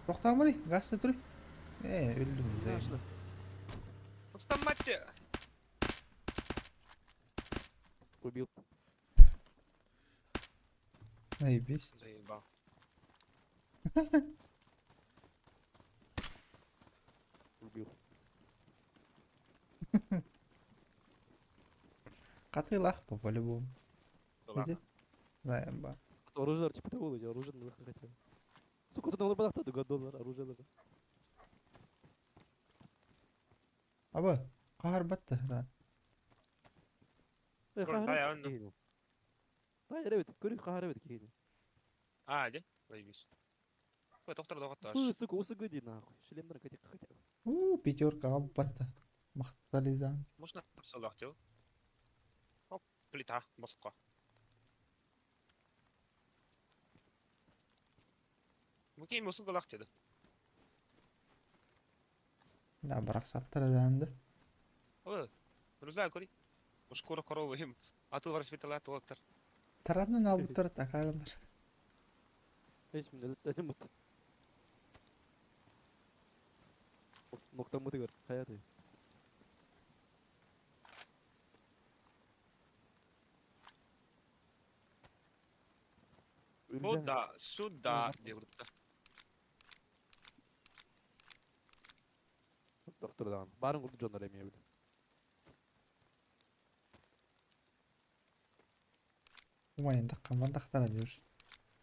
Тохтоомуруй, газ туруй. Ээ, өлдүм да. Устамматчы. Убил. Наебись. Заебал. Убил. Катылах по по-любому. Да ладно. Иди. Заеба. Оружие типа того, оружие на хотел. Сука, тут на лобах доллар, оружие даже. Аба, кахар батта, да. А, де? Заебись. Ой, доктор доғатташ. Сука, усыгы нахуй. Шлемдер хотя хотя. У, пятерка албатта. Махтализан. Можно салахтел? Оп, плита, босқа. Мүкей мұсын қалақ деді. Да, бірақ саттыраданды. Ой, друзья, көри. Шкура коровы им. Атыл бар светала туаттар. Таратнан алып тұрады, акарындар. Ноктамытыгар, хаяты. Сюда, сюда, деп ұрыпты. Доктор Барын курду жондар эми бил. Умайын таққан бандақтара жүр.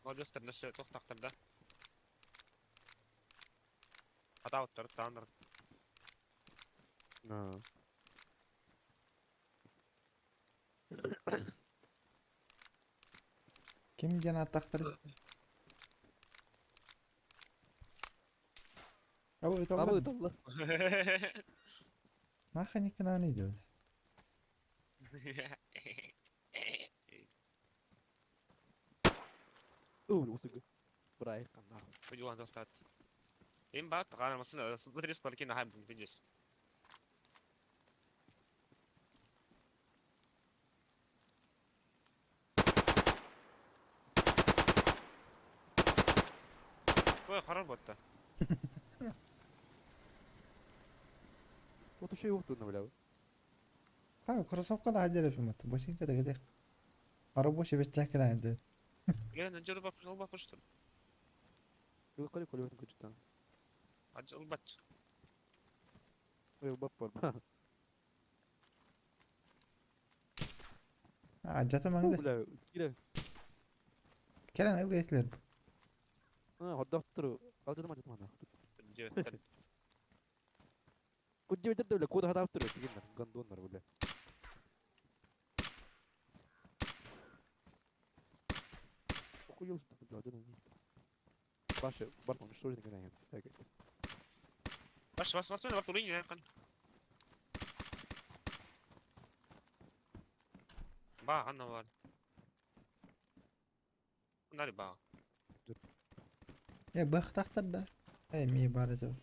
Молодецтер, нөсі тоқтақтар да. Атауттар, таандар. Ким ген аттақтыр? Абы, Абы талла. талла. Маха никына не дейді. Ой, усыгы. Брай нахуй. Видео достат. Им бат, ғана масын, смотри, спарки на хайм, видишь. Ой, харар ботта. Вот еще и вот бля. Ха, кроссовка да хадер өпіматты. Бочинка да gedek. Арабошы бет жакына енді. Лена, жөрі бап, жол бап, что ли? Кылы көлі өтін күчтан. Ажыл бат. Ой, бап бар. А, жатамаңды. Бля, кире. Келен ылғы етілер. А, доктор, алжадым ажадым нахуй. Жебеттер. Кудди өтеді бля, кода хатап тұр, дегендер, гондондар, бля. Охуел, что бля, один Баша, бар уничтожить граем. Баш, бас, бас, бар турин, қан. Ба, анна бар. Нари ба. Е, бақтақтыр да. Эй, ми бар еді.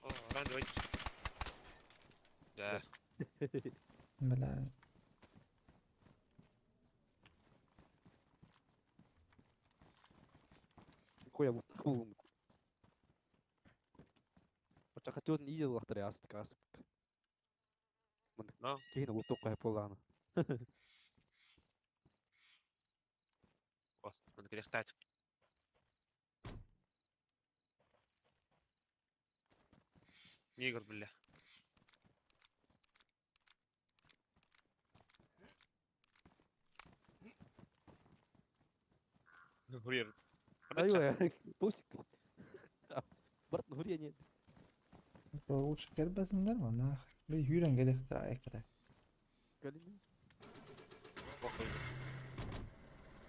О, ран ойт. Да. Бля. Хуя вот так Хотел не видел лахтар астык асык. Но. Кейін луток қойып болғаны. О, оны керек тайтып. Негр, бля. Хурьер. Айва, пусик. Барт, хурья нет. Лучше кербесіндер ма, нахер. Бі хүрен келектір айқыра. Калини.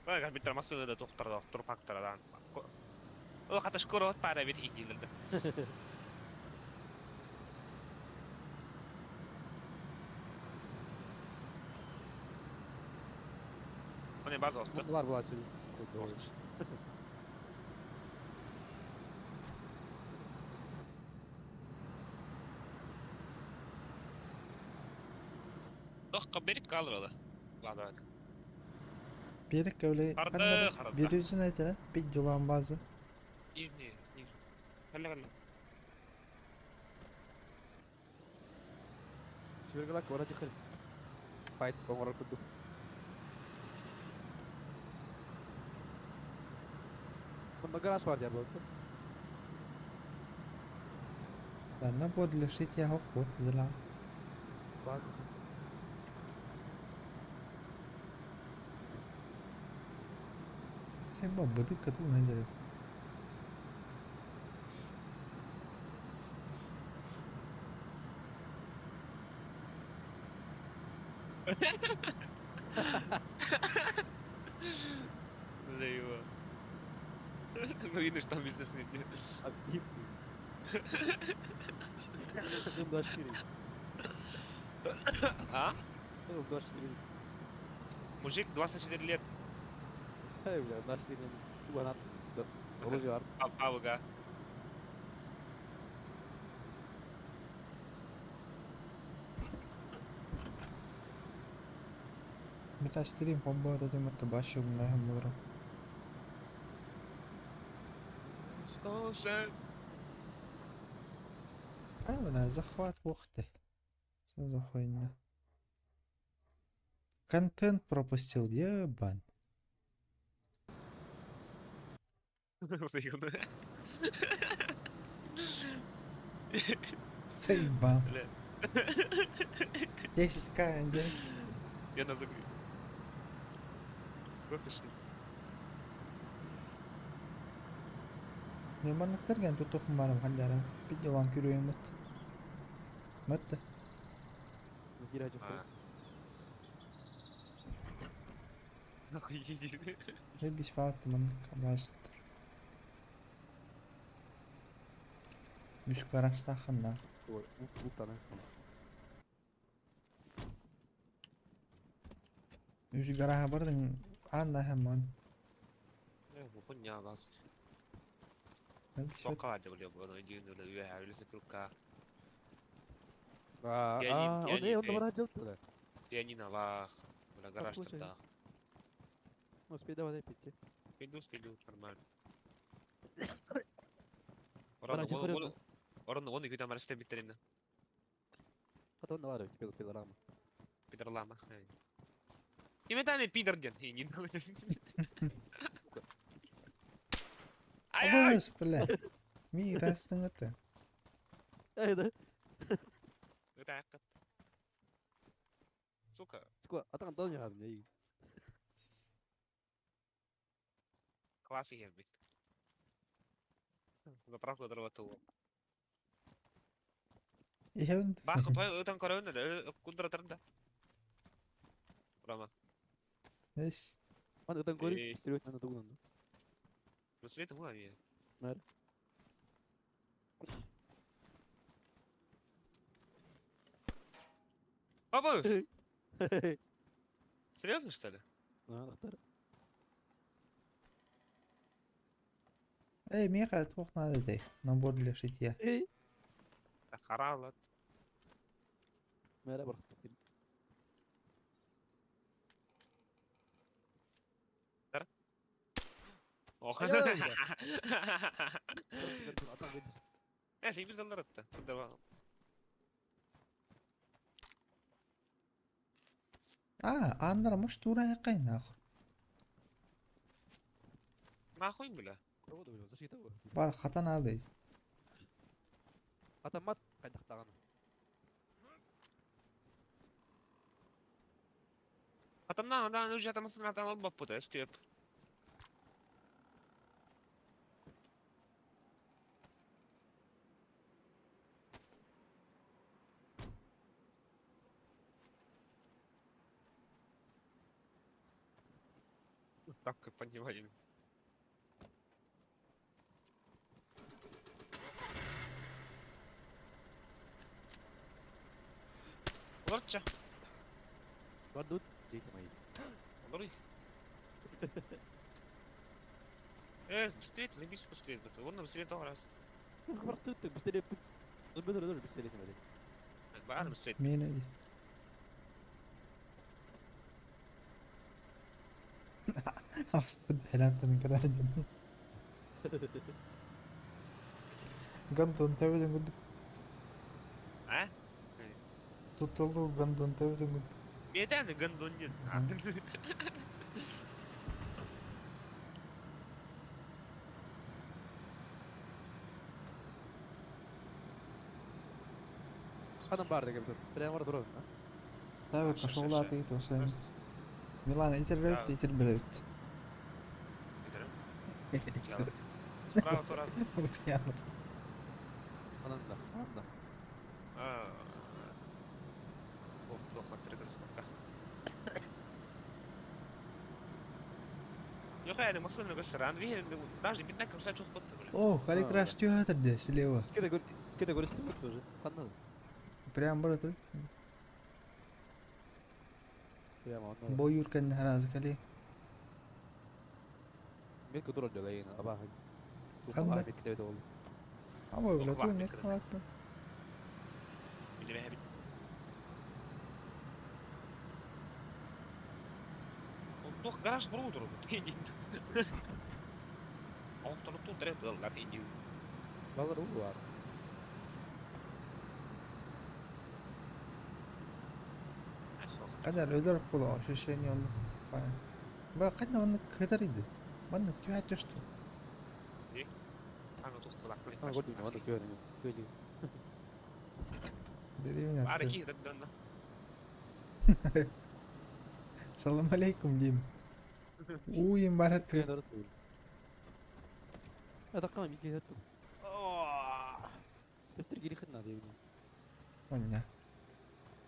Бага битер масыны да тоқтар турпактардан. О, хата шкура от пара бит хигилерді. Міне база осты. Бар была отсюда. Тоққа беріп қалыр олы. Ладно. Берік кәулей. Харды, харды. Bir yüzün айтына, bir юлан базы. Не, не. Кэллэ кэллэ. Сибиргала куорат ихыр. Файт оҥорор курдук. Онно гараж бар диэн буолбут. Ладно, буолла шитья хоппут дыла. Баар Sen bu bıdık katı mı derim. Заебал. Ну видно, что там бизнесмен. Им 24. А? Им 24. Мужик 24 лет. Эй, бля, 24. Туганат. Оружие арт. Ага. Бля, стрим побоя тут бачу, на муру. Слушай. Ай, бля, захват вахты. Что за хуйня? Контент пропустил, ебан. Заебал. Бля. 10к, день. Я на загрю. Выпиши. Ne manlıklar tuttuğum varım hallara. Bir yalan kürüyüm mıt. Mıttı. Кира А. Нахуй иди. Ne bir şey attı manlık başlıdır. Үш гаражтахыннах. Утана. Үш гаража бардың анна хэммон. Хуйня вас. Ne bir şey Сока деп ойлоп, иди үө үлесе крука. А, Пианино, он, пианино. он бараа жапты. Пианино бля, гараж случай. тогда. Ну, спей давай пить. Пойду, спойду, нормально. Бараа жапты. Орон, он күтә марсте биттеринне. Хата он бар пил пилорама. Пидерлама. Иметами пидор ден. И не Ай, ай! Абыс, бля. Ми тастың это. Эй, да. Это акт. Сука, Сколько? А там дал не надо мне. класс ебит. Заправка дорвату. Иһэн. Бах, той өтөн көрөөнө да, кундра тарда. Рома, Эс. Ман өтөн көрүп, Эй. стереотип на тугунан. быстрее ты хуй. Мэр. Бабус! Серьезно, что ли? А, доктор. Эй, Миха, туох надо дей. Набор для шитья. Эй. Харалат. Мэр бар. Ох. Ай, ай, Э, сен бир залдар атты. Кудда А, аннара муш тура кайнах. Нахуй, бля. Защита. Бар хатан алды. Атамат кайдактаган. Атамнан, да, уже атамасын атам алып баппыта, степ. Так, понимаю. Оларча, Бардут дети мои. олар. Быстрее, заебись быстрее, вон быстрее того раз. Барты ты быстрее. Быстрее быстрее быстрее. Баар быстрее. Мені. Аспыт хәләптен кадәр. Гандон төбөтүн курдук. А? Туттуллуу гандон төбөтүн курдук. Бетәне гандон нет. Ханан баар деген тут. Прямо бар турар. Tabii кошоҕулаатыгы тоқсан. Милана итирбэбит итирбэбит. Справа турар. Утуйааммыт. Ханан да. Ханан да. Плохо перекрестка. Yok yani masanın gösteren bir даже битнә көрсә чух бит. О, Хари Краш театр слева. Кеде көр кеде көрүстүм тоже. Ханан. Прям бар тур. Прямо онно. Бойур кэннэ харазы кали. Мелко турар дьолайын абааһы. Ханна? Тух мекке ол. Аба бля, Ох, ту бах, мет мекке. халакпын. Билбэһэбит. Туох гараж буруу турбут. Охтору тул дэрэ тыллар инди. Балар уу бар. Кадар өлөр була ощущение онно. Ба кайда манна кытар иди. Манна түһәт что. Аны тух тылак А, көрдүм, аны көрдүм. Көрдүм. Деревня. Бары ки дэн Салам алейкум дим. Уйым барат. Көрдүм. Атакка микке хаттым. Тептер гири хытна дейбин. Оння.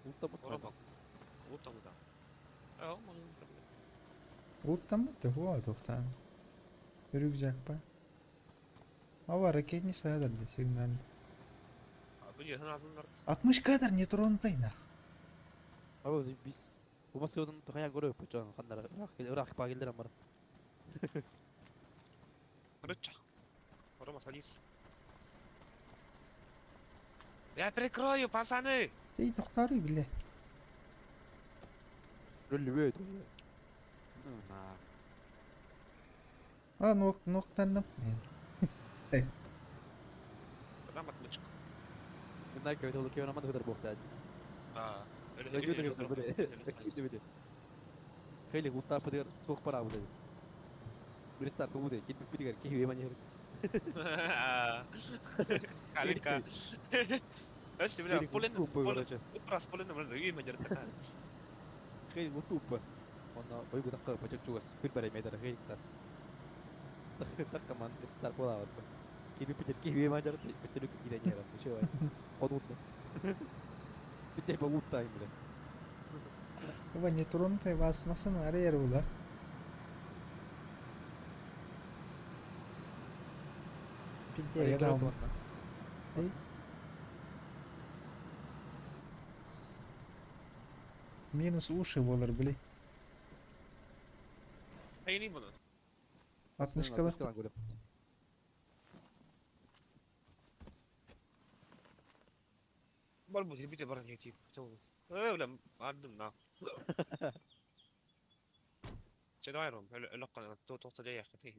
Утта бут. Ора бак. Утта бут. Аа, маны Уттан бу хуа тохтан. Рюкзак па. Ава ракетни садар де сигнал. 60 кадр не тронутай нах. Аба заебись. Бу масыгын тухая көрөп чон хандар ырах ырах па келдер амар. Рыча. Рома, садись. Я прикрою, пацаны! Ей тохтары биле. Рөллүбөт уже. Ну на. А нок ноктанным. Дам отмычку. Мен айка өтө кебен аман көтөр бохта. А, Хейли гутта пыдыр тух пара буде. Бристар буде, кит битигер ки веманер. Калика. Өсти, бля, полен, полен, короче. утрас полен, бля, үймө жерде. Хейли гутупа. Онно бойгу такка пачак чугас. Күр барай метр хейли та. Такка ман бристар пола бар. Ки битигер ки веманер битер ки гиденер. Чего? Одутно. Битер багутта им бля. Ава не тронутай вас масана арер була. Пидде грам. Эй. Минус уши болар били. Хейли буну. 60 кылык. Бар бу, бите бар не тип. Э, бля, ардым на. Че давай, Ром, өлөккөн тохто жай яхты.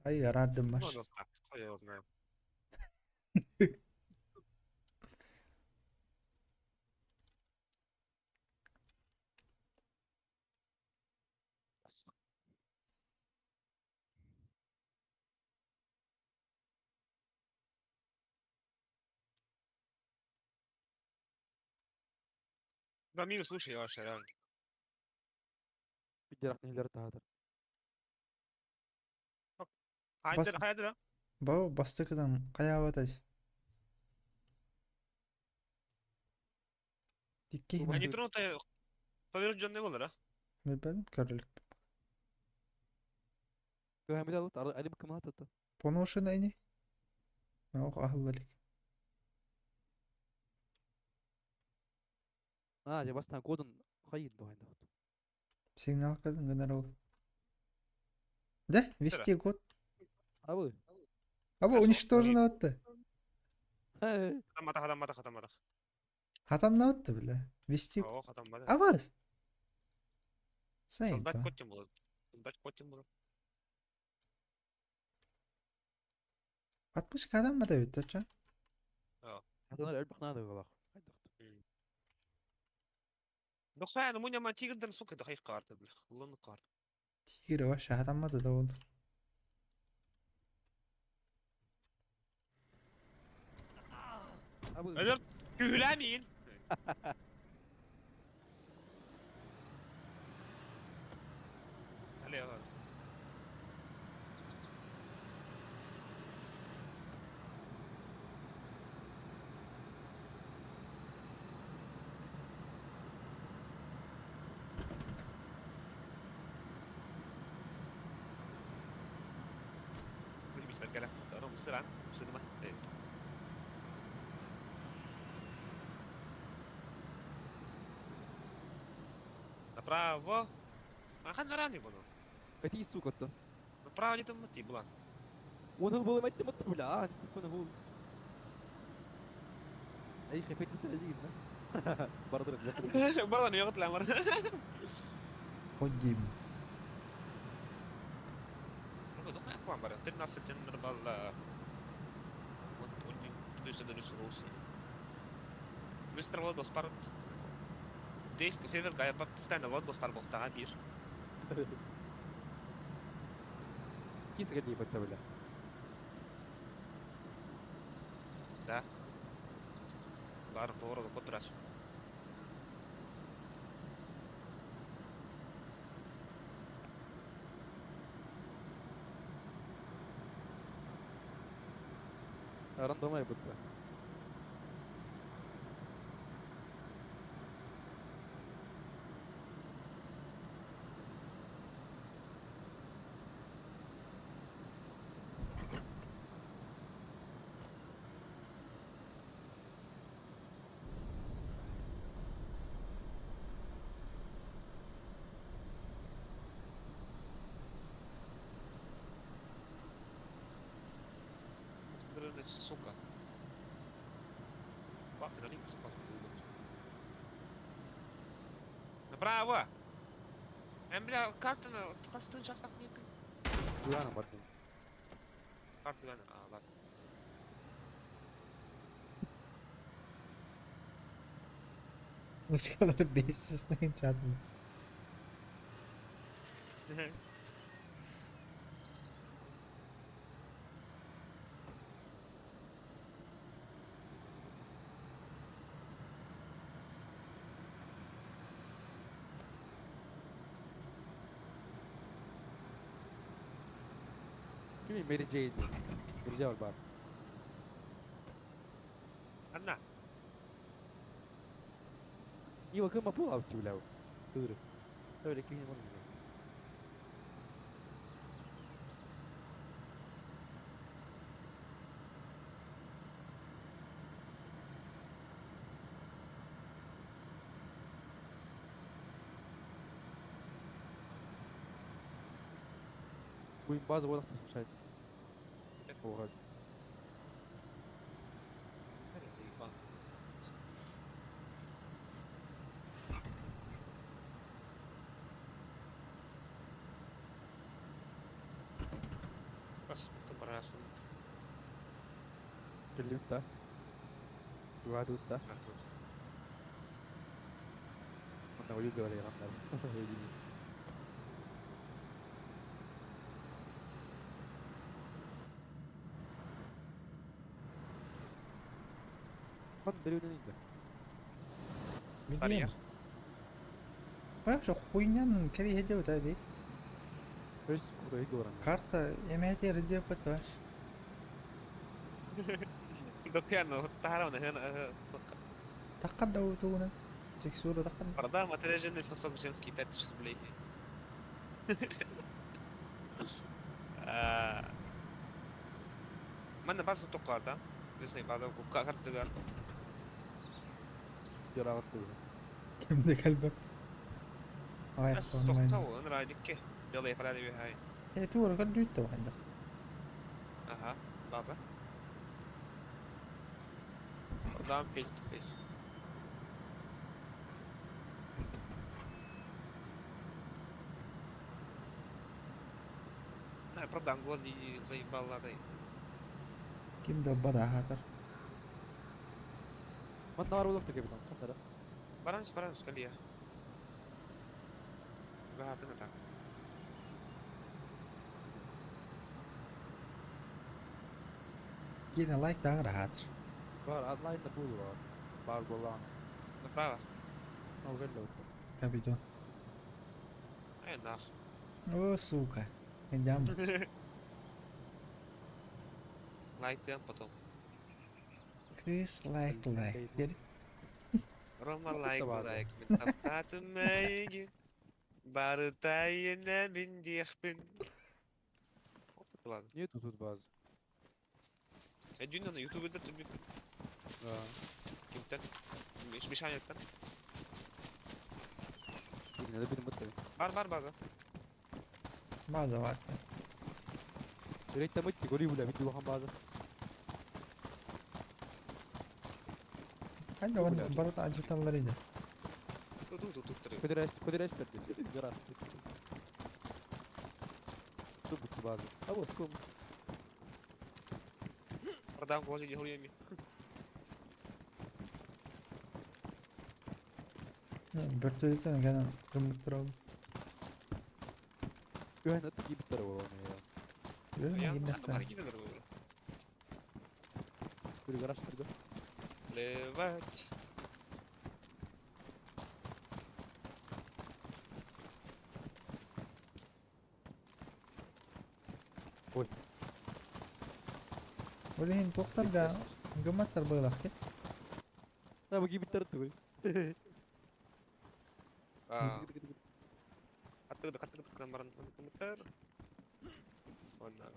Ай, радым маш. Ну, так, кто я знаю. Да, минус слушай, ваш реально. Бидер нелер таатар. Хайда, хайда. Бау бастыкыдан каябатай. Тикки. Они тронутые. Поверь, Джон не был, да? Билбедим көрүлүк. Көһәмил алып, али ким атты. Поношина ини. Ох ахыллалик. А, же бастан кодун хайын дохайын. Сигнал кадын гынар ол. Да, вести год. Абы. Аба уничтожено атты. Хатаммата, хатаммата, хатаммата. Хатамна атты бля. Вести. О, хатаммата. Абас. Создать Сайба. код тем было. Создать код тем было. Подписка адам мата бүттөчө. Хатанар элбэх наада быһыылаах. Хайдах Дохсааны муня тигрден сука дохай карта бля. Лун карта. Тигр вообще адаммады да ол. Абы Өлөр күләмин. Алло. بسرعة بسرعة. Направо. А ханна рани буду. Кати сука то. Направо не там ти була. Уонал было мать мат бля, степана гул. Эй, хепет бит да. Бардыр. Бардан йогот ламар. Ходим. Мистер Лодос парт. Диск север гая постоянно Лодос пар болтага бир. Кис гади бит бля. Да. Бар по городу по трассе. Рандомай бит. Сука. Направо! Бля, карта на 20 часах не Туяна бардым. Карта а, ладно. Мышкалары бейсисine чатым. Kimi Mary Jane. Mary Jane бар. Анна. Ива кым апул аут бля. Тур. Öyle kimi var. Буин база вот слушать. Ora. Бас, барасың. Келлибит Туа. Манна ойу говори раннар. Хан деревнен инде. Билем. Бірақ хуйнянын кери хеде бит аби. Өс курой говоран. Карта эмете реде бит Докяно, тахарана хена. Таққанда утугунан. Текстура таққан. Продам отреженный сосок женский 5000 рублей. Манна база тоққарда. Бізне база картыгар. Жарагатты. Кимде калбак. Ай, онлайн. Соқтау, нрадикке. Белые правили хай. Э, тура кал дүйттө баханда. Ага, база. Продам face to face. Продам гвозди заебал ладай. Ким да бадаатар. Манна бар буолуохта капитан. Ханнара. Баранс, баранс, калия. Баатын атак. Киирэн лайк даҕар аһаатар. Бар онлайн да буолуо. Бар буоллаҕына. Направо. Ол кэллэ бутта. Капитан. Ай, нах. О, сука. Идем. Лайк потом. Кыыс лайк лайк. Дери. Рома Кutta лайк база. лайк. Мин таптаатым эйигин. Барыта иэнэбин диэхпин. Ладно. Нету тут базы. Дюнна ютуберда түбүк Да. кимтен? Мишаняттан. Блин, надо будем бутта. Бар бар база. База бар. Рейт тамытти гори бля видео хан база. Ханна ван барыта ажыталлар иде. Ту ту ту ту. Кодерес кодерес гора. Тут бутта база. А вот ском. Продам гвозди хуями. Бөртөлөтөн гана кымыттыр ол. Үһэн ат кибиттер болон я. Бөртөлөтөн Я гиннехтен. бар гинелер бу. Бир гараж турду. Плевать. Ой. Олехин тоқтар гыматтар байлақ ке. Да бу кибиттер тугуй. А, каттыгы каттыгы баран кымыттар. Онна.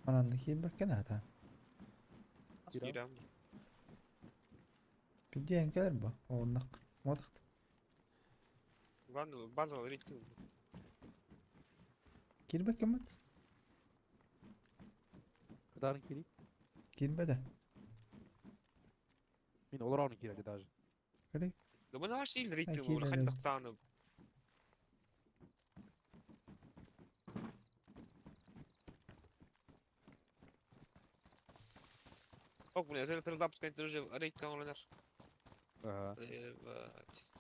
Мананды кийбеккен ата. Кирам. Биден келер бу. Оннақ. Модақт. Главное, база рейт. Кирбеккен мат? Кадарын кири. Кирбеде. Мин олорон кире даже. Көрей. Да мы наш сил рейт. Ай, Хай кире. тахтаны. Ок, блин, это перезапуск тоже рейт каналынар. Ага. Плевать.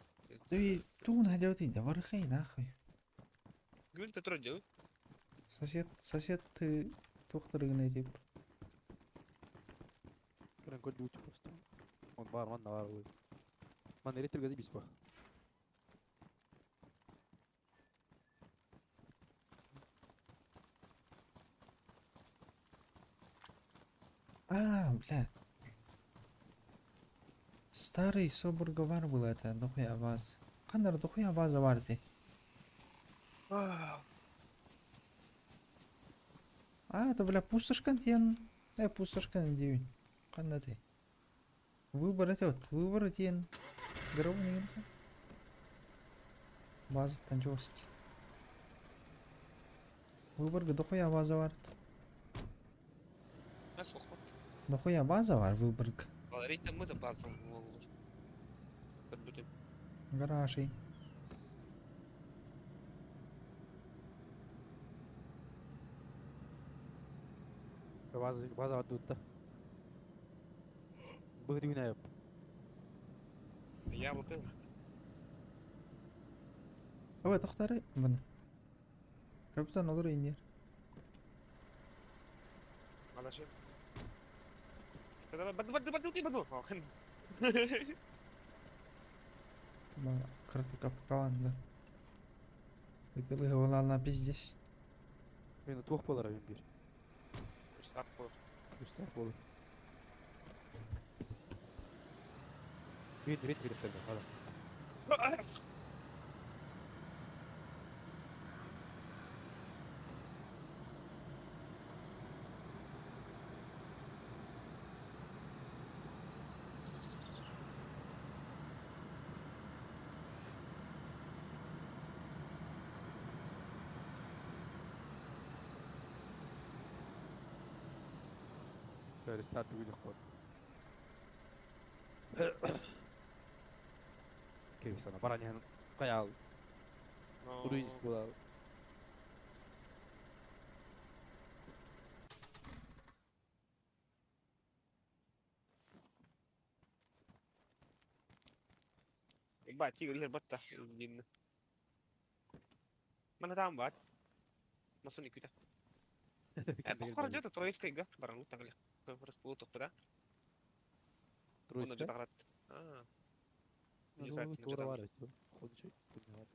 Ты туун хадеут иде. Вархай нахуй. Гүл Петро делай. Сосед, сосед ты тоқтырыгын тип. Көрөн көлдү учуп просто. Он бар, манна бар ой. Ман эреттер газы бис ба. А, бля. Старый соборговар был это, дохуя баз. Қандар дохуя база бар ти. А, это, бля, пустошкан тиен. Пустошкан дейін. Қанда ти. Выбор это вот, выбор тиен. Гробный База танчость. Выборга дохуя база бар. Нас охот. Дохуя база бар выборг. Рейт мы база. Гаражи. База база дутта. Быгды юнайып. Я вот это. Ой, тоқтары. Бұны. Капитан олар инер. Алаши. Баду баду баду ты баду. Бар, краты капкаланды. Бытылы олална пиздец. Мен туох болар абим бир. Старт бол. Үстер болар. Бир рет бир хада. Рестарт уйдах код. Кей сана баранян каял. Уруй буолаабыт. Баччы иһэр батта диин. Мана таам баат. Масын иккүтэ. Тоххор дьэ Троицкайга баран таҥали. Распулу тохпута. Троицкай? Аа. Туора бар эбит. Ходучу. Бар.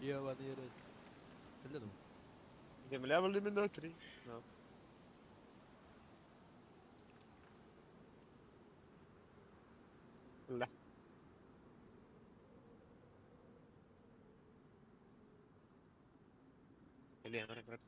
Ебаный рот. Кэллэ дуу? Земля времена три. No. Ла. Блин, брат.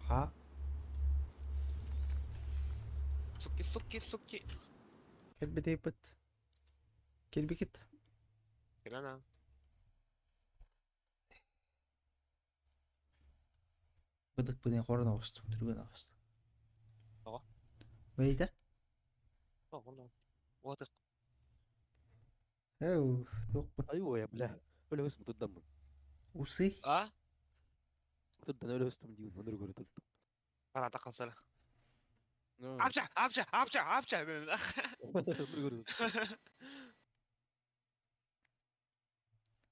Ha? Сукки, сукки, сукки. Кэлбитейпит. Кэлбикит. Кэлэн. Быдык быдын хорон оҕустум, түргэн оҕустум. Тоҕо? Бэйдэ. Тоҕо? Уотых. Эу, туохпун. Айуо, бля. Өлө туддаммын. Усы. А? Турдан өлө устум диин, онур көрө турдум. Парата қалсара. Апча, апча, апча, апча. Онур көрө.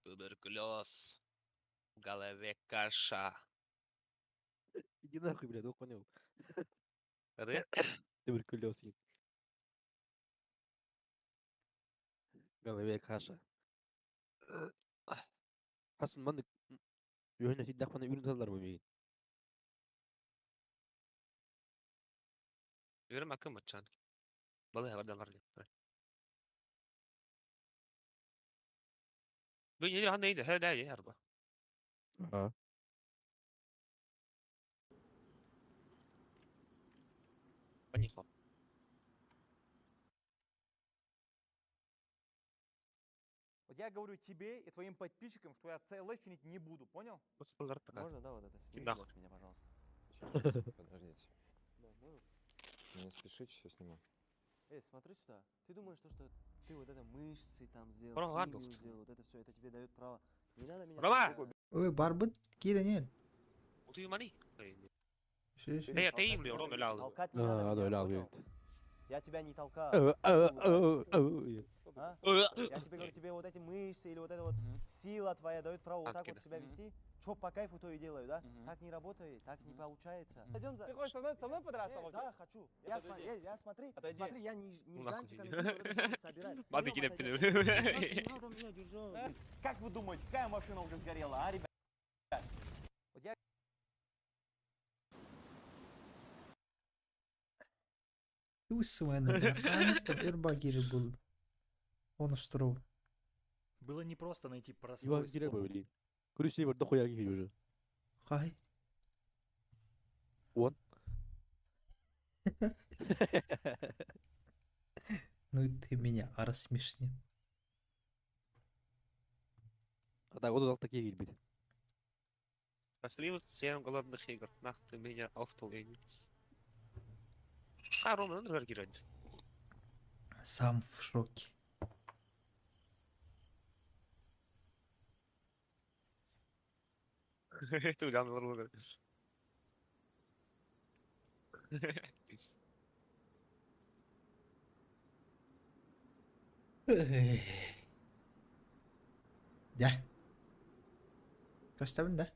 Туберкулез. В голове каша. Иди нахуй, бля, ну понял. Ры? Туберкулез. В голове каша. Хасын маннык үһүн этиддахпына үрүн тыллар бу миигин. Үрүм акым ачан. Балай бардан бар. Бу не ханда иде, хәдә ярба. Ага. Понесло. Вот я говорю тебе и твоим подписчикам, что я CLS чинить не буду, понял? Можно, да, вот это сними Нахуй. с меня, пожалуйста. Сейчас, подождите. Да, можно? Не спешите, все сниму. Эй, смотри сюда. Ты думаешь, то, что ты вот это мышцы там сделал, Рома, ладно. химию сделал, вот это все, это тебе дает право. Не надо меня... Рома! трогать. Ой, барбыт киирэн. Утуймани. Шиш. Э, Толкать ты не им, надо Рома, меня, лял. Толкать не надо А, меня, да, лял, понял? говорит. Я тебя не толкаю. А? Я тебе говорю, тебе вот эти мышцы или вот эта вот сила твоя дает право вот так вот Откида. себя вести. Чё по кайфу, то и делаю, да? Так не работает, так не получается. Пойдем за... Ты хочешь со мной подраться, Э, Локи? да, хочу. Я, я смотри, Отойди. смотри, я не, Ну нахуй нежданчиками иди. буду вот это всё не собирать. Мады Пойдём, кидап отойдём. кидап. Не надо меня держать. Как вы думаете, какая машина уже сгорела, а, ребят? Вот я Усвена, Ирба киирбул. Он устроил. Было непросто найти простой Иван кирер способ. блин. Короче, бар дохуя киһи уже. Хай. Он. Ну и ты меня рассмешни. А так вот такие киирбит. Пошли вот всем голодных игр. Нах ты меня офтал и. А, Рома, ну кирать. Сам в шоке. Ты удан варлыгы. Да. Көстөбүн да?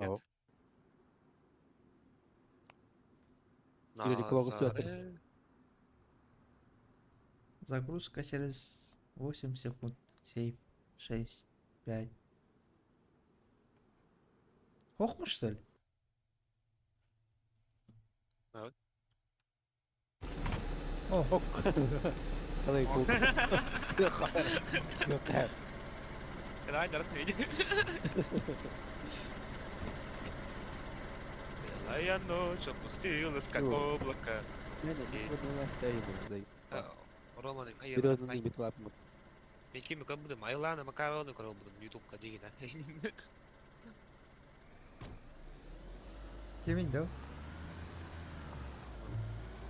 Ау. Кирири кулак үстү Загрузка через 8 секунд. 7, 6, 5. Хохма, что ли? Да. О, Қалай кул. Давай, дорог не види. Белая ночь опустилась, как Чего? облако. Рома, Серьезно, не бит лапмут. Мекеме ком майлана макароны көрө будем ютубка деген. Кемин да?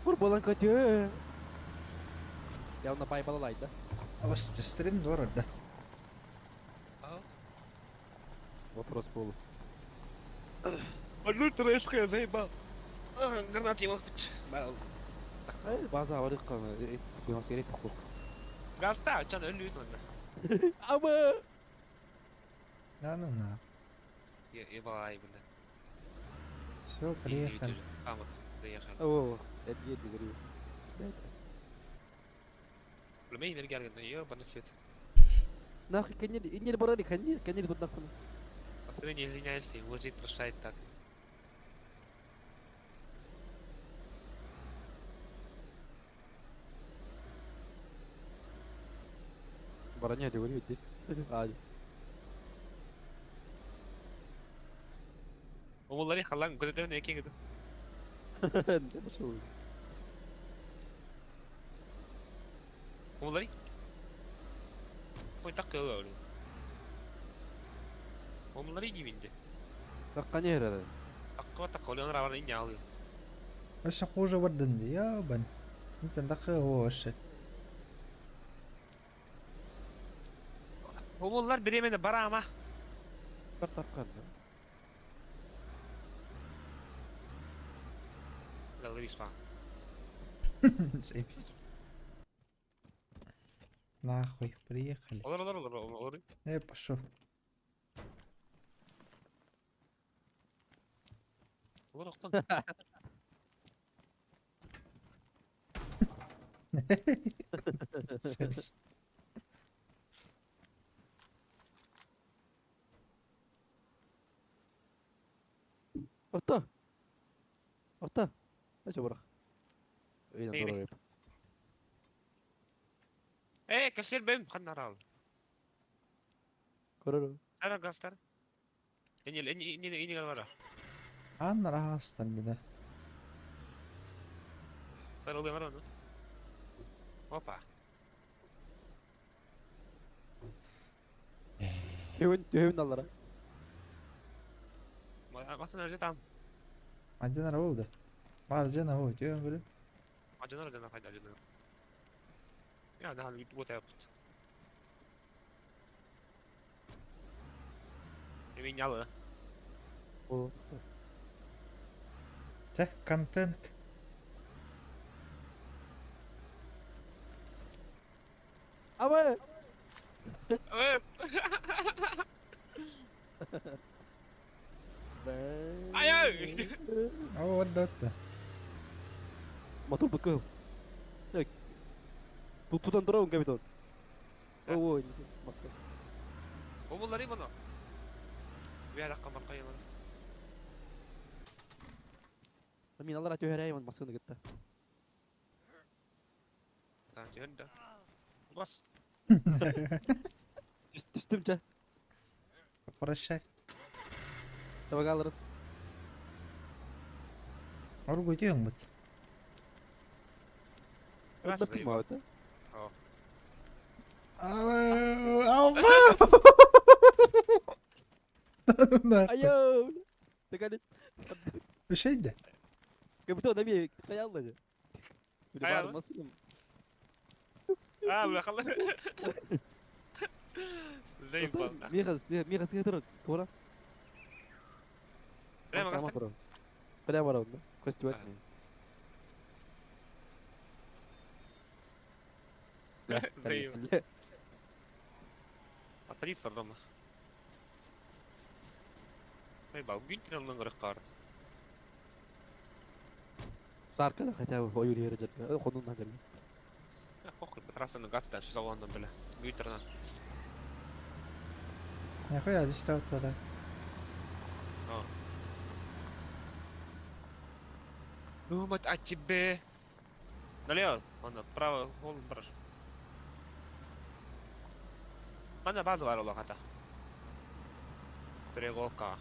Курбалан көтө. Я на пай балалай да. Абас стрим дор да. Вопрос был. Одну трешку я заебал. Гранат ему База барык кына. Керек кук. Гаста, чан өлүт манна. Ама. Да ну на. Ебалай, бля. Все, приехали. А, вот, приехали. О, это я говорю. Племей бергерген, ебаный свет. Нахуй конели, инел барали, конели, конели тут нахуй. Последний извиняйся, мужик прощает так. Броня, я говорю, здесь. А, Омулары халан көтөтөн экен гыды. это что? Омулары. Ой, так кылы. Омулары дибинде. Такка не эрэ. Такка такка олен равар инялы. Өссө хуже бардын дии, ебань. Интен такы вообще. Обуллар беремене барама. Бар таккан. Ларисма. Заебись. Нахуй, приехали. Олор олор олор олор. Я пошел. Олор оқтон. Орто. Орто. Эче бырах. Ыйдан Нейри. дорор. Э, кассир бем ханнарал. Көрөр. Тара гастар. Энил эни эни эни галвара. Анна рахастан бida. Тара улы вара ну. Опа. Төбөн төбөн аллара. Масына жетам. Один болды. Бар жана хо, түйен білім. Ажанар жана хайда ажанар. Я да хал вот япт. Эми нялы. О. Те, контент. Аба. Ай ай. О, вот да. Мотор быкы. Тутан турабын капитан. Ой, ой. Обуллар ибоно. Бия дакка маркайылар. Мин аллара төһәрәймін масыны гытта. Та жөнді. Бас. Түстүм ча. Прощай. Табак алырын. Оргу түйен бит. Бас. Өтпөттүм абыта. Айо. Текалит. Şey de. Капитан эми каялды. Бир Каялы? бар масыным. А, бля, хала. Заебал. Миха, миха сыга турат. Тура. Прямо гастар. Прямо барабын да. Костюм А. атмы. Аталип дома. Заебал, гүнтер алдан көрөк карт. Сарка хотя бы ою лера жатка. Хонун нагали. Похуй, трассаны газ да салондан бля. Гүнтер на. Нахуя здесь тогда. Думать о тебе. Налево, он направо, он браш. Мана база бар олағата. Переголка.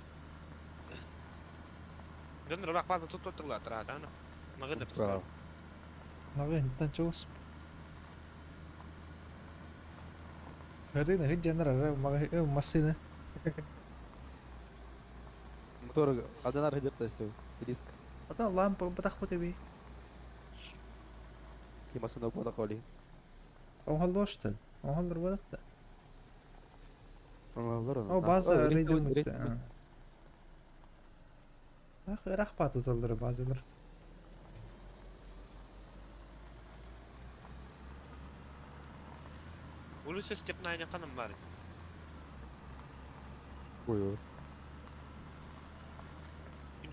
Дөн рак база тут тут тыгла тра, да? Магы деп Право. Нагын тан чоус. Рына хыджанар машина. Мотор аданар хыджат все. Риск. Ата лампа батах тебе. Кимасына бода коли. Оңхоллоштыл. Оңхоллор бодақта. О, О, база рейдер мүтті. Ах, рахпат уталдыр базалар. Улица степная не каным бар. Ой, ой.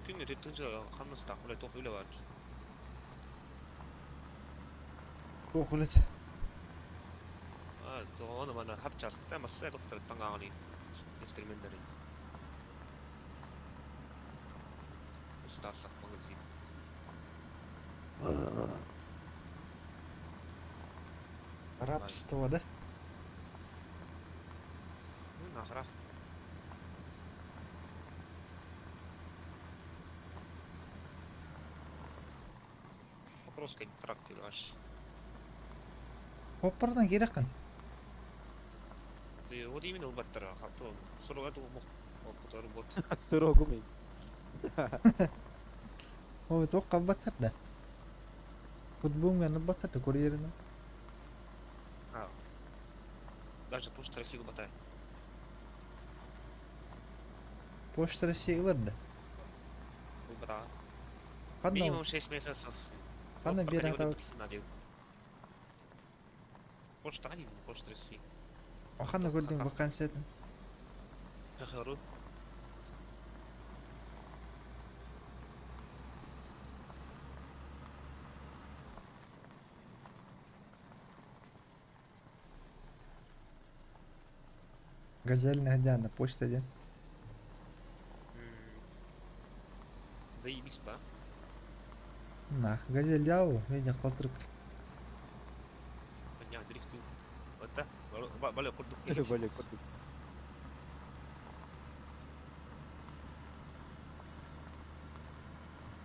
Күн реттинче хамнаста, улай тох үле бар. Охулет. А, оны мана хат часта, масса доктор тангагани. Инструменттери. Устаса магазин. Рабство, да? Ну, нахра. Покровский трактир аш. Хоппардан керек кын. Вот именно убаттар, хатты. Сурога тугу. Опыт работы. Сырогум эй. هو بتوقع بطلنا. Футбол يعني بطلنا курьерina. А. Даже почта России батай. Почта России ыларда. Да. Ханна Минимум 6 месяцев. Ханна Вот бир проходила атабыт. персонали. Почта один, почта России. Ханна көрдүң вакансиятын. ХХРУ. Газель Нагдяна, почта один. Заебись, да? Нах, газель яу, видя калтырык. Понятно, дрифту. Вот да? Бале, курдук. Бале, курдук.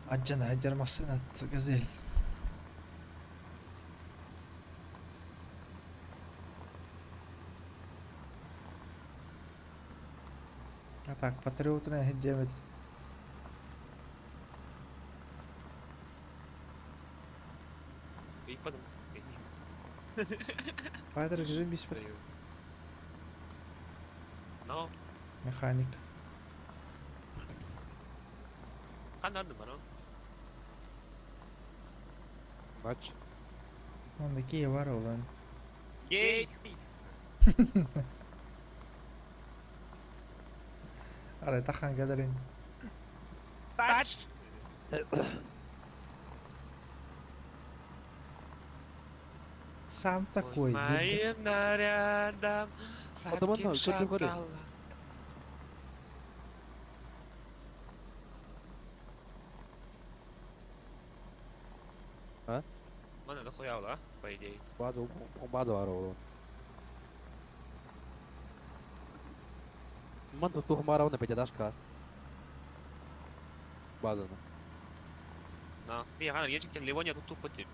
Аджана, аджар машина, газель. А так, патриоты хеджемет. И потом. Патрик же беспет. Но. Механик. Ханарды бано. Нач. Он такие бар olan. Ей! Арай тахан гадарин. Тач! Сам такой. Моим нарядом, Атаман, сладким көрдүм, көрдүм. шоколадом. А? Мана дохуя, да, по идее. База, база бар ол. Ман тут тухмара на пятидашка. База. На, я gerçekten Livonya tuttu pati.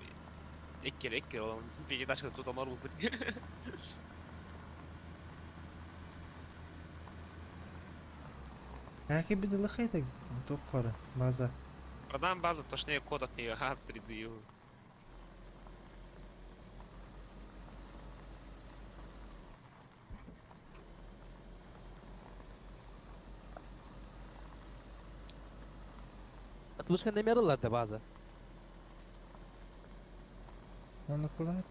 Ekkere ekkere olan пятидашка тут омар бу пати. Әке бидилы хайда тоққары база. Продам базу, точнее код от нее, ага, передаю. Тушка номер да база. Наны куда?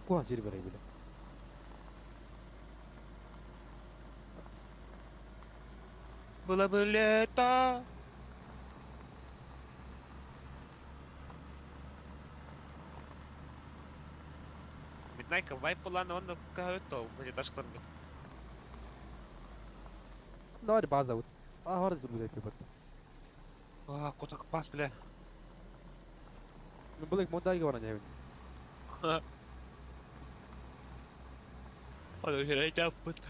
Куан сир бере биле. Было бы лето. Midnight вайпулан он каюто, пятидашка. Нор база. А хор зур бит. А, кутак пас, бля. Ну булык мондай гора не. Аны пыт.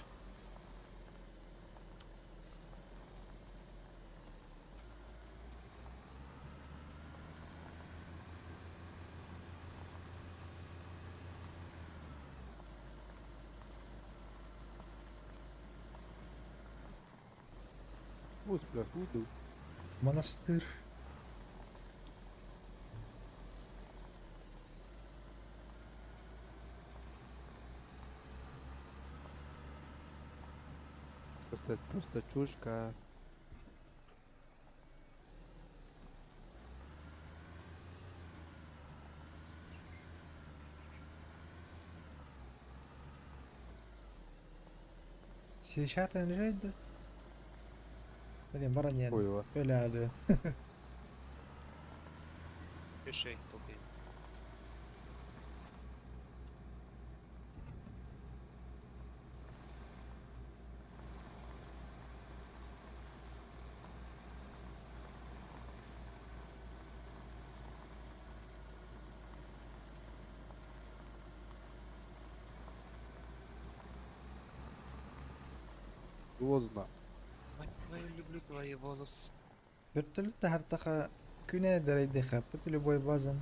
Ус, бля, хуйду. Монастырь. Просто, просто чушка. Сечатын жайды. Блин, баранен. Хуево. Бля, Пиши, тупи. Грозно. Мать твою, люблю твои волосы. Вертолет хартаха күнә дәрәйдә хаппыт любой базан.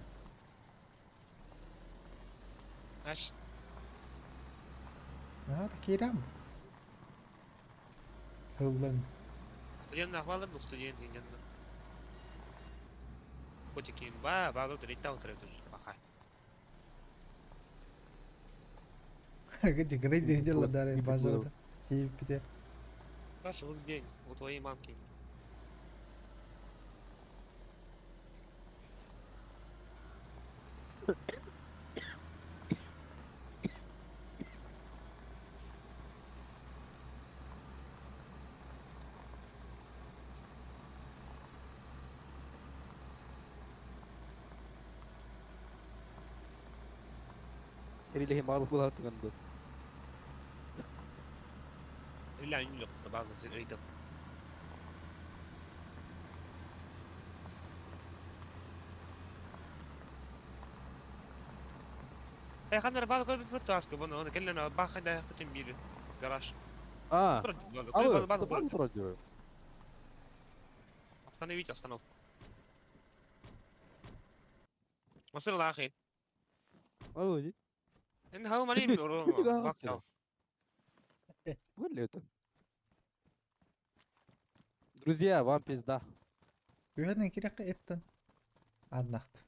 Аш. Наһаа киирээм. Ыллыҥ. Студент ахвалым, но студент инен. Котики имба, баду трita утре тоже паха. Грей дела дары базовата. Тииппитэ. Пошел день у твоей мамки. Эрилэһин баҕар буолар түгэн дуо? Или они легко базу ыйдым. Ханна база көрбүт таастı bunu onu kellerine bakın bütün bir garaj. А, База база база турар диyor. Остановить остановку. Nasıl lan? Алы ди. Энэ хав мани Были это. Друзья, вам пизда. Үһэнэн кирэххэ эттэн. Аднахт.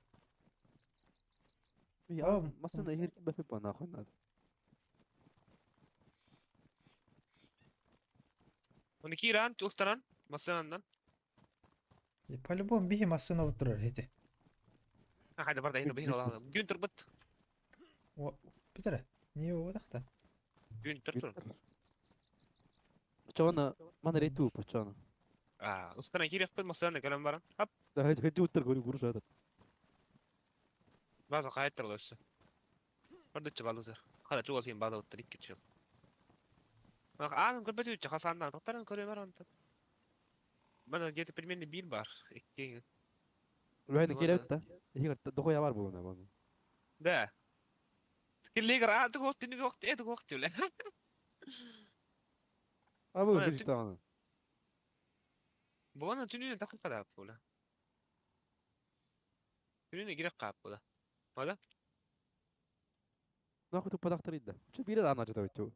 Я машина ехер бэфэ нахуй надо. Оны киран тустанан масанан. По-любому биһи массына отырар эти. Хайда барда хин бихин ола. Gün турбут. Битере. Не бодахта. Gün туртур. Чона, мана рейту пачона. А, устана кирек бит масанан калам баран. Хап. Да, хэ утар гори гуру шата. База кайттыр лөссө. Барда чабалузер. Хада чуга син база уттар икки чыл. Аан көрбөтү чахасандан токтаран көрө баран. Мана где-то примерно бир бар. Икки. Үһэнэ кирек да. Ихер дохуя бар буна баны. Да. Киллигер а тугох тинигох те тугох тюле. Абы гүрү Буона түнүнө такы кадап була. Түнүнө кирек кап була. Ода? Нахуй тупа да. Чө бирер ана жата битү.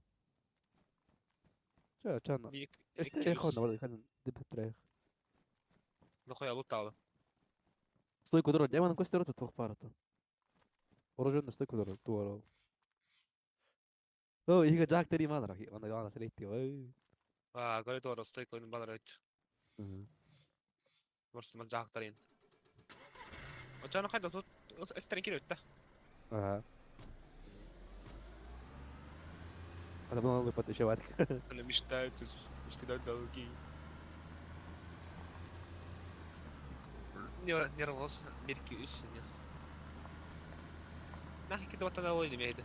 Чө чана. Эсте эхо на хан деп трех. Нохуя луталы. Стойку дорог. Яман костер тут парата. Орожон стойку дорог туара. О, ига жак тери манара. Мана гана трети. Ой. А, говорит, ора стойку не баларайт. Может, ман жак тарин. Очана хайда тут эстерин кирек да. Ага. Надо было выпад еще варик. Она мечтает скидать долги. Нервоз, мерки үссіне. Нахи киде ватана ойны мейді.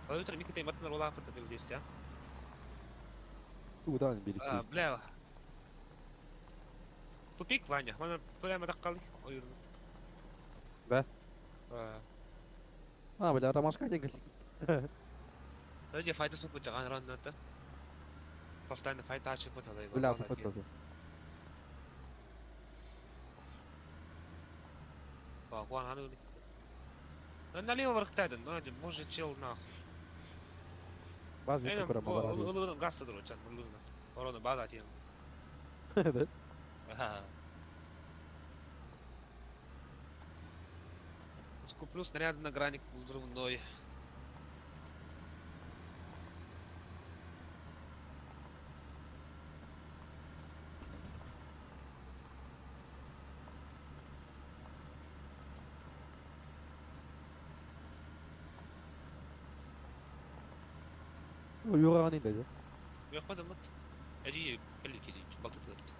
Компьютер микро ватана рола апта бил здесь, а? Куда он бери? А, бля. Тупик, Ваня. Мана прямо так калы. Ой. Да? А. А, бля, ромашка деньги. Давайте файта супу жаган ранната. Постоянно файта ачып поталай. Бля, фото. Вагон аны. Налево вархтайден, ну, может чел нахуй. Баз не кура мабара. Газ тудуру чан, Орону база тем. Да? Ага. Скуплю снаряды на граник взрывной. Юраны да. Яқпады мыт. Әжи кәлі келі балта тыгырт.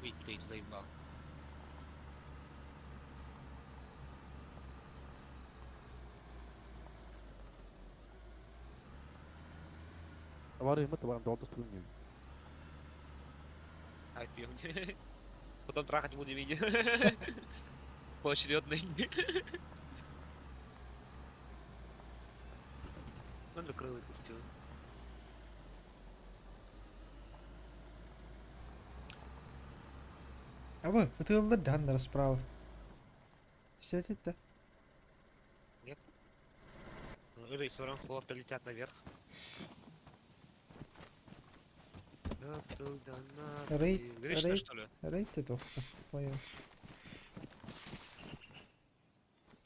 Ой, блядь, заебал. Авария мыт барам долдус бүгүн. Айпи. Потом трахать буду меня. Поочередно. Надо крыло пустил. Аба, ытыаллар да справа. Сядет, да? Нет. Или сором хлопья летят наверх. Рейд, Гришна, рейд. что ли? Рейд ты тохта. Понял.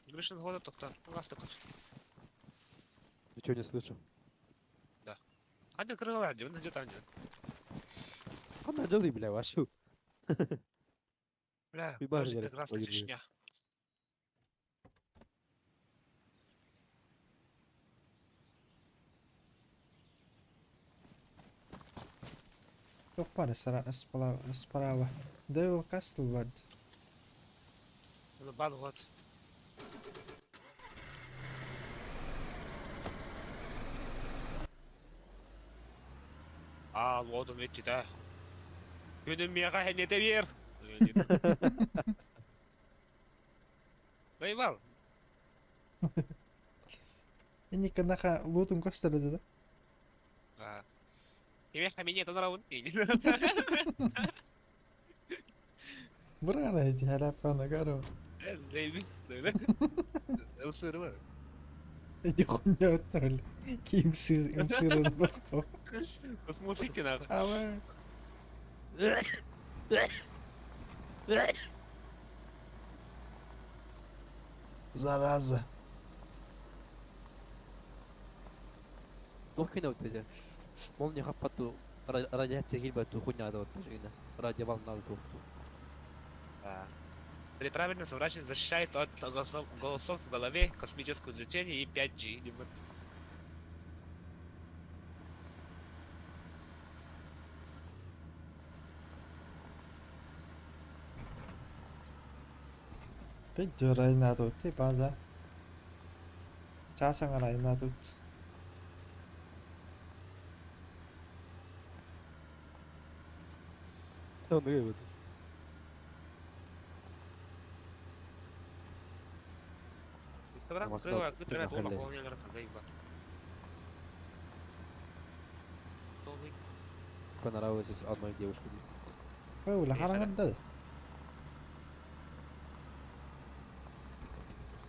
Гришин года тохта. Ласта кач. Ничего не слышу. Адя крыла, он идет Адя. Куда делай, бля, вашу? Бля, Уйбар подожди, жарит, как раз ой, Чечня. Туох баар справа. Devil Castle баар. Ну, бан год. А, лодом ведь да. Күнүм миэхэ хэннэтэ биэр. Заебал. Инникки наха луутун көстөр да? А. Миэхэ мине тонорабын. Быраара эти халяппана каро. Ылсыры Эти хуйня оттар. Ким сырыр доктор. Посмотрите нахуй. Ава. Зараза. Туох кына вот эти. Молния хаппату радиация киирбэт хуйня да вот даже радиоволна туох. При правильном совращении защищает от голосов в голове, космического излучения и 5G. Петю райнатут ти база. Чаасаңа райнатут. Ну вот. Инстаграм Намасына крыла, крыла, хәлле. дома, полный заебал. Полный. Понравилось одной девушке. Ой, хараҥарда.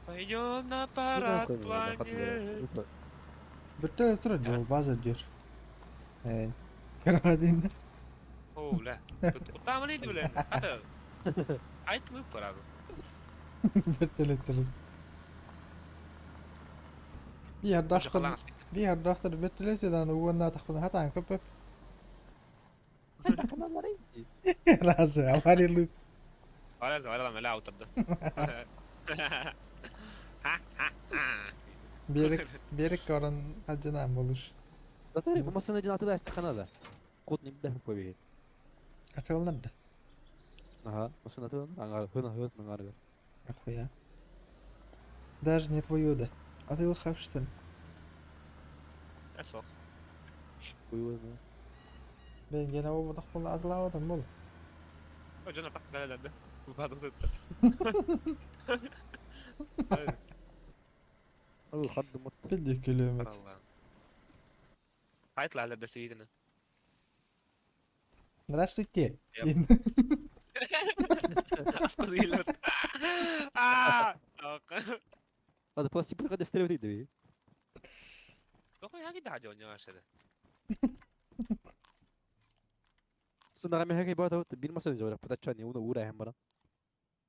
Пойдем на парад планет. Бүттэр турар дьол база диир. Э, Карадин. О, бля. Куда мы идем, бля? Это... Айт мы пора. Бүттэр турар. Биир дахтар биир дахтар бүттэр уонна таххуна хатаан көпөп. Разы, аварилы. Валя, валя, меля аутарда. Берек берек корон адьынан болуш. Татари, бу масына дин атыла эстаханада. Кот не бдэх көбеге. Атылнар да. Ага, масына атыла аңар, хына хына аңар. Охуя. Даже не твою да. Атыл что ли? Эсо. Куйвы. Мен гена ободох бол атылабатым бол. О, жона пак да да. Баду. Ол хадды мот. Пидди күлүмөт. Айтла әлі до свидания. Здравствуйте. А! Ада пластик бу кадә стрелять иде. Какой я гида жон ашады. Сынага мен хәкәй бата бир масына жора, патача не уны ура һәм бара.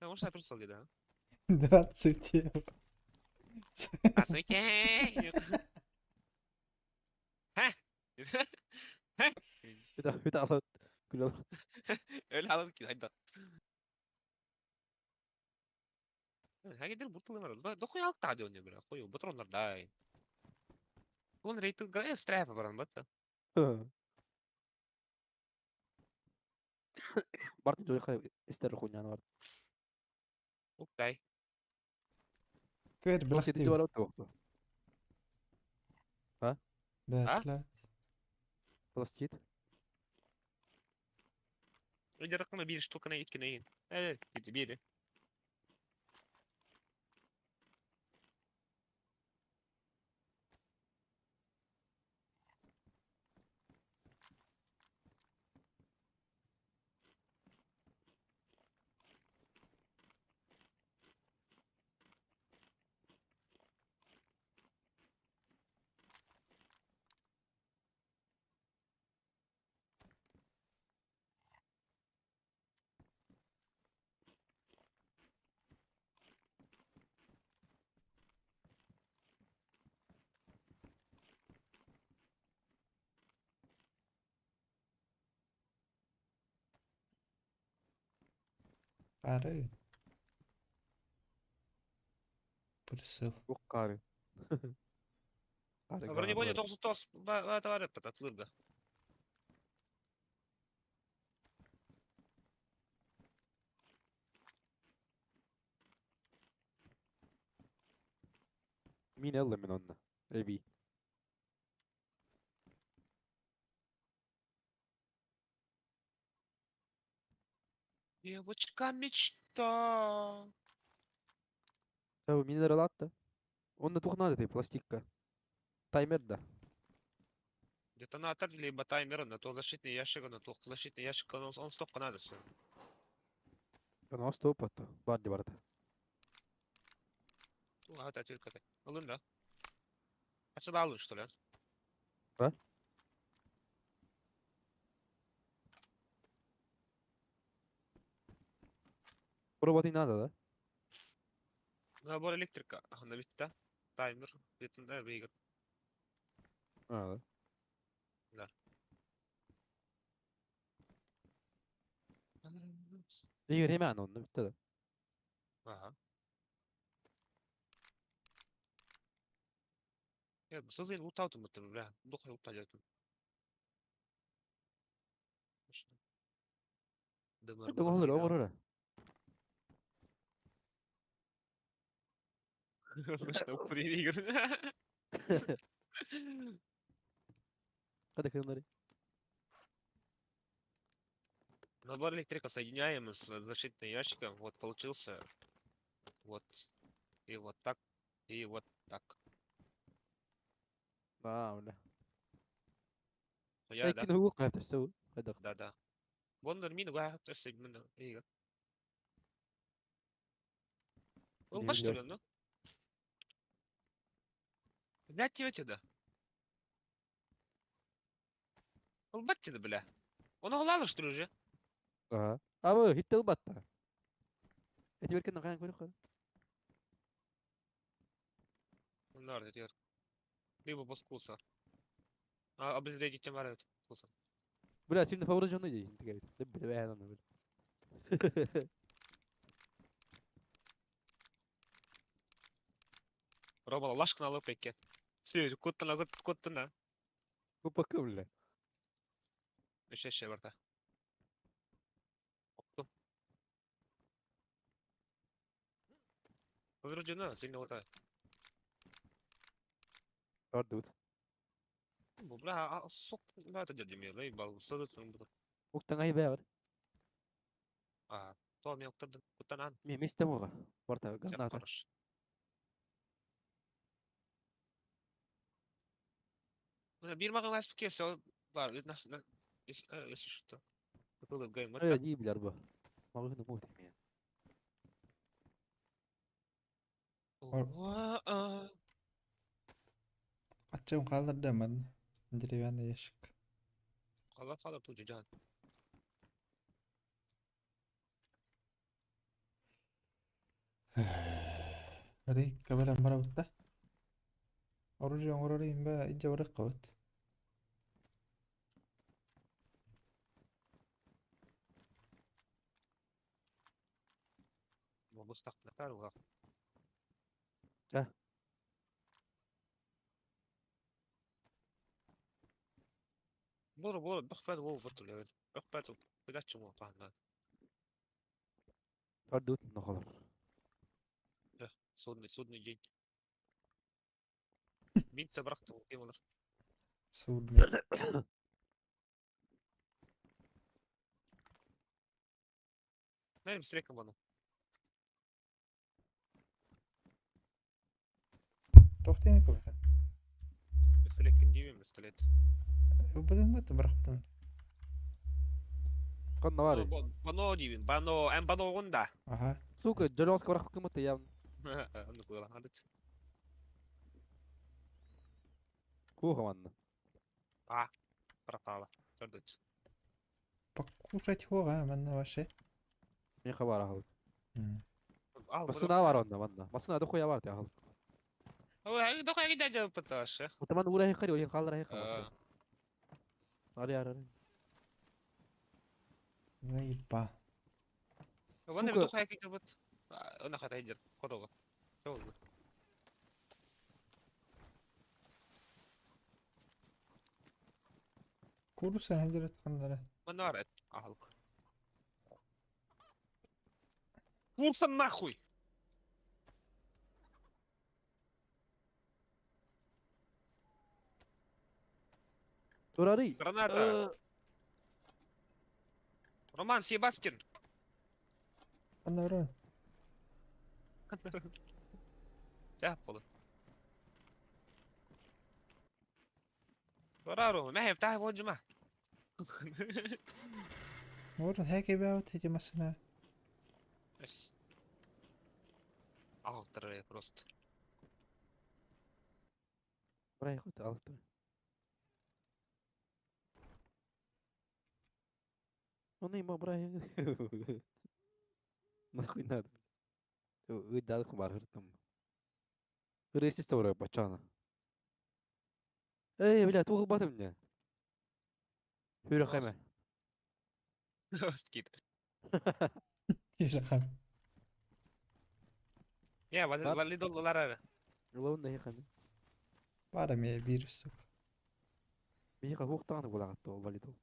Может, я гида. Здравствуйте. Здравствуйте. Ха? Это это алат. Күлә. Öyle alır ki hayda. Хагидер буртулы Дохуй алк та дённе бля. Хуй патроннар дай. Он рейтинг э стряпа баран батта. Бартын жой хай истер хуйняны бар. Окей. Көр Бу сети билахти. бар отты. А? Бля. Пластит. Иди ракына бир штуканы иткене. Э, иди бири. Баары. Бір сыл. Ох қары. Қары Бронебойня гана. 99 бар эппит атылырга. Мин элле мен онна. Эби. Девочка мечта. Та минерал атты. Онна тухнады ты пластикка. Таймер да. Детонатор либо таймер, на то защитный ящик, на то защитный ящик, он стопка надо все. Ана стоп атты. Бар ди барда. А, это Алын да. А сюда алын, что ли? Да? Пробовать надо, да? Набор электрика. Ана битте. Таймер. Детонатор бейгер. А, да. Да. Игорь hemen онна битте да. Ага. Я сызын лутаутым бітті, бля. Духай лутать. Это olur olur olur. Слышно, упырь Игорь. Hadi kınları. Набор электрика соединяем с защитным ящиком. Вот получился. Вот. И вот так. И вот так. Да, бля. Я, да. Ләкин хукук кайтырсы. Hadi. Да, да. Бондар мин гуа мин Игорь. Не Улба что билер. ли, ну? Блядь, тебе да. Улбат тебе, бля. Он оглала, что ли, уже? Ага. Абы хитте батта. Эти беркен каян көрүк кара. Нар, это Либо боскуса. А, обезвредить тем арет. Бля, сильно поврежденный дей. Деп бля, аны бля. Робала лашкна лопеке. Все, куттана, куттана. Купака бля. Еще барта. Опту. Повреждена, сильно вот так. Ардут. Бля, а сок, бля, это дядя мне, заебал, садится он буду. Уктан ай бәр. А, то мне уктан, куттанан. Ми месте мога. Барта Всё, граната. хорошо. Bir маған ласпы все, бар, нас, если что. Было гейм, вот Э, так. не билер бу. Магы мут эме. О, Ачым қалдырды мен. Деревянный ящик. Қала қала тут жан. Рейкка белән барабыт да. Оружие оҥорор ба иджа барык кабыт. Мустaqnaqar уға. Да. Бора бора бахпад воо бутул бахпад билачым пахна. Ардут нохолор. Судный судный день. Бинт брахту кемалар. Судный. Наверное, стреком бану. Тохтен көбәтен. Пистолет деймін пистолет. Ылбыдын баты бырахпын. Канна бар. Бано деймін, бано, әм бано оғында. Аха. Сука, жолоска барах кымыты я. Аны қойған, андыт. Куха манна. А, пропала. Төрдүт. Покушать хога манна вообще. Мен хабар ахал. Ал, Масына бар онда манна. Масына да хуя бар те ахал. Ой, дохуя гидә жауып пыташы. Утаман ура хикари ойын қалдыра хика масына. Ари ари. Заеба. Вон Сука. бу хайа киирбит. Ына хата дер. Хорога. Чоолу. Курса хандырат хандара. Манар ахалк. Курса нахуй! Турарый. Граната! Роман Себастьян! Анарон. Чаппылы. Барару, ما هي بتاعي بون جماعة. Морын хэк эбэвт эти машина. بس. Алтыр просто. Брай хоть алты. Он има брай. Нахуй надо. Ыдал хубар хыртым. Ресист ора бачана. Эй, бля, тух батым мне. Хүрэ хэмэ. Скид. Ежахан. Я, вали доллар. Главное хэмэ. Бара ме вирус сука. Миха хуктан булагатто валидол.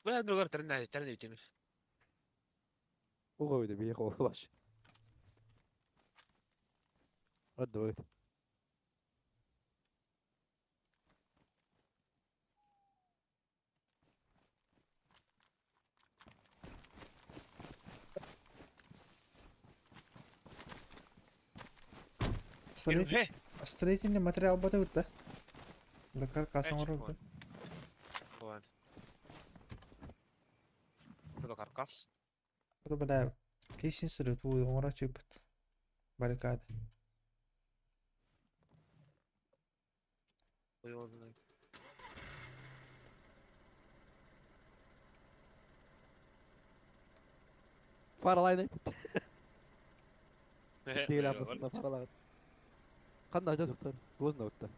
Бля, другар тренер, тренер теми. Уговиде миха олаш. Отдавай. Строитель, строительный материал бата да? Да каркас оңорор да. Это каркас. Это бля лестница туу оңоро чыпыт. Баррикада. Фаралайны. Тегеле апасында фаралайны. Кандай доктор? Көзүнө өттү.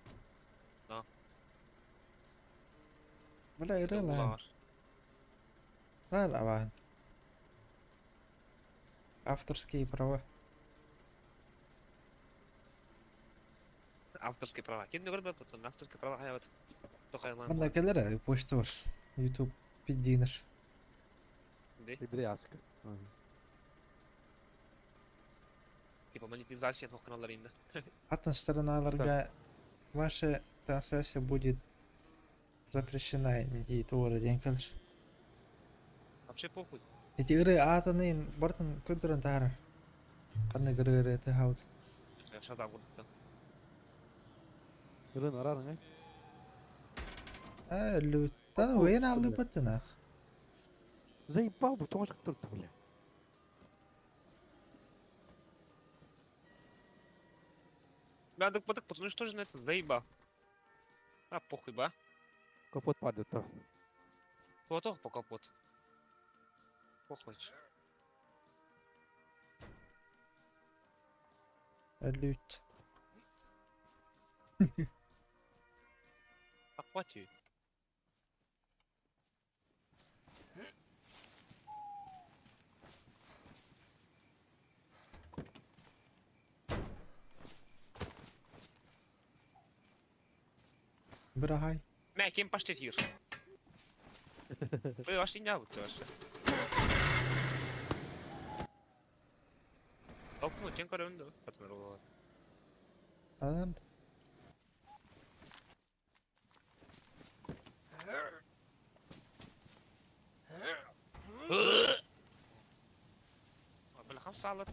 Бля ырылан. Рарабан. Авторские права. Авторские права. Ким не көрбөт пацан, авторские права хаябат. Тохайлан. Мында келер почта бар. YouTube пиддинер. Бибире аска. Типа монетизация каналлар инде. Атын стороналарга ваша трансляция будет запрещена дии туора диэн кэлэр. Вообще похуй. Эти ыры аатынын бартын көндөрөн тахар. Канны гыры ыры хаут. Шазам курдуктан. Ырын арарың, ай. Э, лүттан уйын алды баттынах. Заебал бу тоңочка турупту, бля. Да, так поток, потому что же на это заебал. А, похуй, ба. Капот падает то. Платок по капот. Похуй. Лүт. А хватит. Бирахай. Мә, кем паштет ер. Вы вообще не вот вообще. Толкну, тем көрөмдү. Патмар болот. Анан Бля, хамсалат.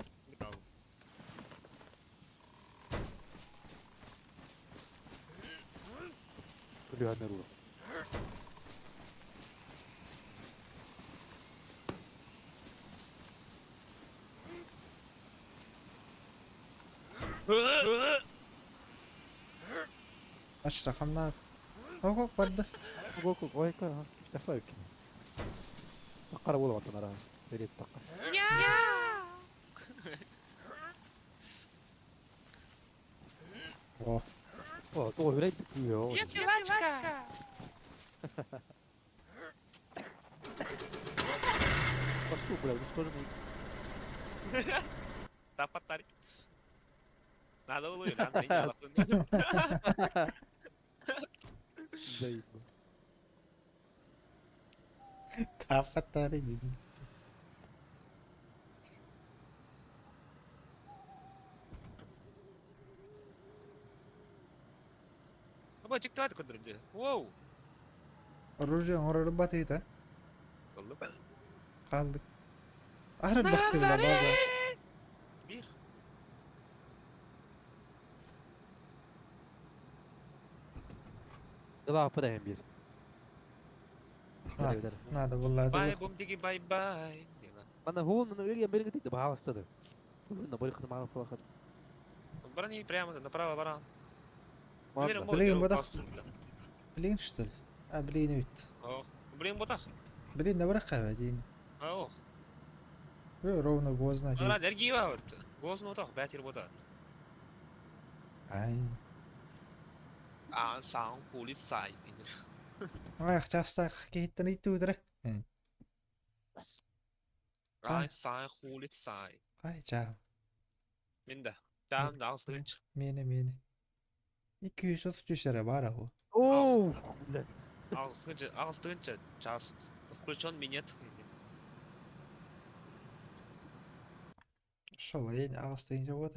Бля, нервы. Аш рахамна. Хокок барды. Хокок, ой, ка, иштахлайк. Таккара болуп аттан ара. Берет такка. О, О, то үрейт күйөө. Если лачка. Тупо, бля, уничтоженный. Тапаттар. Надо было, надо, не надо. Заебал. Тапаттары дедим. Аба чиктиват көндүрдү. Воу. Оружие оҥорору батыыта. Болду. Хааллык. Аһара бахтыыла база. Бир. Давай подаем бир. Надо было. Бай бумдиги бай бай. Мана هو من غير يمبرق تقدر بها الصدر. قلنا بريخ معنا في الاخر. Барани прямо направо баран. Блин, бодах. Блин, что ли? А, блин, үт. Блин, ботах. Блин, на брака один. Ох. Ровно гозна. Ара, дергива вот. Гозна отах, бәтер бота. Ай. А, сан полицай. Ай, часто кейттен итүүдре. Ай, сан полицай. Ай, чаа. Менде. Чаам да алсынч. Мени, мени. 233 эрэ бар аху. Оу, бля. Алсынча, алсынча час. Включен минет. Шол, ен ағыстайынча вот.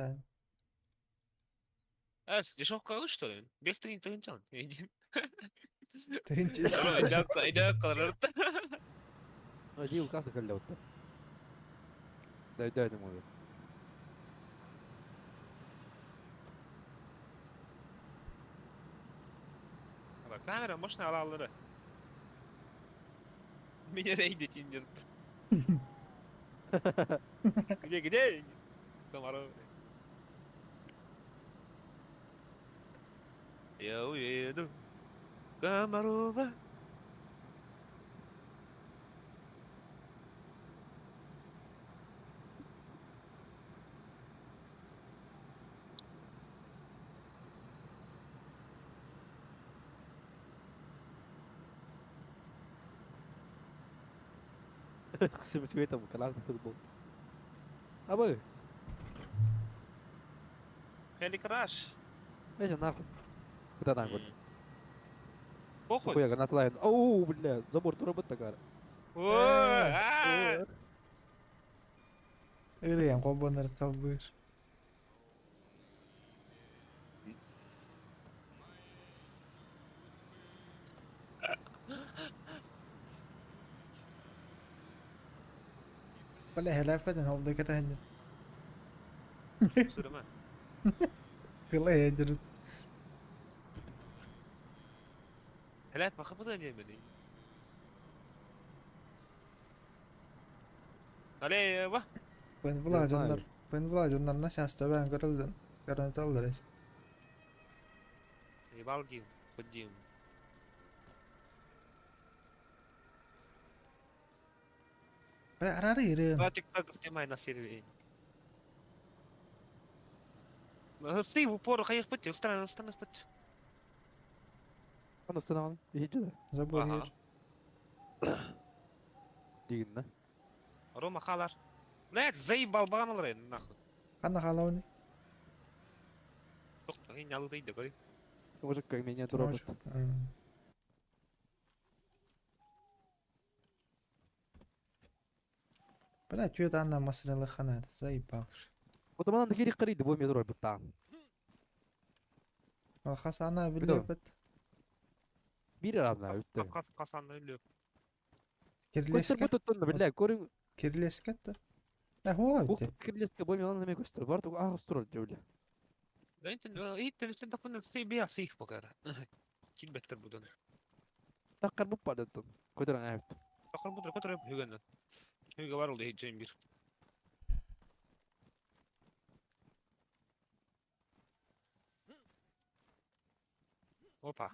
Эс, дешевка что ли? Без тыгын тыгынчан. Един. Тыгынча. Иде калырырт. Иди указ калля вот. Дай дай думаю. Камера мощная алалары. Меня рейдить индерт. Где, где? Комаров. Я уеду. Комарова. سويتهم كلاس فوتبول. ابوي. Хели краш. ايش ناخذ؟ كنت ناخذ. Похуй. Хуя, гранат лайн. Оу, бля, забор турабыт такара. О, Ырыян қолбонар талбыр. Бля, хеләпәден холда кәтәһәндер. Сүрәмә. Кылай әдер. Хеләп бакып димени. Але ба. Бен була жоннар, бен була жоннар на часто бен көрүлдүн. Көрүнөт алдар. Ибалдим, ходим. Бля, арары ирен. Да тик-так снимай на сервере. Стой в упор, хайх пыть, странно, странно пыть. Аны сынаган. Иһиджи да. Забор ер. Дигин да. Рома халар. Блядь, заебал баналар, нахуй. Кана халауны? Тохто, не алды иде, говори. Может, как меня турабыт. Бля, чё это Анна масрела хана, заебал. Вот манан кири кариды бу метро буттан. Хас ана билебет. Бир ана үттө. Кас касанны үлеп. Көстөр Кирлеске. буттун бля, көрүң. Кирлеске та. Э, хуа Бу бите. кирлеске бу мен неме көстөр. Бар агыс турар бля. Да интен, итен сен тафын сей бия сейф покара. Килбеттер будан. Таккар буп бардыттын. Көтөрөн айыпты. Такыр будан көтөрөп хүгәннән. Хүгә бар ул хиджен бир. Опа.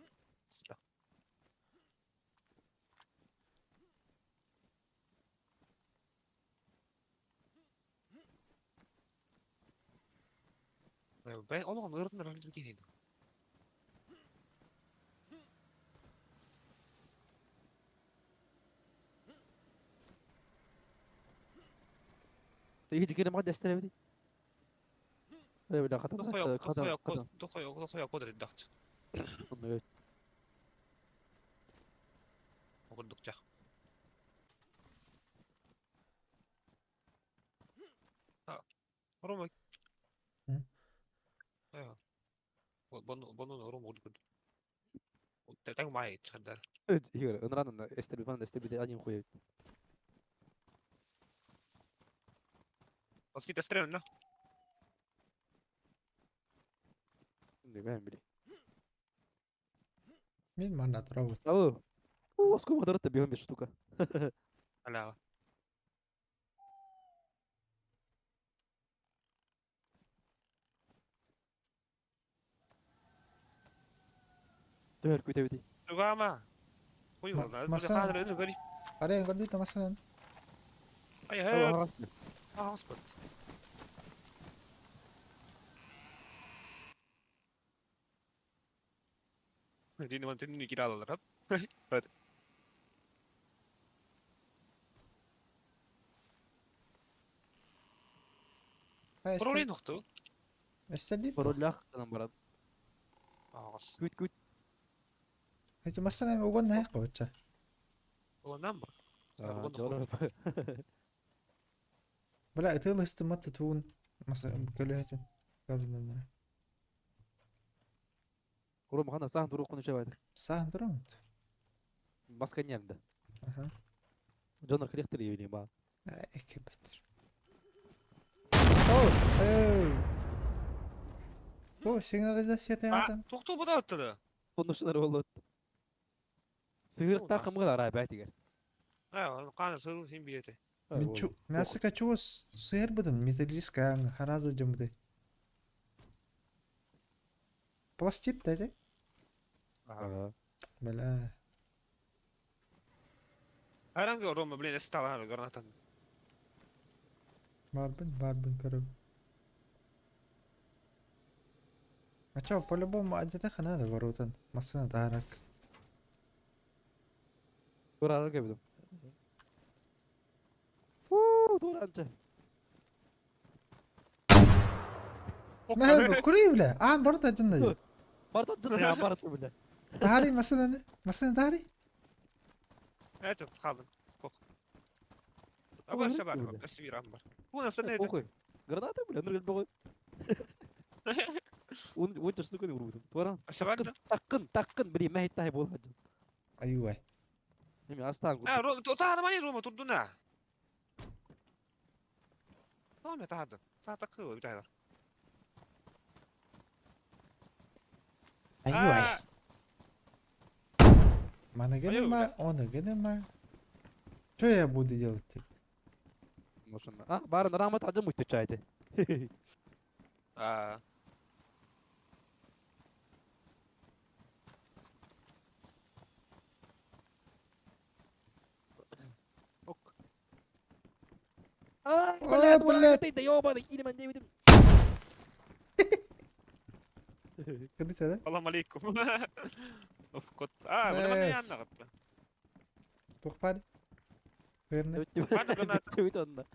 Сюда. Бай, олоғын ырытын ырытын кейін. Тиги ма дестер бити. Э бля хатан хатан хатан. Тохой кодр дакч. Онно Курдукча. Рома. Бону Рома урдук. Так май чандар. Игорь, ынранын эстер бан эстер бити один хуй. Осита стрелна. Не мен били. Мин манна турабыт. Ау. У, сколько модерата бьем без штука. Аля. Төр күтә бити. Тугама. Хуй Ма- маса- Арен көрдүт масынан. Ай хэ. А, господи. Дини ман төннү киралалар. Hadi. Пароли нохту. Эстер Паролях канан баран. Агас. Күт күт. Эти масынан угон наяк бача. Онан бар. Бля, ытыл ыстымат туун маса көлөһөтүн. Көрдүнөр. Урум хана сахан турук кunu шабайды. Сахан турум. Маска немді. Аха. Жонор клехтер евели ба. Эки бетер. Оу. О, сигнализация тагатан. Тохту буда оттады. Конушунар болот. Сыгырыкта кымгыл ара бәтигер. А, каны сыру син билете. Мен чу, мясо чу сыр будем металлическая хараза жымды. Пластит даже? Ага. Бля. Аранга Рома, блин, стала гранатан. Барбын, барбын көрөм. А чё, по-любому адетаха надо воротан. Масына дарак. Тура ара кебидим. Уу, тура анча. ما كوري بلا عم برضه جنة Барта жына барта бля. داري مثلا مثلا داري Это хабын. Аба сабар, асвир амбар. Уна сане. Охуй. Граната бля, нургал богой. Он он штука не урудым. Тура. Сабар. Таккын, таккын, бли, махит тай бол. ايوه Эми астан. А, Рома, то та мани Рома турдуна. Рома та та такы битайдар. ايوه ما انا ما انا ما Что я буду делать? Машина. А, барын рамат ажым үтө чайды. А. Ок. Ой, блядь. Ты да ёбаный, килиман дебидим. Көрдү да? Салам алейкум. Оф, кот. А, бuna мана Эс. янна катты. Тухпар. Верно. Ладно, граната. Өтө онда.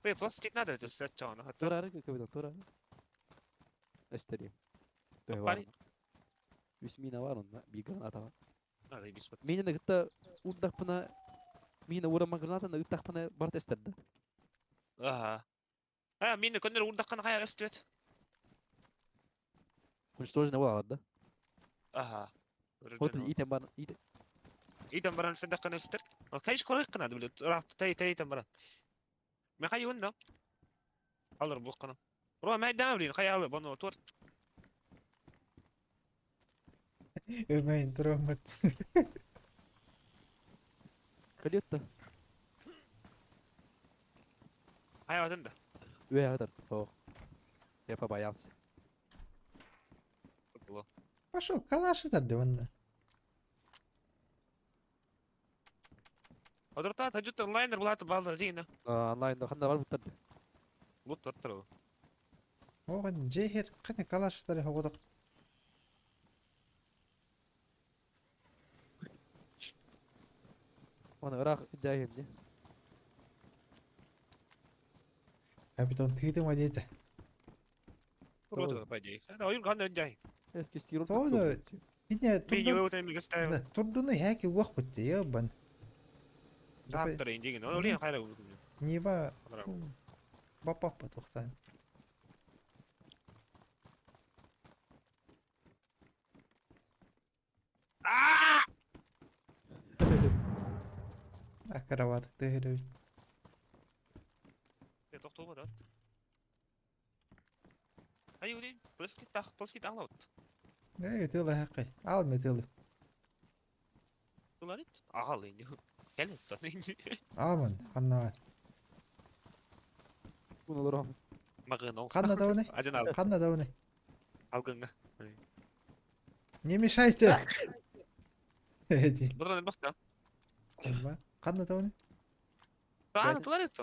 Эй, пластик надо, это сачана. Тура ара кебидим, тура. Эстери. Тухпари. Үс мина бар онда, бир граната бар. Надо бис. Мени гытта урдакпына мина урама гранатаны ыттакпына барт эстерди. Ага. А, мени көндөр урдаккан кая өстүбөт. Уничтожено болалар да. Ага. Вот итем бар, ит. Итем баран сендаккан өстөр. Кайш колек кына билет. Ра, тай тай итем баран. Ме кай онда? Алыр бу кына. Ро, май дам блин, кай алы бону тур. Өмейн тромат. Калетта. Кай атында. Үе атар. О. Я побоялся. Пошел, калаш это онда. Одурта тажут онлайнер булат базар жийна. Онлайнда кандай бар буттарды. Бут тур. Оған жехер қане калаштары хоғодақ. Аны ырак жайын же. Капитан тыытыма диэтэ. Рота, по идее. Ойун ханна дьай. Тоҕо Кине турду. Турдуну хэки уох бутте ебан. Тааттар индигин. Оны олен хайра. Неба бапап тухтан. Акробатик тыһыры. Тохтоо да. Ай улин, пластик тахлаут. Э, тылы хаккай. Ал метылы. Туларит? Ахал инди. Кел Аман, ханна бар. Буну Магын ол. Ханна дауны? Ажан ал. Ханна дауны. Алгынга. Не мешайте. Эти. Будран бакта. Ханна дауны? Таан туларит.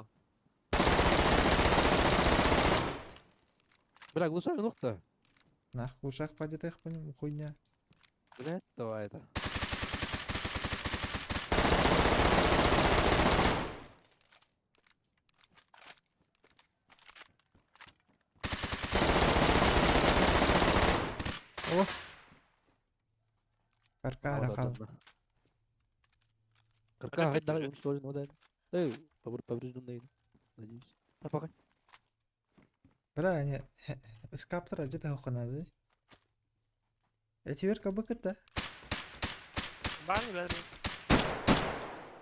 Бля, глушак нухта. Нах, глушак падетэх хуйня. Блядь, давай это. О! Каркара хал. Каркара хал, давай уничтожен, вот это. Эй, поврежденный, надеюсь. А пока. Бля, они эскаптора где-то хохонады. Я теперь как бы это. Бар, бар.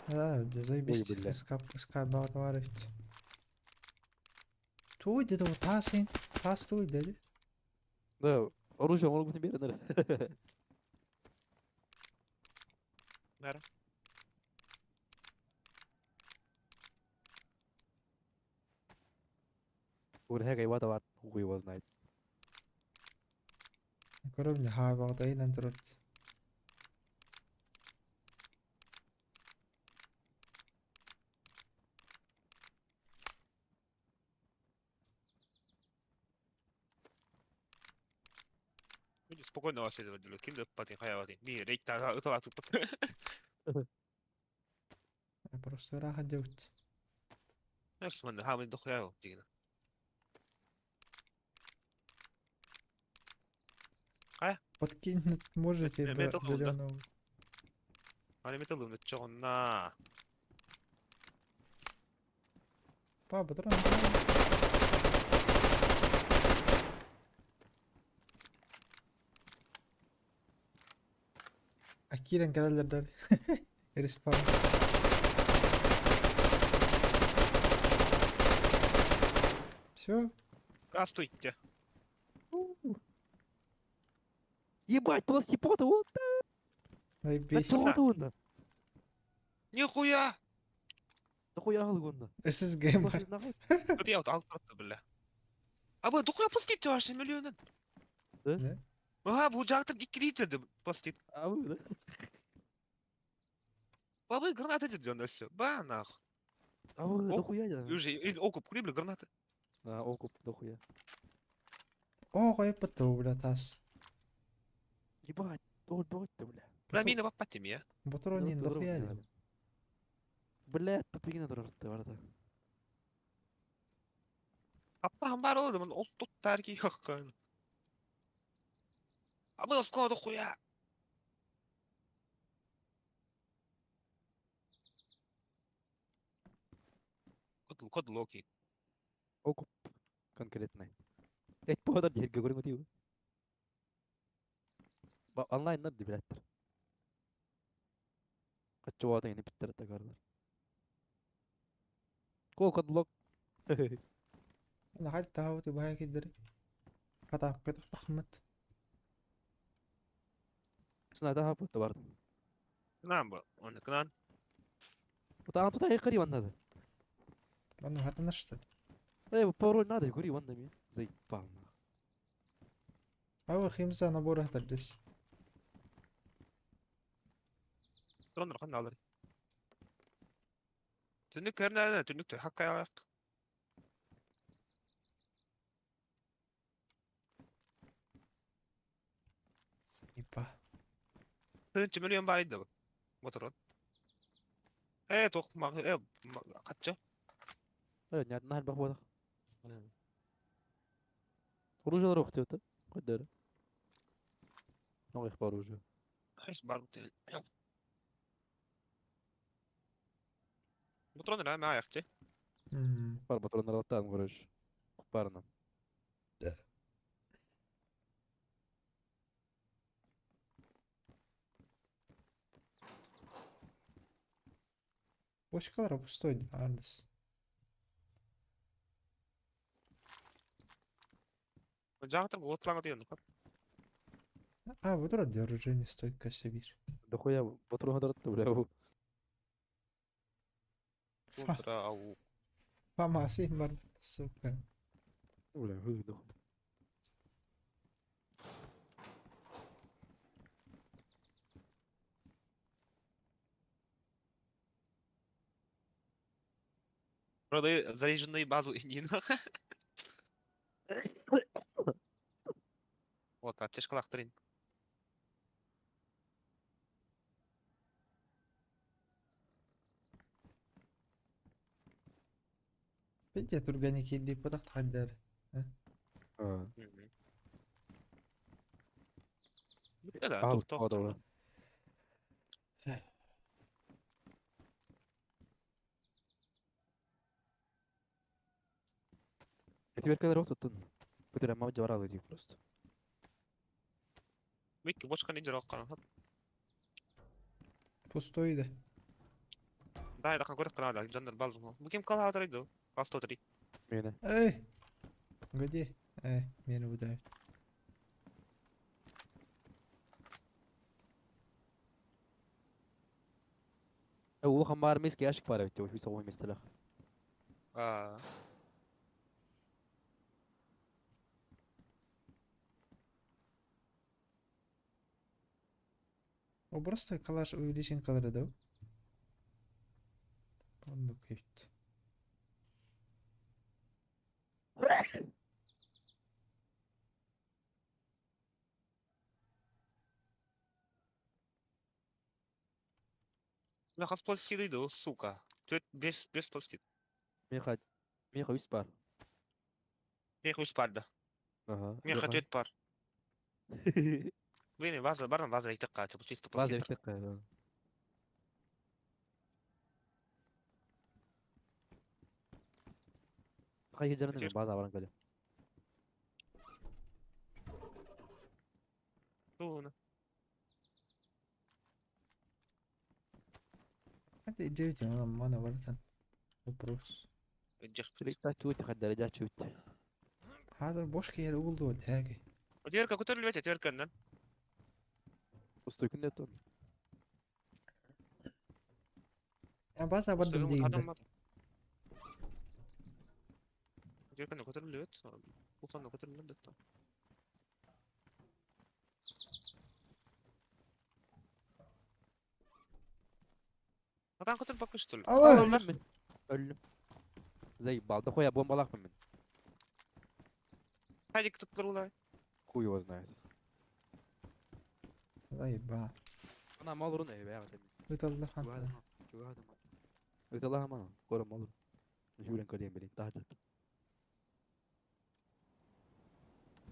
Да, заебись. Эскап, эскап, товарищ. Туй, где-то вот тас, тас туй, дядя. Да, оружие могут не берет, наверное. Бара. Хуй его знает. Көрөм хаа багдайынан турат. Спокойно вас это ким деп патын хаяватын. Ми рейта ыталатып. Просто раха делать. Нас ман хамын дохуя дигена. Подкинуть можете до зеленого. Ани металлым чогонна. Па, патрон. Акирен кэлэллэр Респаун. Все? Здравствуйте. Ебать, пластипота, вот. Наебись. Да Нихуя! Дохуя алгонна. ССГ бар. Вот я вот алып бля. А бу дохуя пластит вообще миллионын. Да? Ага, бу жактыр икки пластит. А вы, да? Бабы гранаты деден все. Ба нах. А вы дохуя да? Уже окуп кури бля гранаты. А, окуп дохуя. О, кой бля тас. Ебать, доль ты, бля. Бля мина баппати я. Ботронин дохуя. Бля, тупигина турарты барда. Аппахан бар олду, мын ол тут тарки yok. А мы оскола дохуя. Код код локи. Окуп конкретный. Эт подар жерге көрүңө тийбу. Онлайн нар дибилеттер. Каччуата ини биттер тагарлар. Ко код лок. انا حد تهوت بهاي كدري قطع قطع خمت Сына бутта бардым. Кынан бу. Оны кынан. Утаан тута кыри ваннады. Аны хатына что ли? Эй, пароль надо, кури ваннами. Заебал нах. Ава химса набор хатырдыш. Дронер кандай алыр. Түнүк көрнө, түнүктө хакка аяк. Заеба. Тынчы миллион бар иди бу. Моторон. Э, ток ма э катчы. Э, не одна бах бодах. Оружиелар охтуота. Көддөр. Оҕих оружие. Хас бар бутел. Патрон ра ма яхте. Бар патроннар аттаан көрөш. Барынан. Бочкалар пустой ардыс. Жаатыр отлаңа деген. А, вот вроде оружейная стойка Сибирь. Дохуя патрон хадаратты бля бу. Тундра ау. Фамасы бар, сука. Бля, хы дохуя. Продаю заряженную базу Инина. Вот, аптечкалахтырын. بدي ترجاني اللي بدك تحدر. Аа. Да, Ал тоқ одола. Этиберкелер оттун. Бүтүр амма жабаралы дейт просто. Микки бочка не жорок кана. Пустой да. Да, да, көріп қана жандар балды. Бу ким кала отырды? Басты отырды. Мени. Эй! Где? Эй, мени выдавит. Улахан баар миске ящик бар эбит деп үс оҕо миэстэлээх. Аа. О, просто калаш увеличен калары да? Оннук эбит. Бля, хас пластиды, сука. Төрт, бес, бес пластид. Миэхэ миэхэ үс бар. Мех үс барды. Аха. Меха төрт бар. Блин, база бар, база итек ка, чисто База пластид. эртек кай. Кай жараны мен база баран кэле. Туна. Hadi девять мана бартан. Вопрос. Жах. Чуут хаддара жа чуут. Хазыр бош кер угулду тәги. Отверка көтөрүлүп отверкандан. Пустой күндө тон. Я база бардым дегенде. Отверканы көтөрүлүп, Улсанды көтөрүлүп да. Атан көтөрүп бакыш тул. Ава! Өлдүм мен. Өлдүм. Заебал. Да хуя бомбалахпын мен. Хайдик туттур улай. Хуй его знает. Заеба. Ана мал урун эй бая катем. Виталла ханта. Ыйталаха мана. Кора мал урун. Юрен калем белин тахат.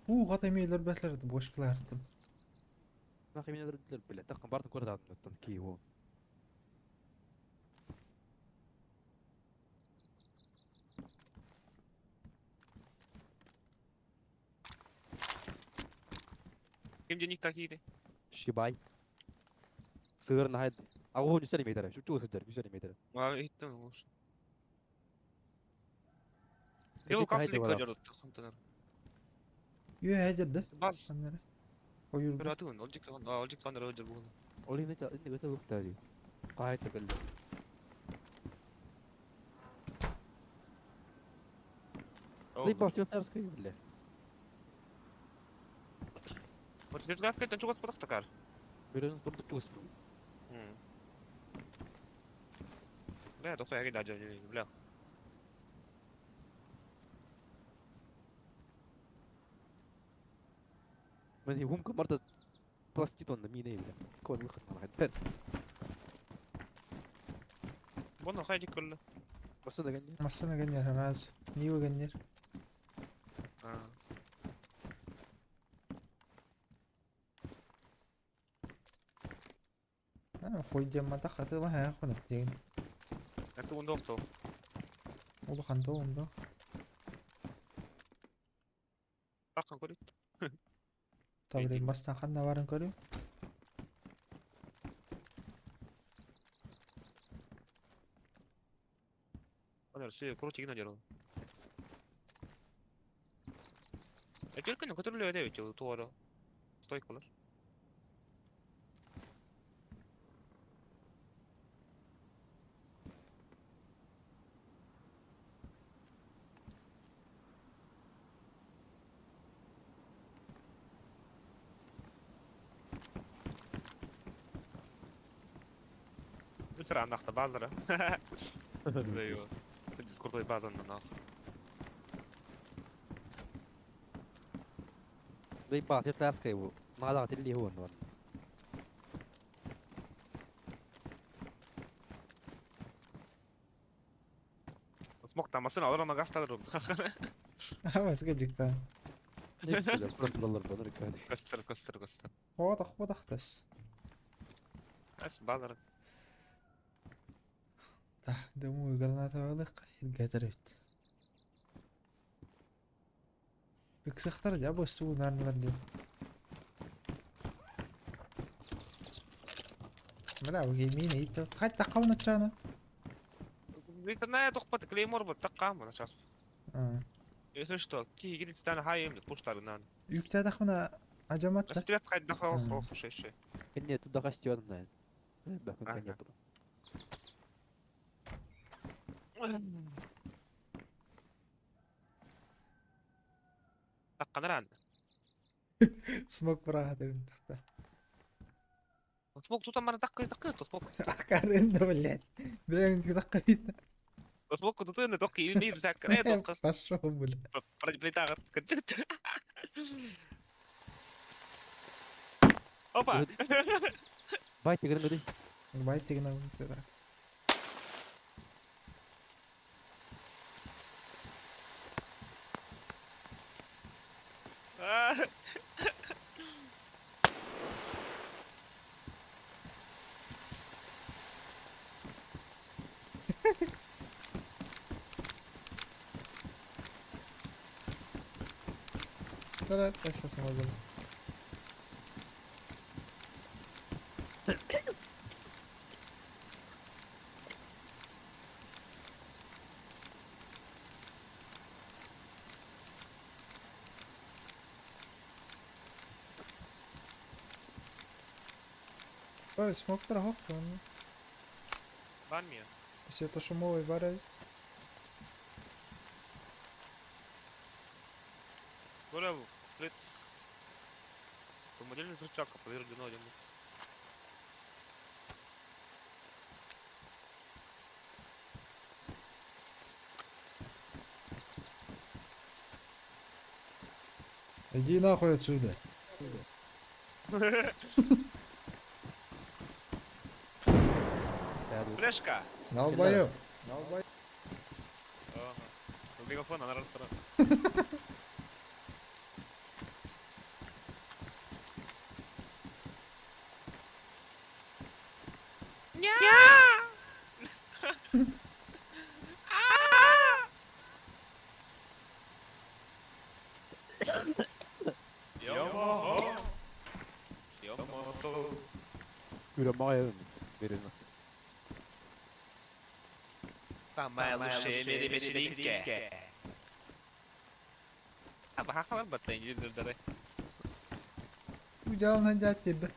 У гата мейлер бәтләр бош кылартым. Нахи мен дерлер биле. Таккан бартын кора дадым тон ки во. Ким деник такири? Шибай. Сыгыр нахайд. Агу нүсәли мейтәре. Чү чү сыдыр, нүсәли мейтәре. Ма иттем уш. Йол касылык жорот хантанар. Йө хәҗерде. Баз. Аннары. Ойыр. Бир атыгын, олжик олжик кандар өжөр бугун. Оли не инде өтә үктәри. Кайта кэлде. Заебал, Светарская, бля. Вот Светарская чугас просто Бирен турду чугас. Бля, дохуя гида бля. Мен хумка марта пластитон мине бля. Кон выход на хад. Боно хайди көллө. Басына гәннер. Масына гәннер раз. Нио гәннер. А. Хуй диэмматах атыылаһыахпын диэн. Это он доктор. Улахан да онда. Таххан көрүт. Таблин бастан ханна барын көрү. Ана все, короче, гина деру. Экеркен көтөрүлө эдебит туора. Стойк болар. Бысыра аннахта баалара. Айва. Дискордой базаннан ах. زي باص يطلع سكاي ما ضغط اللي هو النور. Смок тамасын алар ана гастадыр. Хавас кежикта. ليش كذا فرنت الله بنرك هذه. Көстөр, көстөр, көстөр. واضح واضح тас. Ас баалара. Тах, дому граната валык илгәтерет. Биксехтар жабы стул нарлар ди. Бля, يمين ايت خد تقونا تشانا. Виктор, тохпат клеймор бут таккам, сейчас. اه. Если что, ки гирит стан хай им пуштар нан. Юктә дахмына ажамат да. Стивет кайда хо хо шеше. كني تبدا غاستي وانا بكون كان Ага. يطلع. Такканран. Смок брат тахта. Смок тут мара таккы таккы смок. Карен блядь. Бен таққайт. Смок тут не тоқки или не сак не тоқки. Пошел, блядь. Плитагар. Опа. بايت تقدر دي. Байт деген да. Тарар эсэс можно. Ой, смоктар хоккон. Бар мия. Все то шумовый барай. Коля, плит. Самодельный зрачак, поверь, один. Иди нахуй отсюда. Флешка. Долбоёб. Ага. Мегафон анарар турар. Йомо. Йомо. Kyllä mä aion virna. Самая лучшая вечеринка. А бахалар баттайын жирдер. Удална дятел.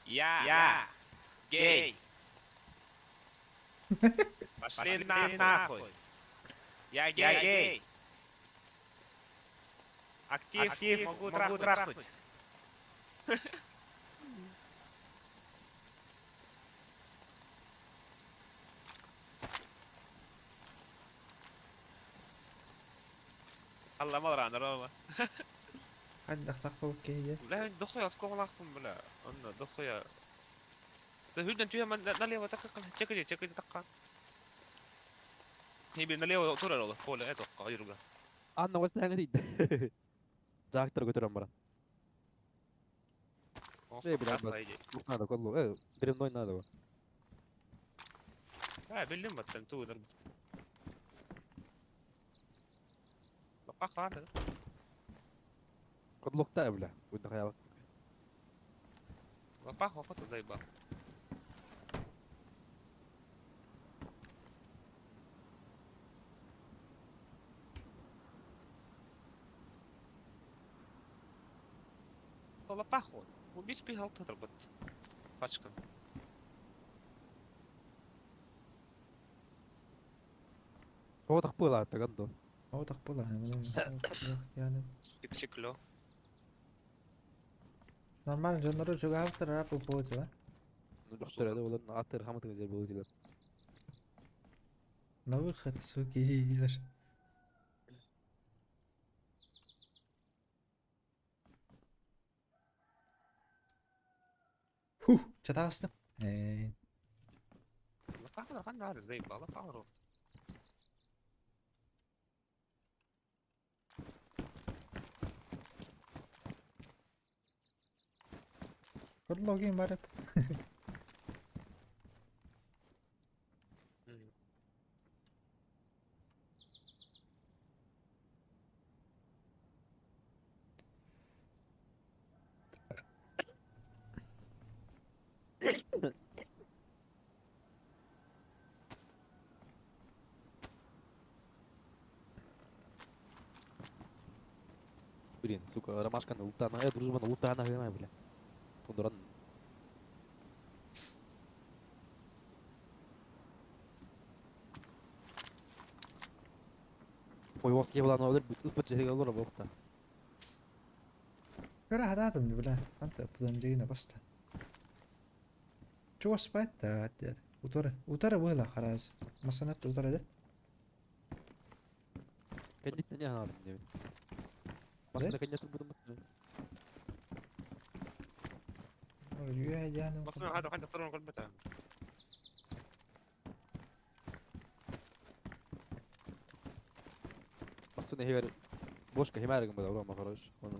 Я. Я. Гей. Пошли на нахуй. Я гей. гей. Актив, Актив могу, могу трахнуть. الله ما رانا روما. Хаддах тақпа кеге. لا دخل اسكو لاخكم بلا انا دخل تهودن تيها من налево دقيقة تشكلي تشكلي دقة. Хиби налево турар ол, поле это кайырга. Анна оҕус нэһэҥэ тиийдэ. Дактор көтөрөн баран. Эй, блядь, брат. Лук надо, код лук. Древной надо. А, биллим баттан туу дар. Лапа Код лукта, бля. Уйда хаялык. Лапа хохото заеба. Лапахо. Убить бегал вот. Пачка. О, так было, так андон. О, так было. Yani Цикло. нормально дьоннору чугаһаптар рап уполотила. Ну, доктор, это было аттыр хамытың зер было дилер. На выход, суки, диилэр. Фух, чатаҕыстым. Э, Лапахо ханна заеба, лапахо. Кодлогин барып. Блин, сука, ромашка на лутана, дружба на лутана, бля. Тундуран. Ой, воски была, но ыппыт жеге олор болта. Көрө хатаатым бля. Анта пудан жегине баста. Чугас байтта дер. Утары, утары была хараз. Масанат утары да. Кеннит не надо не. Басына кеннит буду мут. Үйе жаны. Басына хада ханда туран көлбөтө. Басына хивер бошка химарыгым бада урама хорош. Оны.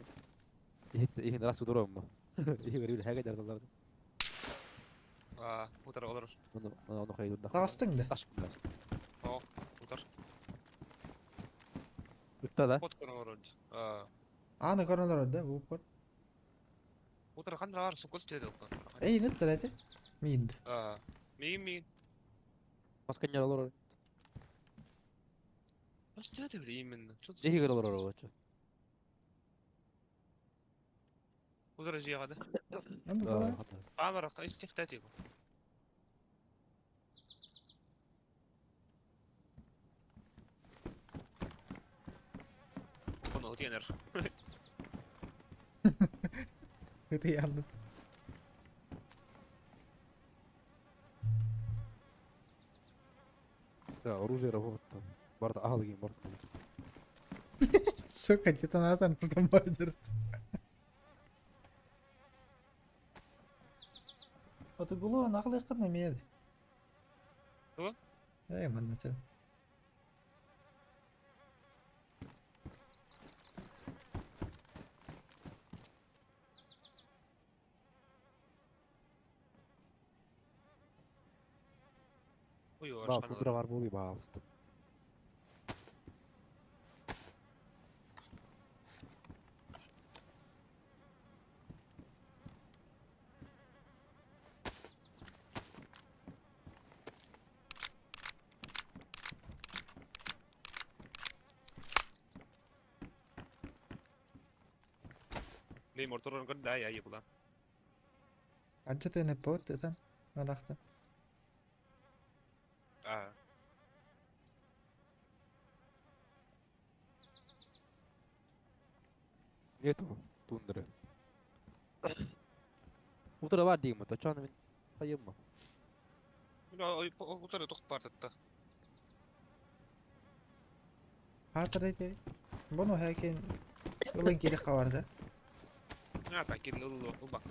Ихит ихин расу дурама. Ихи бир хага жардалар. А, утар олор. Оны оны хайду да. Тагастың да. Таш бля. О, утар. Ытта да. Кот көрөр. А, Аны көрөнөр да бу пор. утар ханда бар сукус деді. Эй, неттер эти. Минд. А, ми ми. Маска не олор. Что это именно? Что Жеги олор олор. Утар жига да. Аны була. Камера истихтати. Оно тенер. Это явно. Да, оружие работает там. Барда ахалыгин барда. Сука, детонатор тутан байдыр. Аты гулу нақыл еққын неме еді? Тугу? Эй, манна ча. Ой, Ба, пудра бар болуй баалысты. Ми морторон кында я ебла. Анча тene пот этен. Марахта. А, Нету тундры. Утра бар дейм, то чаны мен хайымма. утар тох партатта. Хатыр эти. Бұны хәкен ылын керек қабарды. А, так кирил бак.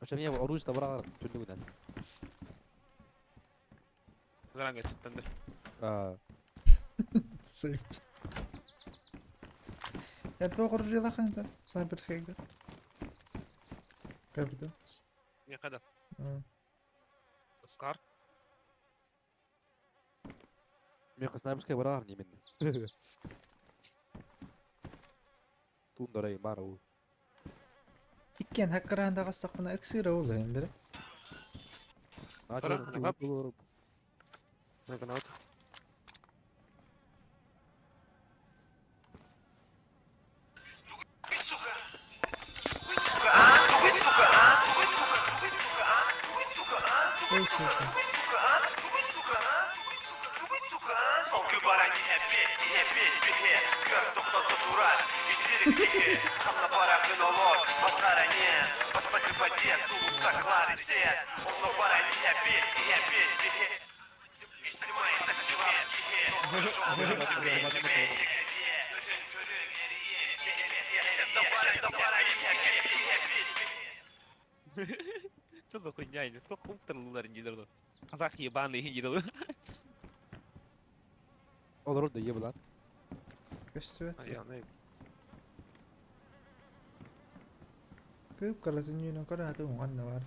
Оча мне оружие табара түннүгүнэн. Гранга түттэн да. Аа. Сейф. Я тоҕо оружиелаах это снайперскайга. Кэбитэ. Не қада. Скар. Меха снайперская бараар неменно. Тундара баар ол. Иккиэн хаккараан таҕыстахпына ыксыыра ол эһин бere. Ой, сука. Что за хуйня? Сколько хуптерлар не дадут? Казах ебаный не дадут. Олорор да ебылан. Көстүбэт. Кыып каратын үүнэн көрө аты уҥан бар.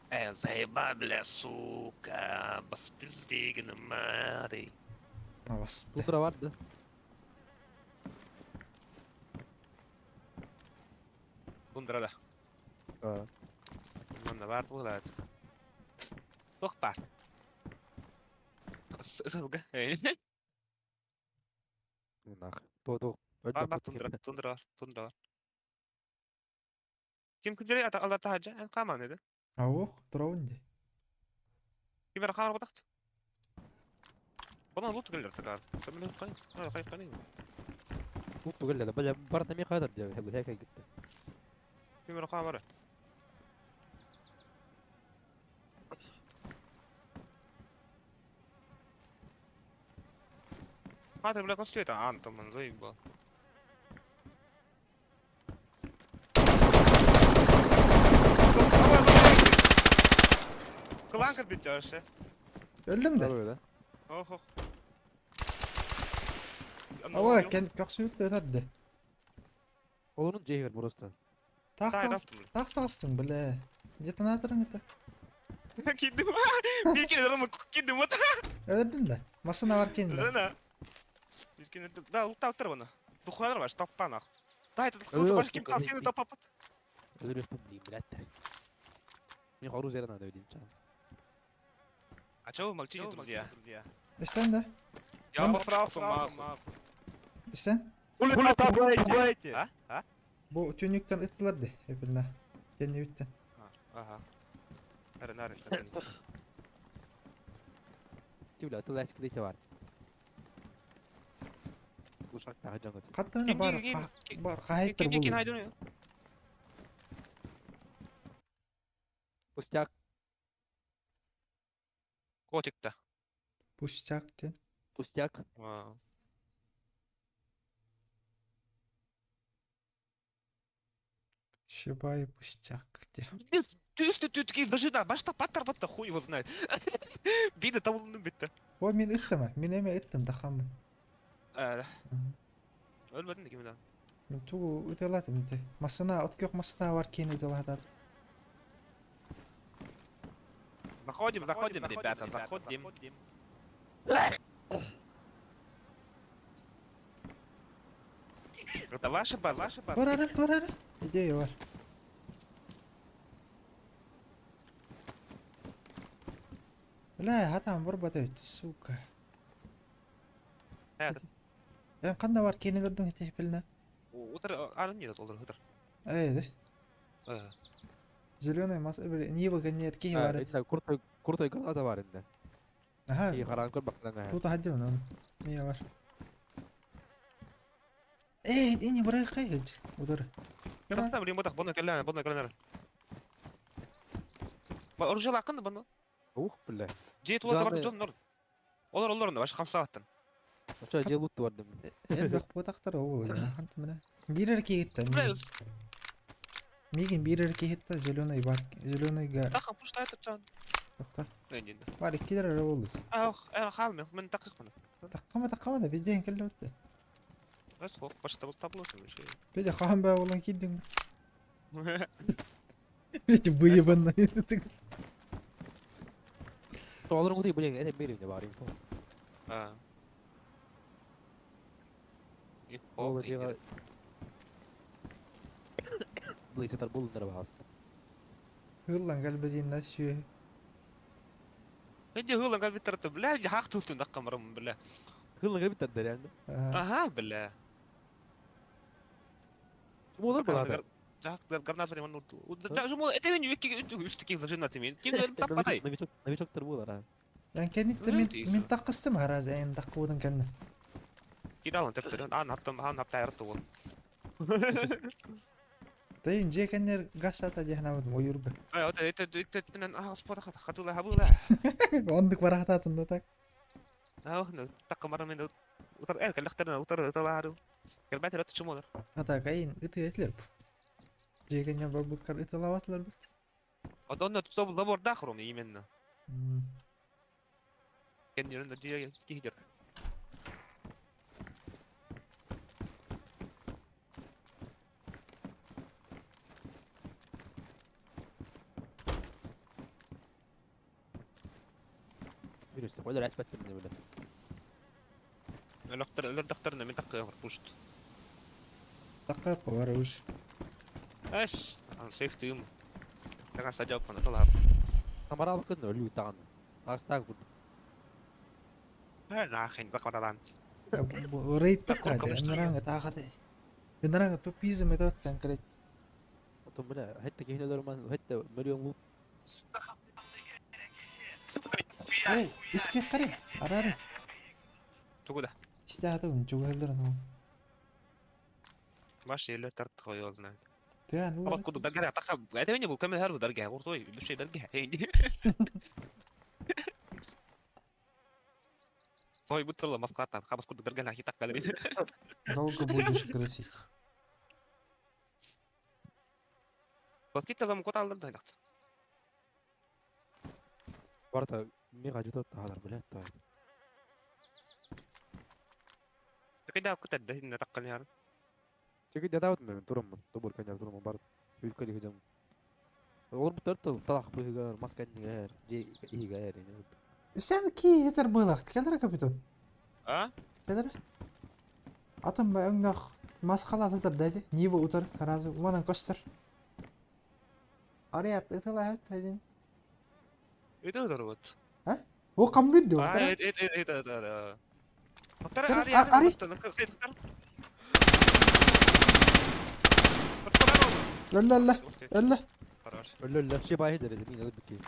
Э, заеба, бля, сука, бас пиздегин, мари. Авасты. Тундра бар да. Тундра да. Аа. Манна бар туолаат. Туох баар? Сылгы. Нах. То Бар бар тундра, тундра бар, тундра бар. Ким күнжери ата алла тахаджа, эн каман еді. Аух, турабын ди. Ким бара камар батакт. Бұны лут келер тагар. Сәмін қай? Ана қай қай. Тут тугелле бля бар тами кадр деп хәбе хәкә гитте. Ким бара камар. Хатыр бля костюета антоман заебал. Кылан кырдын чашы. Өлдүң да. Да. Ох ох. Ава, кен көксүбүт өтөрдү. Олорун жейгер просто. Таах таастың бля. Детонаторың это. Кидим. Бикин кидим вот. Өлдүң да. Масына бар кен да. Да. Бикин да ултап тур буну. Духалар бар, таппан ак. Да, это кылды баш ким кал сени тапап. Өлөрөс блин, блядь. Мне оружие надо один чан. А чего вы молчите, друзья? Истен да. Я обосрался, нахуй. Истен. Хули тапаете? А? А? Бу түнүктен ыттылар ди. Эпилна. Кенни бүттен. Ага. Нары, нары. Ти бля, ты ласик дете бар. Ушак тага жаңы. Каттан бар бар кайттыр Ким бул. найдён? Пустяк. Котик-то. Пустяк ден. Пустяк. Шибай пустяк де. Түстү түтки даже да башта паттар батта хуй его знает. Биде табылдым битте. О мен ыттым. Мен эме ыттым дахамын. Э. Өлбөдүн ким да. Мен тугу ыталатым те. Масына от масына бар кен ыталатат. Заходим, заходим, ребята, заходим. Это ваша база? Ваша база. Бар ары, бар ары. Идея бар. Бля, хатам бар бата сука. Это. Эн канда бар кенелердин этепилне. Утыр, аны не олар, утыр. Эй, Зеленый мас бир нива генер ки бар. Это крутой крутой граната бар инде. Аха. И харан көр бактан. Тут хадил нам. Мия бар. Эй, ини бар кайгыч. Удар. Капта блин, ботак, боны келләне, боны келләне. Ба оружие лакын боны. Ух, бля. Жет вот бар жон нор. Олар олар онда баш хамса баттан. Очо дьиэ лут бардым. Элбэх буотахтар ол хантан бile. Биир эрэ киһиттэ. Миигин биир эрэ киһиттэ зеленый бар зеленыйга Тахам пуштайт чан. тохто. Не не. Бар иккилер эрэ буоллу. Ах, хаал мен такых мына. Таккама таккама да бизден келди өттө. Бas хок башта бул таблосы bir şey. Беде хаан баа болан киирдиң. Эти выебанные. Тоҕолорун кутуй блин, это мире мне бар инфо. А. Инфо. Ол дьиэҕэ Блейсетар буллуннар баҕаста. Хыллан кэлбэтин сүө. Менде хылан калбиттарты бля, хак тултун даккамарым бля. Хыллыга биттер да реально. Ага, бля. Олар балада. Жак гранат мен Жумул это мен үкки үстү зажинат мен. Ким таппатай. Новичок, новичоктор буолар а. Ян кенитте мен мен таккыстым харазы эн таккыбыдын кэнне. Киралын төптөрөн ан хаптам ан хапта айырты ол. Тайын же кеннер гасата жахнабыдым ойурга. Ай, это это это тенен а спорта хатыла хабыла. Ондук барахататын да так. Ах, таккамара мен утар э калахтарна утар талару. Келбет рат чумолар. Ата кайын ыты этилер. Же кеннер бар буткар ытылабатылар бит. Одонно тусоб лабор дахрум именно. Кеннерин дия кихдер. Virüste qoylar әспәттім не біле. Лахтар дахтарна мен такка пушт. Такка бар уж. Аш, сейфтым. Така сажап пана талар. Тамара бакын өлүү тагын. Астаг бу. Нахен таккаралан. Рейд такка. Нранга тагаты. Нранга тупизм это конкрет. Потом бля, хэтте кихнелер ман, хэтте миллион лут. Эй, исте кары. Арары. Тугуда. Исте аты un чугалдар ну. Баш еле тарт койол знает. Тя ну. Абак куду бергә така. Это мен бу кемер һәр бергә гуртой, бу шей бергә. Той бутылла Москватан, хабас куду бергә лахи так кадри. Долго будешь крысить. Баскетта вам кот алды да. Барта мега жутат тагылар бля та. Кайда кут да хинна таккан яр. Чеки дадават мен тураммын. Тобор каняр тураммын бар. Үлкәли хыжам. Олар бу тарта талак быгар, маска нигер, же игер. Сен ки етер былах. Келдер капитан. А? Келдер. Атым ба өңнөх масқала атыр дәді. Нива утар разы. Уманан көстөр. Арият ытыла хөт әдін. Это здорово. О камдыр дио. А, это это это это. Тара Тара, ари ари. Ла ла ла. Хорош. Өллө ши бай хедер мин алып бики.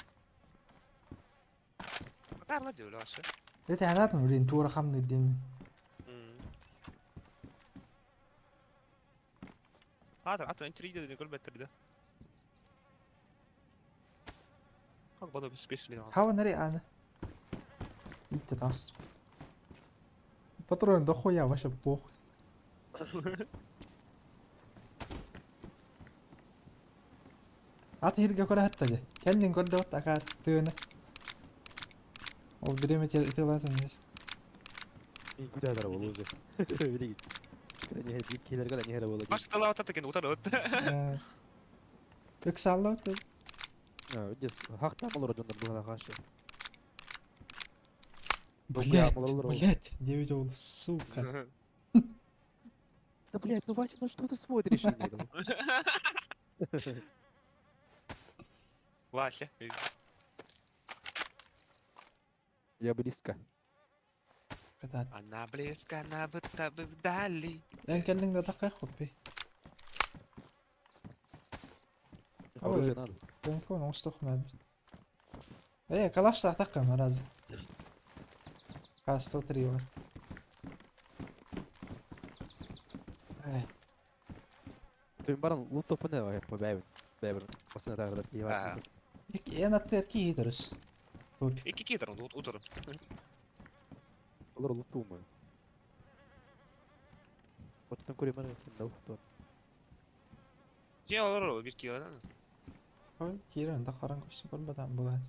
Тар ла дио лашы. Это адатым блин тура хамны дем. هذا عطوا انت ريد يقول بتر ده. Хак бада беспечный. Хава нари ана. Итте тас. Патрон дохуя вообще похуй. Ат хирге көрө хаттады. Кендин көрдө от акар тыны. Ол биреме тылатын здесь. Мин күтәдер бол үзе. Билеги. Не хед килерге не хед болот. Баш тала атат экен утар от. Ыксалла өтө. Дес хакта болор жондар буга кашы. Блять, блять, 9 ол, сука. Да блять, ну Вася, ну что ты смотришь? Вася. Я близко. Она близко, она будто бы вдали. Эн келдиң да такка хоппи. Оружие надо. Бенкон оңстох мәд. Э, калаш такка маразы. К 103 бар. Эй, Ты баран лут топы не бар, бәбер. Бәбер. Басына тагылар ки бар. эн аттер ки хитерус. Топик. Ики китер утар. Олар лут тумы. Оттон көрүмэр да ухтуон. Дьиэ олорор биир киилэ. Ой, киирэн да харан көстө көрбөтөн булаат.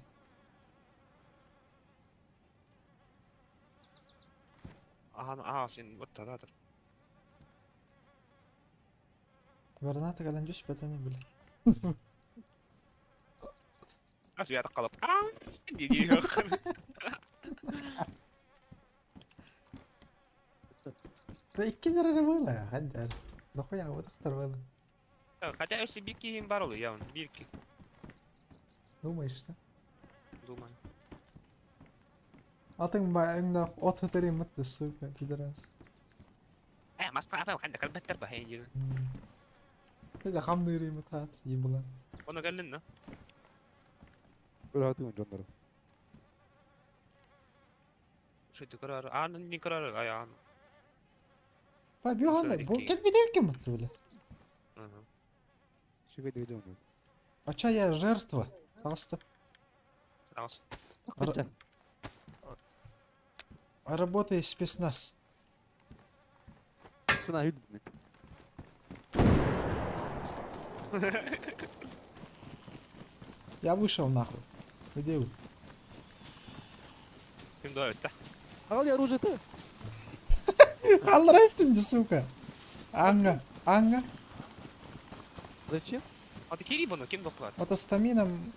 Ахан аа син баттаратыр. Граната кэлэн түспэтини били. Ас бията қалып. Аа дии Да икки эрэ буолла, хаддар. Дохуя утахтар буолла. Хотя если биир киһим бар ол явно биир ки. Думаешь, что? Думаю. Атың ба өңдө от хытырым мытты, сука, пидорас. Э, маска апа ханда калбаттар ба хей. Это хамнырым мытат, ебла. Оны кэллин на. Ырахатыгын дьоннору. Шүтү көрөр, аан ни көрөр, ай аан. Ба биоханда, бу келбедер кем мытты биле. Шүгө дебе дьону. А ча я жертва? Пожалуйста. Аас. Работай спецназ. Сына хүлдүм. Я вышел нахуй. Где вы? Ким да өттө. Ал я оружие ты. Алрастим, сука. Анга, Анга. Зачем? Аты кири бұны ким доклад? Ото стаминам...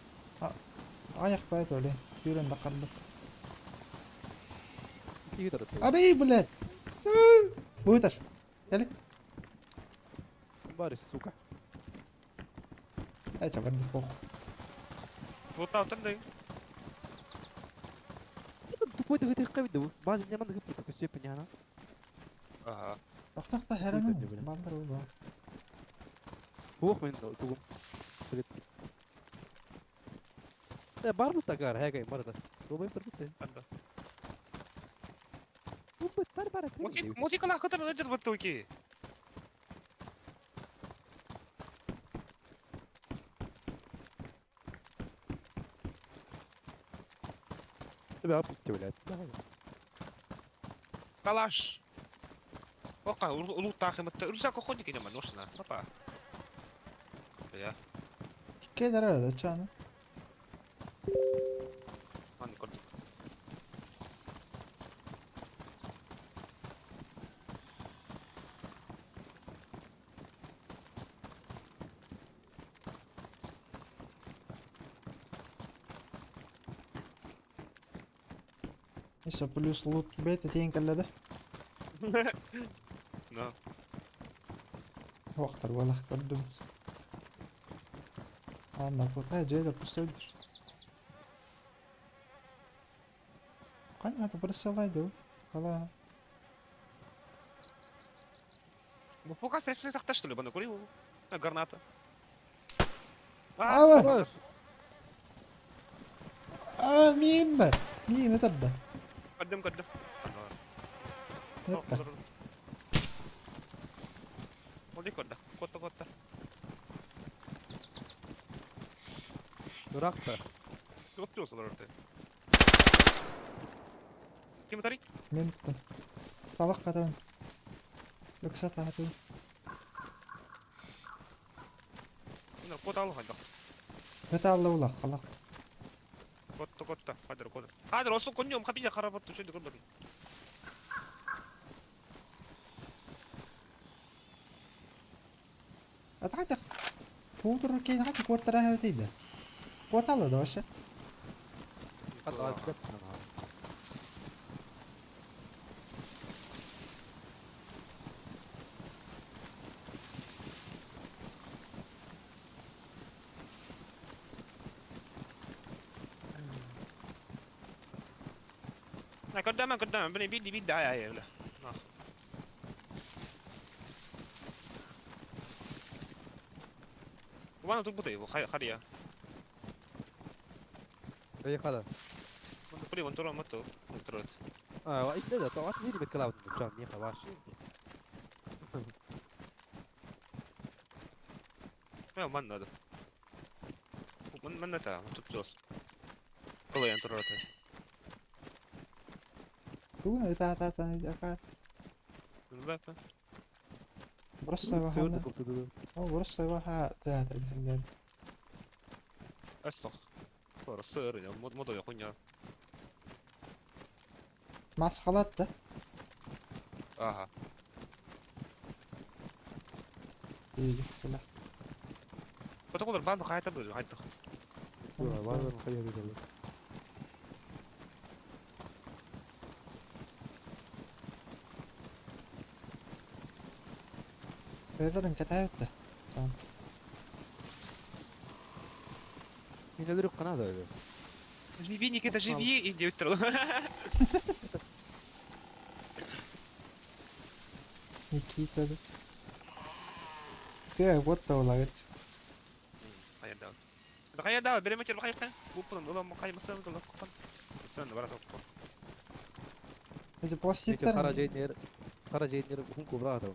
Аяқ байт оле. Юрен да қалды. Киги тарат. Арый, блядь. Буйтар. Кели. Бар, сука. Айча, бар не похуй. Вот алтын да. Тупой ты ты кайды. База не манда гыпты такой степени она. Ага. Тохтохто херен. Буйтар, блядь. Бандыр бу. Хух мен тугум. Э, бар бу тагар, хэгай, бар да. Рубай бар бу. Анда. Бу бар бар. Музыка музыкала хытыр ыжыр баттуки. Тебе апты, блядь. Калаш. Ока, улуу таахыматта. Үрсак охотник инема ношна. Папа. Я. Кедер арада чаны. Аны көрдүк. Несе плюс лут бет тейін каллады. Но. Вақтар балақ көрдім. Анда кутай жедер пустойдыр. Қане бір салайды. Кала. Бу пока сәсен сақта что ли, баны көрей Граната. Аба! А, мин ба. Мин это да. Көрдүм, көрдүм. Это. Олди көрдү. Котта котта. Дурак-то. Көп жолсалар орты. Ким тари? Мен туттум. Талақ катабын. Өксә тағатын. Мына кот алған жақ. Өте алла улақ, қалақ. Котта котта. Хадыр кот. Хадыр осы коньом хапия қарап отты шөйді көрмедім. Атағатақ. Пудр кейін хати куаттара өтейді. Куат алады вообще. Кат На көрдім, көрдім. Біне бидdi бидdi ай ай öyle. Вана тут буде его, хария. Поехала. Кури вон туром мату. Турот. А, и да, то вас не бит калаб, чам, не хаваш. Мен ман надо. Ман ман та, тут жос. Кылыян турот. Тугун өте ататан акар. Бә. Просто Сыырды вахана. куртуду. Просто ваха театр бихендер. Эссох. Тора сыр, я модо хуйня. Маскалат да. Ага. İyi бля. Протоколдар баазы кайта бир кайттык. Баазын кайда берди. Бэдэрин катаабыт да. Мен өлөрүп кана да өлө. Живи, Никита, живи! И деп тур. Никита да. Кээ вот да олагыт. Каярда? Каярда? Береме чер кайыкка. Бупун улам каймасан кылып кан. Сен барат окко. Эти Эти пластиттер. кара жейнер, кара жейнер хун кубра да.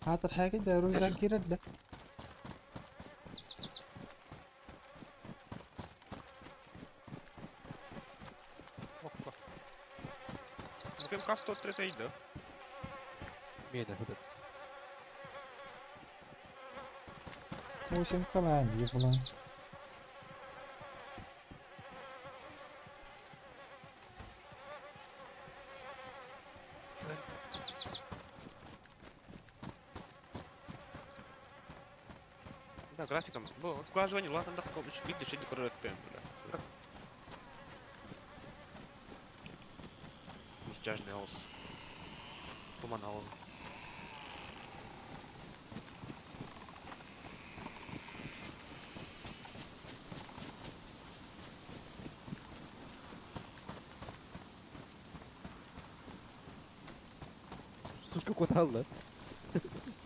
Хатыр хаги да рюкзак кирер да. Окко. Кем кафто третейда. Мен хыды. Восемь калан еблан. Да, графикам. Бу сглаживание улатында үч бит дөшөдү көрөт бен бля. Мультяжный аус. Туман аул. Сушка коталды.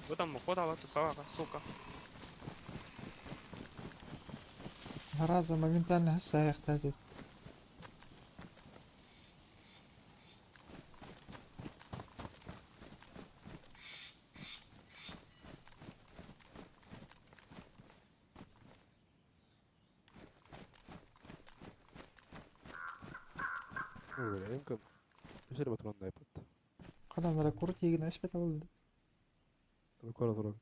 Бу там кодала тусава, сука. Раза моментально саяхта деп. Өлө, эмкем. Өсөр батырган айпат. Кананара курт егин ашпет болду. Кора кора.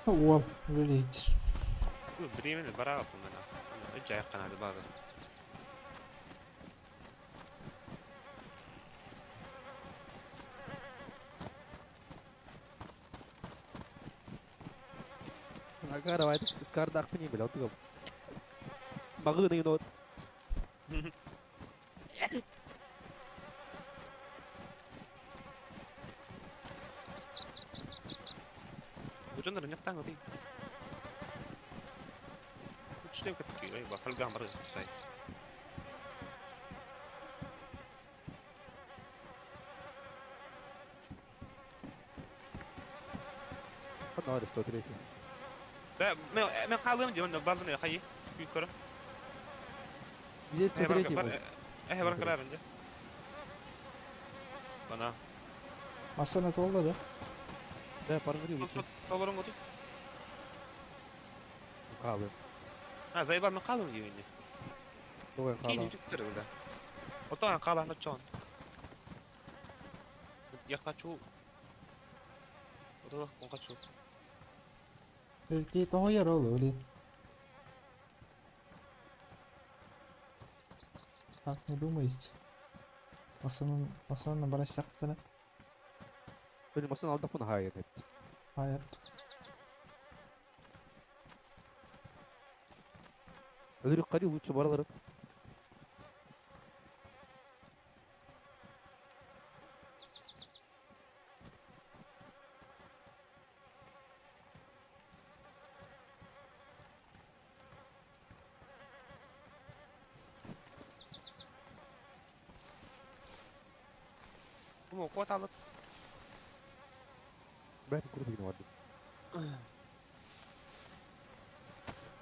Уол, блять. Бу бремени бара мына. Ана жай канады бары. Агара вайт скарда акпыни била отугам. Магы нот. Бу жонор няктан өтей. Үчтен кытки, ай ба фалган бар сай. Кана бар 103. Да, мен калым деп онда базын хай. Күй көрө. Бизе Э бар 103 бар. бу. Э бар карар инде. Бана. Масана толды да. Да, паргы үчү. Толорун готу. Калды. А, зайба мен калым деп инде. Тоган Кийин кала. жүктөр била. Отоган каланы чон. Я хочу. Отоган хочу. Бизги тоғыр ол, блин. Так не думаете. Масанын барасак битана. Били масан алдап кына хайыр деп. Hayır. Өлөрүк кары лучше баралар. Бу кот алып. Бәрі курдугин барды.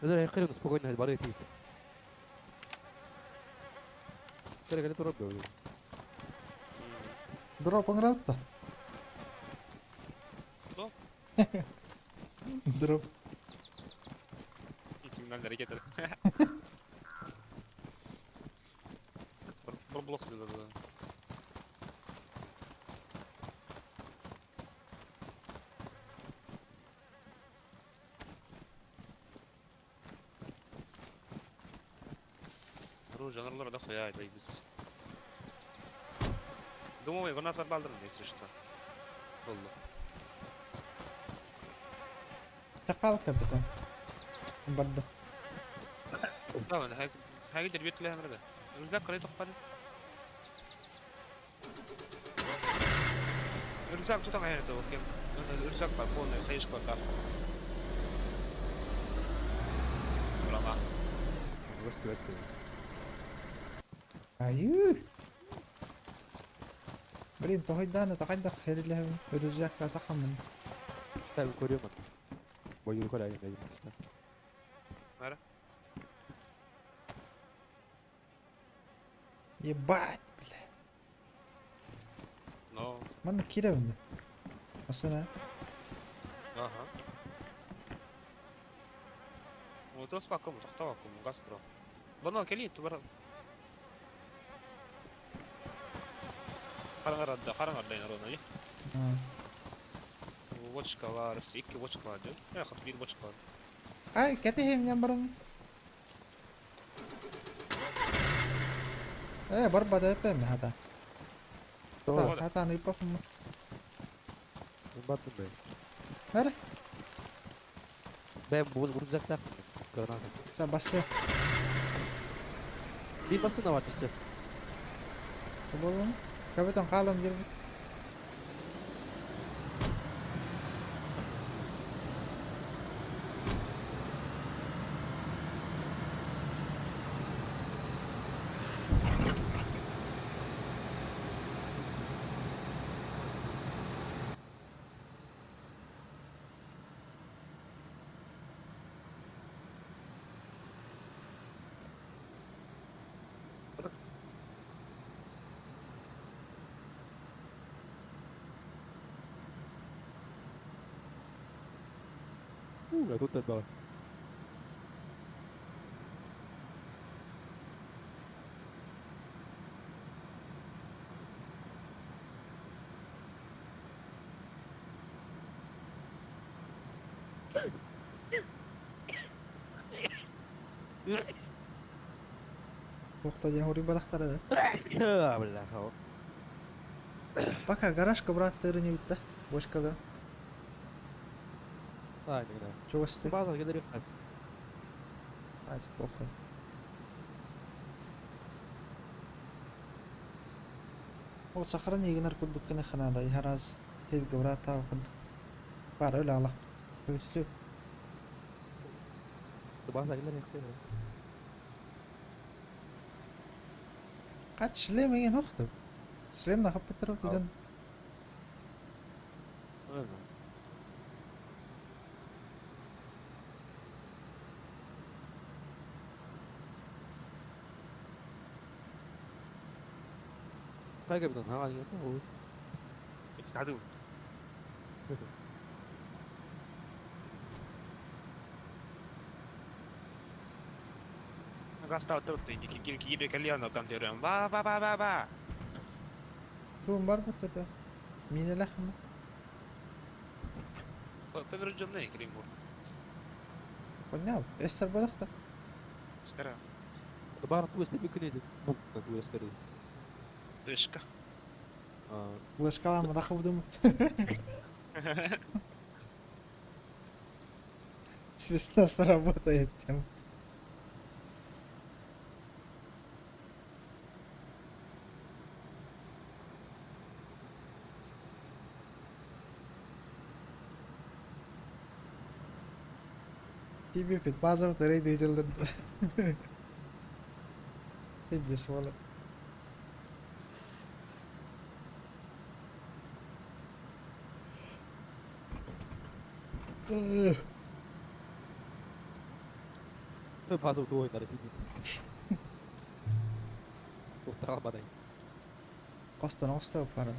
Это хрен спокойно бары тиит. Кere кere турар бөөлү. Дроп оҥоробут да? Что? Дроп. Сигнальный ракета. Пробулох да. Оружие, жанрлар дохуя, это ебись. Думаю, гранатар балдырын, если что. Болды. Тақал капитан. Барда. Tamam, هاي قدر بيت لها مرة. رزاق قريت قبل. رزاق تو تاع تو كم. رزاق بالكون خيش كوتا. Brava. Көстүбэт. Айыы. Блин, тоһойдаан тахайдах хэрилэһэбин рюкзакка тахаммын. Сәл көрөмүн. Бойу көрәйин дедим. Нара. Ебать, бля. Но. Манна киирэбин да. Масына. Аха. وتوصل تختاركم гастро. Бано кели тубар. Харангар харангар дейн рона. Бочка var, iki бочка var diyor. Ya хат bir бочка var. Ай, кэтэһиэм баран. Э, барбада эпэм хата. Хата ныппаппын. Баттым бэй. Бары. Бэм бу рюкзактаах. Граната. Та басса. Bir basın var düşse. Болон. Капитан хаалан биэрбит. Я тут да. Туохта диэн хоруйбатахтара да. Бля, хау. Пока гаражка бырааттыырын ыытта. Бочкалар. А, не знаю. Чугастык. База келер Ай, плохо. Ол сохрани гынар курдук гына ханада яраз хезге бырааттаах курдук. Баар өлө алах. Өтүтү. База келер Хат шлем еген охту. Шлем нахап битер деген. Хайга битан хаа деген ол. Саду. Гастау тут кири кири кальян там терем. Ба ба ба ба ба. Туун бар бут это. Минелэх м. Певрджомне кримур. Понял. Эстер бадахта. Стара. Бар туэстер бүкүнеди. Бу туэстер. Дышка. Флешкалам нахавдым. Свистас работает там. Тебе базар тарей жылдырды. Иди сволочь. База утуойнары тиийбит. Туохтаах албадай. Хостон оҕуста баран.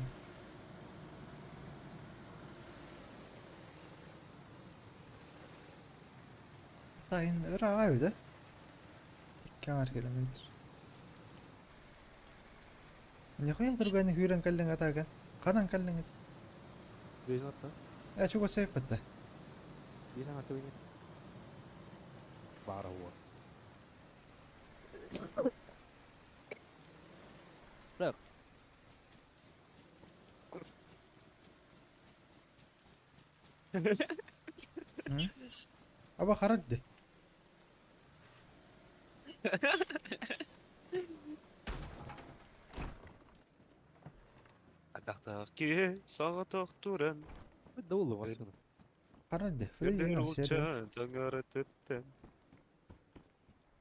Тайын ыраах эбит ээ. Икки аҥар километр. Нихуя түргэнник үүрэн кэллиҥ атааган? Ханан кэллиҥ ити? Биэс атта. Ээ чугас эппэттэ. Биэс атта бини. Баара уо. Так. Аба харарды. Атахтаах киһи соҕотох туран Да улу массыына. Харарды. Фрези Өтөр гынан сиэри. улчан таҥаратыттан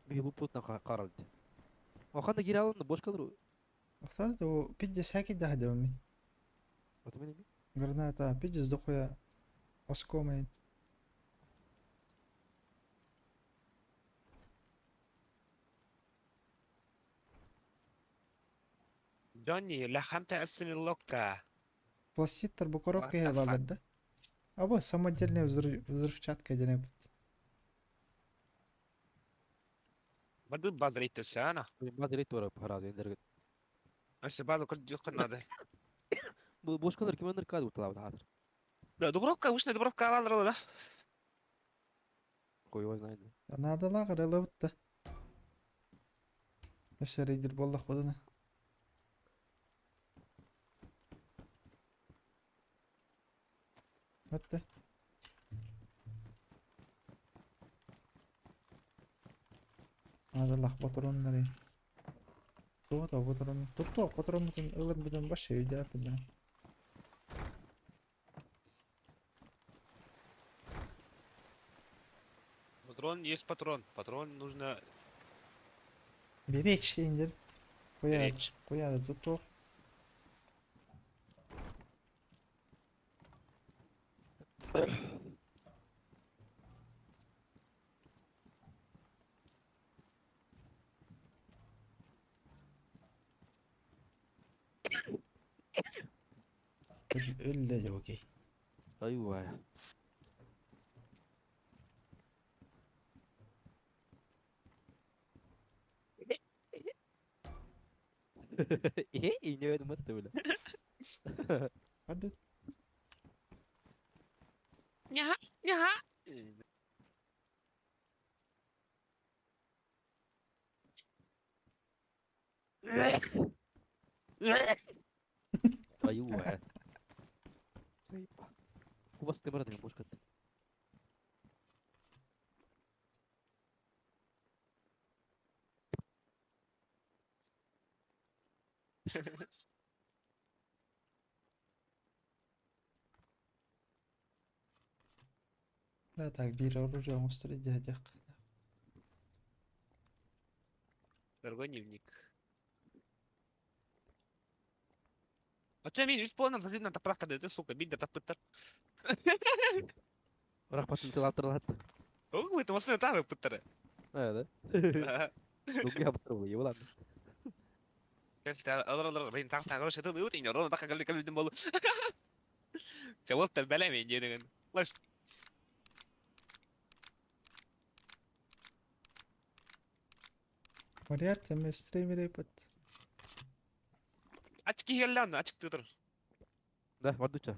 Биһи луппутунан харалды. Охана киирэ алынна бошкалар. Охтар да пиздец хаки да хадаммин. Оту мен эми. Граната пиздец дохуя оскомайын. Johnny, لحمت أسن اللوكا. Пластиттар бу What коробка the fuck? балар да. Аба самодельная взрывчатка диэн эбит. بدون بازريت سانا. Базар ет бар харазы эндерге. بس بعد كل قلنا هذا. Бу бошкалар ким андыр кады уталабыт хатыр. Да, Дубровка, вышла Дубровка алар да. Хуй его знает. Наадалаах ылыбыт да. Өссө рейдер буоллах бодана. Атта. Наадалаах ботурууннары. Туох да ботуруун. Туттуох ботурууммутун ыларбытын баш өйдөөппүн да. Патрон есть патрон. Патрон нужно Беречь индер. Куйаада беречь. куйаада туттуох. Өллө дьэ окей. Айва. И не мытты бля. Хардыт. Ня, ня. Айва. Заеба. Кубас ты брат, бошка. Да так биир оружие оҥостор идиэдиэх. Дорогой дневник. А че мин респонер зажидна таправка да сука, бит да тапыттар. Рахматын тылаттырлат. Ого, это машина там пыттары. А, да? Ну я попробую, его ладно. جوابت البلامي جدا ليش Вариант мы стримеры под. Очки геллян, очки тутр. Да, бардуча.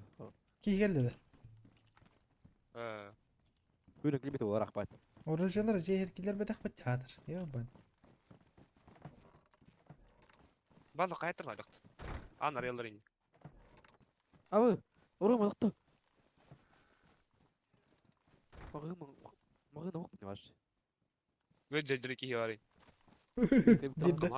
Киһи да. Күнүк лимит ол рахмат. Оружиелар жиһиркилер бэтэх бит театр. Ебан. База кайтыр ладык. Анар ялларын. Абы, уру мыкты. Магы магы наук понимаешь. Өт жери ки бар. Дибде.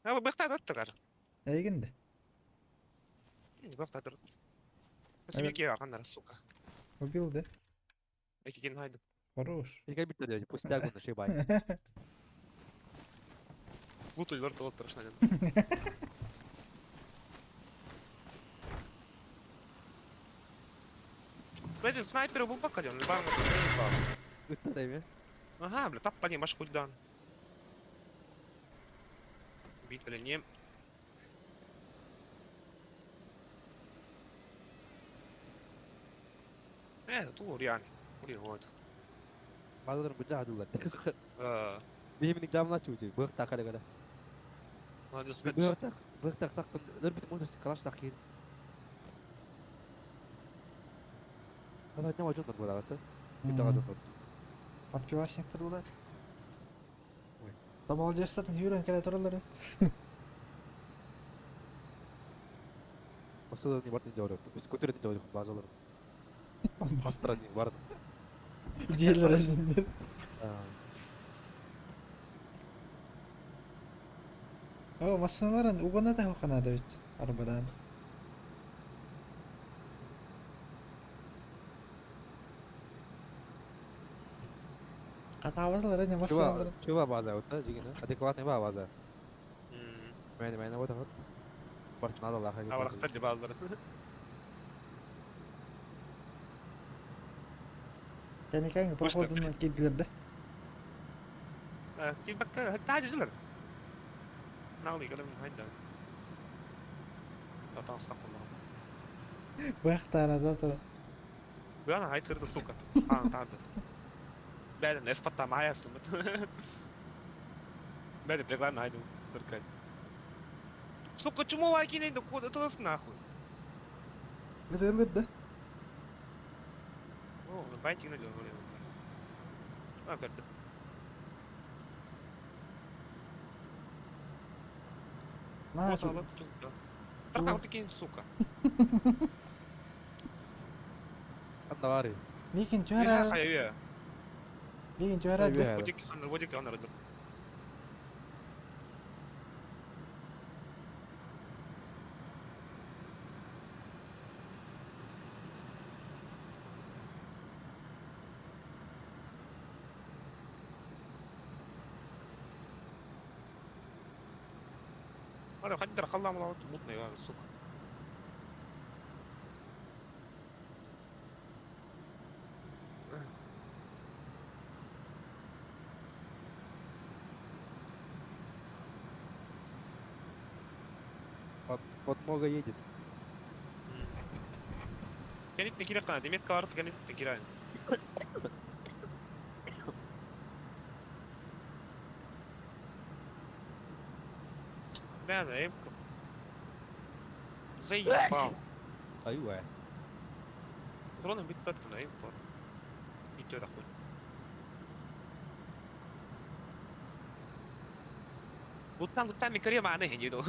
А бахта таттар. Эйгинде. Бахта тар. Сибирки анар сука. Убил, да? Эки кен хайды. Хорош. Пустяк он ошибай. Бутуйлар толоттор шнаден. Блядь, снайпера был бакален, бар. Ыттар эми. Ага, бля, тап по ней, маш хульдан. Бить, бля, не. Тур yani. Buraya вот. Базаларын быдьа адылар. Э, Биһиминик жамна чуучу. Бык такара гара. Молодец. Бык так, бык так так. Дөр бит модус калаш так кин. Ана не важно буолаҕыта. Күтэҕэ дьоннор. Подпивасниктар булар. Ой. Тамалдьастар юрэн кэлэ тураллар эбит. Осылы не бар не жауап. Үс көтөрө не жауап базалар. Астра не бар. Дьиэлэр элиннэр. О, массыналарын угана да хоханада үт. Арбадан. Хатаабаталар эне массыналарын. Чува база вот, жигина. Адекватный ба база. Мен мен вот вот. Барт надо лаха. Авалахтар базалары. Кэникэҥ проходунан киирдилэр да. Кил бакка таажылар. Налы калам хайда. Татан стакулла. Быахтаана татара. Бана хай тырды сука. А, тарды. Бәден эф патта мая стумат. Бәден преглан найду. Тыркай. Сука, чему вайкин да куда ты нахуй? Ытыылыр да. О, байтик на говорил. А, көрдү. Наа Вот, чу. вот, Таркал такие, сука. Андавари. Микин түһэрэр. Хайа, Микин түһэрэр да. Водик ханар, водик ханар. هذا خدر خلا مطني يا сука. Подмога едет. Кенит не кирек кана, демек карт кенит не кирайм. Да, да, эмка. Заебал. Айуа. Дроном бит таттым, эмка. Идет охуй. Луттан луттан ми көрө мааны хенди ду.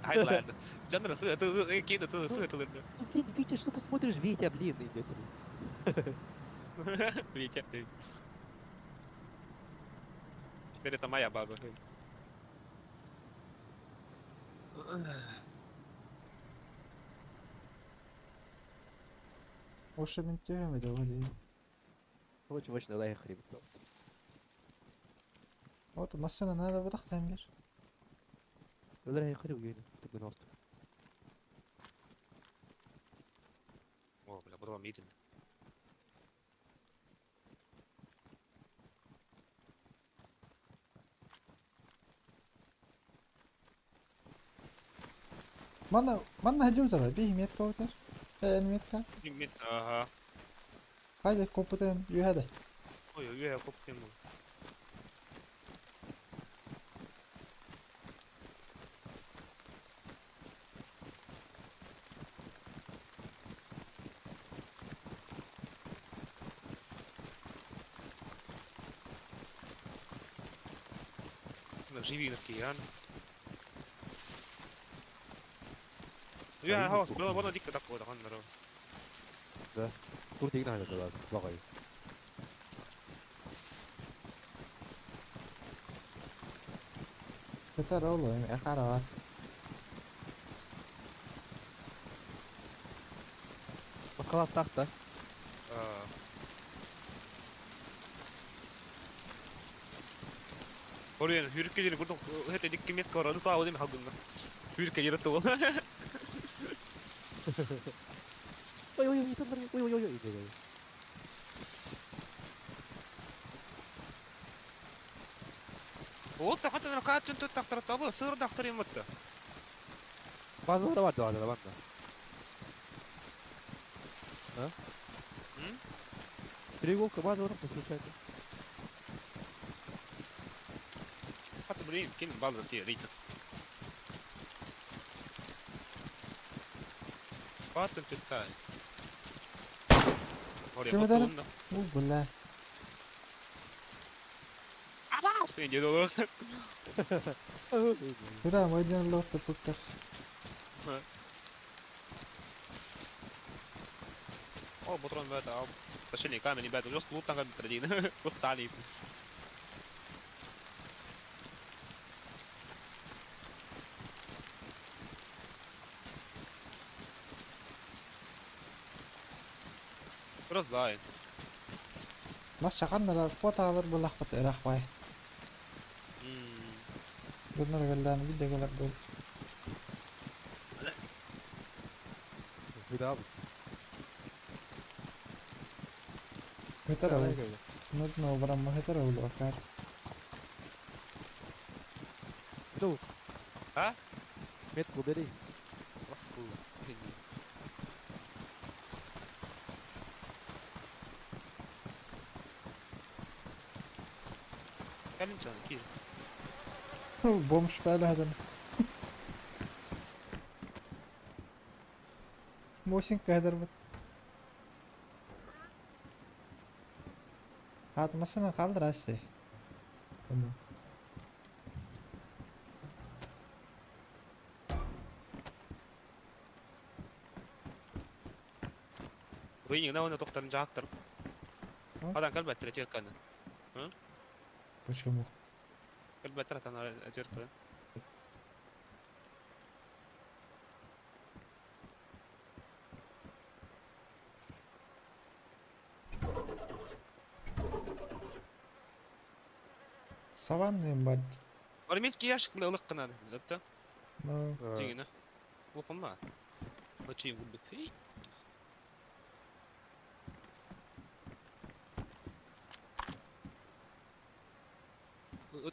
Хайдлайн. Жанна су ты кида ты су ты. Блин, Витя, что ты смотришь? Витя, блин, идет. Витя. Теперь это моя база. Оша мин түһэмэдэ ол. Очень мощный лайх хребет. Вот массына надо бутахтан бир. Өлөр хреб гейне. Түгін орт. О, бля, буду вам митинг. Манна манна хадьым тара. Би метка отар. Э, метка. Мит, ага. Хайда компутен юхада. Ой, ой, я коптым. Живи такие, а? Я хаос, было было дико такого, да, Тур тегин хажат да, багай. Кетер олу, эми акарат. Басқалар тақта. Oraya hürkeleri burada hep edik kimet kavradı ta o değil mi hakkında. Hürkeleri tuğul. Ой ой ой ой ой ой ой ой. Ол тахатын каатын туттахтар табы сыр дахтар ематты. Bazıları vardı vardı bende. Ha? Hı? Треуголка базалары случайно. Хаты блин, ким база те рейт. Каатын туттай. Oraya Ким этэр? батуунна. Уу, бля. Сен деді ол. Бля, майдан лорта туттар. О, патрон бәті, ал. Точнее, камень бәті, жос луттан камень дейін. Устали. Раздай. Бас шақаннара куотаалар булахпат ырахпай. Донор гэллаан биддегэлэр бол. Bir daha bu. Хэтэр ол. Нудно барамма хэтэр ол акар. Bir de Ha? Met bu deri. Nasıl bu? Кэлин чаны кир. Бомж бәләден. Мосинка хэтэр бит. Хат масына қалдыр асты. Оны. Рыйнигна оны тоқтарын жааттыр. Адан кәлбәттір терканы. Почему? Кәлбәттір атан терканы. Саванны бат. Армейский ящик бля ылық қынады. Допта. Ну, Дегені. Оқыма. Бачи губы.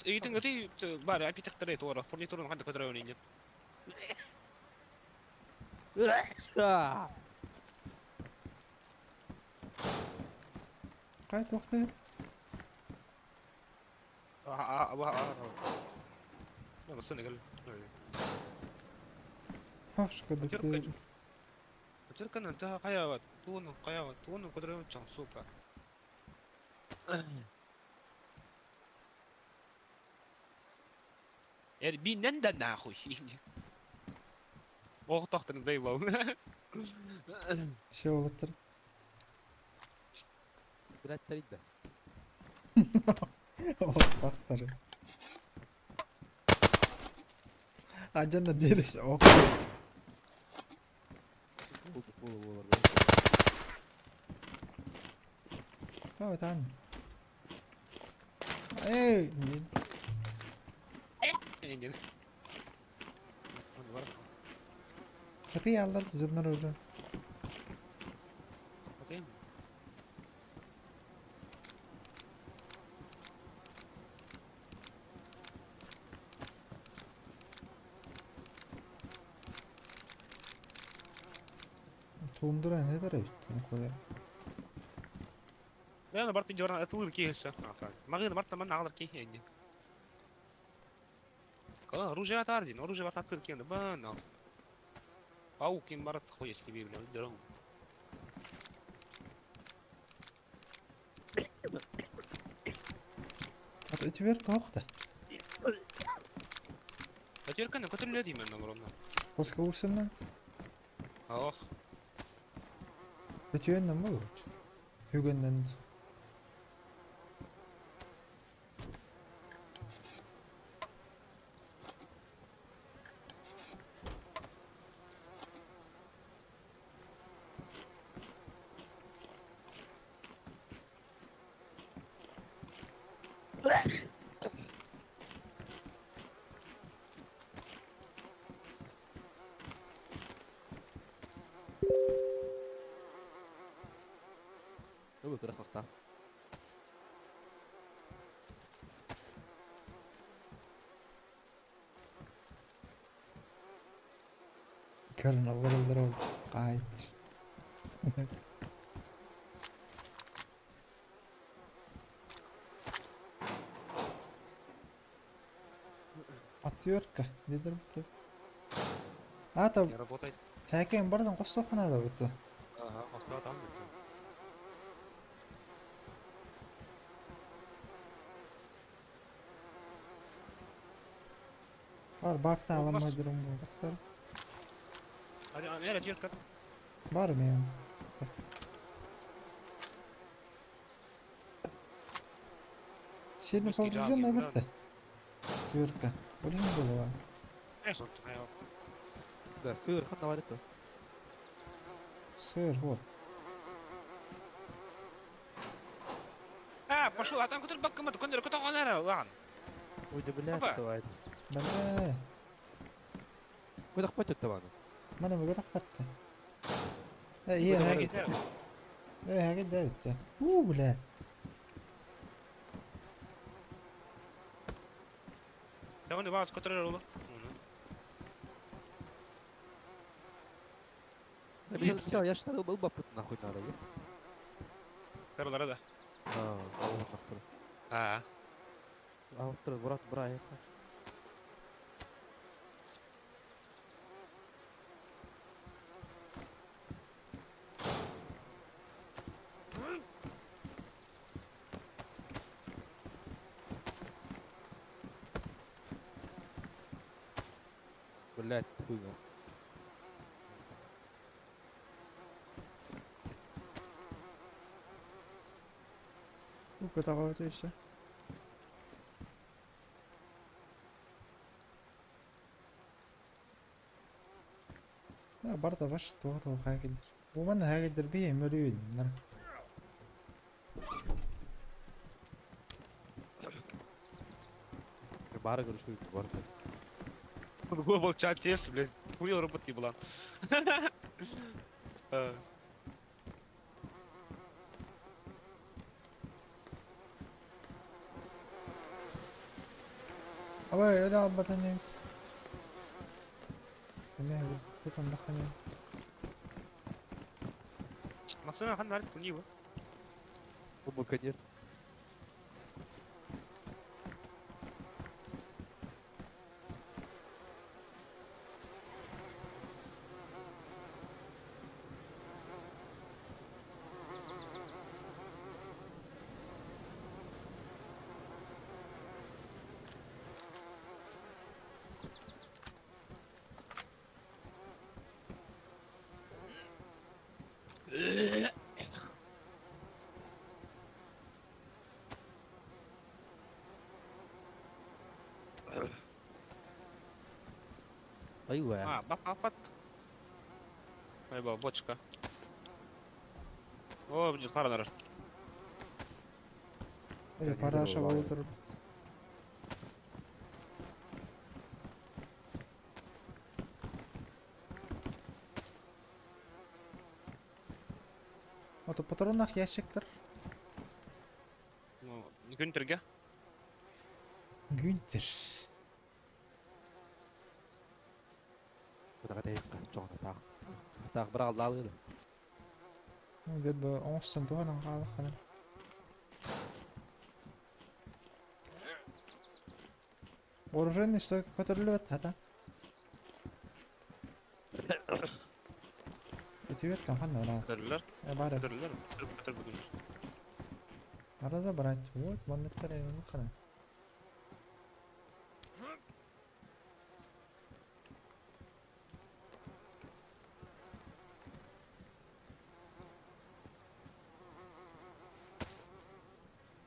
Ыйтың ыты бар апитектер туара фурнитурын кандай көтөрө ойнайын. Ah! кай тоқтай? Хош кадыты. сука. Эрбинен да нахуй. Ох, тохтан заебал. Все олаттыр. Блядь, да. Охтар. Ажанда дерес. Ох. Бау там. Эй, Хаты алдар жоннор уже. Туумдура не дара үттен коя. Мен барт жорна атылыр кейсе. Магын барт мен агылыр кейе. Кала оружие атар дин, оружие барт атыр кейе. Бана. Ау ким барат хуя себе бля, дөрөң. Ат өтүбер коохта. Өтөркөн көтөрүлө дейм мен огромно. Коска усуннан. Ох. Өтүөннөн болот. Хүгөннөн. Ну, как раз состав. Көрөн олороллор ол хаайдар. Отвертка. Дедер бу. Ата Не работает. хәкән бардан костоханада бу. Ага, осталось там. Будет. Бар бакта Olmaz. аламай дурум бактар. Hadi ana отвертка. Бар мен. Сильно Русский поврежденная джаз, бітті. Отвертка. Блин голова. Э, сон, Да, сыр, хан наварит то. Сыр, вот. А, пошел, а там который баккамат, кондер, куда он ладно. Ой, да блядь, Опа. давай. Бля. Куда хватит того? Мана мөгө тахпатты. Э, е, хәгет. Э, хәгет дә бітті. У, бля. Да он вас, который ролл. Да, блин, сначала я же был баб нахуй надо, еб. Да. А, а вот нахуй. А, А вот брат, брат, это. Блять, хуйня. У, көтөҕө өтөйсө. Да, бар да баш туға туға хәгедер. Уман хәгедер би мөрүйін. Бары говорю, что это бар. Глобал чат тест, блядь. Хуел робот не была. Абай, öyle албатан ебит. Эме тутан бахан ебит. Масына хан нарып куни бу. Оба, конечно. Айва. А, бак апат. Айба, бочка. О, блин, пара нар. Öyle Я para не aşağı забываю. отырып. Ото патронах ящиктер. Ну, Гюнтерге. Гюнтер. Куда катайыққа, жоғына тақ. Тақ бір алды алды. Ну, деп оңыстан туғанан қалыққаныр. Вооруженный стойка көтөрүлүбөт хата. Өтүбөт камхан ора. Көтөрүлөр, Э, бар. көтөрүлөр. Көтөр бүгүн. Надо забрать. Вот, манныктар эми хана.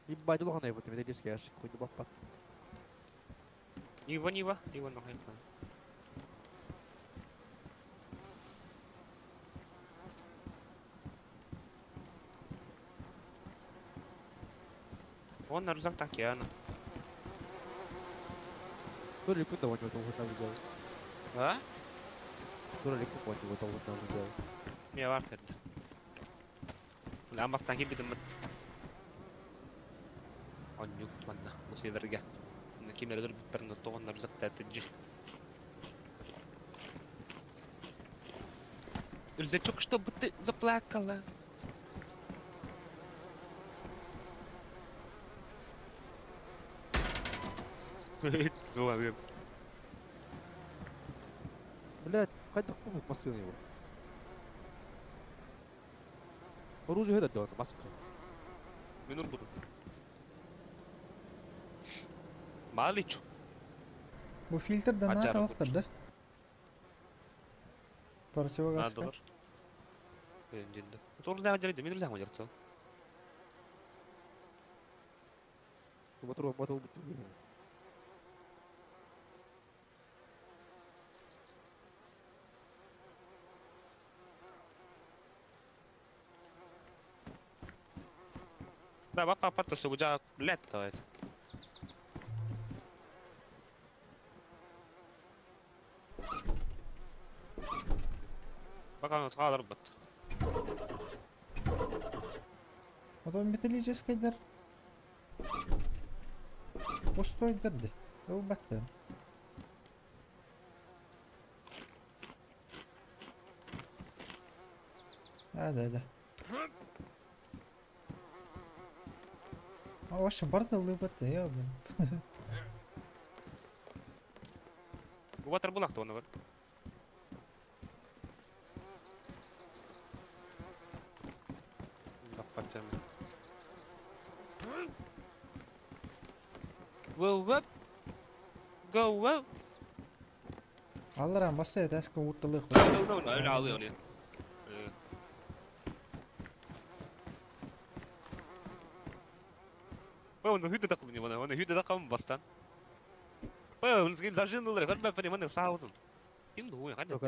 Ебать, улахан айбыт, металлический ящик, хуй не баппат. Нива, Нива, Нива нохайта. Он на рюкзак так я. Тура липу того не того там взял. А? Тура липу того не того там взял. Мне варт это. Аан бастаан киирбитим быт. Онньук манна бу севергэ. Ким эрэ өлбүттэрин тоҕоннор дьи. Рюкзачок, чтобы ты заплакала. Блядь, хайдах кумут массыына его. Оружие это дёрт, маска. Минут буду. Малич. Бу фильтр да наада охтор да? Противогазка. Надо Тур дьэрдэ, мин үлэҕэ дьарто. Мотор мотор Да, папа fatto sto già letto. Eh. Бака ضربت. Потом металлическайдар пустойдар ди. Ылбаттан. А, да, да. А вообще барда лыбатта, я, блин. Губатар булак оны бар. Go up. Go up. Алларан баса этэска уурталыах. Öyle alıyor onu. Оны хүдэ дакым не оны хүдэ дакым бастан. Ой, он скин зажинулар, көрбө пани маны саутун. Ким дуй, ханды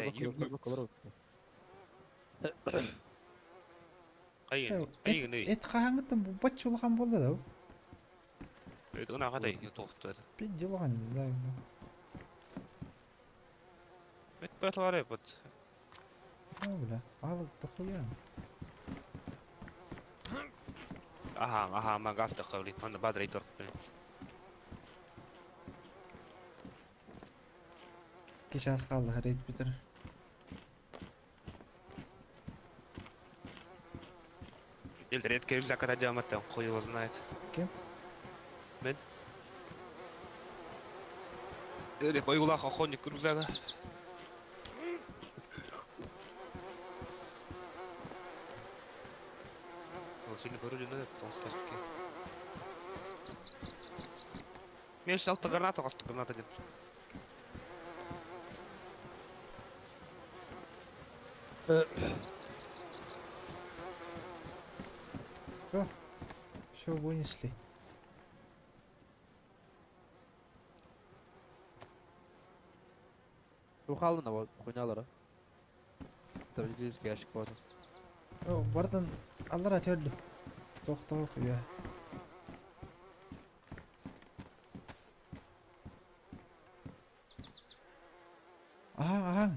Кайын, кайын. Эт хааңыттан бу баччы улахан болду да. Это она хадай тоқту. Пид улахан да. Бет бет бут. О, бля, алык дохуя. Аха, аха, ма газ тахавли. Онда бадрей торт. Кече қалды рейд бітір. Или редко рюкзак отойдем, хуй его знает. Кем? Мен. Или бойгулах охотник рюкзака. Ол сильно вроде надо, толстовки. Мен алты граната, алты граната нет. Все, все вынесли. Ухалын ава хуйнялара. Металлический ящик бар. О, бардан аллара төрдү. Тоқтоо хуя. Аха,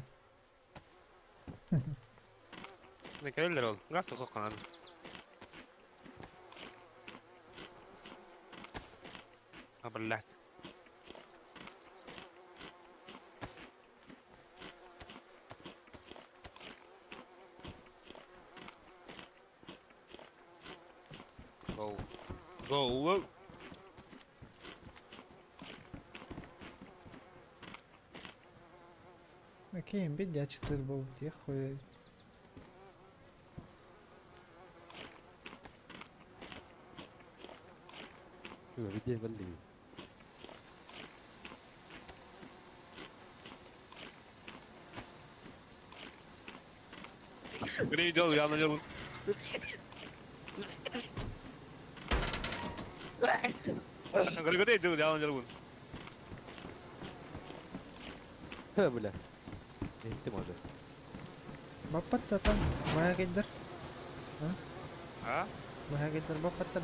аха. Не келелер ол. Газ тоққан. Блядь. Go. Go. Окей, бедячиктер болуп тиэх хуя. Виде белли. Грейдел, я на нем. Грейдел, я на нем. Бля. Ты может. Баппатта там бая кеддер. А? Бая кеддер баппаттар.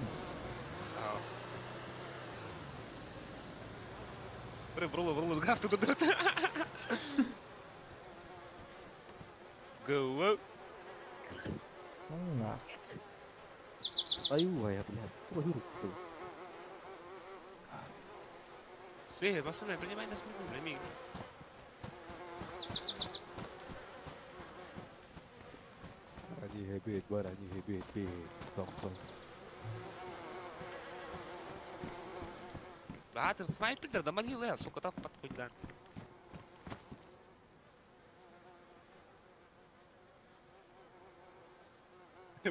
Бр, брло, брло, газ тут. Go. Ну на. Айуу, блядь. Слушай, пацаны, принимай нас, прими. Они бит, бар, они бит, бит. Доктор. Баатыр, снайпер, да могилы, сука, так подходит, да.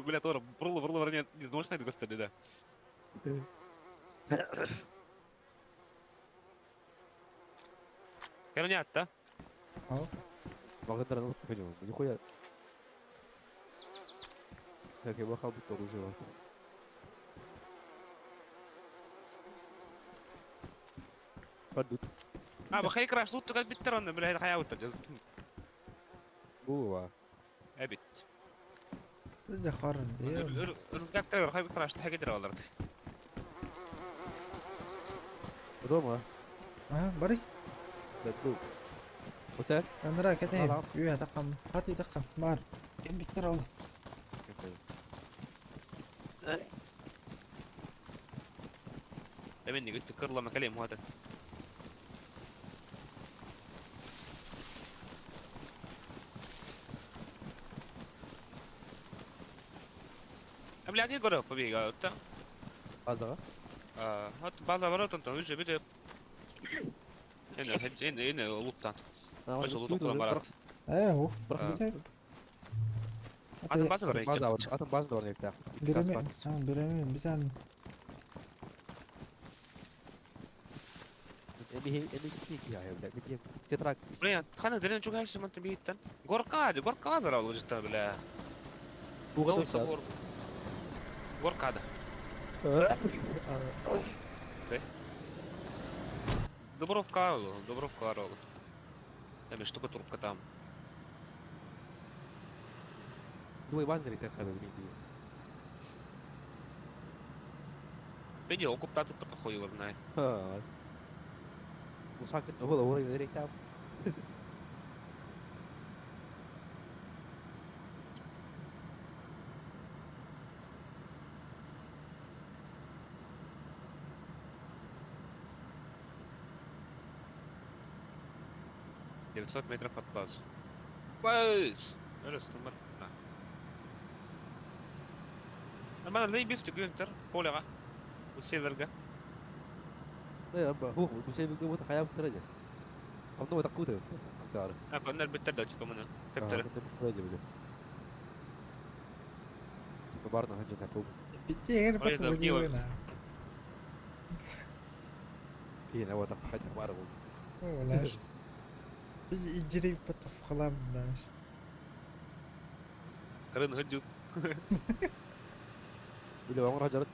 Бля, Тора, брло, брло, брло, нет, не можешь найти, господи, да. Херня, да? Ау. Благодаря нам пойдем. Нихуя. Так, я бахал бы тоже жива. Падут. А, бахай краш, тут только биттерон, бля, это хаяут. Була. Эбит. Дэ хорн. Рүгәктер хай краш, хай алар. Рома, А, бары. let's go. Вот так? Анра кәтәй. Алам. Үйә тақам. Хати тақам. Бар. Кем биттер ол. Әмин قلت كرلا ما كلام هذا. قبل عادي قرب فبيجا تا Базаға. هات بعض مرات انت وجه بدا هنا هنا هنا لوطان بس لوط مرات Ээ, ух. А. هذا بعض مرات База бар, атын база бар нектә. Биреме, а, биреме, битән. Эми эми кики я, блядь. Где тетрак. Блин, خلينا درين نشوف هاي ما انت بيتن غوركا هذا غوركا هذا راهو جتا بلا Буга دو точно. صبور غوركا هذا Дубровка, Дубровка, Там штукатурка там. Думай, база нектә хәбәр бит. Видео окупати потохуй знає. Ха. Мусак, ола, ола, нектә. «900 метров от базы. Баз! Нормально, заебись ты, Гюнтер, полега. Усеверга. هو بسبب قوة حياة مترجة. أو تقوته. تعرف. А, панель биттерда, типа мене. Тептер. Барна ханжа такого. Биттер Ой, бат да, вадивена. هنا هو تقحد بارغ. Оляш. Иджри бат фхлам даш. Рын гадюк. اللي عمرها جرت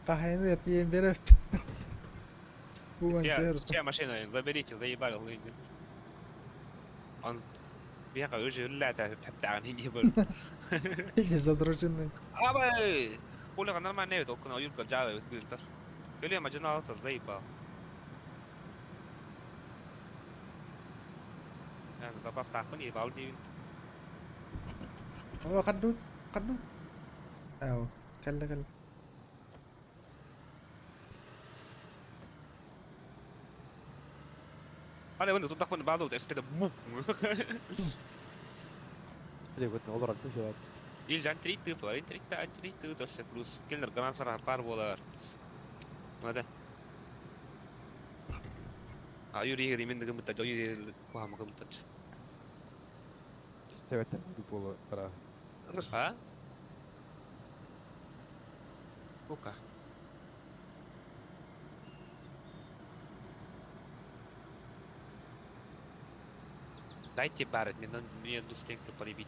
Кахайны тиен берет. Буган тер. Чья машина? Заберите, заебали, лыди. Он бега уже лята, حتى يبل. Или задруженный. Абай! Полега нормально, только на юрка джава Гюнтер. Или маджина заебал. Запас тахын ебал дейін. О, кадут, кадут. Ау, калла калла. Ана енді тут тахын баду, эстеде бу. اللي قلت نظرة شو Ил жан три тып, ларын три та три ты то плюс келнер грансар пар болар. Мада. А юри римен дегем та жой кухама кым тач. استوعبت بولا ترى А? Бука. Дайте барret, мне, мне одну стенку поребить.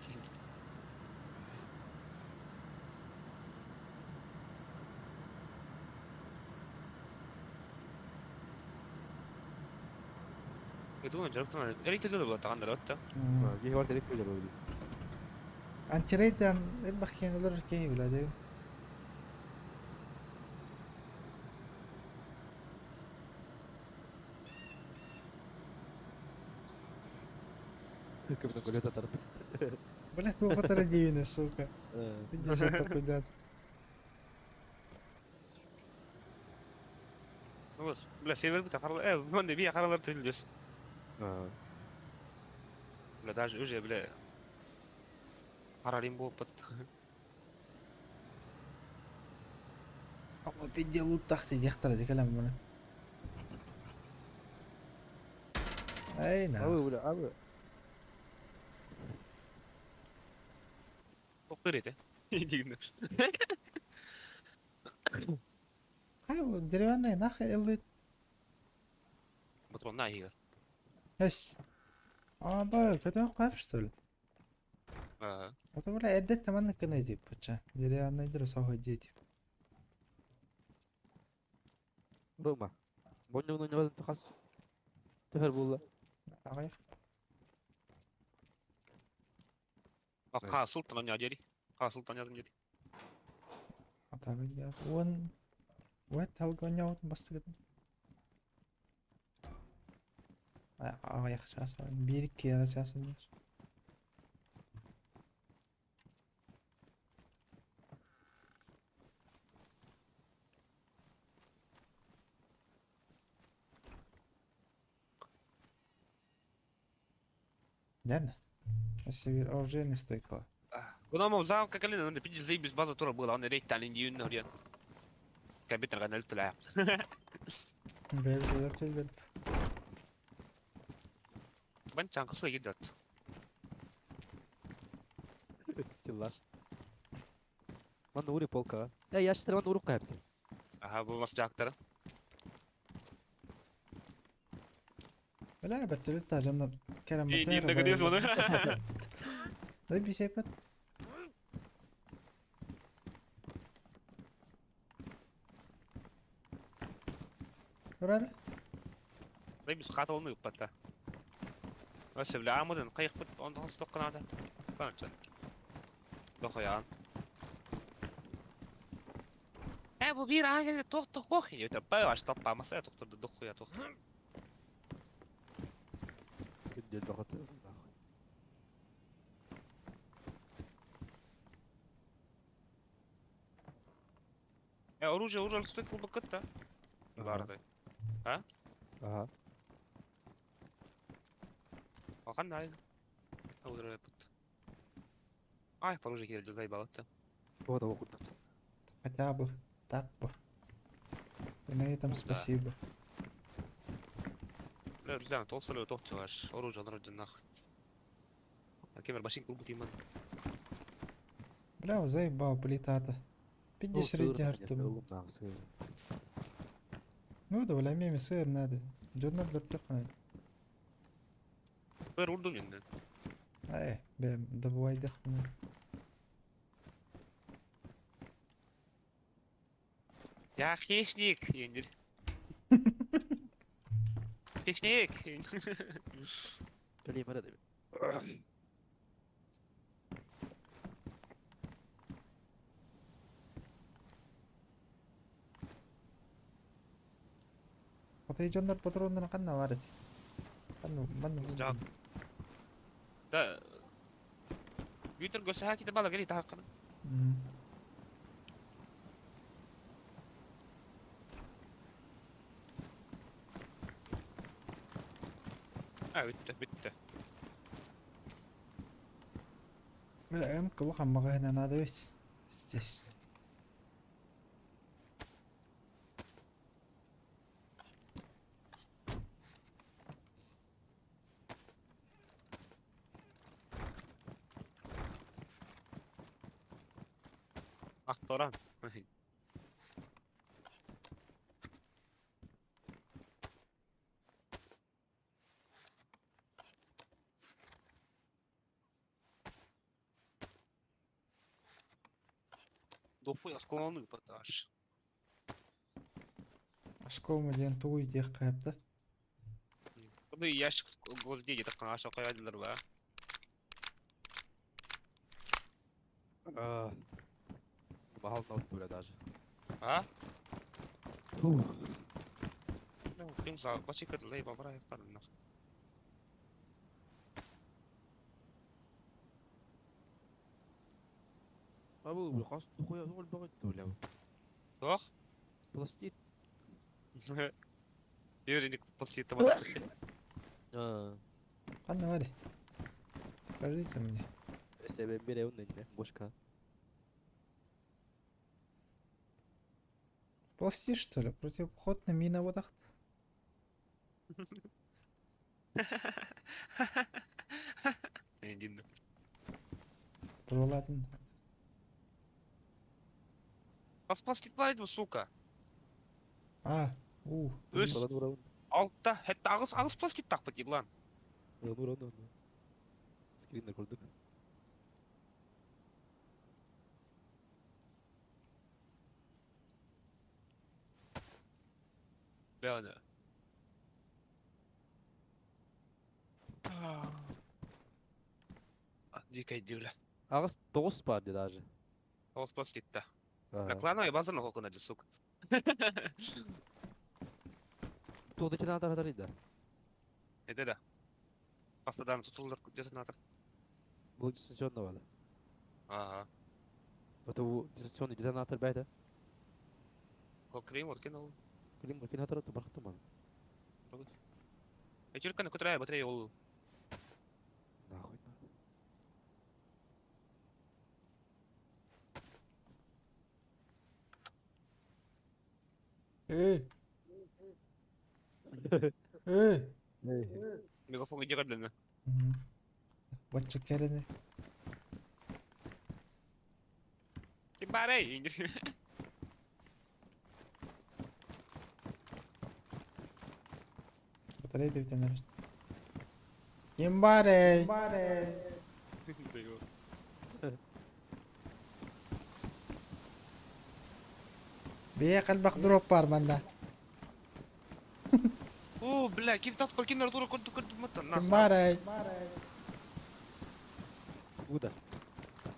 Я думаю, жарықтан эрите да була таган да. جه ورد لك ولا Анчерейдан элбахкен олор кеһи билады. كيف نقول ترى Бля, ту фотора дивина, сука. 50 такой дат. Бля, север бит харалар, мен би харалар тилдес. Бля, даже уже, бля. Харалим болуп бат. Ама пидде луттахты дехтара декелем bunu. Эй, на. Абы, бля, абы. Токтор эти. Дигин. Хай, деревянная нахай элли. Патрон на игр. Эс. А, ба, көтөн кайып что ли? Ага. Это, бля, эрдет таманны кына дип, пача. Деревянный дыр сохо дети. Рома. Бонню ну не хас. Төһөр булла. Агай. Ха, султан не дери. Ха, султан не дери. Ата бля, он Вот алгоня бастыгын. Аяқ часы, бир кера часы. Дән. Север оружейный стойка. Куда замка калина, надо пить заебись база тура была, он рейд талин дьюн хрен. Кабитер ганел туля. Бәлдер телдер. Бан чанкысы идет. Силлаш. Ман ури полка. Э, я считаю, ман уру кайыпты. Ага, бу бас жактары. Бля, бәттер та жанна керем. Не догадался оны. Дай бисепет. Көрәлі? Дай бис катылны патта. Асы бля амудын кайык бит ондан стокканада. Канча. Дохуян. Э, бу бир ангел тохто хох. Это паваш топа маса тохто дохуя тох. Күндел бакыт. Нахуй. Э, оружие оружие стойк бу кытта. Барды. Ага. Алхан най. Оружие пут. Ай, оружие келди дай балатта. Вот его куртка. Хотя бы. Так бы. И на этом Ну да. спасибо. Бля, бля, толстый тохто аж оружие народу нахуй. А кемер башин клубу тиман. Бля, заебал плитата. Пиздишь редяртым. Ну да, бля, меме сыр надо. Жоннар лөртөк Бер урдум енді. Эй, бе, добывайдах. Я хищник, енді. Хищник. Калим арады. Атай жоннар патроннар канна бар эти. Канна, манна. Жак. Да. Ютер gösterge ките бала гели тахаккан. А, битте, битте. Бля, эм кулахан магахина надо ведь. Здесь. Акторан. Дофуй осколону поташ. Осколма диэн тугуй диэх кайапта. Буну ящик гвоздей где-то аша каядылар ба. Махал на бля даже. А? Фух. Ну, ким за бачик лей бабра яктар нах. Абы, бля, хас дохуя зол багыт бля. Тох? Пластит. Юрий после этого. Ханна баар. Скажите мне. Өссө биэрэбин иннэ, бошка. Пласти, что ли? Противопехотная мина вот так. Динна. Пролатын. Пас пластик сука. А, у. Өс. Алта, хәтта агыс агыс пластик тақпы еблан. Скриннер курдук. Бля, да. Дикая дивля. Агыс тоғыз бар де даже. Агыс пластик та. Бля, клановый базар на хокона, сука. Туğdaki надо да. Это да. Пастадан tutulur детонатор. Бұл дистанционно бады. Ага. Это у дистанционный детонатор бәйді. Клеймор кинул. Клим генератор бархтым аны. Эчерканы көтөрә батарея ул. Нахуй надо. Эй! Эй! Мегафон где длина. Бачча кәрәне. Ким бар эй? Батарея бүтәнер. Ким бар эй? Бия калбак дроп бар манда. О, бля, ким тапкыр кимдер тура көрдү көрдү мыттан. Ким бар эй? Уда.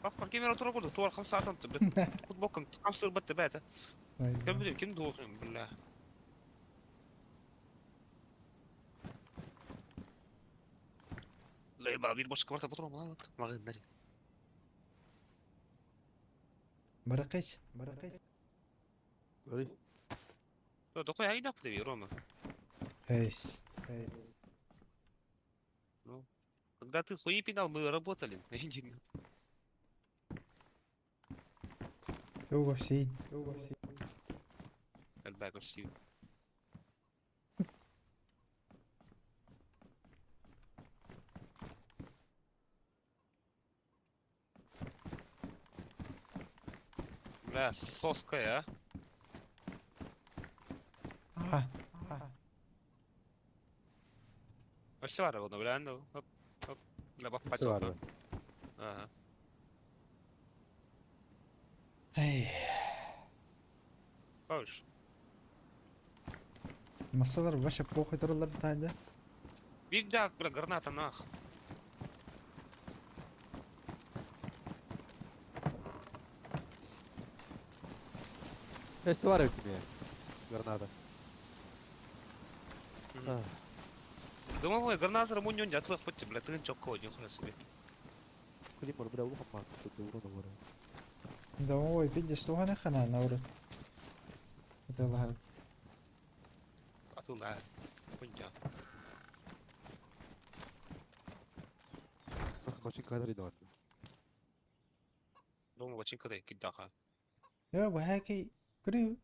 Тапкыр кимдер тура көрдү. Туар 5 саат антты. Футболкам 5 бітті бәті. Ким билем, ким doğru бля. Лейба, bir boş кварта потом мала. Магазин Баракач. Көрей. Докой айда плеви, Рома. Эйс. Когда ты хуи пинал, мы работали. Yok şey. Elbette şey. Бля, соска я. А. Вообще var bunu бля, ну. Хоп, хоп. Бля, бак Несі барды. Ага. Эй. Хош. Масалар вообще похуй туралар да. Видак, бля, граната нах. Несі бар өкіме. Граната. Думал, граната муньон не отлых хоть, бля, ты ничего нихуя себе. Климор, бля, улухам мар. Тут урона бара. Да ой, видишь, туганы хана науры. Это лар. Атыл, а. Хуйня. Бачинка кадры да. Думал, бачинка да кидаха. Я бахаки крю.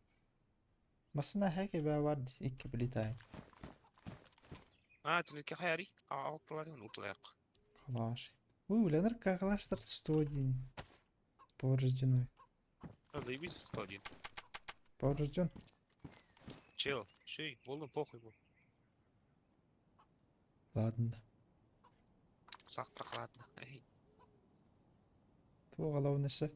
Масына хаки ба вард икки билитай. А, ты не хаяри? А, утлари, он утлаяк. Калаш. Ой, Ленар калаш 101. Поврежденной. Заебись 101. Поврежден. Чел, шей, болдым похуй был. Ладно. Сақ прохладно. Эй, Твой головнышы.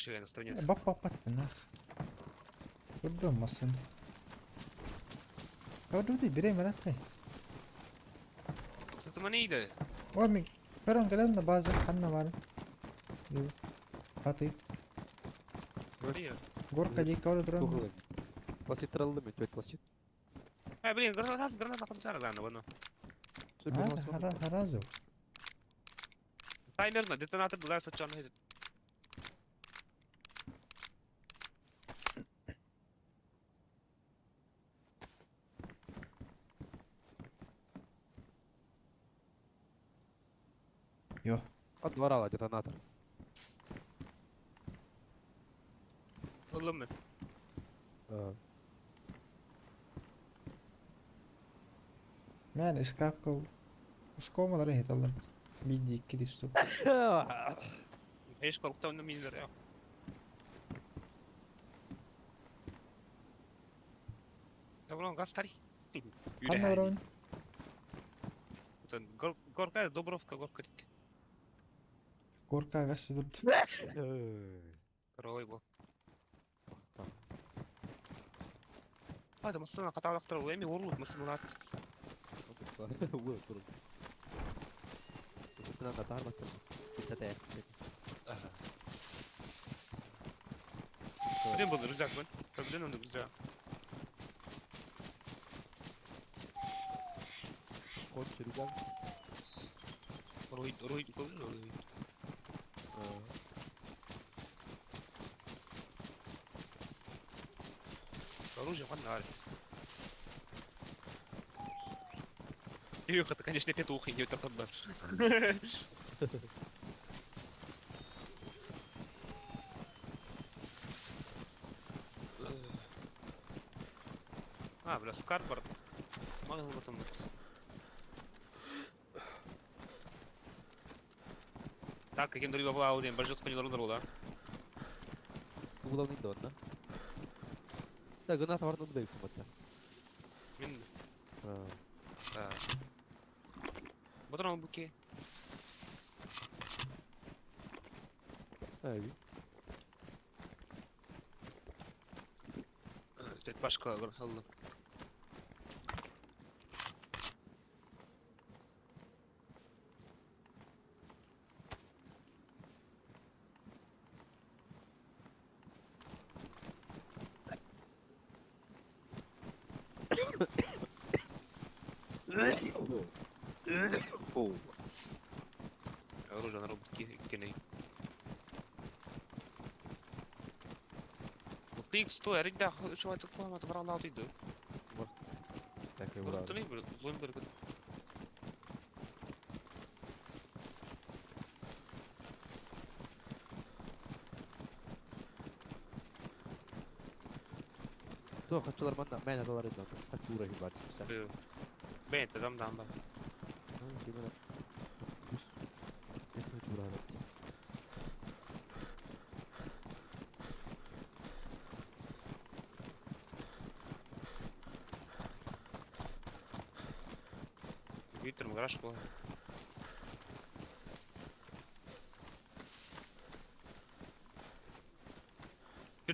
шей, на странице. Бап бап бап нах. Көрдüm масын. Көрдüm de birey merak et. Сатыма нейді? Ой, мен көрін келем да база қанна бар. Аты. Горка дейкі оры тұрам. Пластик таралды мен, төт пластик. А, блин, граната, граната концара, главное, воно. А, харазу. Таймер на детонатор была случайно. От двора детонатор. Ыллым мен. Мэн ыскаапка оскуомалары иһиталлар. Биирдии иккилии штук. Еш korkta onu minler ya. Ya ulan gaz tarih. Ханна барабын? Горка Добровка горка дик. Горка газ сүдүр. Рой бол. Hadi mısın katалактар ол эми орлук мısın улат. Билен был рюкзак мен. Билен онда рюкзак. Рой рой рой. Оружие погнали. Илюха, ты, конечно, петух, и не это. А, бля, скарборд. Мало потом вот. Так, каким другим бабла бажет кони да? Мин Батрон буке. Башка алды. Оружие на робот киней. Фикс то, эригда шо это клама брал иду. Блумберг. Бен, дам дам дам. Компьютер, гараж школа.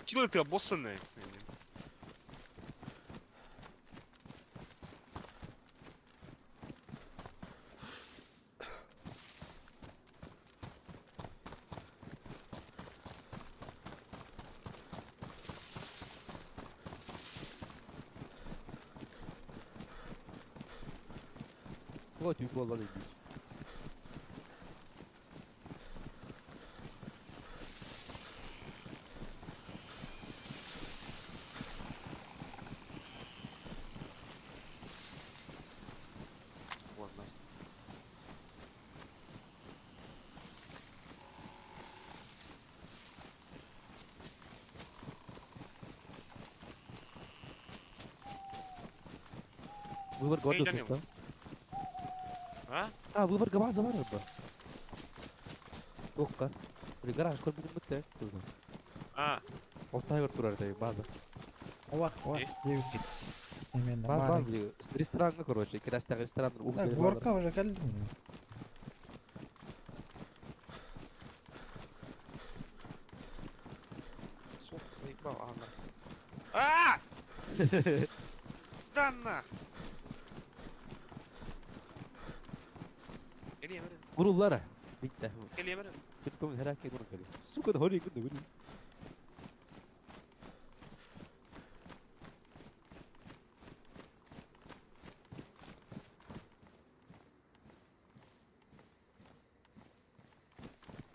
Чего ты обоссанный? Ладно. Выбор Эй, года. Данил. А? А, выбор габаза бар ба. Тоққа. Или гараж көр бүгін бітті. А, Ортайгер турар дай база. Ох, ох, Э? девять. Именно, Бар бар бары. били. Ресторанга, короче, кирастағы ресторан. Так, горка уже калдым. Сука, заебал, а, нахуй. А! Да нах! Vurullara. Bitti. Geliyor beri. Bitcoin herhangi bir geliyor. Сука, horry күнді көрі.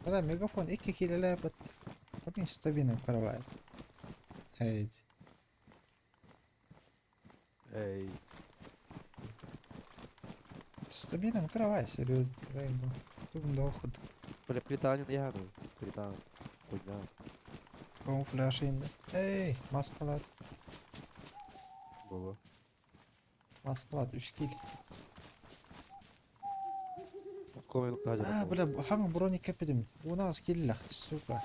Бля, мегафон 2 килелээбэт. Очень стабильный каравай. Эй, Эй. стабильный каравай, серьезно. Дай ему. Тут доход. Бля, плитанин я ну. Плитан. Хуйня. Камуфляж енді. Эй, маскалар. Было. Маскалар 3 кил. Комик А, бля, хаҥ броник кэппитим. Уонаас киллэх, сука.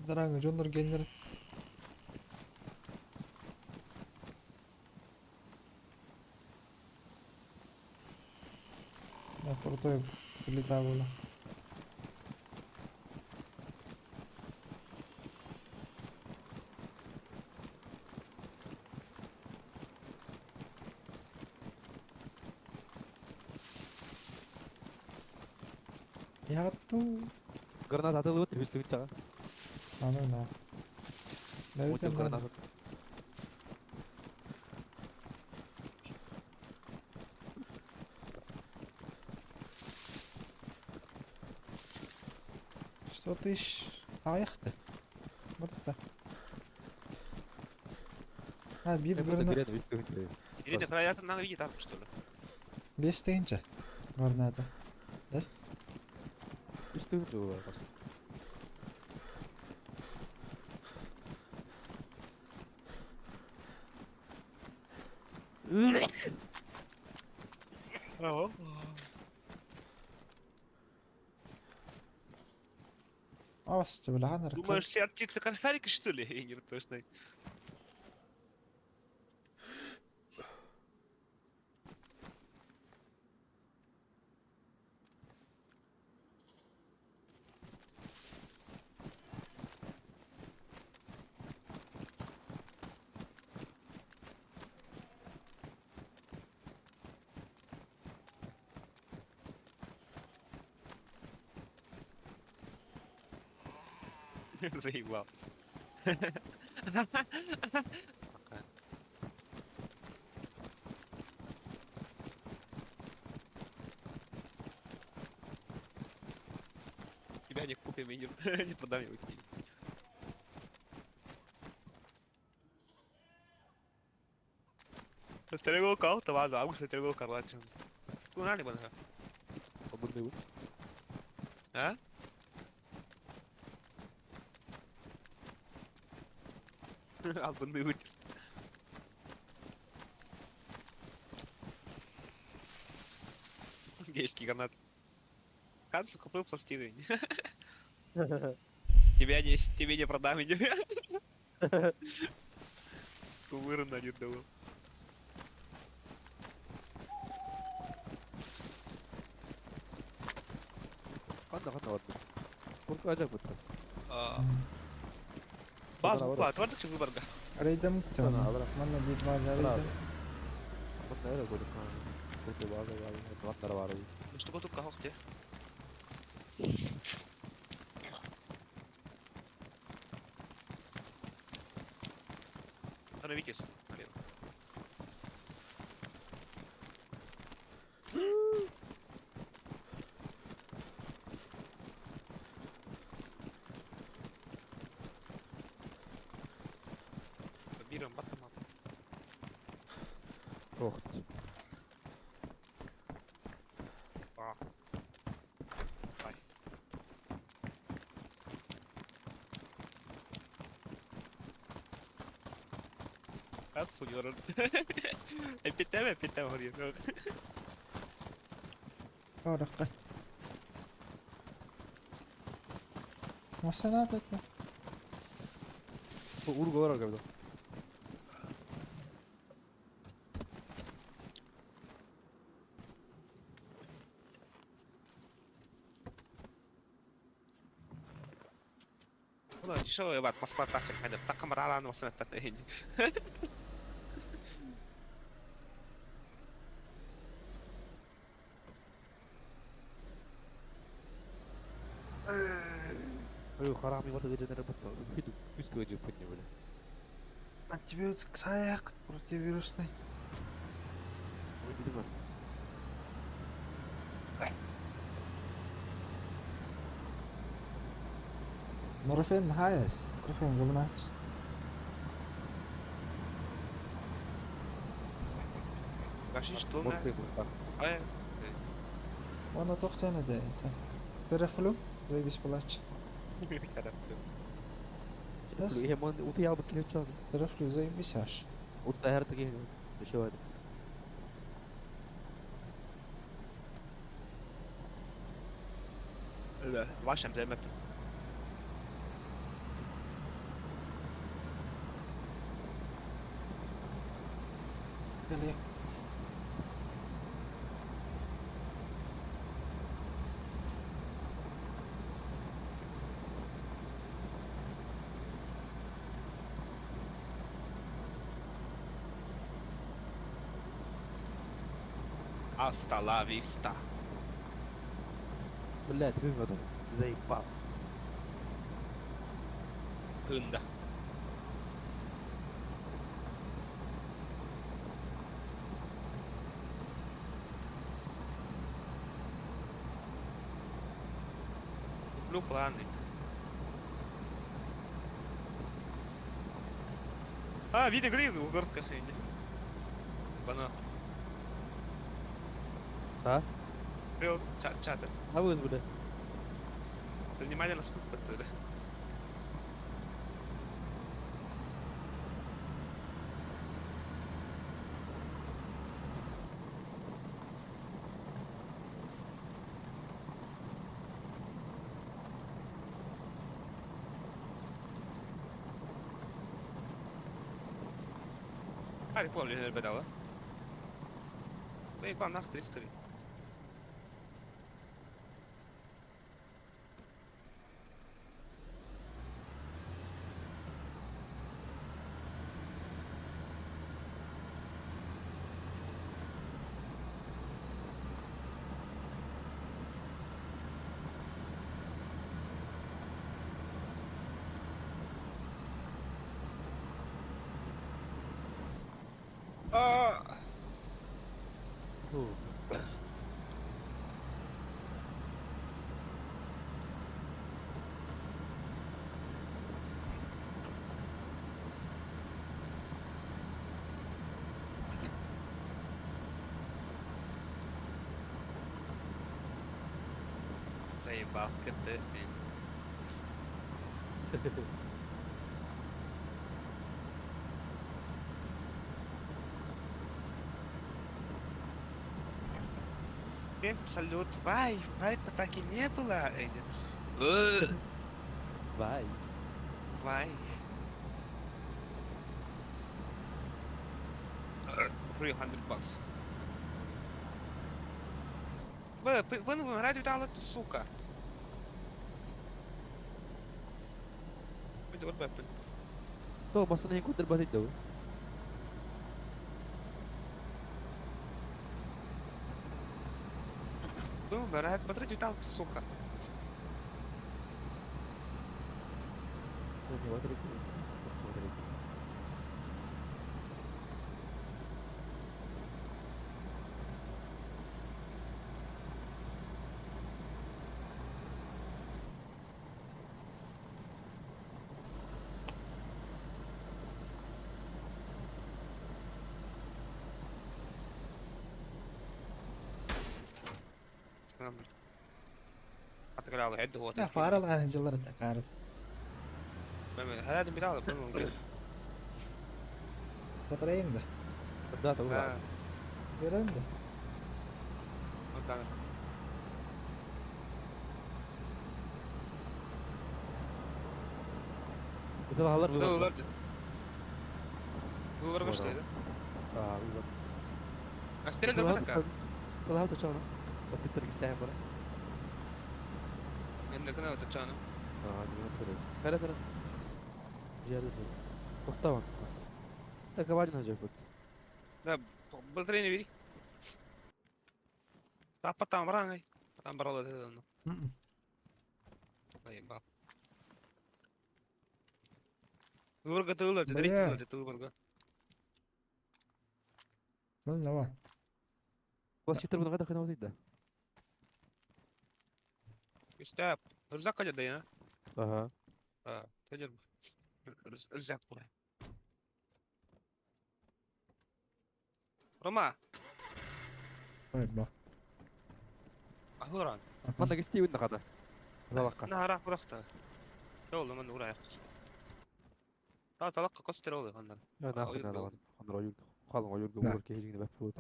Дорога, дьоннор геннер. Да, крутой плита была. Я ту. Граната атылыбыт, үстүгүт чаҕа. Аны на. Утил граната. Что тысяч? Аяқты. Мыдықта. А, bir граната. Ирина, когда надо видеть там, что ли? Бес тыһыынча граната. Үстүгүт чаҕа. Ас, бля, аны Думаешь, все артисты конферики, что ли? Я не точно. Заебал. Пока. Тебя не купим и не, не продам я уйти. Стрелку карла. Куда ли бы? Свободный А? Албанный вытер. Гейский гранат. Хансу купил пластины. Тебя не, тебе не продам, иди. Кумырно не дал. Ханна ханна барбыт. Курку ажак бытта. Баз буква, твардык выборга. Рейдем Ана, тана. алра. Манна бит база рейдем. Манна эрэ көрүк. Курку база база. Маннара бар. Ну что тут кахох те? Становитесь налево. Биром батамат. Ох. А. Ай. Отсюда. Эпитема, эпитема, говорит. Ораққа. Масанат этме. Урга барар кабда. والله شو يا بعد مصلحة تاكل حدا بتقمر على أنا وصلت تتهني. Ой, харами вот это работа. Хиду, пусть говорит, подняли. Антибиотик саяқ противовирусный. Ой, беда. Норофен хайас. Норофен гумнач. Вообще что на? Морты так. Хайа? Уонна туох диэн этэ ити? Терафлю? Заебись палач. Yes. Иһэ утуйаабыт киһи оччоон. Терафлю заебись аж. Утутаһар киһи еще это. Вашем займет. Кэлиэ. Hasta la vista. Блядь, выводом. Заебал. Hunda. Blue planet. А, видно, где угорка хрень. Бана. А? Был чат чат. А вы бля. Внимание на сколько тогда. Харри помню, bedava. Nee, ik kwam nacht 3. Ah! Заебал КТ. Всем салют. Вай, вайпа так и не было. Вай. Вай. $300. Вы радио дала, сука. Выйди, вот бы. То, басын ең көтер бат еді. Ну, радио дал, сука. Ya faralar cıları takar. هذا بيلعب. Batırayım da. Да, да. Göreyim de. Алар Тыллар. Тыллар баштайды. А, вывод. Астерелер батака. Тылау тачана. Басыттыр кистәһен бара. Енді кына тачаны. А, не көрө. Кара кара. Жerde. Токтабан. Так важно же вот. Да, батарея бери. Тапа там бараңай. Там барала деді. Заебал. Выборга тыллар, Бля. тыллар, выборга. Ну, давай. Басыттыр буны кайда кына да. Үстәп. Рюкзак кайда да, Ага. А, тәҗер. Рюкзак була. Рома. Ойбо. Аһыыран. Манна кистиибин да хата. Талахха. Наһараах бырахта. Ол ман ураайах. Та талакка костер ол ханнар. Я нахуй надо вон. Ханнар ойур халың ойурга Да. уор киһи дьиҥнэ бэп буолуо.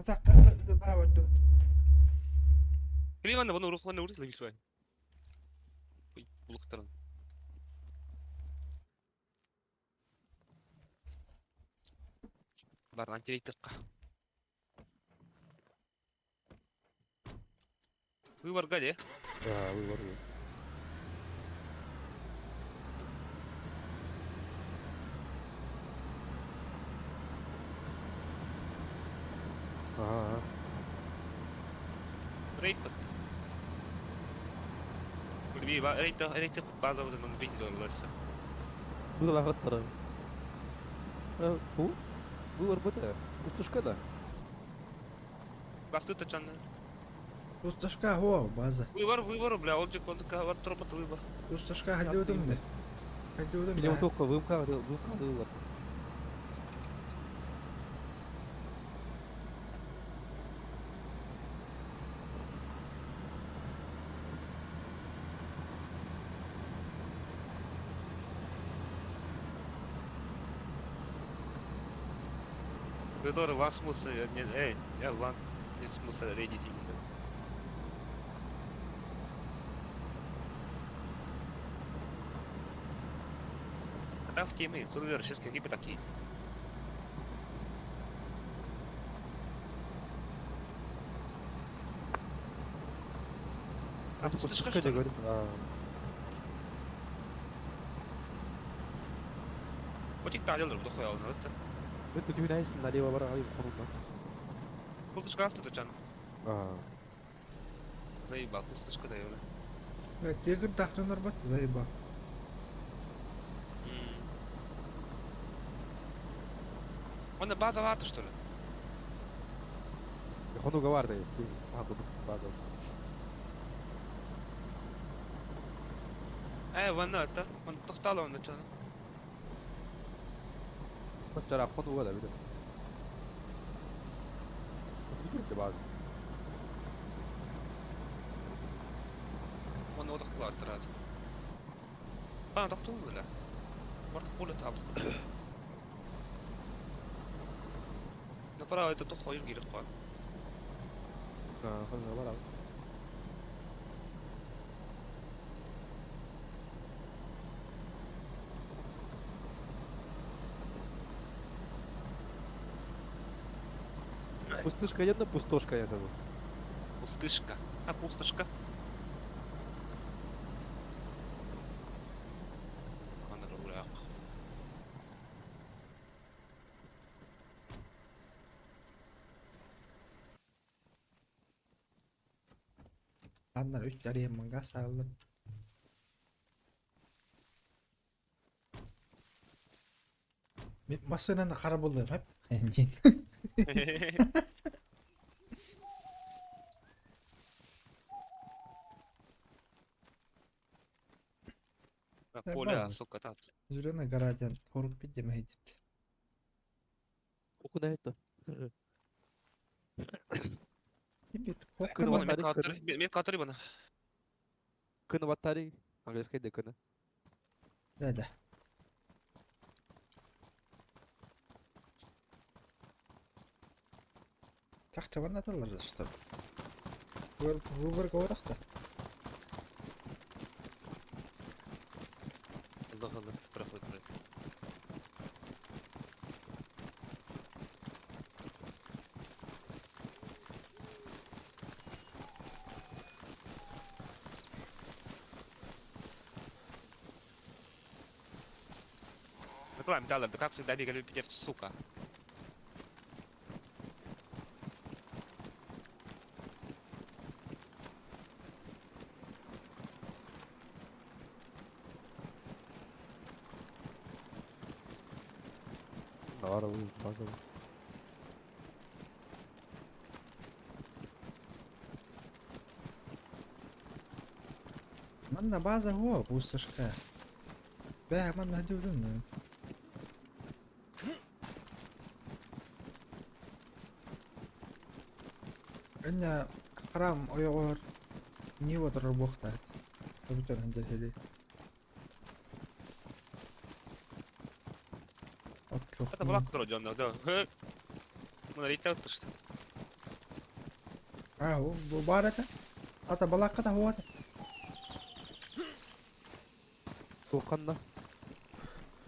Криванна вон урух вон урух лыбисвай. Булуктарын. Бар антирейтыкка. Выбор де. Да, выбор. Ага. Рейд бат. Курби ба рейд рейд база вот он бить долларса. Было хаттара. Бу? Выбор быта. Пустышка да. Басты тачанны. Пустошка хо база. Выбор выбор бля, ол жек он бар турбат выбор. Пустошка хадиудum де. Хадиудum Или да. только вымка, вымка выбор. Выбор вас смысл не эй, я ван не смысл рейдить. В теме, сурвер, сейчас какие такие. А пустышка, что ли? говорит. Вот их талил, дохуя, он это. Это ты налево бара алып курулма. Пустышка авто чан. А. Заебал, пустышка да ёля. Тегір дақтанар бат заебал. Он на база варта, что ли? Хонуга бар да, саха база. Вон это, он тохтал он чан. Чара хонуга да билет. Билет база. Он вот тохтал трат. Пана тохтал бля. Март пуля таб. Направо это тохтал юргир ква. А, хонуга бар. Пустышка нет, но пустошка нет. Пустышка. А пустышка? Аннар үч жарыйым мыңга сағылым. Мен машинаны қара болдым, хап. Поля, сука, там. Зеленый градиент, хорук бидеме хедит. Окуна это. Мен катыры бана. Кыны батари. Английский де кыны. Да, да. Тахта бар наталар да что. Выбор говорахта. Allah Allah, bırak bırak. Реклам дала, да как всегда бегали Питер, сука. Бар база. Манна база го, пустошка. Бә, манна хадиудum. Иннэ храм ойоҕоһор Нива турар буолуохтаах эбитэ дьэһили От Это кухни балак турар дьонно, да. Мына рейттэ ыттышты. А, бу баар этэ. Ата балаакка таһуо этэ. Туохханна?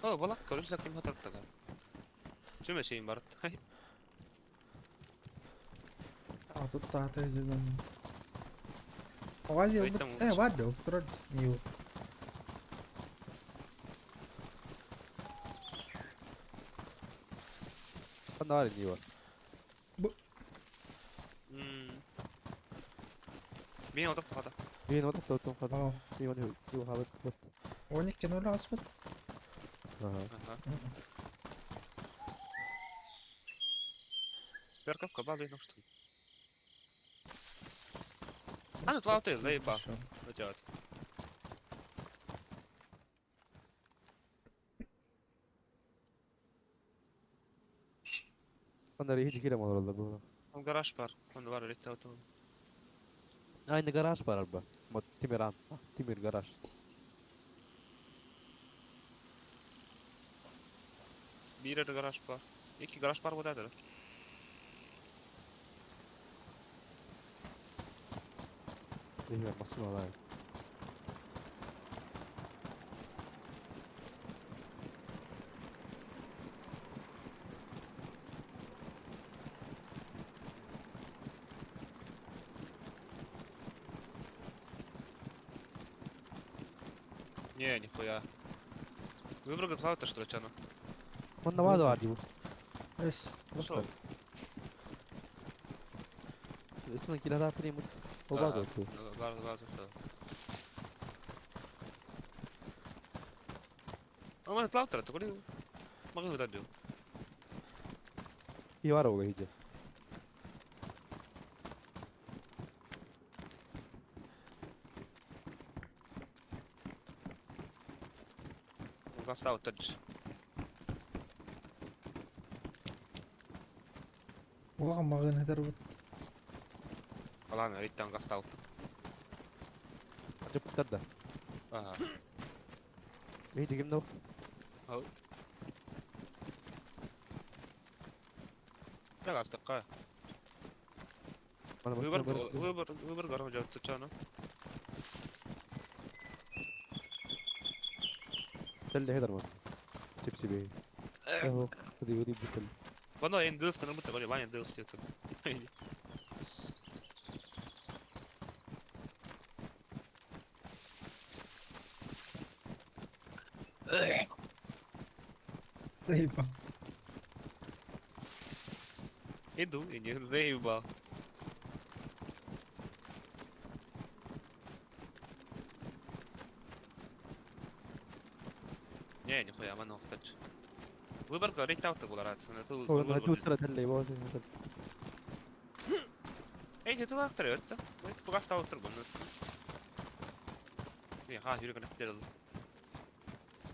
О, балак көрүс ким хататтага. Чүмэ şeyin бар. Туттаата дьонно. Оҕа ылбыт э баар да турар Нива. Ханна баар Нива? Мен отап хата. Мен отас да оттон хата. Ох, Нива Нива хабат бот. 12 0 ааспыт. Аха. Ага. Церковка база и что. А, ну ты, заебал. Что делать? Ханна рейхи кире маларалла бу. Он гараж бар. Он бар рейттэ отон. Aynı garaj var araba. Мот Тимиран. Тимир гараж. Биир гараж бар. Икки гараж бар буолар. Рейхи массив алай. Не, нихуя. Выбор готов, что ли, чано? Манна баар баар дии бу. Эс. Шо? Исынан килера премут. Ол база оту. Бар, база, да. А мы плаутер, то коли могу дать. И бар ол иде. Гастау тадж. Улахан маҕын этэр бут. Ладно, рейттан гастау. Жыптар да. Ага. Рейхи ким доо? Да гастакка. Мана Выбор выбор выбор гарам жат чано. Тэлле хедер ман. Сип сибе. Эхо. Ходи ходи бутел. Вано эндилс канал бут голи ваня эндилс тет. Заебал. Иду, и не заебал. Не, нихуя, мано хтач. Выбор говорит там то Ол хажуу тэлле боо. Эй, ты туда второй, это? Пока стал трубу. Не, ха, юрик на хотел.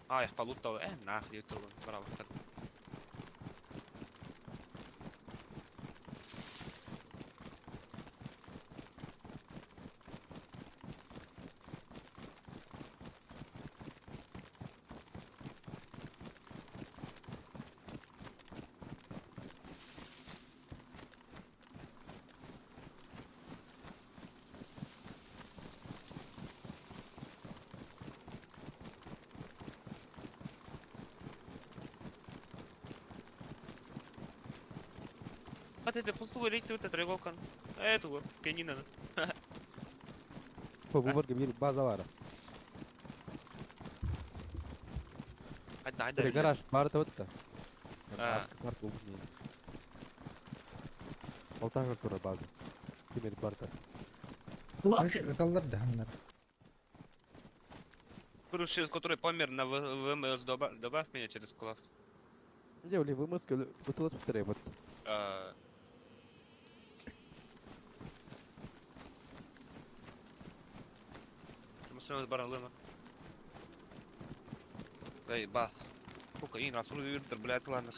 А, я полутал. Нахуй, трубу. Браво. А ты пустую рейт ты тревокан. Этого, пианино. Бу бар бир база бар. Айда, айда. Гараж бар да отта. А. Аскы сарт болуп не. Алтан тура база. Тимир бар да. Ыталлар да ханнар. Короче, который помер на ВМС, добавь меня через клав. Не, ули вымыск бутылас бутырай бот. Машина баралыма. Эй, бах. Кокаин, расул, блядь, ладно.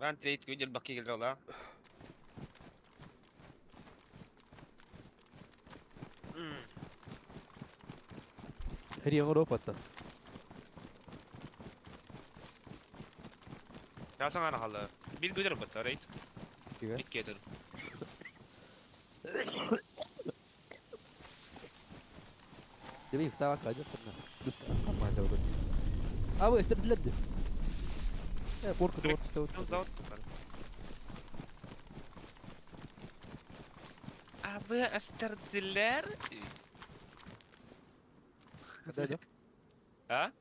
Ван трейд видел баки гелдала. Хриэҥ оропаттан. Ясаң ана халы. Бил гүдер бат, рейд. Тигэ. Икки этер. Дебей сава кажа тына. Плюс команда вот. А вы стердлерди. Э, порка Трек. вот Ну, да, вот тупар. Abi esterdiler. Да, Ha?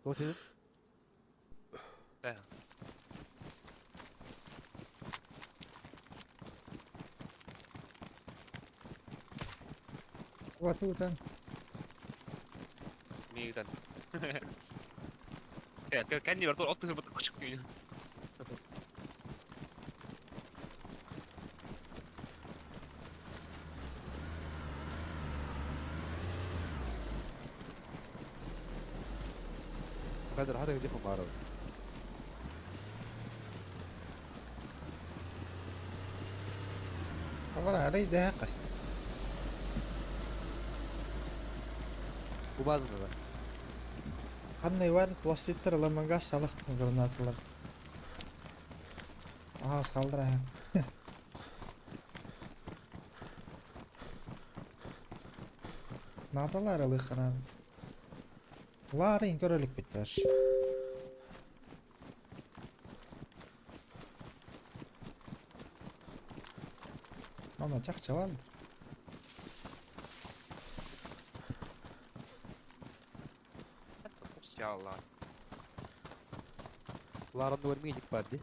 Вот это. Да. Ватутан. Мигдан. Кэнни бар тур отты бут кучук күйүн. قادر هذا يجيكم معرض. Хабар арай дэхэ. Убазын да. Ханна Иван пластиттер ламага салах гранаталар. Ага, салдыра. Надалар ылыханан. Ларын көрөлүк биттер. Ана чакча бар. Ялла. Ларан вермейник падди.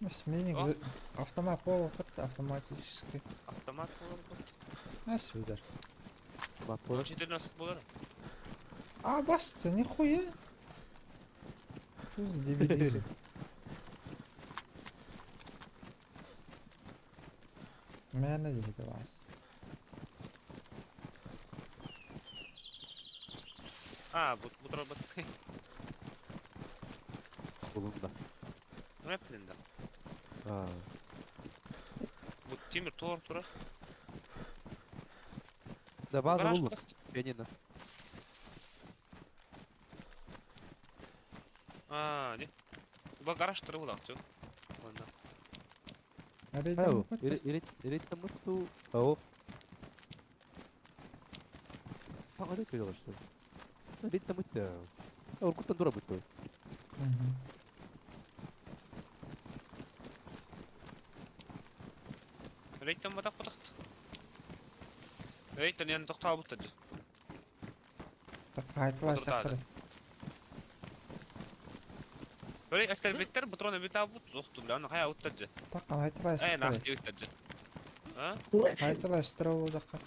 Сменник О. автомат полупыт автоматически. Автомат болар бут. Асвидер. Маппора. 14 болар. А, басты, нихуя. Что за дебилизм? Мэна дейді вас. А, бут бут робот. Булунда. Рэплинда. А. Бут тимир тор тура. Да база Гараж булду. кытык. Пианино. А, не. Ба гараж тура булак чу. Онда. Арайдан Ау, или или там ту. Ау. А, это было что? Или там это. Уркутан дура будет. Рейттен батак батак. Рейттен яны токтап бут. Так қайталай Отыртады. сақтыры. Рей әскер биттер патрона бит абут зохту бля, аны хая уттаджы. Таққан айтылай Эй, сақтыры. нахти уттаджы. А? Айтылай сақтыры ол жаққа.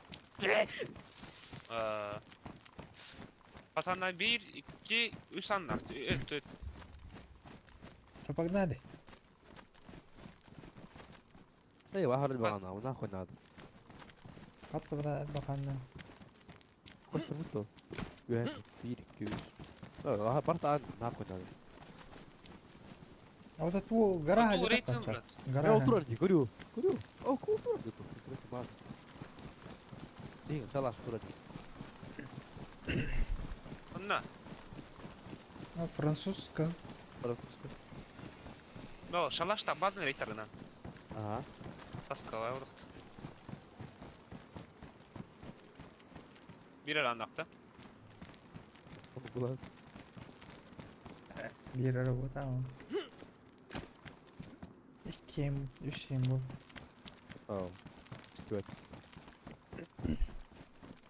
Э, Пацана 1, 2, 3 аннахты. 4. Что, погнали? Эй, вахар багана, нахуй надо. Қатты бір бақанна. Костер мутто. 1, 1, 2. Ага, барта нахуй надо. А вот это гора Ту где рейтинг, брат. Гора. Я утурар ди, көрю. Көрю. О, ку утурар ди. Көрю база. Дин, шалаш турар ди. Анна. А, французска. Французска. Ну, шалаш там базын рейтерына. Ага. Таскалай урықты. Бир аннакта. Оны була. Bir araba tamam. İki üç bu. Ау. Стоит.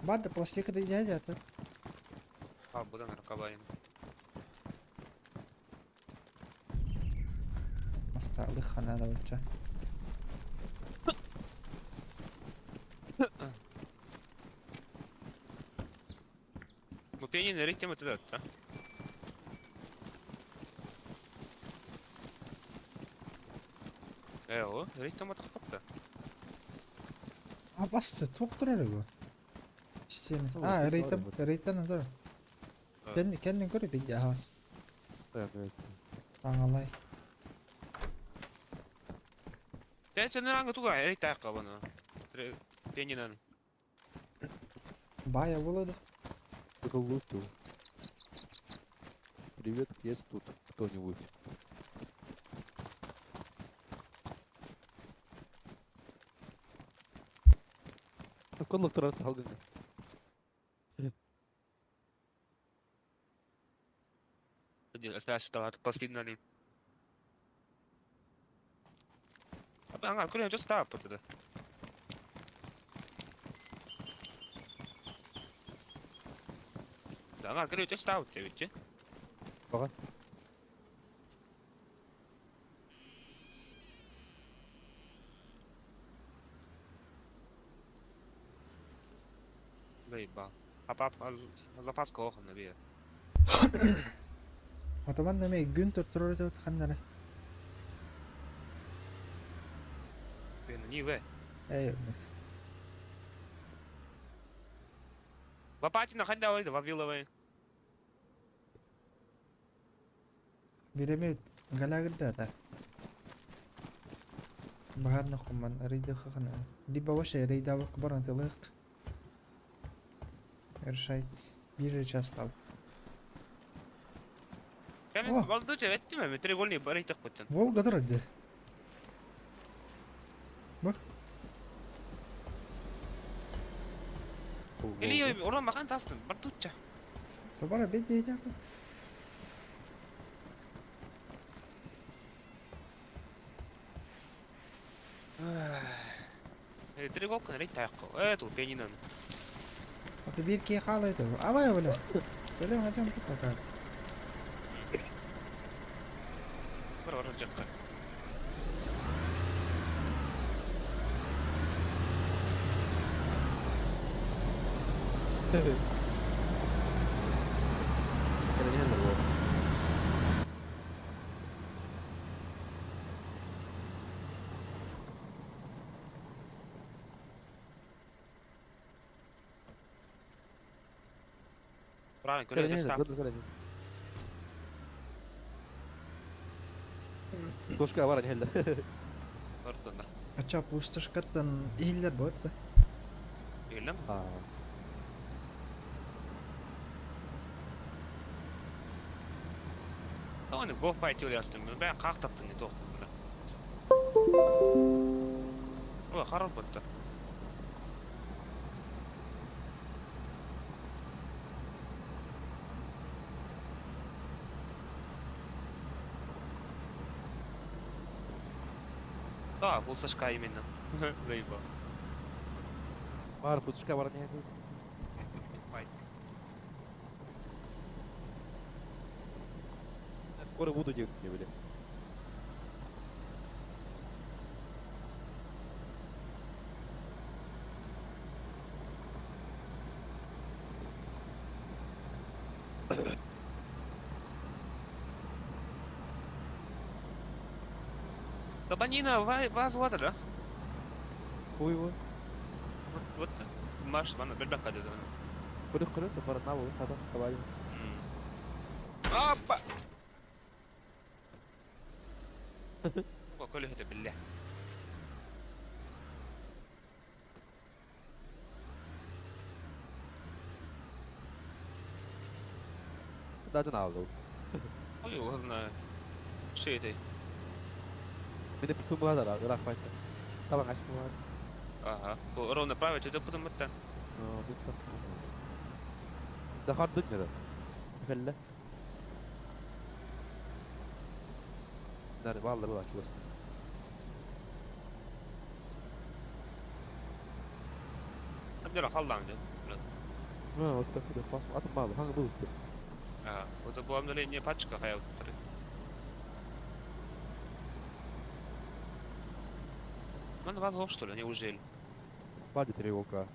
Бар да пластика да дядя это. А, будан ракабайын. Асталы хана да бача. Бу пианино рейтинг это да. Э, о, рейтинг батак тапты. А басты тоқтырар bu. Система. О, А, это рейта ладно. рейта надо. Kendi kendin көрі бейді ағас. Да, ну это. Таҥалай. Чэ, туга эрэй таах кабана. Тенинан. Бая буолуо да. Луту. Привет, есть тут кто-нибудь? Коллок турар халгын. Последний. Аңа көрө жос таап турду. Аңа көрө жос таап тебитчи. Бага. Бей ба. Апап запаска охын бие. Атаман неме күн турар этэ ханнара. Бен не ве. Эй, нет. Лопатина ханда ойды Вавиловой. Биреме галагырда да. Бахарна хуман рейда хахана. Либо вообще рейда баран тылык. Решать. Бир час кал. Кәлен балды жебетти ме? Треугольник бар итек бутын. Волга турар. Бу. Или орон махан тастын. Бар тутча. Тобара бет дейде. Треуголка рейд таяк. Э, ту пенинан. Аты бир ки халайды. Абай бля. Бля, хатам такар. Бар орон жакка. Правильно, көрө жос таап. Тошка бар хеллер. Ортонда. Ача пустышкаттан ихиллер ботта. Билем. А. Оны го файт юлястым. Бә кактактын не токтун. О, харап ботта. Да, пустышка именно. Заебал. Бар пустышка бар не. Файт. Скоро буду делать мне, бля. Кабанина вас вот, да? Хуй его. Вот, вот. Маш, вана, бельбек каде. Көрүк көрүк бар на бу хата кабай. Опа! Көлі хөтө билле. Даже на алды. Ой, ладно. Что это? Мене путумга да ырак байта. Табан ачып бар. Ага. Ровно правильно, что-то потом это. Да хардык не Хелле. Нар баллы була чуст. Абдера халдан де. Ну, вот так да пас атым балы, хаңы булып. Ага. Вот бу амдале не пачка хаял. Ман вас что ли, неужели? Бади тревога.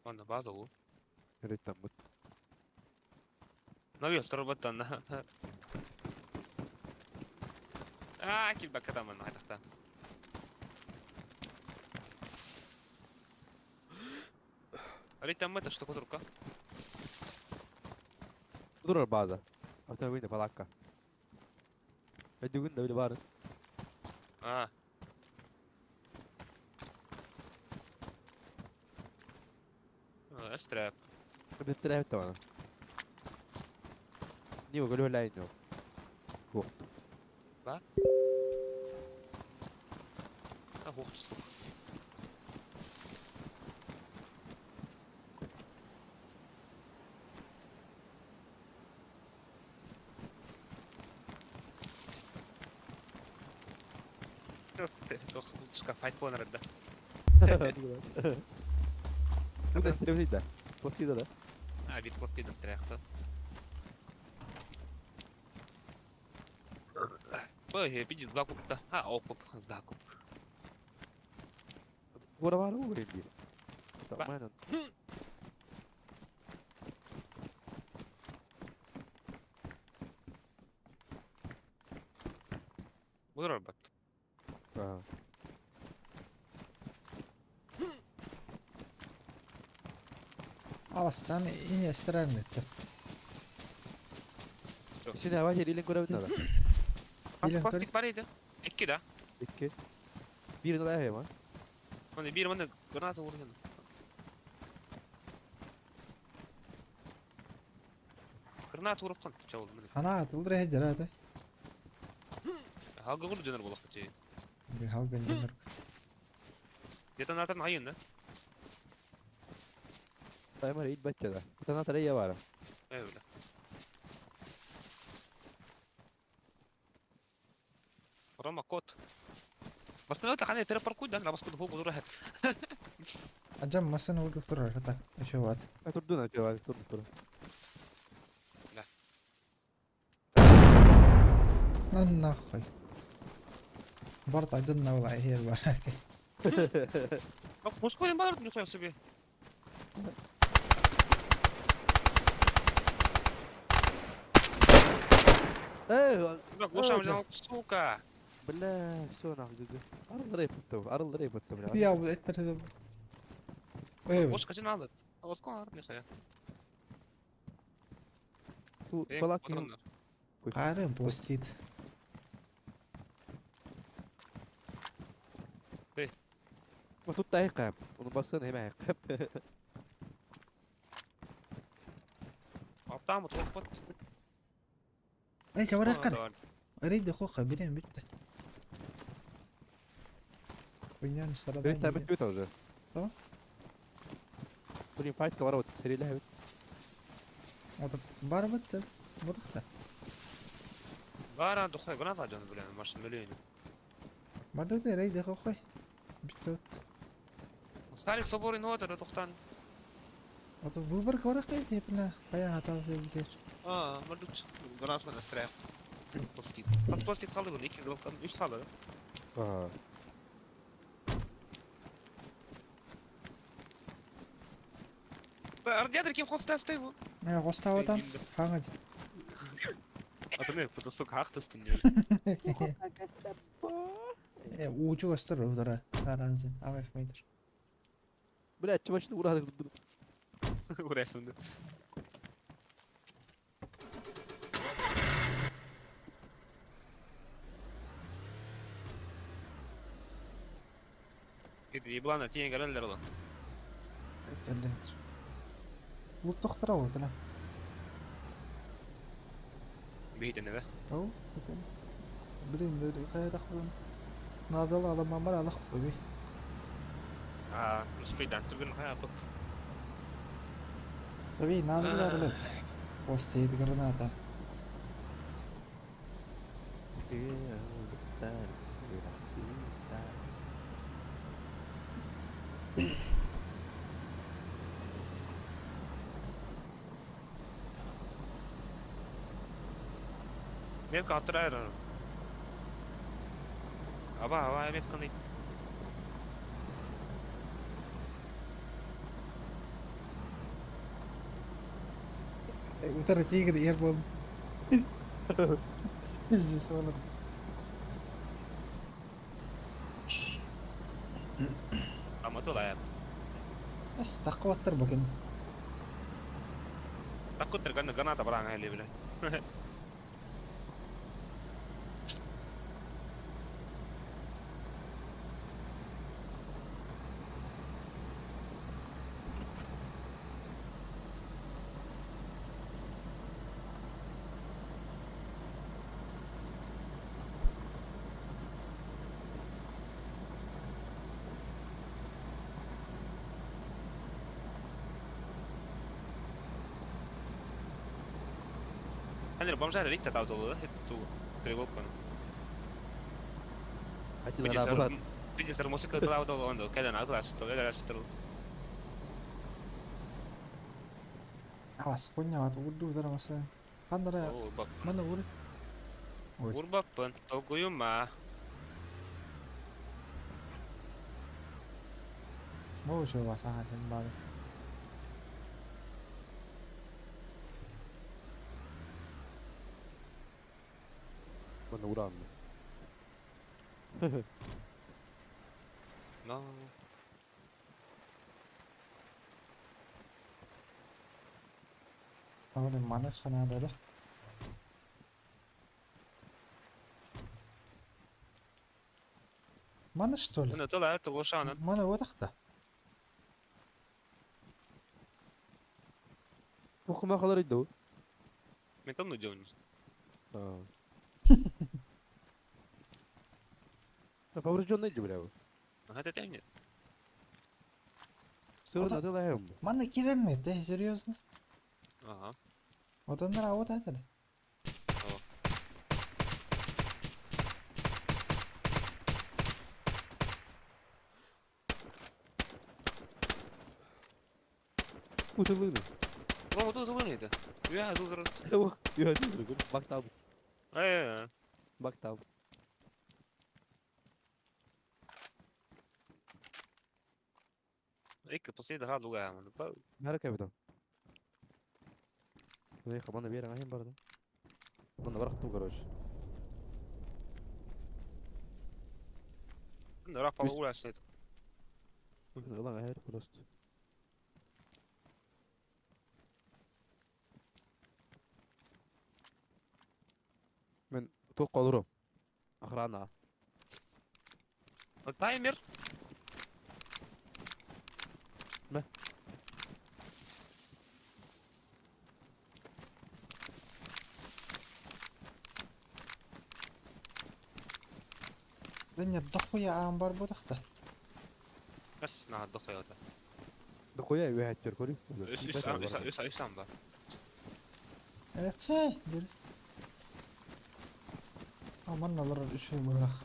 Ладно, базову. Ритам. Навес роботан. А, килбакка таман хатахта. Арыйтаммыт штукатурка. Турар база. Автомобильная палатка. Өйдүгүн да били баарын. А. Өстөрөөк. Бүттэрээбит даҕаны. Нио көлүөлээн нио. Туох. Ба? А, ух, сука. Туох файт буолан эрдэ. Бу да стрелит да. Пластида да. А, бит пластида стряхта. Ой, видит закуп-то. А, окуп, закуп. Куора баар уу биир. Таманан. Буdur бат. Аа. Авастан инестерер метте. Син аваа илин көрөбүт надо. Илин көр. Пластик бар иди. Икки да. Икки. Биир да ма. Маны бир маны граната урген. Граната уруккан чабыл маны. Хана атылдыр хеджер аты. Халга гур дөнөр болок ти. Би халган дөнөр. Детонатор айын да. Таймер ит бачча да. Детонатор я бара. Öyle. Рома кот. Басны та ханы перепаркуй да, на баску фогу дура. Ажам масын урдук турар так. Еще ват. Турдуна чува, турду тур. Да. На нахуй. Барт ажан на була хер бар. Бак мушкулин бар нихуя себе. Э, Бак лошам жал, сука. Бля, все нахуй. Арыл рейп арыл рейп бля. Я бу эттер. Ой. Лошка жин алды. Оскон арып нихуя. Палатка. Кары пластит. Ма тут тайкап. Оны басын эме айкап. Аптамы тохпот. Эй, чавара кар. Рейд хоха берем битте. Хуйня сарадан. Рейд бит уже. Что? Блин, файт коворот, стреляют. Вот бар битте. Будухта. Бара духай граната жан блин, маш миллион. Барды рейд хоха. Битте. Стали соборы нотер тохтан. Вот выбор коракай депна. Бая хата бир. А, мардуч. Граната на стрел. Пластит. Пластит салды был, iki главкан, üç салды. Ага. Радиатор ким хостав стайву. Мен хостав там. Хаңа. Ата не, потому сука хахтастын. Э, учу астыр удара. Аранзин. АФ метр. Бля, чувачны урады. Урасынды. Иди, еблана, тень гореллер ла. Эллендер. Лут тохтара ол, бля. Бейтен да? Оу, Блин, кая тахбын. Надал аламамар алах бөби. А, успейдан түгін хая бып. Таби надал арылып. Постейт граната. Метка аттырайыр. Аба, аба, метканы. Утара тигр ер бол. Пиздец олым. Аматы лая. Эс, таххыбаттар бу кин. Таккуттар гана граната бараан хали бile. Hänellä бомжара rikki autolla hittu переводканы. Видите, музыка autolla on käden autolla. Авас хуйня урду مثلا Ханнара мана ур. Ой. Урбаппын, толкуюма. Моо вас ахан бар. Манна уран. No. Аули маны ханада да. Маны что ли? Ну, то это лошана. Маны одақта. Ухума халар иду. Мен там нудён. А. Поврежденный иди, бля. Ага, это нет. Сыр надо лаем. Маны кирен те, серьезно? Ага. Вот он вот это. Утылыны. О, тут вон это. Я тут. Ох, я тут. Бактаб. Э. Бактаб. Икки после daha lugaa man. Мәрәкә бит. Эй, хабана бер аңа барды. Мында барак короче. Рапа улясны. Ылан һәр просто. Мен тоқ қалырым. Охрана. Таймер. Мә. Да нет, дохуя аан бар бодақта. Бas на дохуя. Дохуя үһәттер көрү. Үс үс үс үс үс amba. Эрче, дир. Аман алар үшүй булах.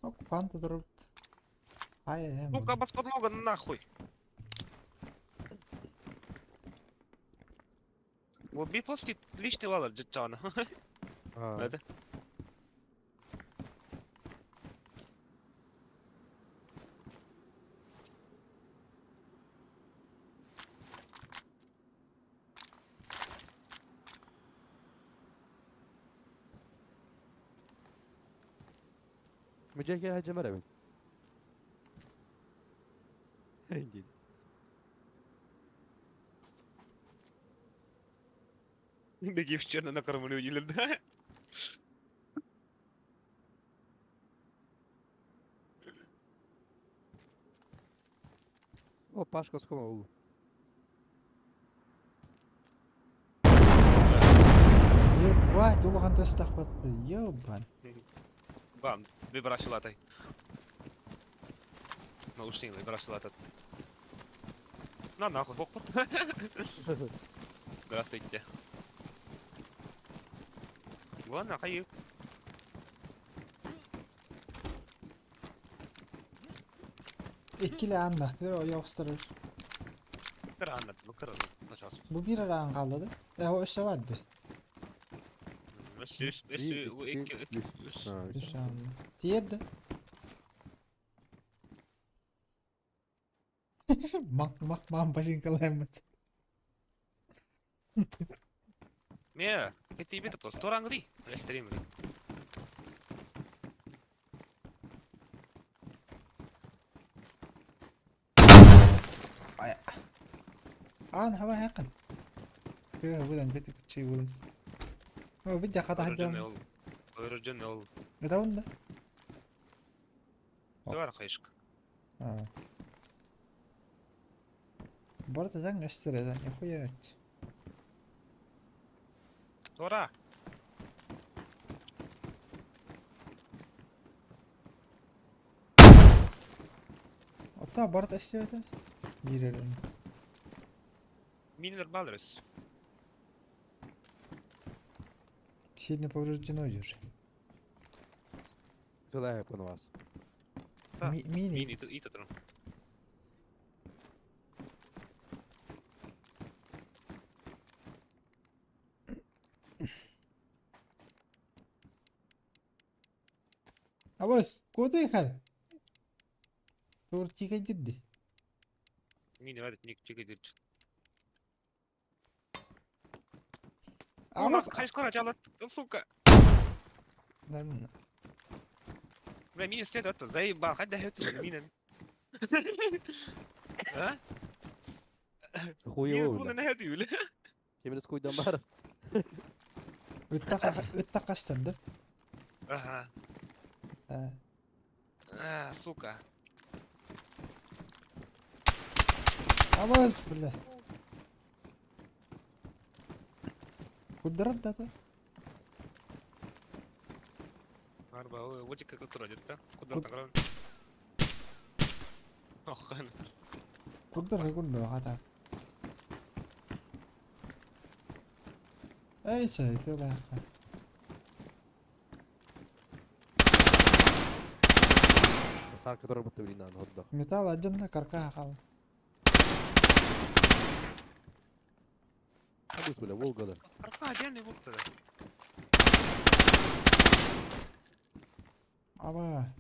Оккупанты дұрып. Ай, эм. Ну-ка, бас подлога нахуй. Вот би просто лишний лала джетчана. Это. Mücahit hacı merhaba. Değil. Беги в черно накормлю, или да? О, Пашка скома oldu. Ебать, улахан тастахпатты. Ебан. Бам, выбросил этой. Наушник выбросил этот. На нахуй, хоп. Здравствуйте. Ладно, хай. Иккили аан бир ойоқстырыр. Бір анда, бұл кір, начался. Бу бир аан қалды. Э, о өссө барды. Үс, үс, үс, екі, үс. Үс аан. Тиерді. Мак мак мам башинкалаймыт. Не, кэтиибит просто. Туораҥҥытый? Эстерим. Аан хаба хакын. Кыа будан бити куччи будан. О бит жаката хаджам. Поврежденный ол. Гытабын да. Бар кайышка. А. Барыта заң эстере заң нихуя. Тура. Ота барыта эстебете. Бирерин. Минер балырыз. Сильно повреждено идешь. Желаю на вас. Да. Мини. Мини ито турун. Абас, куда ехал? Тур тиге дирди. Мини бар ник чиге дирч. Абас. Кайышкара жалат, сука. Да, да. Бля, мини след это заебал, хоть да это мина. А? Хуево, Мина бля. на это, бля. Кемелес куйдан бар. Ыттака ыттака да? Ага. Да. А, сука. Абас, бля. Кудырат да то? Арба, вот как кродит, да? Куда Куд- так Ох, Кудыр кудыр хата. Эй, чай, ты лаха. Сарка дорбутты билин ан hodda. Металл один на каркаха хал. Абыс бля, Волгада. Арка отдельный вот тогда. Аба.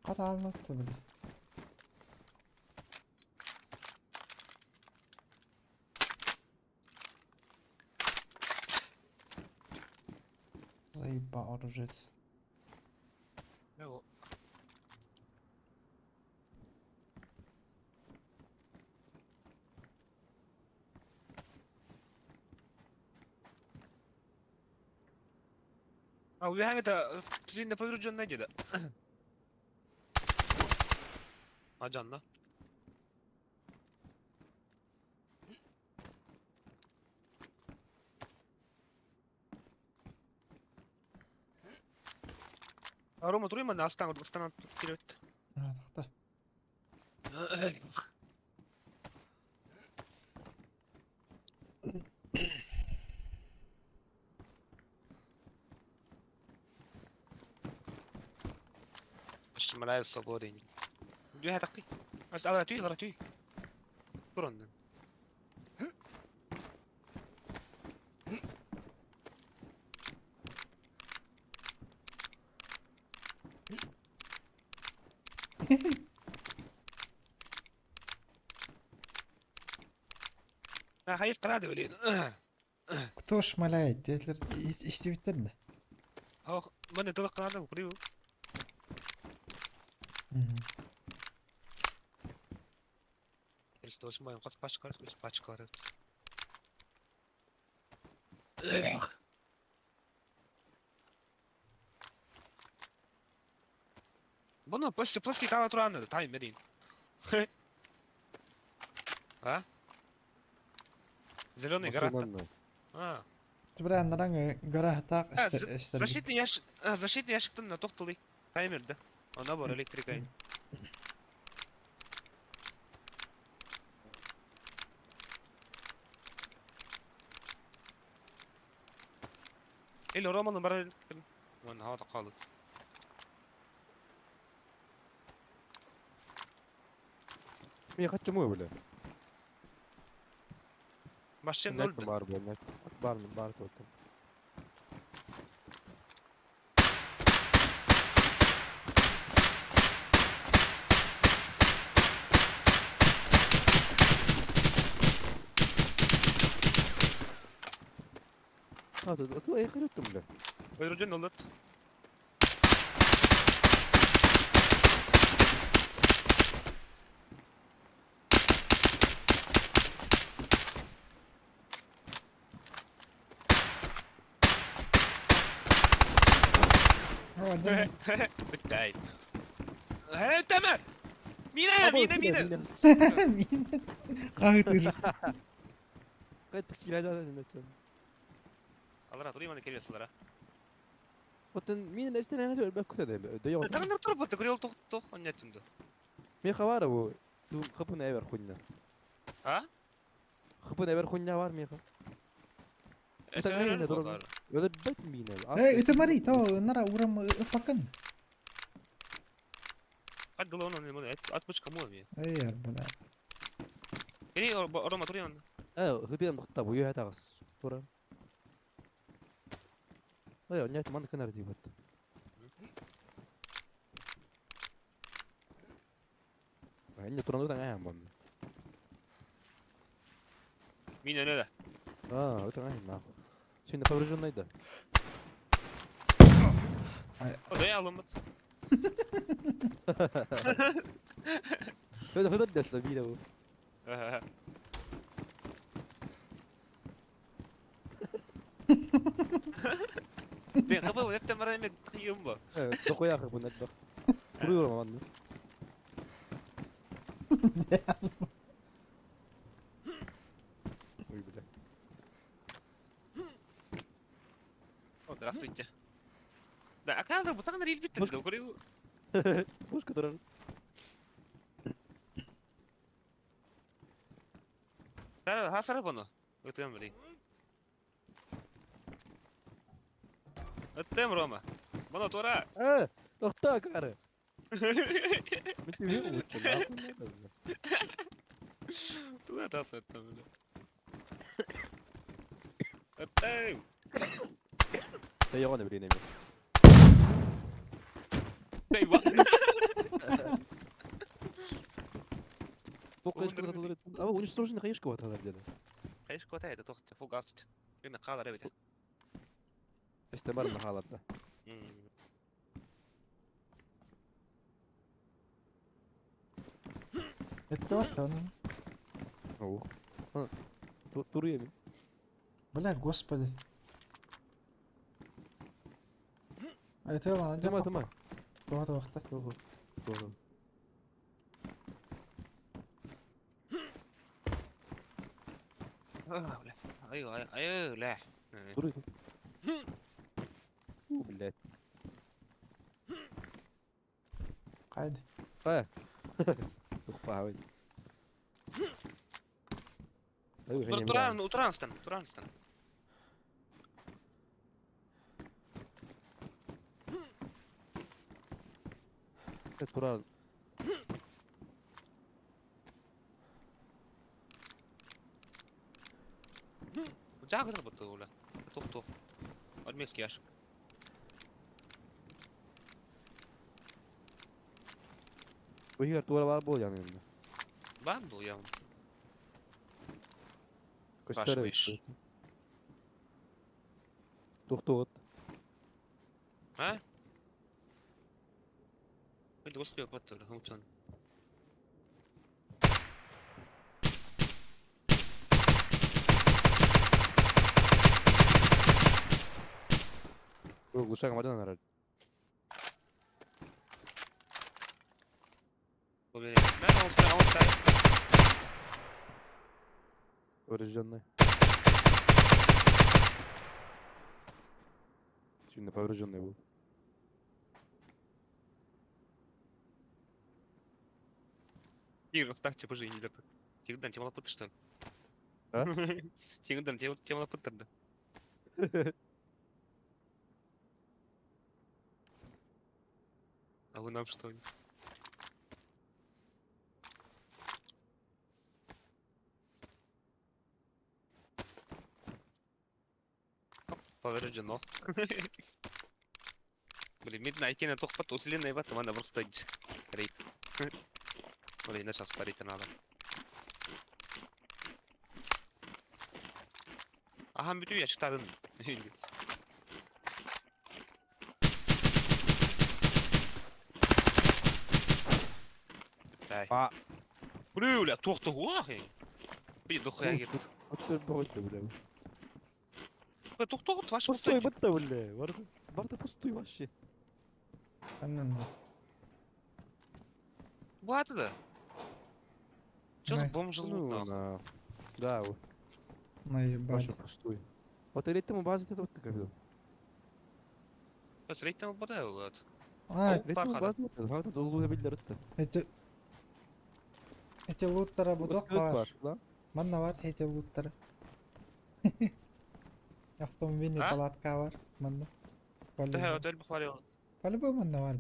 Ката алматты бля. Заебал жить. Ну. А, убегаем это сильно поврежденная деда. А, Жанна. А, Рома, туруй манна астан, астан кирет. А, тахта. Шмаляю свободой. Дюха таки. Ас ала tuy, ала tuy. Туран. А, хайыр қарады өлейін. Кто шмаляет? Детлер истебиттер да. Хох, міне тылық қанады, құрию. Христос моим, қас пачка, өз пачкалары. Бұны пластик пластик ала тұрғаны, тайм берейін. А? Зеленый гора. А. Ты бля, наранга гора так А, Защитный ящик, защитный ящиктан на тоқтылы. Таймерді. Она бар электрика. Или Роман бар Вон هذا قالب. Мен хочу мой, бля. Машина ноль. Бар, бля, бар, бар тоттым. Аты бля. Поврежден олот. О, да. Биттай. Э, Мина! Мина, мина, мина! Мин. Хаһытыр. Алара туруй келе сылара. Оттон мин эстен өлбөк күтэ Тагын туруп бу көрел тох тох оння түндө. Мен хабара бу. Ту хапын эвер хуйня. А? Хапын эвер хуйня бар меха. Өлөр бет мине. Э, это Мари, то нара урам ыппакын. Хад дулон он мон ат бучка му ми. Эй, бля. Кени орома туруй он. Э, хыдыан бакта бу юха тагыс. Тура. Ой, оння ман кынар дип. Энне туран утан аян бон. Мина не да. А, утан аян нахуй. Сегодня поврежденный да. О, да алымыт. Это хыдыр десла бире бу. Мен хабы өттен бара эме тыйым бу. Э, докуя хы бу нәдбах. Туруyorum анны. Ой, бля. О, здравствуйте. Да, а как бу тагын рил битте. Көрү. Пушка турар. Да, хасара буну. Өтөм бери. Өттем Рома. Буну тура. Э, тохта кары. Мен тебе лучше, нахуй надо, бля. Тура тас өттем бля. Өттем. Да я оны билейин эми. Эй, ва. Бу кайышка баталар. А, уничтоженный кайышка баталар деди. Кайышка батайды, тохта, фугас. Мен калар эбит. Эсте бар махаларда. Это вот он. Ох. Туруя ми. Бля, господи. А это ладно, Тама, тама. Тоға тоқта. Ого. Ого. Бля. Ай, ай, ай, бля. Туруй. У, блядь. Қайды. А. Тухпа, ой. Туран, Туранстан, Туранстан. Туран. Жагыр бутты ула. Тух тух. Армейский ящик. Уйгар тура бар бол янында. Бар бул я. Көстөр. Баш Тухтугут. А? Мен господи бутты ула, учон. Глушак мадан арар. Мен он он Поврежденный. Сильно поврежденный был. Игорь, ставьте по жизни, лепы. Тигдан, темала пыт, что ли? А? Тигдан, темала пыт тогда. А вы нам что? Повреждено. Блин, Midnight на тохпат усиленный в этом она просто рейд. Блин, на сейчас парить надо. Аһан бүтүү ячтарын. Дай. А. Бля, туох туох. Би дохуя кет. Оттон боҕойто бля. Бля, туох туох ваш Пустой бытта бля. Барда барда пустой вообще. Аннан. Бааты да. Чё за Не. бомж Ну, лут нахуй? на. Да, вот. Наебали. Вообще пустой. Вот или ты база это вот такая. Бas рейтинг бада вот. А, Оп. Рейтинг база вот это. Долу билдер это. эти... Эти луттара будок бар. Да? Манна бар эти луттара. Автомобильный А? палатка бар. Манна. Төһө По-любому. өтөл бахвали. По-любому манна бар.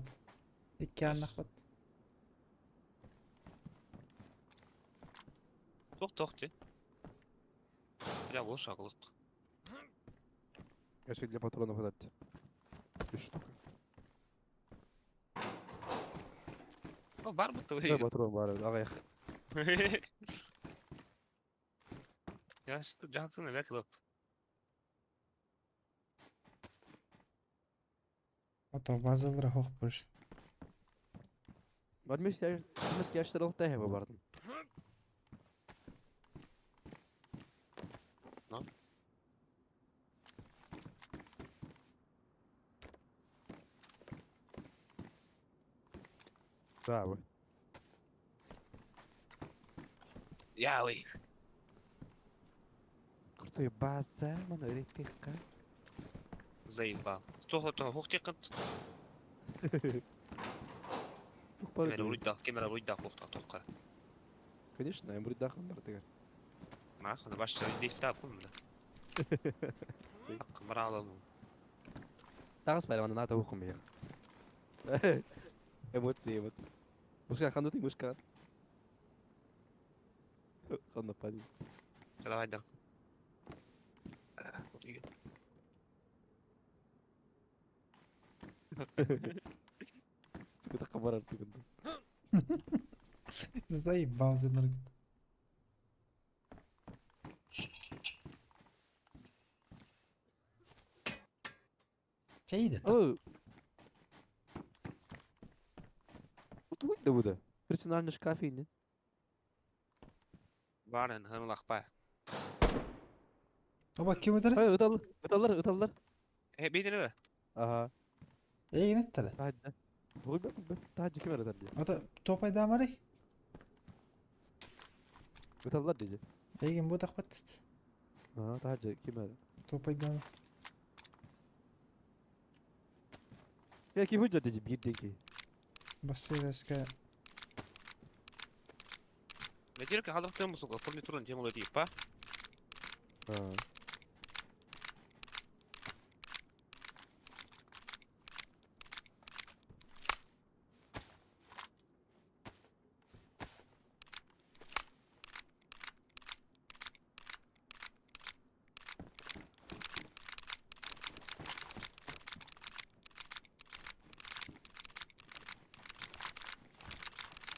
Икки аннах вот. Туох туох ти. Бля, лоша кылык. Если для патронов этот. Три штука. О, бар бутты Да, патрон бар. Ага, эх. Я что, жантын элек лып. Ото базалар хох больше. Бар мес мес яштырылык та хэбэ бардым. Ну? Да, вы. Я ой. Крутой база, мана рейтингка. Заебал. Туох туох хох тиккат. Тух бар. Камера уйда, камера уйда хох туох кара. Конечно, я буду дахан бар тегер. Нахуй, баш дефта кум бля. Акмаралым. Тагыс байрамында ната ухум бек. Эмоции вот. Мушка ханды ты мушка. Ханды пани. Давай да. Сколько хабар тыгынды. Заебал ты, наргот. Чейdi? О. Вот да буде. Персональный шкаф инде. Барын хымлах па. Оба ким өтөрө? Ай, ыталлар, ыталлар, ыталлар. Э, бейдин эбе. Ага. Эй, неттеле. Тахаджа. Бугай бе, тахаджа кем ыталлар ди. Ото топай дамары. Ыталлар диже. Эгин бу тахпат. Ага, тахаджа кем Топай дам. Я ким худжа диже бир деки. Басыдаска. Медерке халык тем сука, форме туран темалы дип па. А.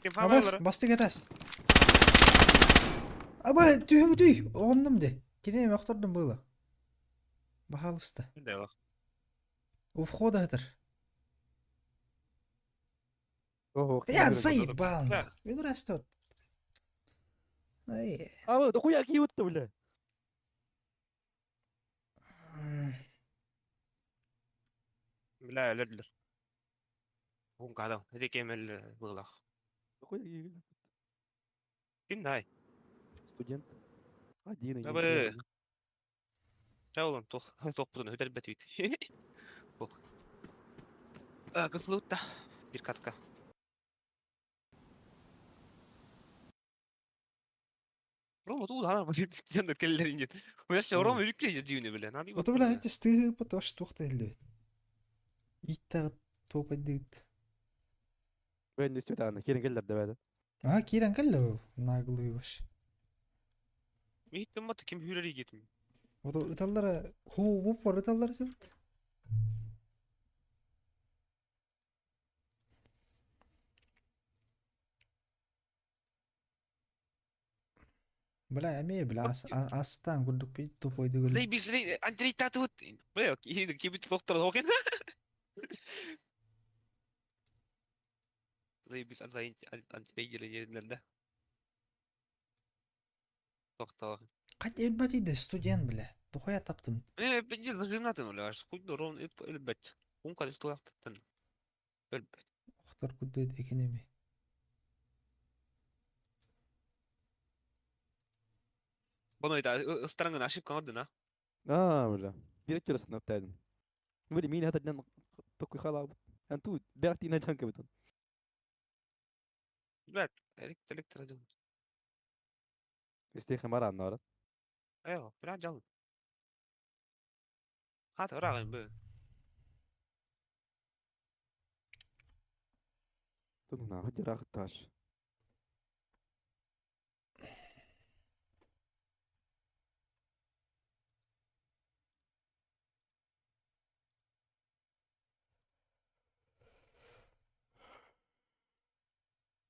Ким Абас, фамалары? басты кетас. Аба, түй түй, оғындым де. Кинем охтордум было. Бахалыста. Да. У входа этер. Ого. Я заебал. Да. Ведрастет. Ай. А, вот, хуя киют-то, бля. Бля, ледлер. Бун кадам. Эди кемел булах. Хуя киют. Ким най? Студент. Один. Да бе. Чаулан тох тох бутун хөтөр бет бит. Бу. А, кыслутта. Бир катка. Рома туу хана бу жандыр келлерин жет. Уяш Рома үрүклей жүйүнө биле. Нани Ото бля, эти стыгы потому что тухта илбет. Итта топай дыт. Мен не істеп Керен келдер деп еді. А, кирен келле наглый вообще. Михтем мат ким хүрери жетим. Ото ыталлара ху буп бар ыталлара сөп. Бля, эмиэ бля астаан курдук бит тупойдук өлөр. Заебись, Андрей татыбыт. Бля, кибит доктор оген. Заебись, Андрей да. Тохтоо. Хат өлбөт иде студент бля. Тухуя таптым. Э, бенди зажимнатын оля, хуй рон өлбөт. Ун кадыс туяктын. Өлбөт. Охтор кудуйт экенеми. Бону это ыстараңын ошибка оңордун, а? Аа, бля. Директор сыныптайдым. Били мин хатаднан токуй халабыт. Анту бэртина чанкабытын. Блядь, электр один. Истейхэ маран нора. Эо, бля, жал. Хата ырагын бу. Тунна хадирах таш.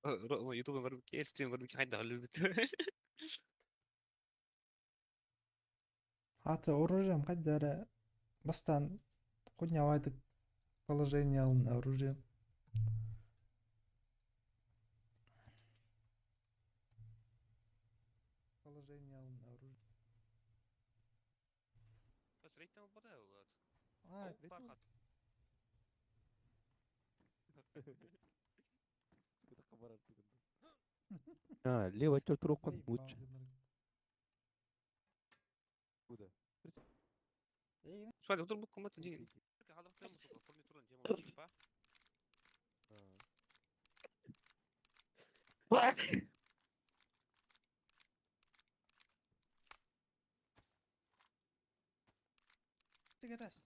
Ютубын көрүп, стрим көрүп хайда өлбүт. Аты оружием кайдара бастан хуйнявайтык положение алын оружием. Положение алын оружие. А, А, лево төр туруккун лучше. Куда? Швали, утур букку мат дигин. Тигетес.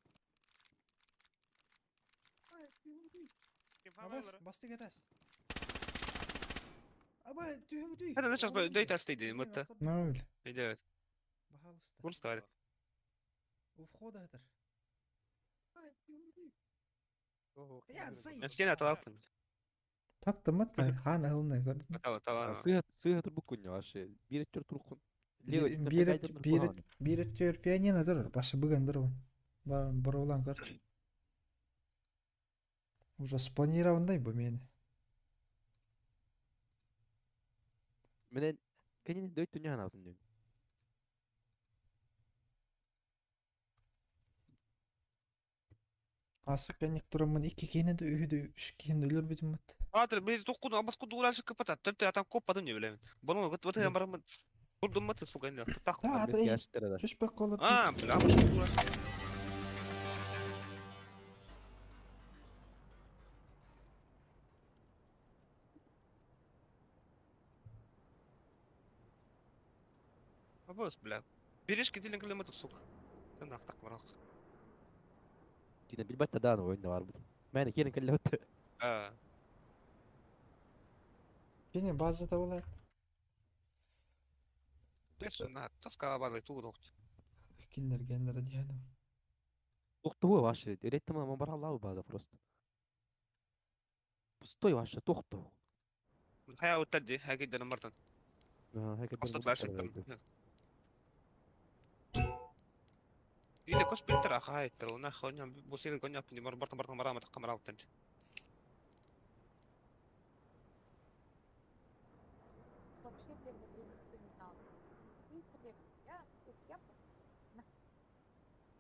Абас, бас тигетес. Аба, түһүң Это сейчас дөйт астыйды, мытта. Ноль. Идет. Пожалуйста. Курс давай. У входа это. Стена талаптын. Таптым мытта, хан алына көрдүм. Тава, тава. Сыга сыга турбуккун вообще. Бир төр туруккун. Лево Бир бир бир төр пианино тур, башы бүгін тур. Бар борулан көр. Уже спланированный бу мени. Менен кенин дөйт дүнья ханабытын дүйн. Асык каник турамын икки кени де үһү үч кени өлөр бүтүм мыт. Атыр, бир токкун абас куду улашы кыпата. Төптө атам коппадым не билем. Бону гыт быты барамын. Турдум мыты сука инде. Так. Да, ата Яштырда. Түшпөк колор. А, бля, баш куду. Абас, бля. Берешки дилен километр, сука. Ты нах так марах. Дина билбатта даан ойында бар бут. Мен керин келлеп. А. Кени базада болот. На, тоска база туу Киндер гендер диядым. Тохтоо вообще. Ретте мана бар аллабы база просто. Пустой вообще тохтоо. Хая уттади, хагиден мартан. А, Или кос питтера хайтер, уна хоня бусил гоня пини мар бартан бартан барама такамара уттан. Вообще первое время никто не знал. В принципе, я, я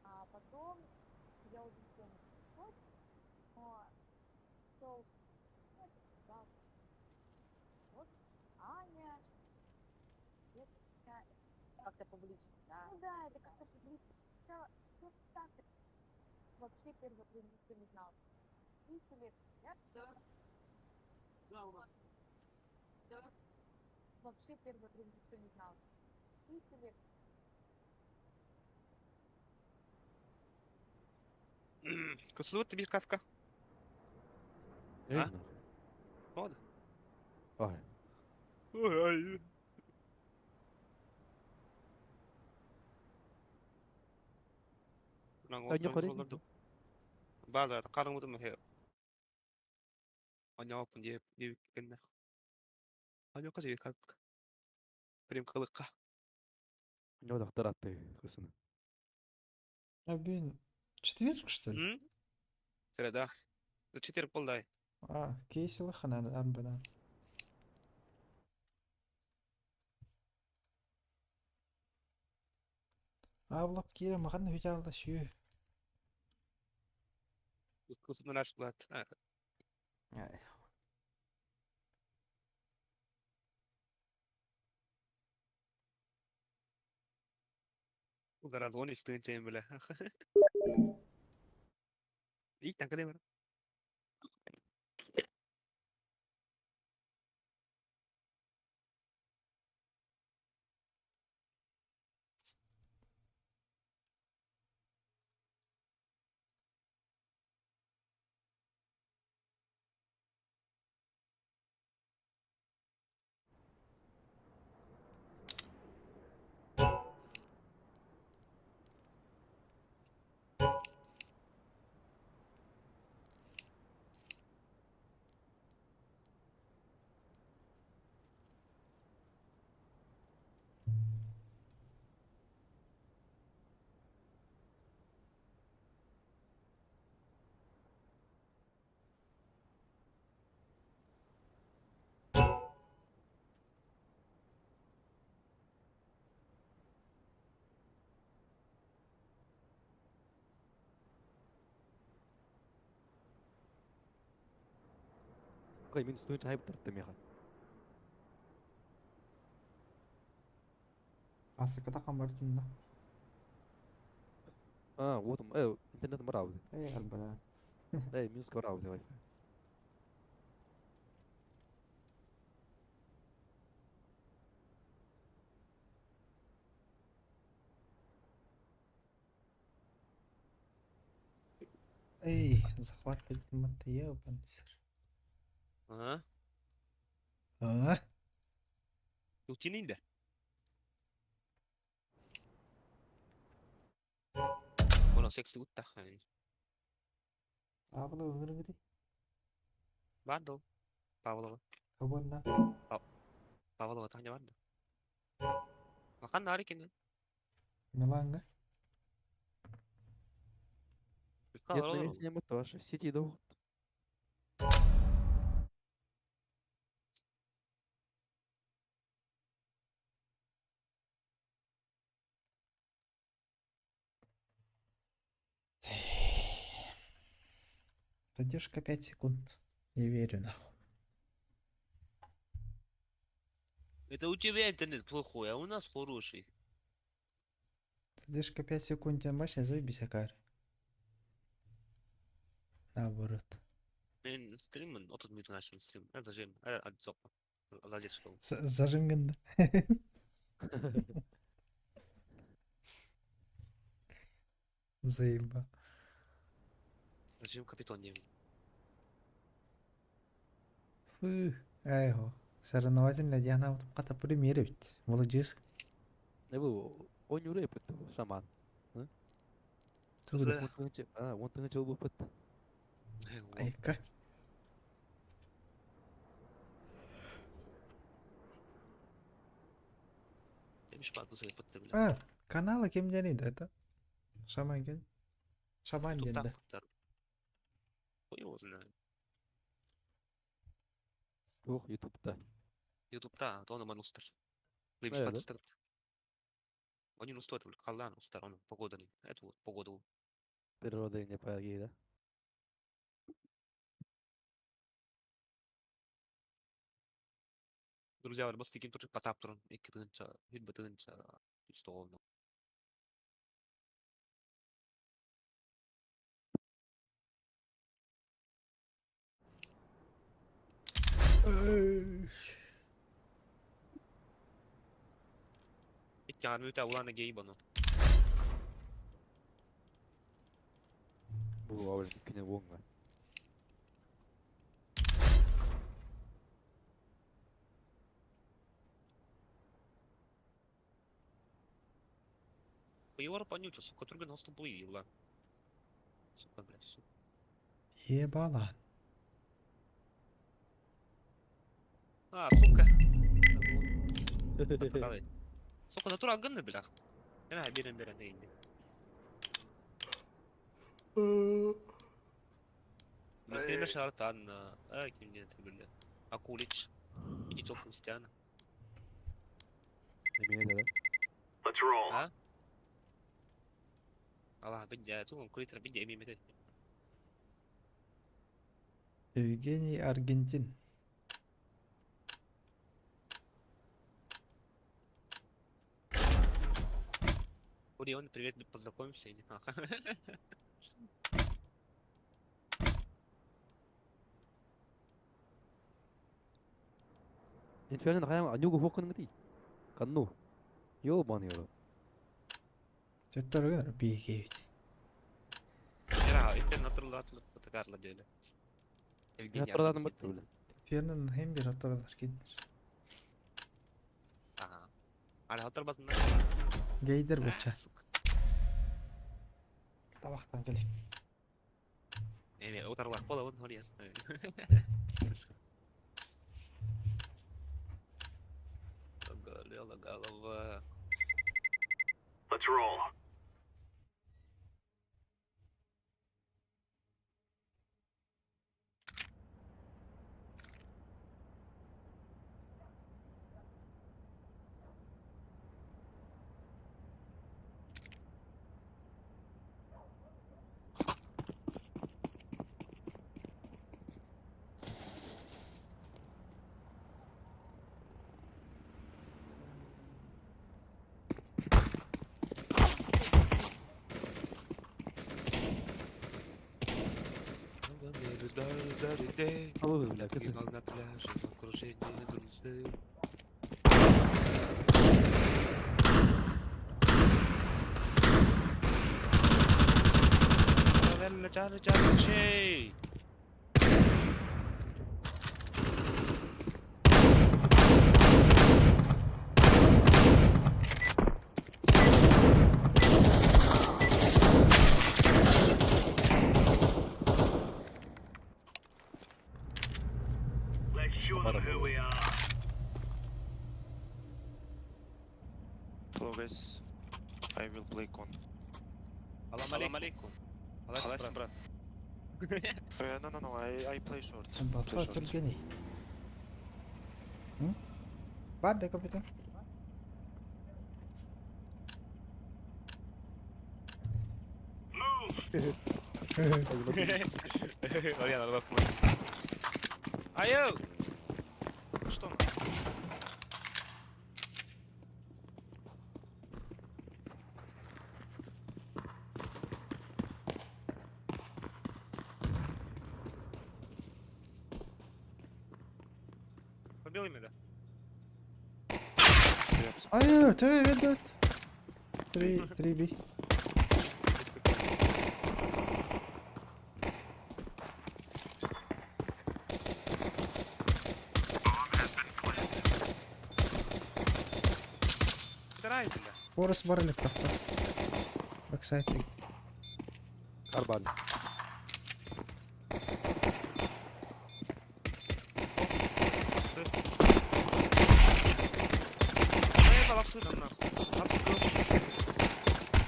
а потом я уже не помню, что, но шел, да, вот Аня, это, Как-то публично, да? Ну да, это как-то публично. Сначала, ну так, вообще первое время никто не знал. Видите ли, я вообще первое время никто не знал. Видите ли, Косуут тебе катка. А? Вот. Ой. Ой. База, караңгы мөхе. Аняапын дип дип кенне. Аняка дип калк. Прим кылыкка. У него докторат ты кысыны. А, блин, четверг, что ли? М? Среда. За четыре полдай. А, Кейси Лохана, амбана. Аблап кире махан хүталда сүү. Кысыны наш блат. Ударадон истин бля. И так где Кой минус тыгынча хайп тартты меха. Асыката камбартинна. А, вот он, интернет мравды. Эй, арбана. Эй, минус мравды Wi-Fi. Эй, захват матыя бансер. Ага. А? Утининде. Ono 68. Абла өміріңді. Бардо. Павлова. Хабонна. Павлова таня бардо. Махан нарикин. Миланга. Нет, на месте не тоже. В сети идут. Задержка 5 секунд. Не верю, нахуй. Это у тебя интернет плохой, а у нас хороший. Задержка 5 секунд, я башня заебись, акар. Наоборот. Мен стриммин, отут мүйтін ашым стрим. Это зажим, это задержка. Зажим гында. Заеба. Зажим капитон деймін. Фу, айго. Соревновательный диана қата примере ведь. Молодец. Не был, он не рэп, это шаман. Тугда. Он тыгынча был пыт. Айка. А, каналы кимден это? Шаман ген. Шаман генде. Хуй его знает. Ох, ютубта. Ютубта, то он устар. Да, да. Они устар, каллан устар, он погода не. Это вот погоду. Природа не пойди, да? Друзья, бас тиким тоже потаптурun. Икки тыгынча, хүлбе тыгынча, үстоолно. Икки армюта улана гей баны. Бу авыл күнә вонга. Европа нюча, сука, турган наступлы, улан. Сука, блядь, сука. Ебала. А, сука. Сука, натура гынны, бля. Эмэ биэрэн берен дейди. Mesela şartan kim diye böyle. Акулич. И не только Христиана. Эмиэ да. А? Аллах бидя, ту кулитер бидя эми метет. Евгений Аргентин. Орион, привет, познакомимся или Инферно хайа нюгу хуоккун гти. Канну. Ёбаный рот. Төттөргөн биги. Era, Инферно hatırlatılıp takarla diyelim. Евгений Hatırladım Аргентин. бат бля. Инферно hem bir hatırlar киндер. Ага. Ана hatırlasın. Гейдер буча. Табактан келе. Эми отарлах бола он хория. Голела голова. Алыбыз бля, кызы. На пляже, в окружении друзей. Hello guys, I will play con. Салам алейкум. Халас, брат. No, I play short. Play Батла short. түргений. Бар да капитан. Вариан, лав Айо! Что? Побил ими, да? Айо, төбө бет. 3 3 B. Вторая, бля. Орыс бар элек тахта. Бэксайд. Арбан. Эй, лапсы там нахуй. Лапсы был.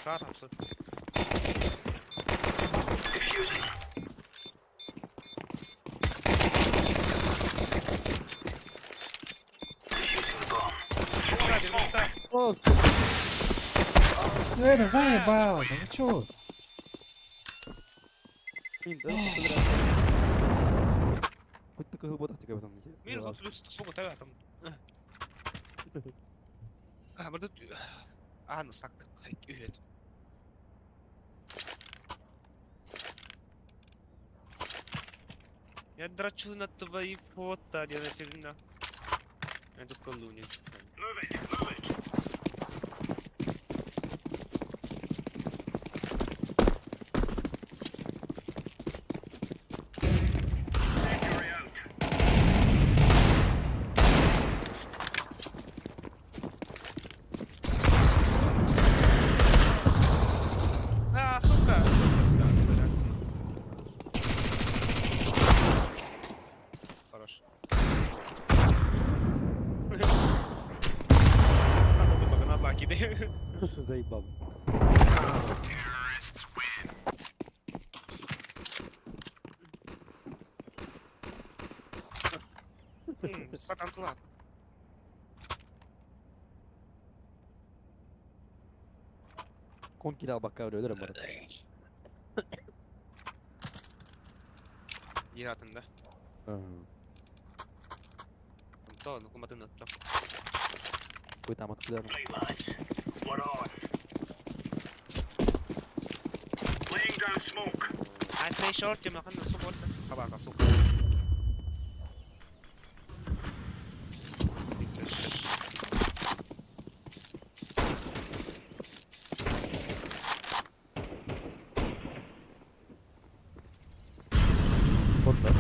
Шар, лапсы. О, сука. Э, заебал, да вы чё? Мин, да? Хоть такой глубокий тебе потом. Минус вот плюс, сука, тебя там. А, вот тут. А, ну сак, үйет. Я дрочу на твои фото, Диана Сергеевна. Я тут колдунья. А, сука! Да, да, стену. Хорош. Сатан тула. Кон киирэ албакка өлөрөн баран. Биир атында. Онтон куматын отто. Куйтамат кыдан. I play short я махан support. Сабака сука. Орда.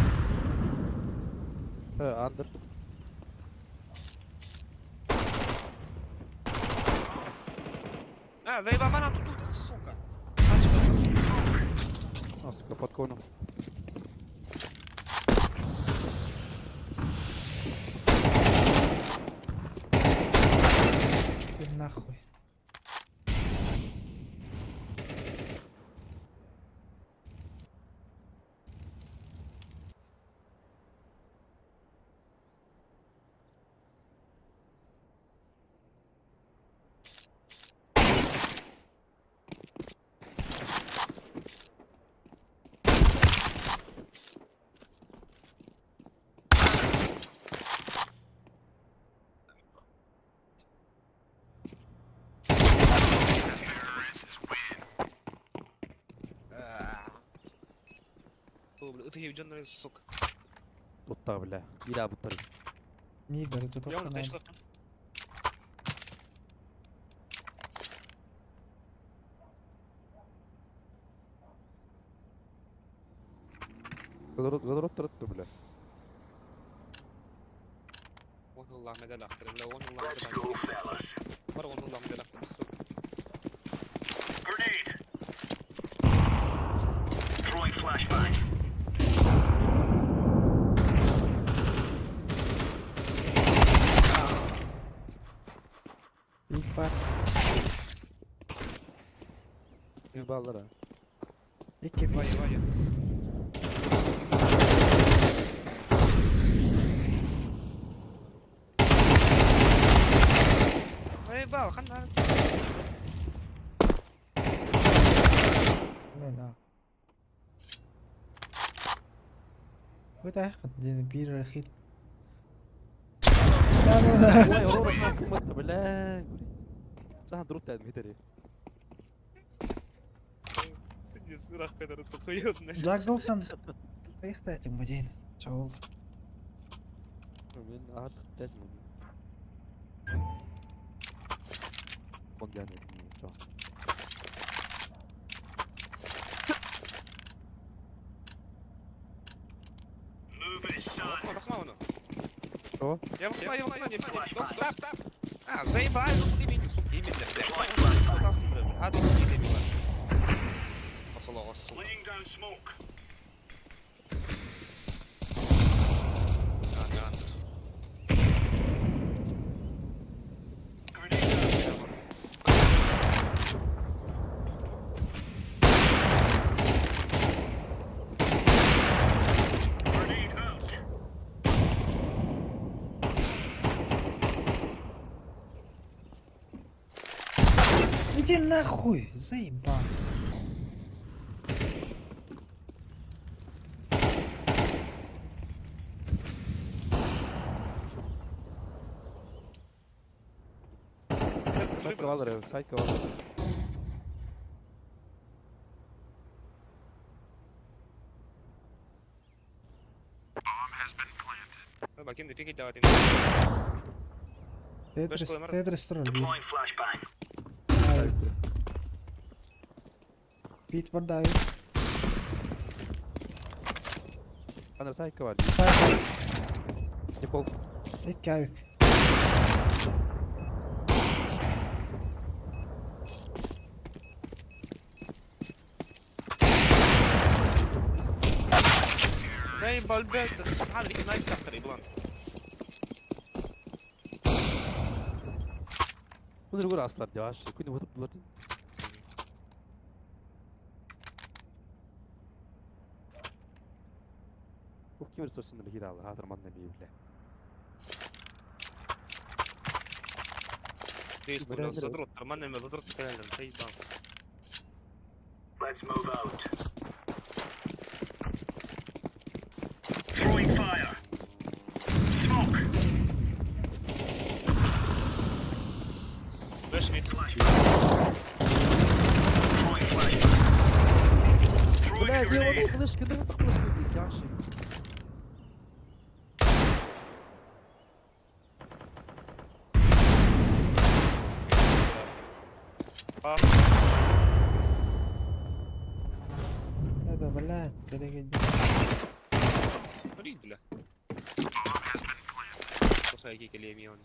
Андер. А, заебал она тут, тут, сука. А, сука, под коном. Ты нахуй. Сука. Тутта, бля. Ира буттар. Мидер, тут Я он окна. тащил. Gadrot tarıttı, бля. والله ما دلع لا والله ما دلع. والله ما دلع. сука. İlk бар. Bir ballar ha. İki bir. Vay vay. Vay bal, ханна. Мен а. Өт айқын дені бир рахил. Ой, орор астыматты, бля. Сахан друт дедим хитери. Жаглхан тайхтайтын бу дейін. Чоул. Мен артық дедим. Кон дедим. Чо. Что? Я выхла, я выхла, не стоп, стоп. А, заебали, ну ты меня, сука, именно, блядь. Нас тут, блядь. А, ты сиди, блядь. Посылал, сука. А, да. Иди нахуй, заебал. Сайт кавалер, сайт кавалер. Бакин, фигить давай. Тетрис, Тетрис турар бир. Бит бар да. Андер сайт кавалер. Сайт. Дефолт. Икки авик. Заебал, блядь, Андрей, найт тахтары, блан. Bu da aslar yavaş. Күнү бутуп булар. Ух, ким ресурсында хир алар, хатыр манна бии, бля. Ты задрот, нормально мен задрот кэлэллэр, заебал. Flash mid. Блядь, я воно флешки, не так флешки ти тяжче. Пас. Это, блядь, перегоди. Смотри, бля. Просто я кикали мион.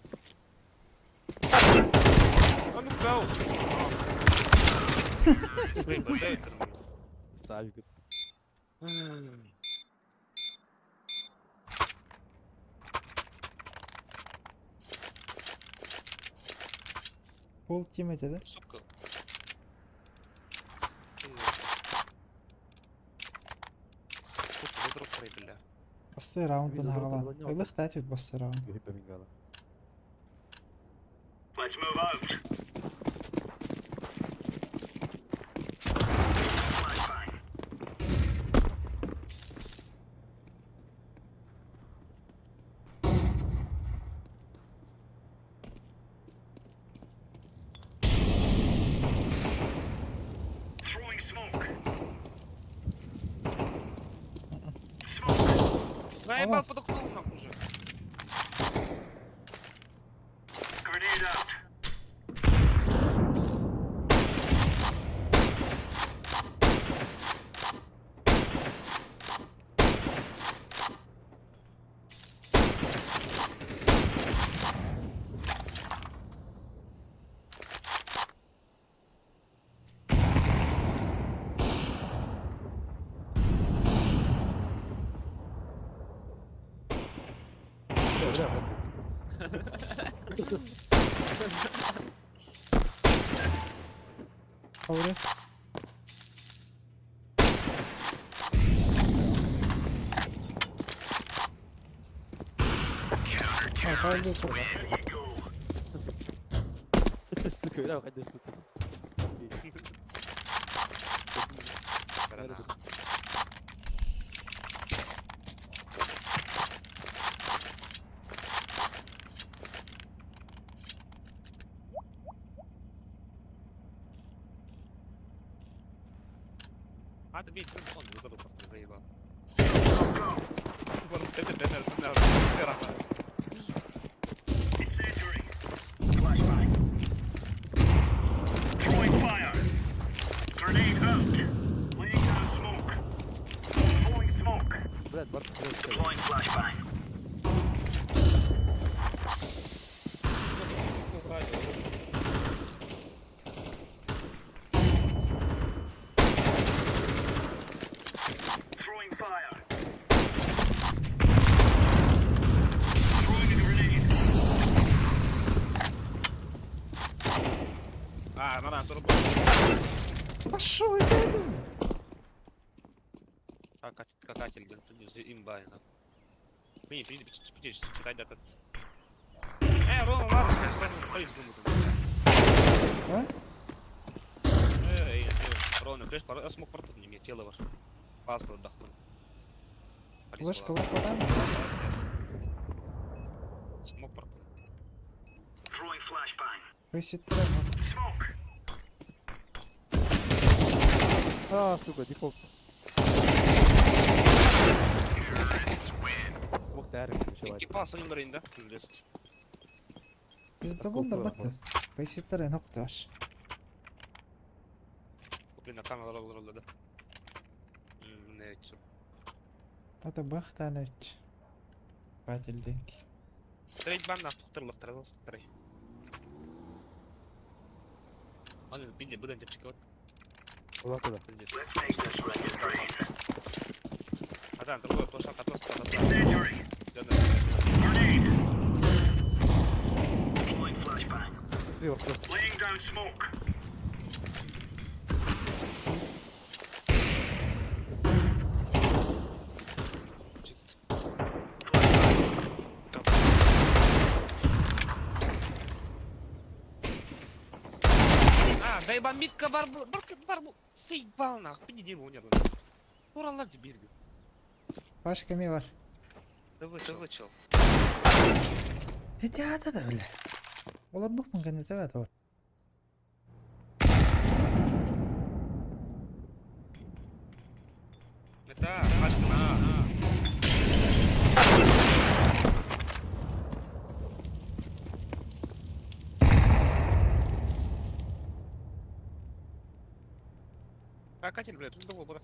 Он упал. Савик. Пол тим эти, да? Сука. Сука, задрот, бля. Басты раундын Видео ағалан. задрот, Ылық тәтіп басты раунд. Гриппа мигала. Заебал Авас. под окном нахуй уже. Бля, бля, Ауре. А, правильно, Сука, бля, выходи тут. Сторона. А, ты видишь, он задрот просто заебал. Блядь, Барт, блядь. А, ну да, турбо. Пошел, это Какатель, блин, тут имба, нахуй. Блин, подожди, подожди, читай этот. Рома, ладно, сейчас полез думаю. А? Эй, Рона, флеш, пора, смог порту не мне тело ваше. Паспорт дохнул. Флешка вот подам. Смог порту. Высит А, сука, дефолт. Смог тәрі, Икки пас ойындар енді. Пиздец. Bizde bunlar battı. Высит нокты баш. Блин, на камеру ролл да. Не, чё. Это бахтаныч. Батилденки. Трейд бан нах тоқтырлық трейд. Аны биле бұдан деп чыгып Куда куда? пиздец. Адам, другой площадка просто. Ты вопрос. Чисто. Хайбан митка бар бу, бар бар бу. Сейбал нах, пиди не был. Ураллар бирги. Пашка эмиэ бар. Тв, тв, чел. Ити аата да бля. Олорбуппун кэннэ төбө бар. Это, Пашка, на. Прокатили, блядь, тут было брат.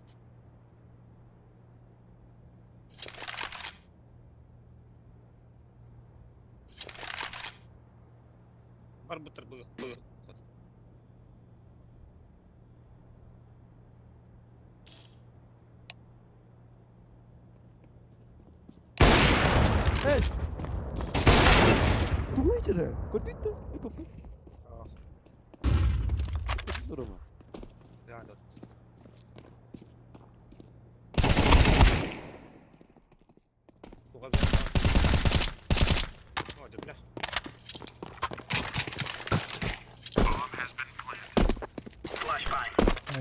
Барбутер было, было. Эс! Тугуй ичede? Көрдүттэ? Эп Дурума. Да, да. О, да, бля.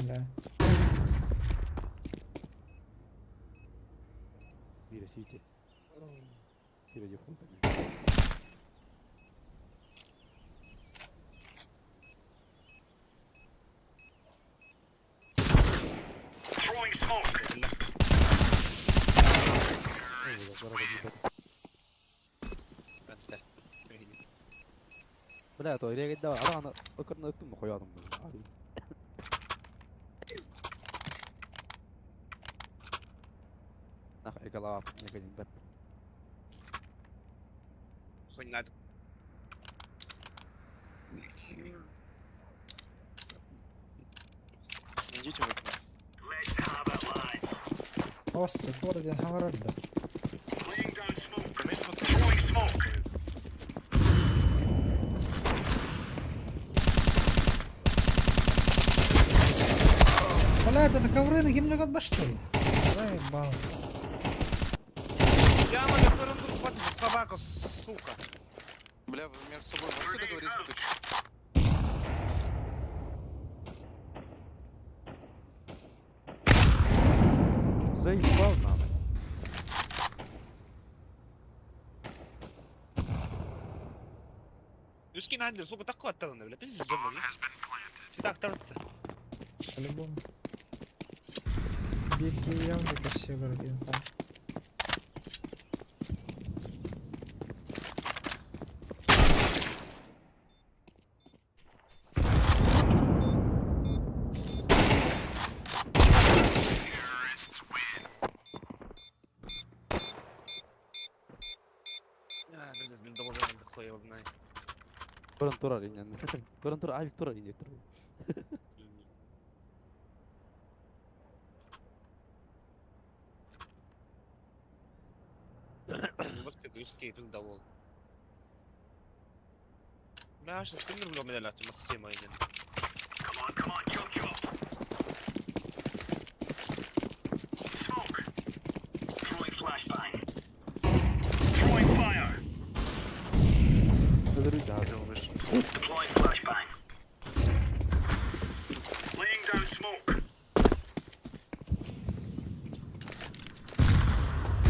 Бля. Мира, сидите. Мира, дефолт. Бля, то или да, ана окырны өттүм коядым. Нах экалап, некадин бер. Хоть надо. Идите в окно. Остро, туора диэн хаҥарар да. Коммент вот Бля, это ковры кимле көрбөштүй. Заебал. Я на котором тут вот собака, сука. Бля, вы между собой можете договориться, кто Заебал нам. Үскин андер, сука, такой отталын, бля, пиздец, Так, так. По-любому. Бирки явно все вроде там. А, пиздец, блин, должен хуй его знает. Көрөн турар инен. Көрөн турар, авик турар инен турар. Үскей пиздовол. Бля, сейчас ты не меня система инен. Өлөрүү да. Видел выше.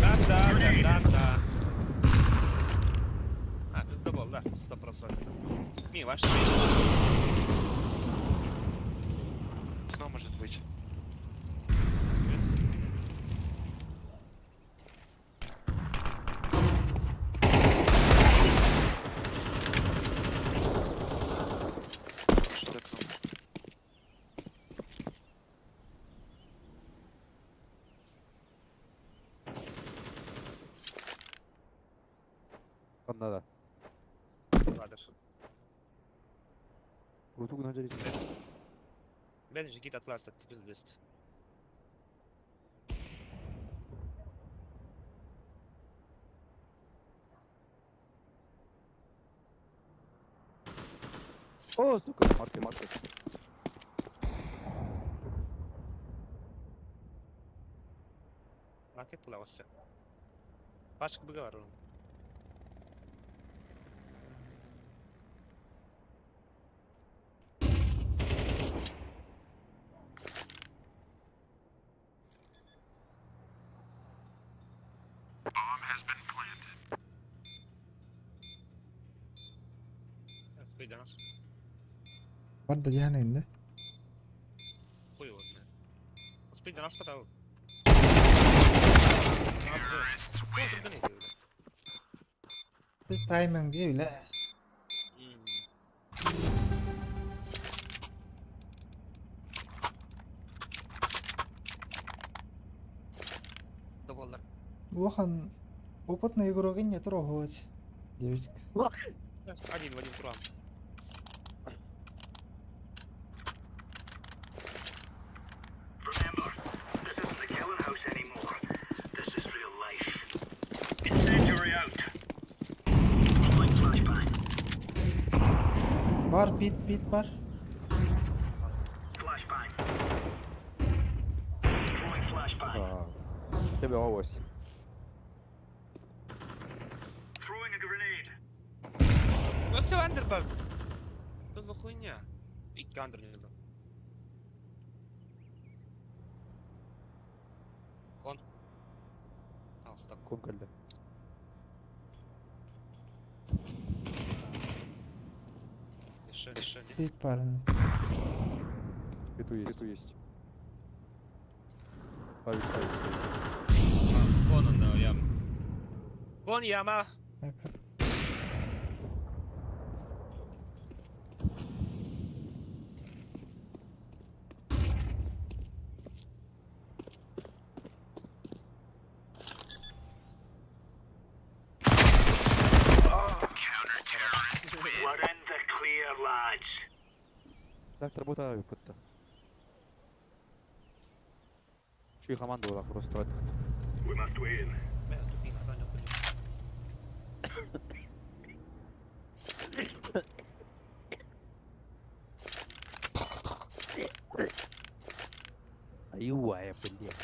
Да, да, да, да, да. А, пиздобол, да, 100%. Не, ваш Окно может быть. Что окно? Онда да. Ладно, Утугун хажар Ben же гид атлас от пиздец. О, сука, маркет, маркет. Маркет булавасы. Башка быга бар onun. Спидас. Бар да дьаһан инде. Хуй его знает. Спидас потом. Тайминг диэбилэ. Довольно. Улахан опытный игрок не трогать. Девочка. Один в один туран. Бар пит пит бар. Тебе овось. Ну все, андер бар. Что за хуйня? Икки андер не дал. Он. А, стоп. Кун кэллэ. Еще, еще, не. Пит бар. Пету есть. Пету есть. Авик ставит. Вон он, да, яма. Вон яма. Эп, Так, работа авик кытта. Чуй команда была просто. Бля, тупик, правильно хуйня. Аюая, блядь.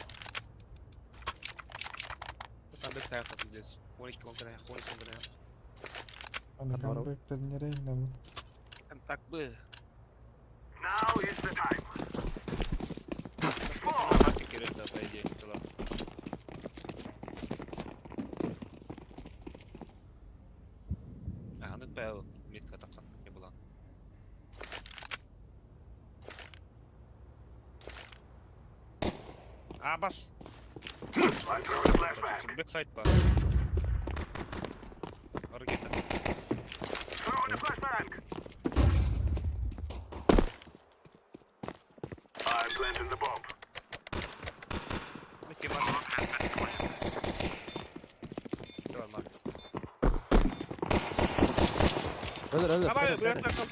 Там бэк пиздец. 12 он грая, 12 он грая. Аны Здорово. камбэктер нереально был. Там так бы. Да, по идее, дела. Ага, ну пэл, митка так не была. А, бас! Бэксайд бар. Ракета. Микки Давай, Марк. Рада, рада. Давай, я так как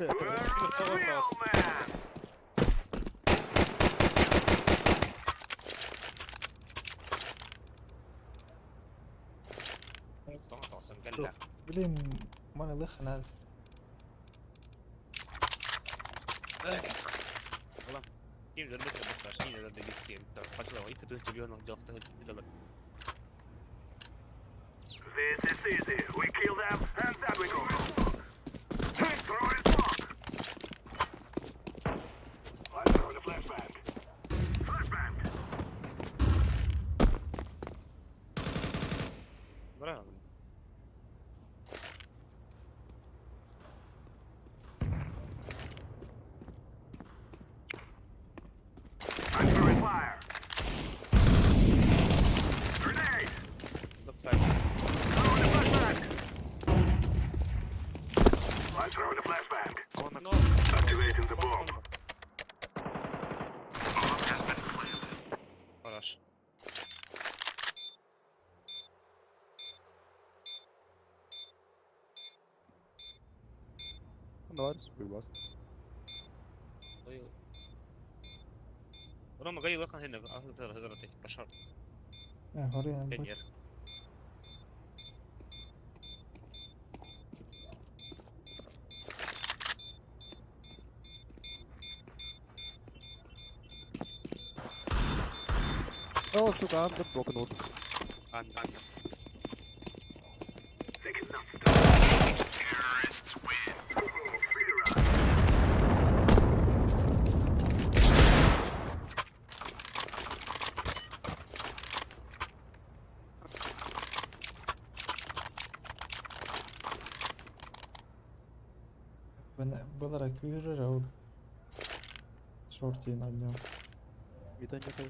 Вопрос. Блин, маны лыха надо. Браво. Бэксайд. Кон Но... Хорош. Давай, супер, Ой. Рома, гони лохан хинна, ахлы пошел. Э, горы Нет. О, сука, андер блокнот. Ан, ан. Балара күүһүрэр ол. Шорт диэн огнем. Метан жатай.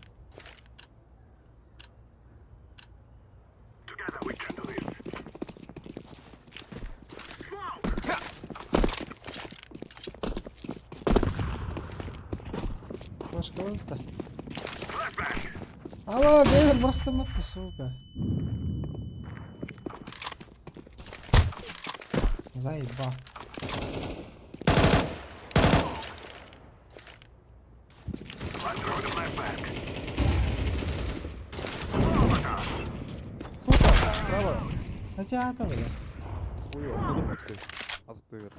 Флешка ылта. Алло, бэйэр бырахтым атты, сука. Заеба. Сука, справа. Хотя это, бля. Ой, он ты. Аттыгыр.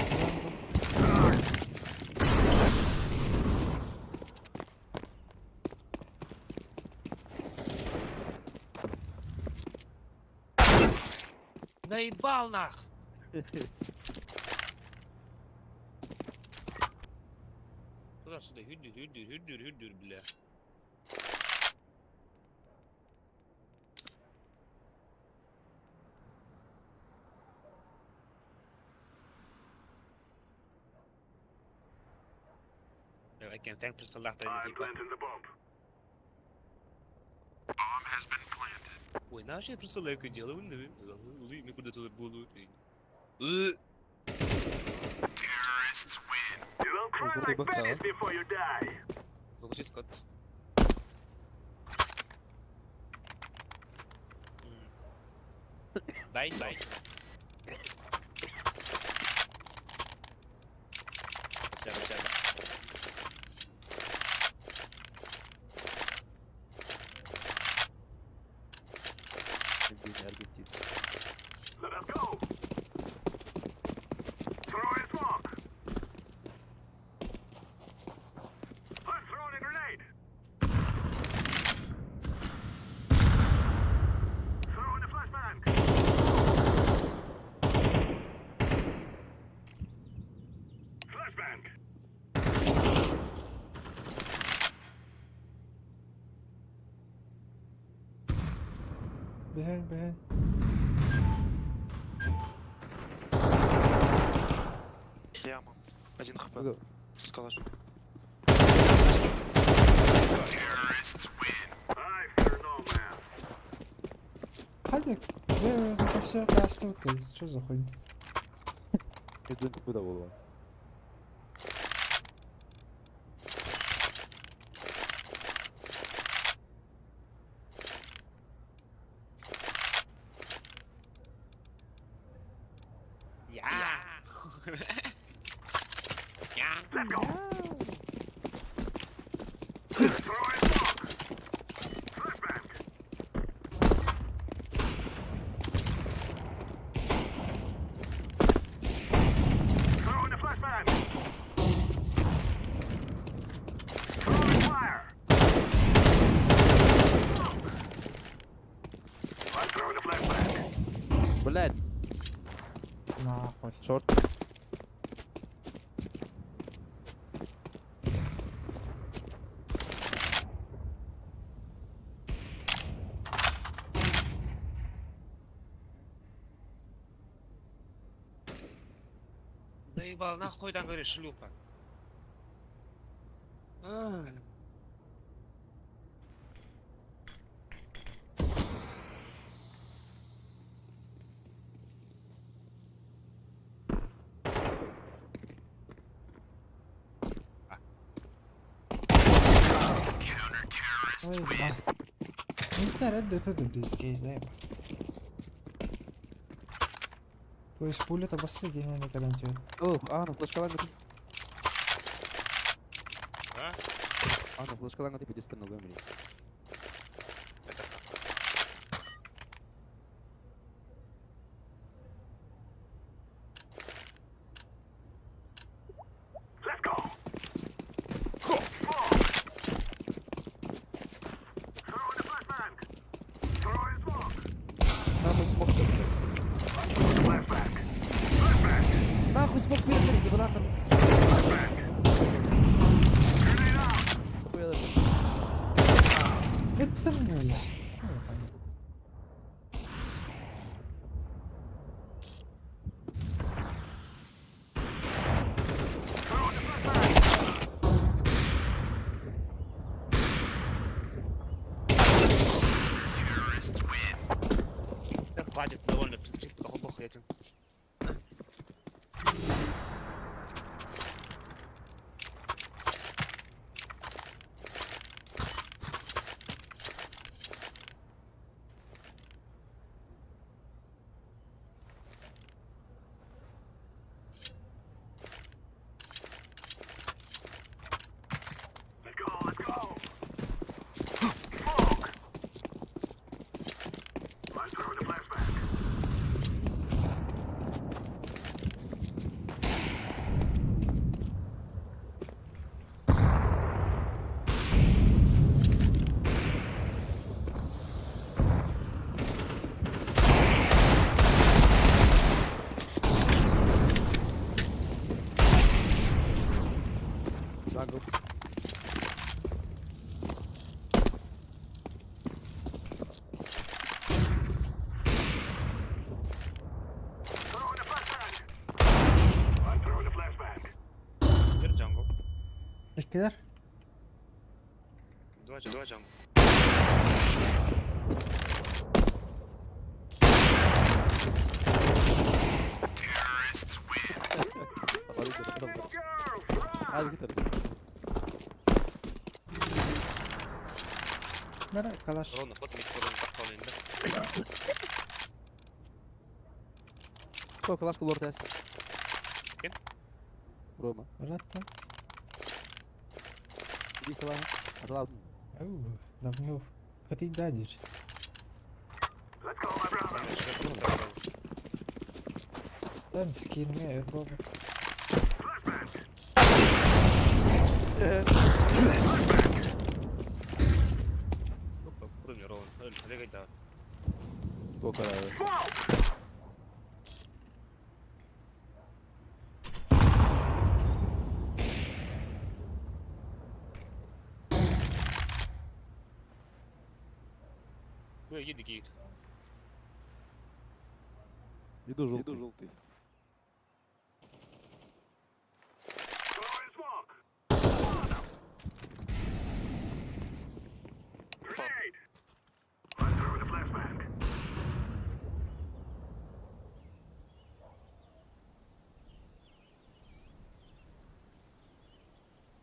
Наебал нах! Туда-сюда, хүдүр, хүдүр, хүдүр, хүдүр, бля. I can thank типа. Ой, знаешь, я представляю, как делаю, куда туда буду. Крутой бахта, Звучит скот. Дай, дай. Сяду, сяду. Евгений Аргентин. Behind, behind. Яма. Один хп. Ага. С калашом. Хадик, это все касту ты. Что за хуйня? Ты куда было? Я. Я. Блять, Нахуй. шорт. Заебал, нахуй там говоришь, шлюха. Ай. Ой, ба. Не это близкие, да. То есть пуля это басы гениальный когда-нибудь. О, а, ну флешкаланга ты. А? А, ну флешкаланга ты пидестер на времени. Нахуй смог Нахуй смог перед не нахуй. Хуя даже. Это бля. Хватит, довольно, этим. Jungle. Bir jungle. Иккилэр. Два jungle. Два jungle. Бары калаш. Ровно, вот микрофон тахтал инде. Кто калаш кулор тәс? Кем? Рома. Братта. Иди калаш. Аталау. Оу, давно. Хоть дадишь. Там скин мне, Боба. Кроме ровно. Легай, да. Кто караю? Ну, иди, гейт. Иду желтый. Иду желтый.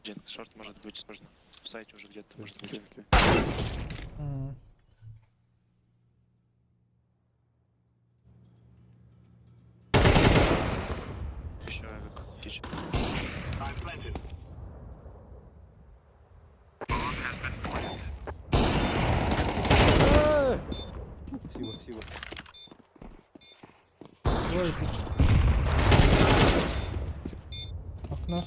Один short может быть сложно. В сайте уже где-то может быть. Еще авик. Кич. Спасибо, спасибо. Ой, ты чё? Окно.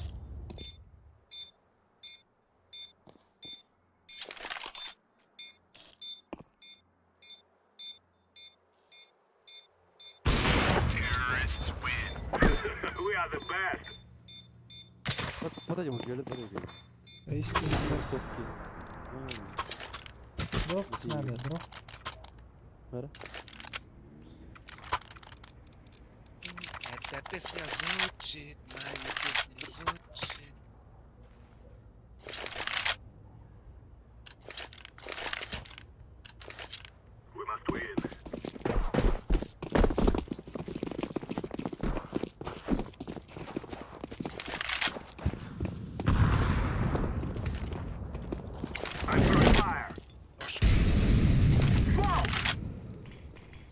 Вот эти вот гелы, вот эти. Истин, стоп. Стоп, кинь. Дроп надо, дроп. Бары. Эта песня звучит, моя песня звучит.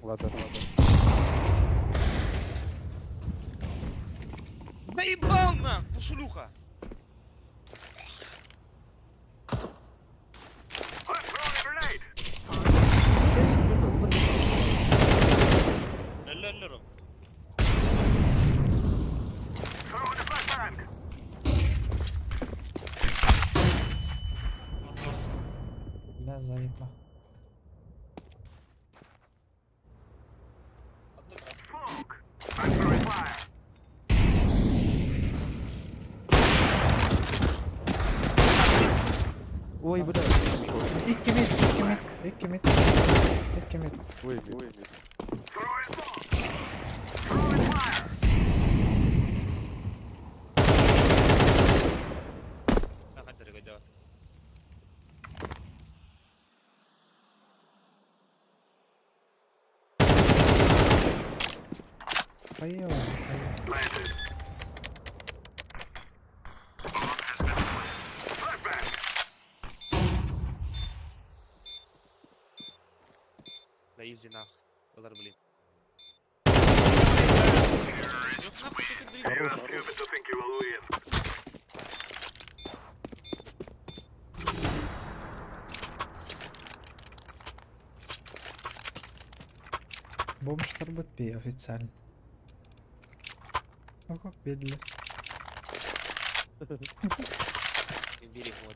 Ладно, ладно. Заебал нахуй, шлюха! Эй, сука, вот Ля-ля-ля. Да, залипла. Ой, бля. Икки mid, икки mid, икки mid. Икки mid. Ой, ой, ой. Ага, Фойе бар, фойе. Да изи нах. Ылар блин. Бомжтарбыт би официально. Ну как бедли. Бери вот.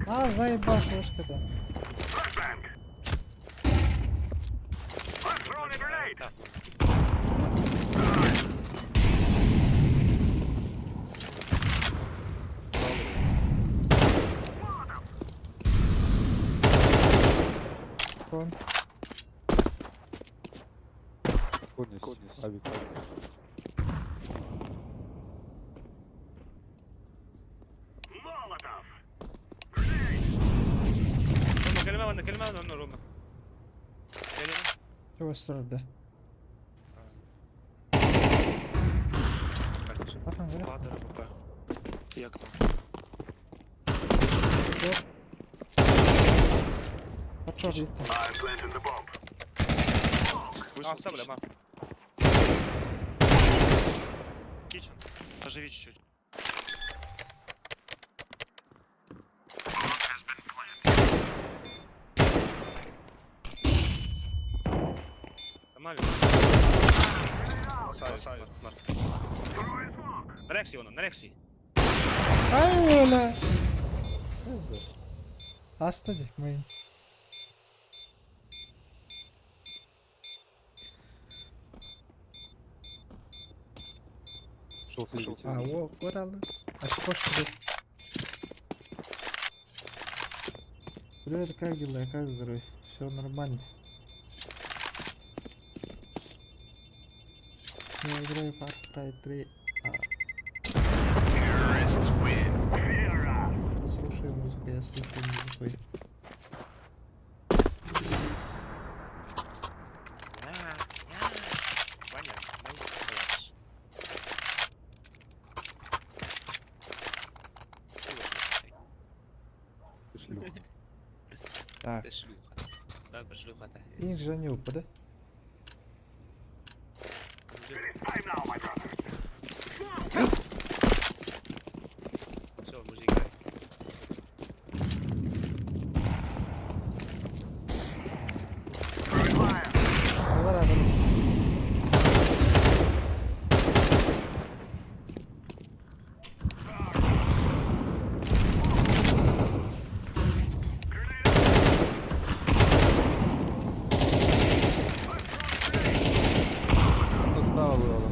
А, заебал флешка-то. Кон. Конис. Авик. Рома, кэлимэ манна, кэлимэ манна, Рома. Кэлимэ. Чего да? Ахан, бля. Ладер АВП. И окно. Подшор жить. Вышел А, сабля, kitchen. ма. Kitchen. Поживи чуть-чуть. Тамавик. Сайд, Марк. Нарекси она, нарекси. Ай, бля. Астади, мейн. Шел слышал. А, о, кораллы. Аж кошка. Привет, как дела, как здоровье? Все нормально. Я играю Far Cry 3. А. Послушай музыку, я слушаю музыку. Ваня, дай калаш. Шлюха. Так, Ты шлюха. Да, шлюха. инжа не упаде. Все, мужик, играй. Алар адам. Кто справа был?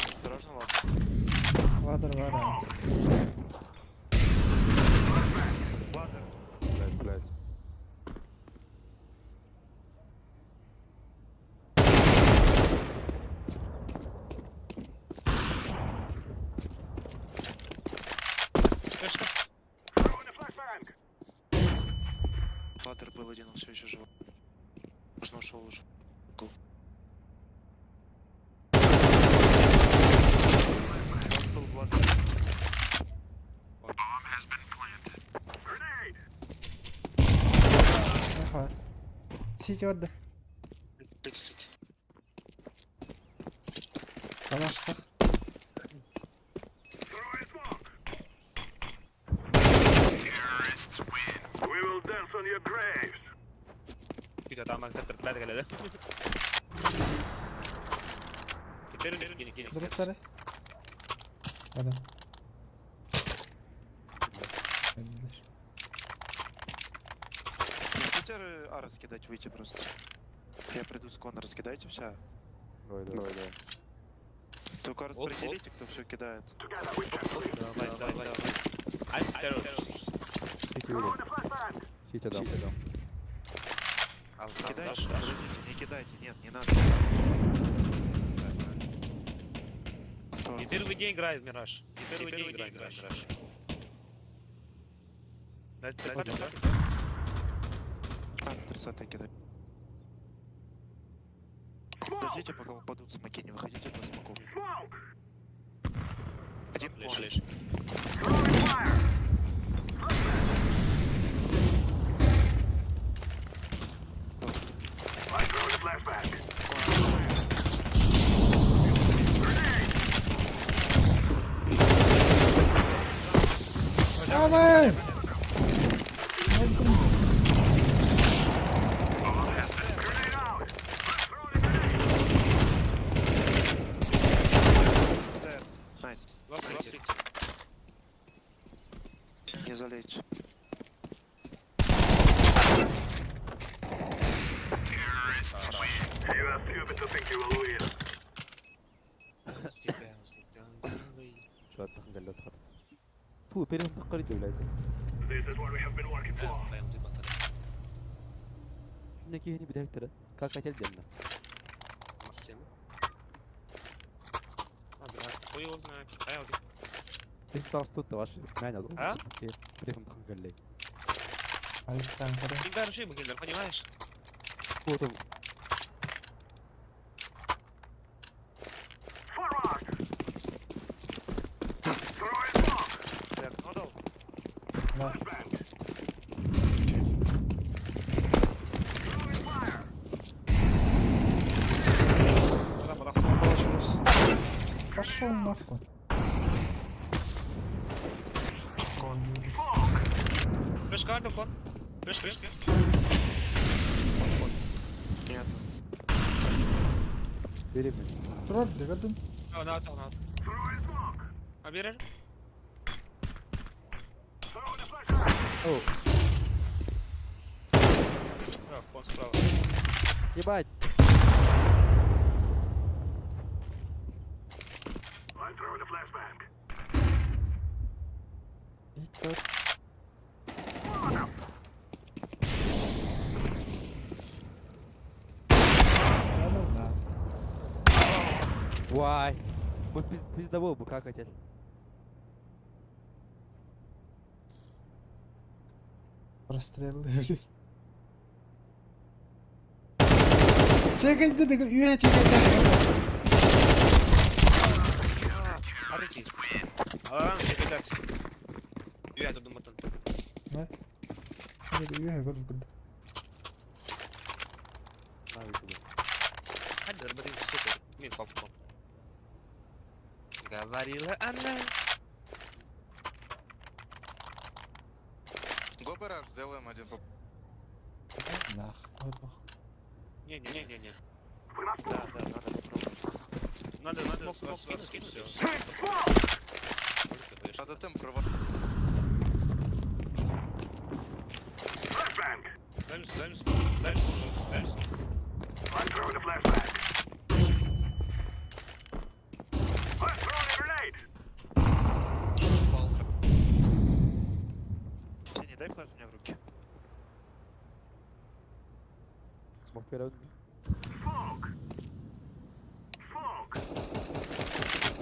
Осторожно, ладно. Ладер вара. Ладер. Блять, блять. Флешка. Ладер был один, он все еще жив. Можно ушел уже. Гол. Он был в ладере. Нахар. Сити орда. Сити, сити. Калаштах. Тихо, там актер кэллэ, да? Теперь кини, кини. Дроптары. Адам. Öldüler. Не хотите А раскидать, выйти просто? Я приду с кона, раскидайте все. Давай, давай. давай. Только распределите, кто все кидает. Давай, давай, давай. I'm stairs. Сити уйдем. Сити дам. Кидайте, подождите, не кидайте, нет, не надо. Не первый день играет в Мираж. Не первый день играет в Мираж. Да, 30-й, да? А, 30 кидай. Подождите, пока упадут смоки, не выходите до смоков. Один Лишь, кон. лишь. Давай! Stairs. Nice. Ласт, ласт, Не залечь. Şu an takım geldi atladı. Tu benim takım geldi öyle. Şimdiki yeni bir direktörü. Kalk gel yanına. Хуй его знает. А я вот. Bir dans tuttu var. Ben aldım. А? Benim takım geldi. Алистан, кара. Всегда руши Бахилер, понимаешь? Bu da Ты окно дал? Да. Пошел нахуй. Флешка, карту, кон. Флешка, флешка. Нет. vereyim mi? Тролль, да гордон. А, на, на. А берешь? Oh. Да, кон справа. Ебать. И так. Да ну на. Vay. Bu biz biz de bol bu kalk gel. Прострел. Чекай, ты такой, я чекай. Арики. А, чекай. Я тут думаю, Я говорю, говорю. Mavi kulu. Hadi блин, сука, мир попал. Говорила она. Го бараж сделаем один по... Нах, вот нах. Не-не-не-не. Да, да, надо попробовать. Надо, надо, Смок, смок, скинуть, скинуть, всё. всё. Надо темп рвать. Дай мне, дай мне, дай мне, дай мне. Палка. Синий, дай флеш мне в руки. Smoke bir öldü.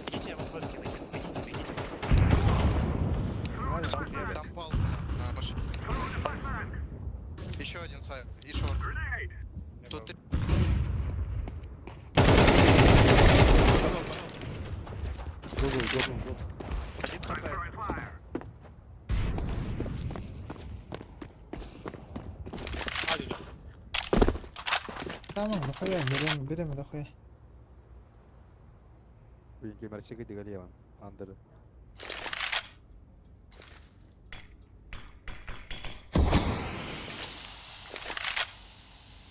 Бегите, я вам флешки накину. Бегите, бегите. пацаны. Там палка на машине. Еще один сайт. И шорт. Тут три. Go go go go. Один хп. Tamam, дохуя, берем, берем, дохуя. Bu kemer çekildi galiba. Andırı.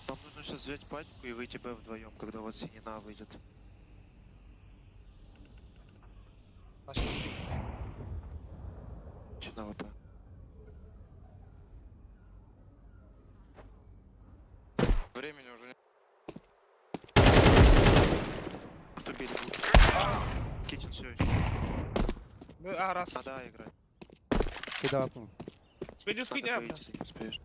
Вам нужно сейчас взять пачку и выйти Б вдвоем, когда у вас синий на выйдет. Че на ВП? Времени уже нет. Что били будут? Kitchen все еще. А, раз. Надо А играть. Bedava atma. Спиди, спиди, Надо а, Б бля. идти, ты не успеешь.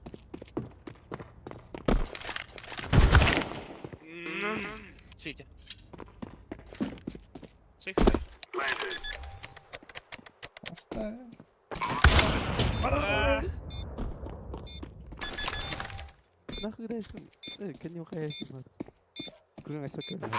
Сити. Safe. Оставим. Нахуй даешь Кэнни хайасың. Күн асып кэлэн.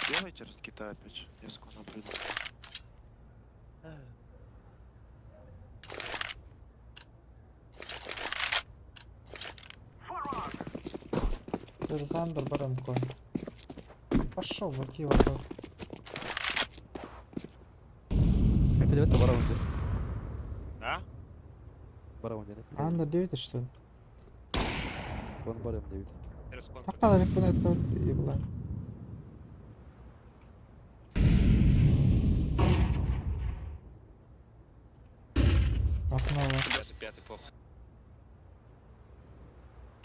Делайте раскитай опять. Я скоро приду. Александр Барамко. Пошел, баки вокруг. Эпидемия бараунде. А? Бараунде. Андер 9 что ли? Кон бараунде. Через кон. Таққадар иппен это еблан. Окно. 25-й похуй.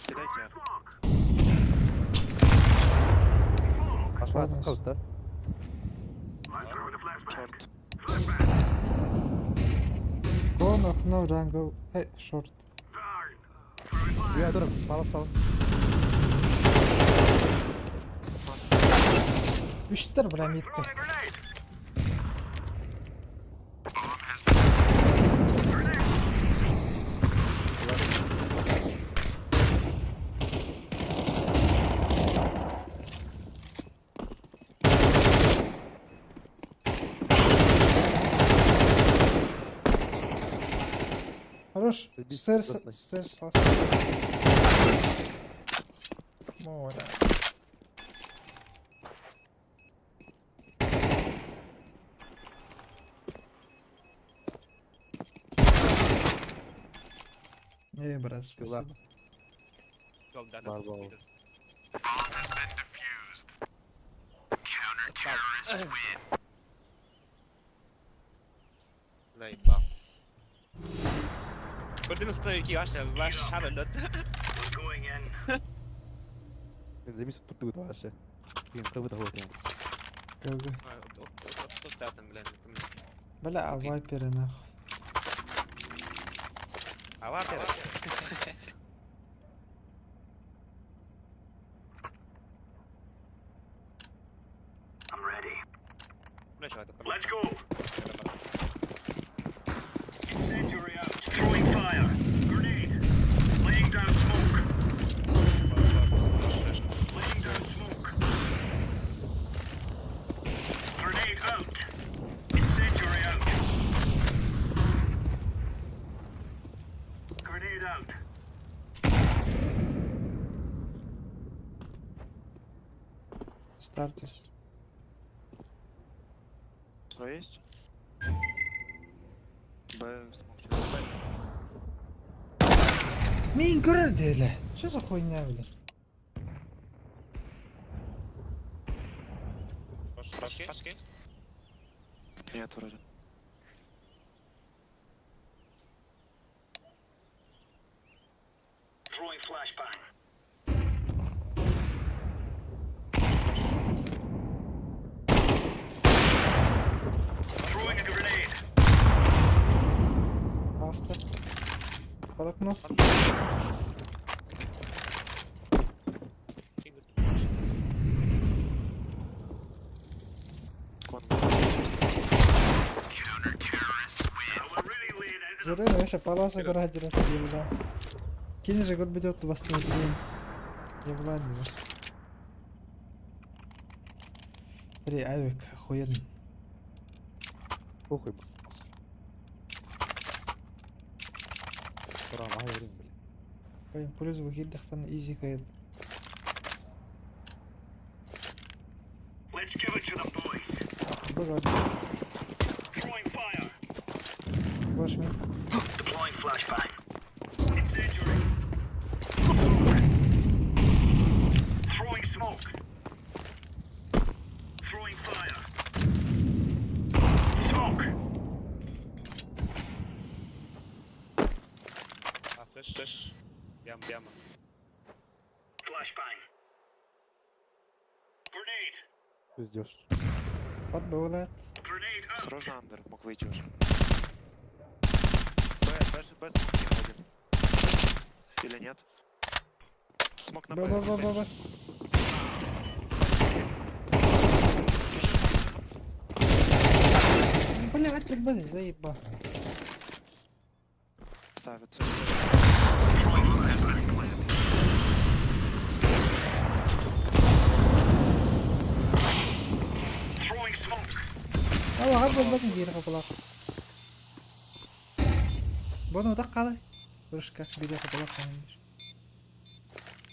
Кидайте. Пошла Ладно. калта. Шорт. Кон, окно, джангл. Шорт. Я дурак, палас палас. Үштер, бля, митка. Хорош. Иди Стерс, сюда. стерс, Море. Не, брат, Пила. спасибо. Барбал. Наебал. Көрдүң ки ваше ваш шабындат. Демис туртугу вообще. Блин, кыбы да вот. Как бы. Блин. Бля, а вайперы нахуй. А вайперы? Let's go. Стартись. Что есть? Б, смог что-то. Б. Мин көрөр деле. Что за хуйня, блин? Пашки? Нет, вроде. Аста. Под окно. Кон может. Зырын вообще паласа көрөр еблан. Кини же көрбөт отты бастын блин. Еблан дейм. Три авик охуенно. Похуй. Турам айырын, блин. Блин, плюс выкидыхтан изи кайл. Бывает. Флеш мид. Флеш, флеш. Яма, яма. Пиздёж. От буолаат. Осторожно, under, мог выйти уже. Б, Б, Б, smoke кинул один. Или нет? Smoke на Б, Б. Б, Б, Б, Б. Блядь, блядь, заебал. Ставит. Аллаҕа буолбатын диир хапылах. Бону утах хаалай. Вырышка биир хапылах хаалан.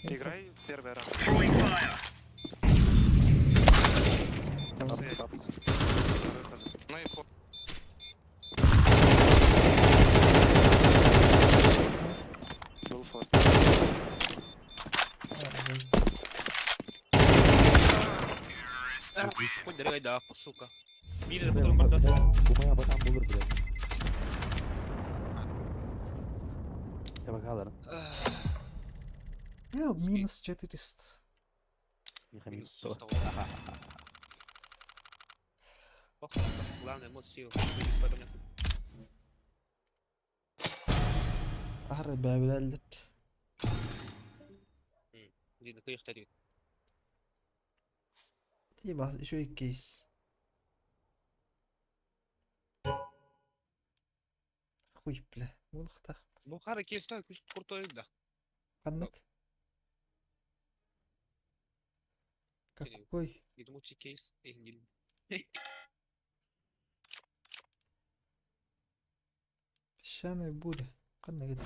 Играй первый раунд. Апс, апс. Второй хз. Ну и фо. Был фор. Хуй дорогой, да, сука. Биир потом барда. Бумая батан булur bile. Я бакаларын. Я минус 400. Миха Минус минус 100. 100. Похуй, главное, эмоции. Выйдет потом нет. Ары бәбиләлдер. Видно, ты их тарит. Тиба еще и кейс. Хуй, бля. Улахтах. Ну, хара кейс той, күс крутой, да. Ханнык. Какой? И думаю, кейс, и не Песчаная буря. Ханнык это.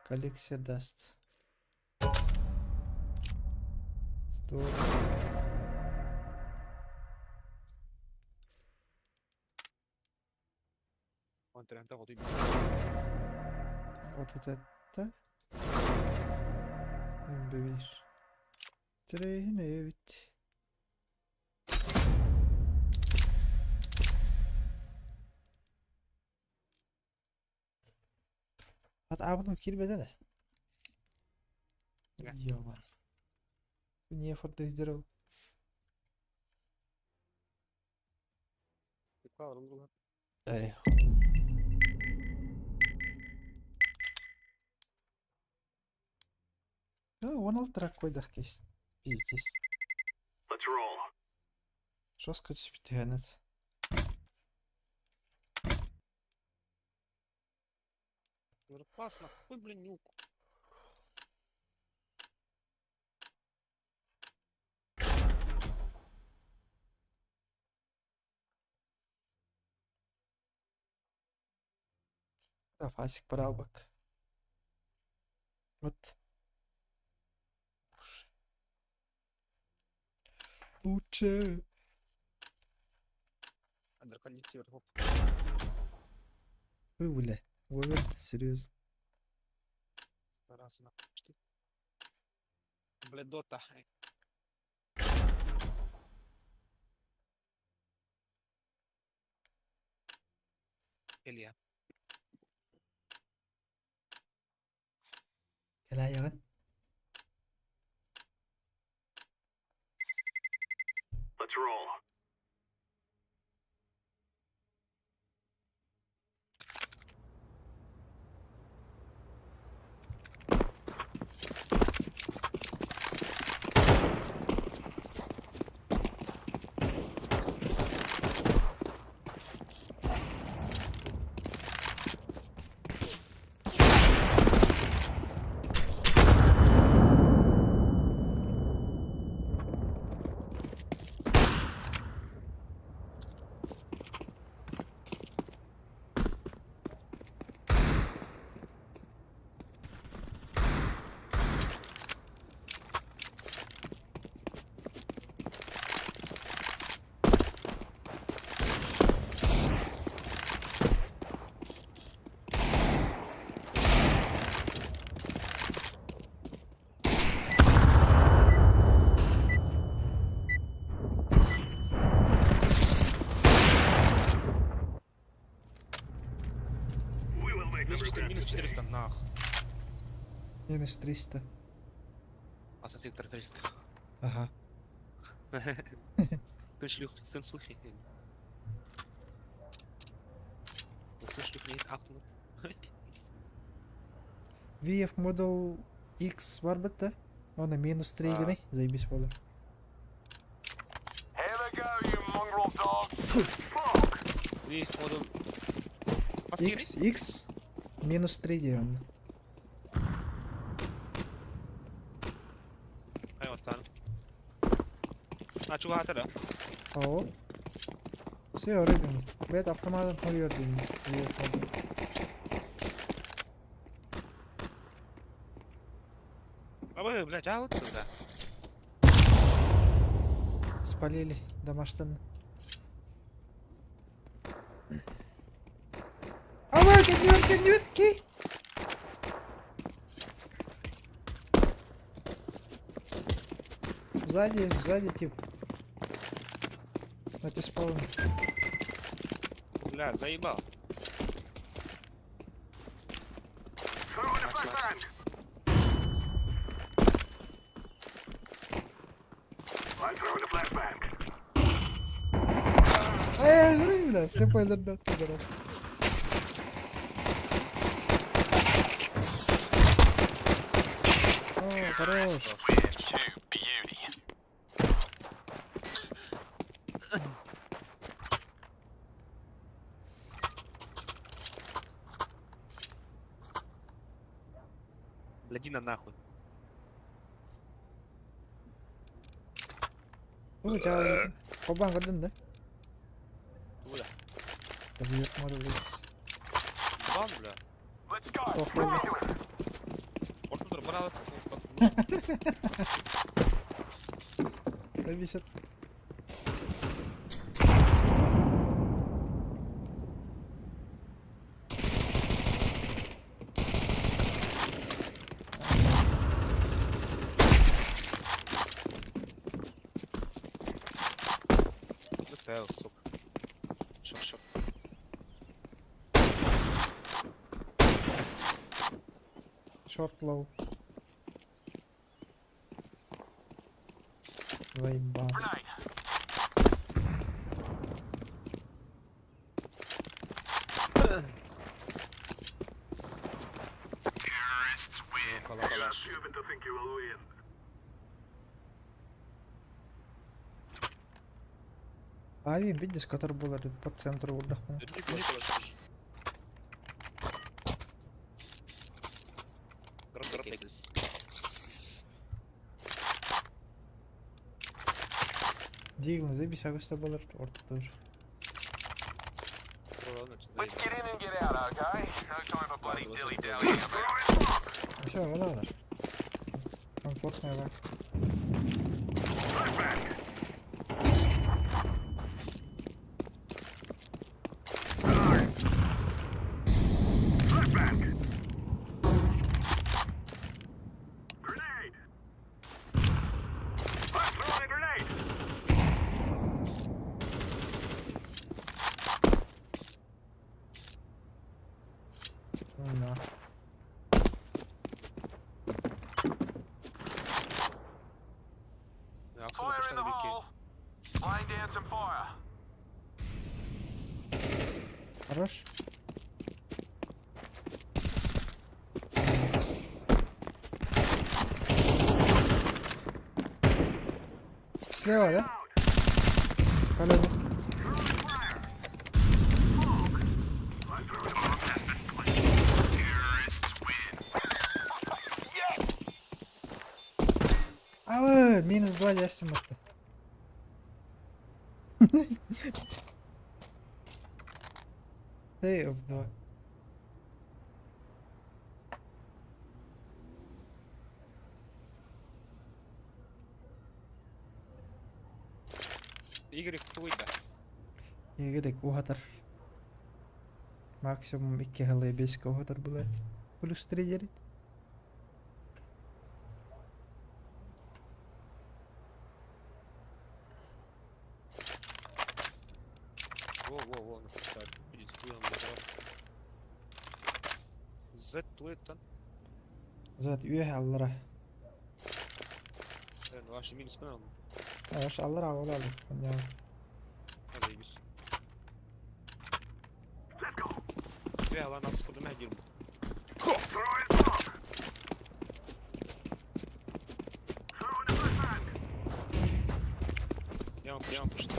Коллекция даст. Здорово. Он трента вот и Вот это. Бир. Трейневит. Хат абыным кирбедene. Не. Ёбан. Не фордездеров. Эх. Он алты койдах кейс. Пиздец. Жестко түспүтүгэнет. Пас, нахуй, блин, нюк. Фасик барабак. Вот. Лучше. Андерконнективер, хоп. Вы, бля. Вы, серьезно. Раз, нахуй. Что? Бля, дота. Илья. Кэлэйэҕин? Минус 400, нах. Минус 300. А со 300. Ага. Сын шлюх, сын слухи. Сын шлюх не 800. VF Model X бар бит да? Оны минус 3 гыный, заебись болар. VF Model. X, X, минус 3 диэн. Хайваттан. А чугатара. О. Все, орыдым. Бет автоматом хориор дим. VF Model. Абы, бля, жаут сюда. Спалили домаштан. Ава, кенюр, кенюр, ки. Сзади есть, сзади тип. На те спаун. Бля, заебал. Nice, nice. Эй, өлөрүй, бля, слепой өлөрдө, пидорас. О, хорош. Бля, Дина нахуй. Бу жабы. Кобан көрдүн да? Бля. VF Model X. Бан, бля. Ох, бля. Ортодор брал. Зависит. Фейл, сука. Шоп, шоп. Short low. Заебал. Калаш. Ави, видишь, который был по центру отдохнул. Дроп, дроп, дроп. Дигл, заебись, агуста был ортодор. Все, ладно. Комфортная ва. На. Хорош. Слева, да? Колено. А, минус 2 ясим это. Ты в 2. Игорь, кто да? Игорь угатар. Максимум 2 хылы 5 угатар было. Плюс 3 делить. Во, во, во, так, Z туэттан. Z üye аллара. Ваше минус канал. Ваш аллара ола. Заебись. Бля, ладно, сколько на дерьмо. Я вам пишу.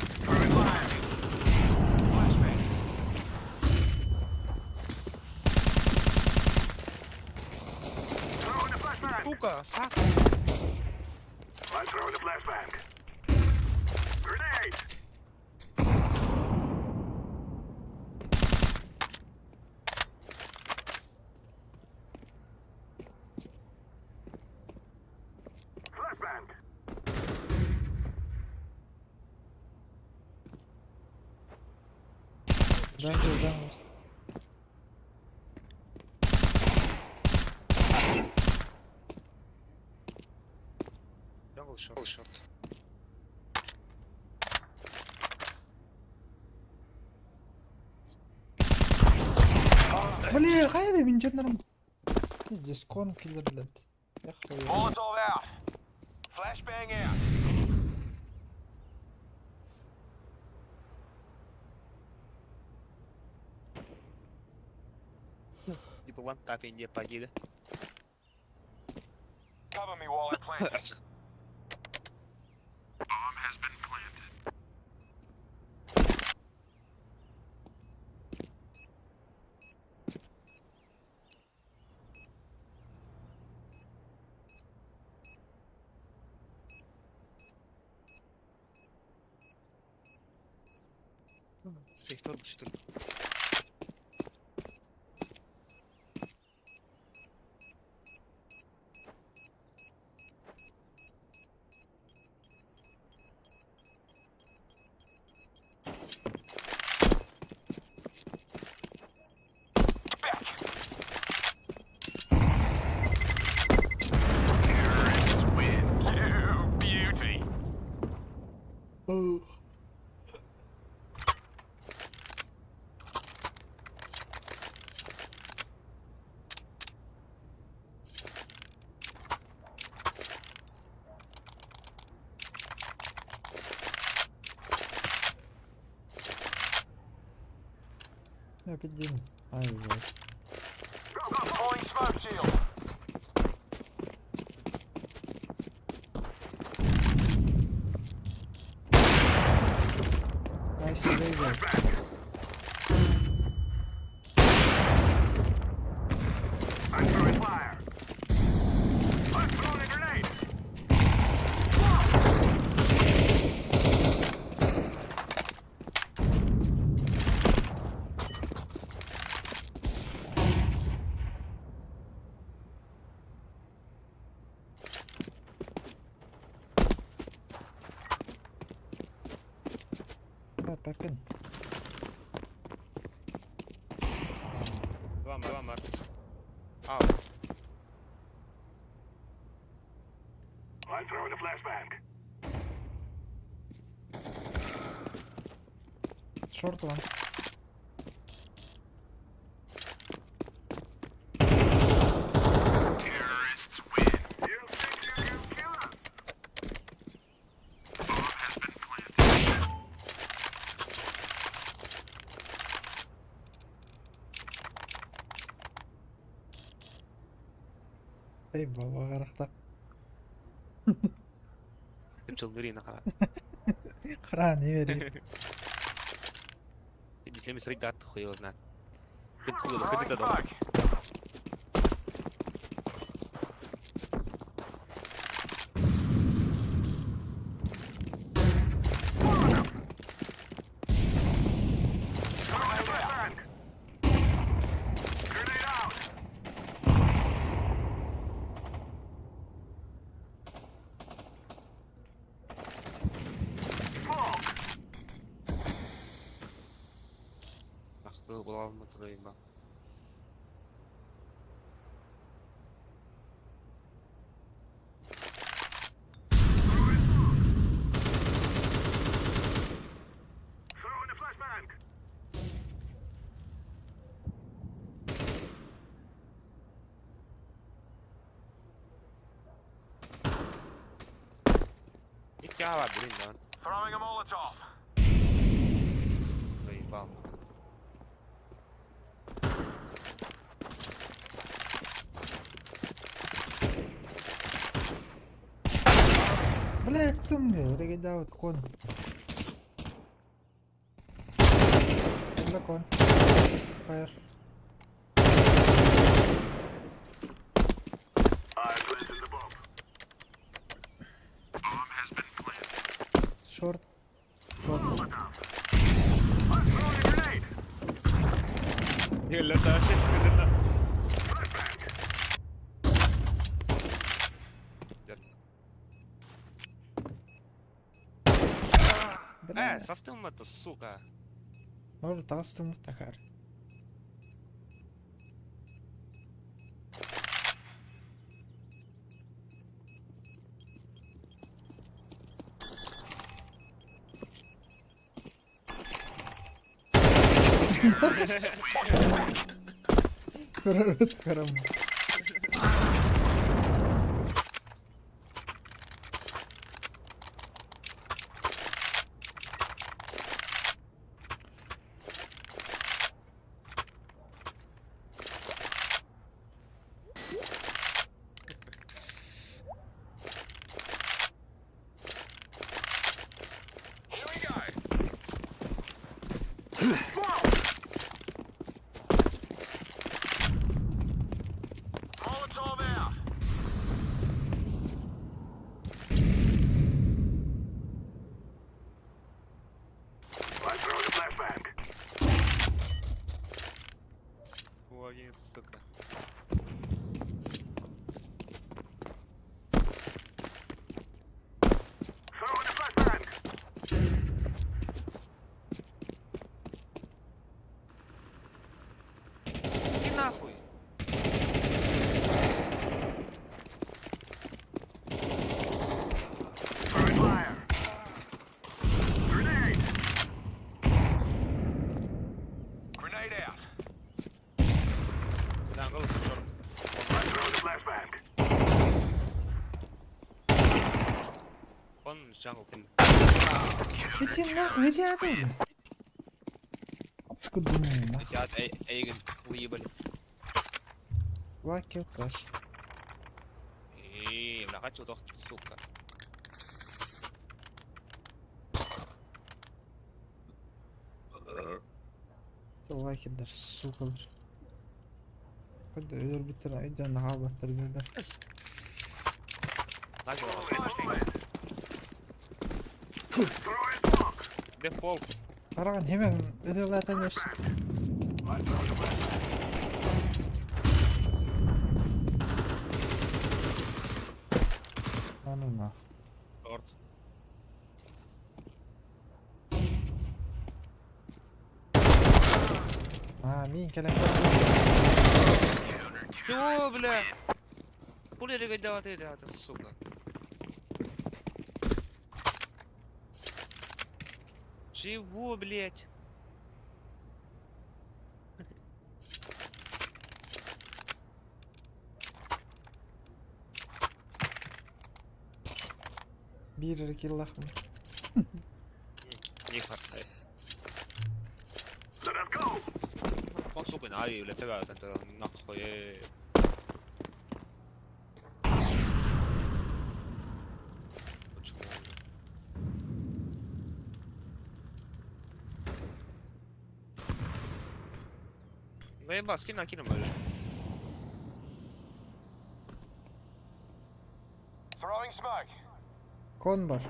Сука, сак. Jungle, jungle. Jungle short. Short. Бля, хайда мин жаднарым. Пиздец, кон киллер, блядь. Я хуя. Типа ван тап Индия поди, да? Сектор, что ли? Я пидин. Ай, блядь. Nice laser. Да, back in. Два марк. Два марк. А, Short one. Эй, баба қарақта. Ким чыл нырина хара. Қара, не берейін. Иди срик дат хуй его знает. Хоть это дома. Ах, был главным твоим. Икки аба, блин, да. Заебал. Бля, кто мне? Регедаут кон. Бля, кон. Фаер. Шорт. Кон. Бля. Састым это, сука. Может, тастым тахар. Көрөрөт көрөм. Логи, сука. Иди нахуй. Да, голос шорт. Он jungle kill. Иди нахуй, иди отсюда. Откуда нахуй? Эти от Эйген выебали. Лаки каш. Эй, бля, хочу тох, сука. Лаки даже, сука. Куда өлөр бүтөр өйдөн хаабаттар бедер. Дефолт. Караган hemen өтөлатан өс. А ну нах. Шорт. А, мин келем. Чего, бля? Хули регайдават это, сука. Чего, блять? Бир киллахмын. Не хватает. Сука, на, бля, тебя это нахуй. Почему? Ну еба, скин накинем, бля. Кон бар.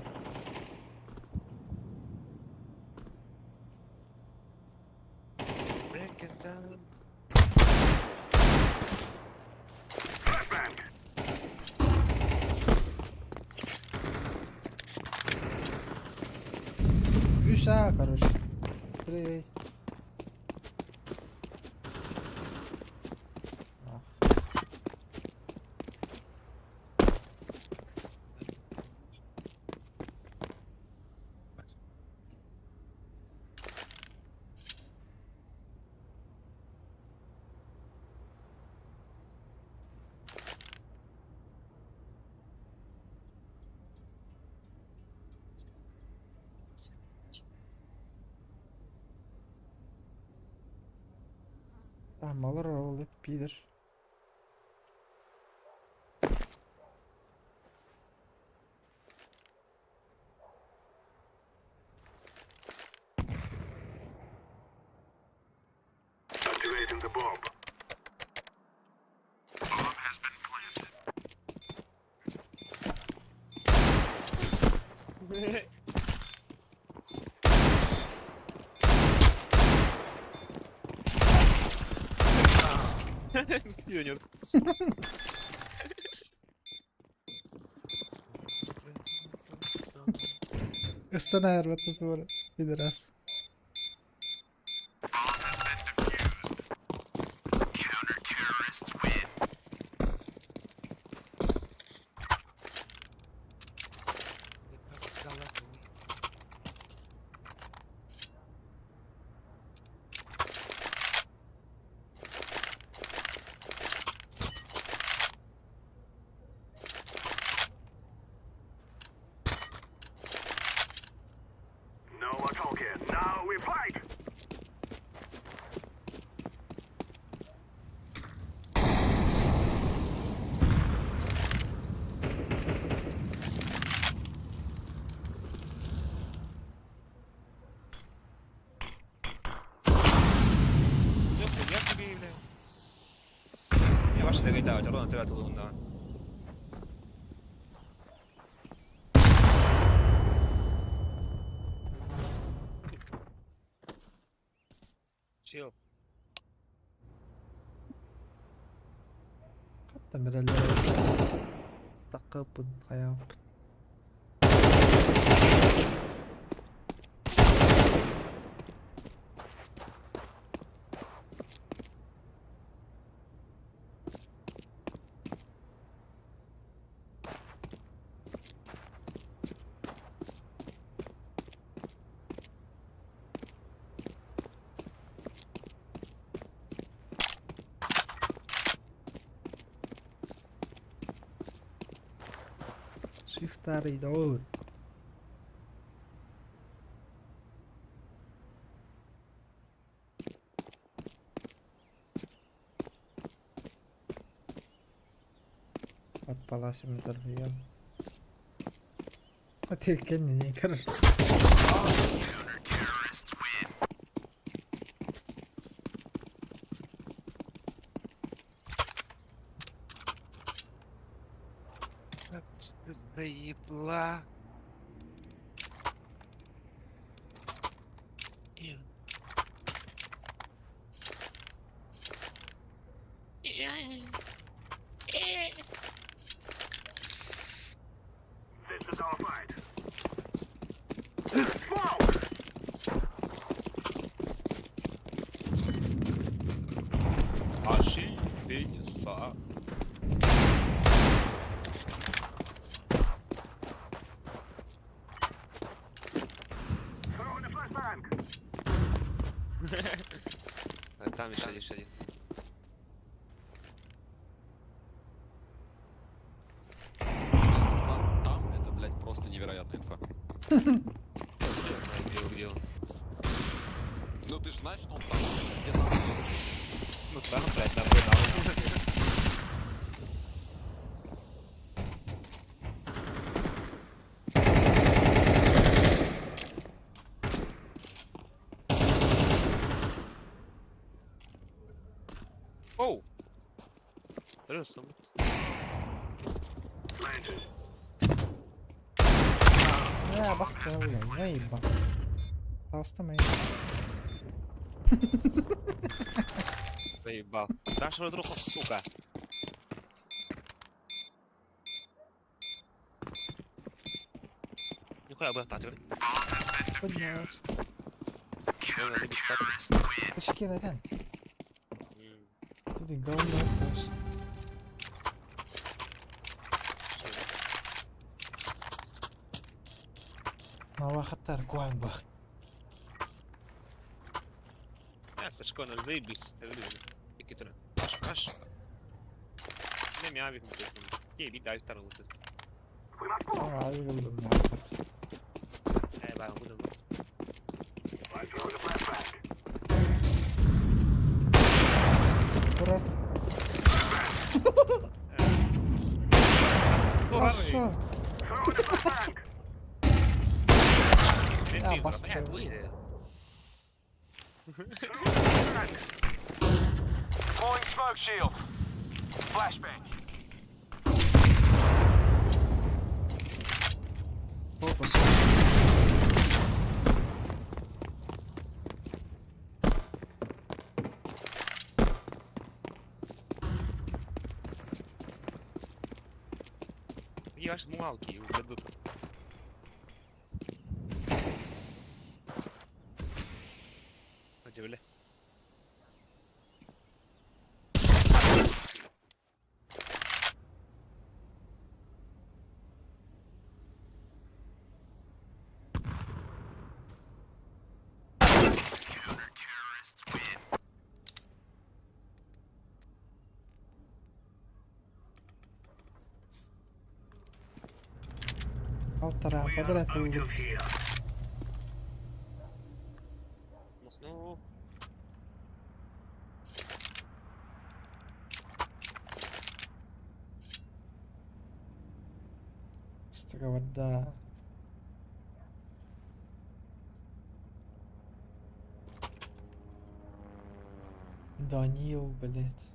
Break it down. Үс А, короче. Три. Ах. Тамалар ол пидор. Пионер. Ыстана эрбэтэ туора пидорас. С головой. Нихуя себе, бля. Я ваши догадал, ровно тогда тулун, да. Чил. Хатта бирэллэр Таккыппын хайааппын. Shift يدور. От паласим торгуем. А ты не короче. Заебла. Аши пениса. А там еще лишь один. Там это, блядь, просто невероятная инфа. Где, где он? Ну ты же знаешь, что он там, где там. Ну там, блядь, нахуй, нахуй. Оу! Просто. Бля, баска, бля, заебал. Толстомей. Заебал. Нашего друга, сука. Нихуя бы так. Поднял. Ташки neden? Bir de говно yapmış. Мавахаттар гуан бах. Я Сашко, ну заебись. Ики тура. Аш, аш. Не мя бих Ке би дай второго тут. Tamam abi buldum ya. Э, ба, буду. Хорошо. Я бастым. Опа, Я ж муалки украдут. Удивля. Полтора квадрата будет. Ну, Что говорят, да. Данил, блядь.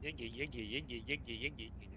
Еге, еге, еге, еге, еге, еге.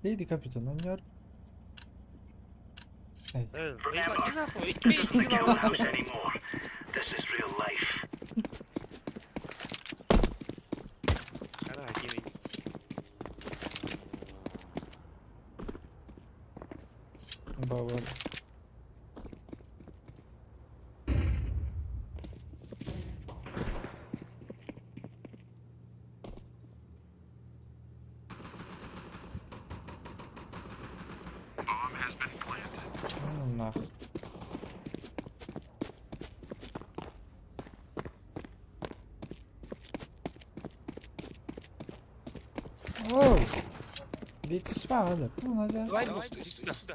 Lady Kapitan oynuyor. Evet. Baba. Ну нахуй. Оу! Бейте спала, надо. Давай, иди сюда. сюда.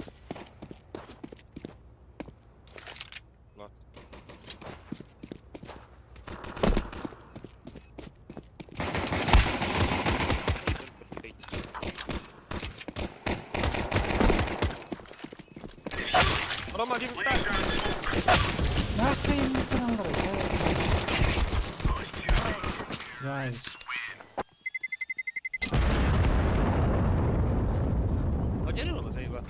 Ладно. Дома один стак. Нахуй не Guys. Одеревало заеба.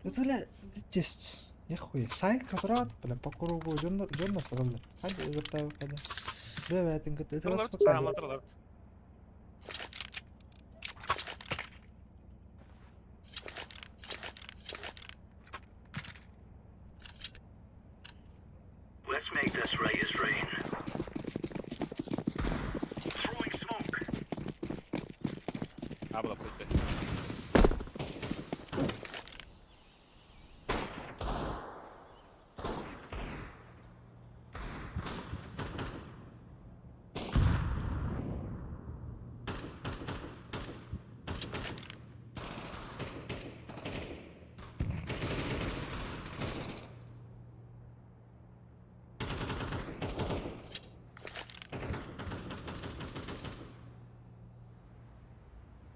Это, бля, пиздец. Я хуй. Сайт квадрат, бля, по кругу. Дьоннор, дьоннор, бля. Hadi öbür hadi. Бэбэтин кытта Троллард, ытырас сама троллард. Let's make this right as rain. Throwing smoke. А, была круто.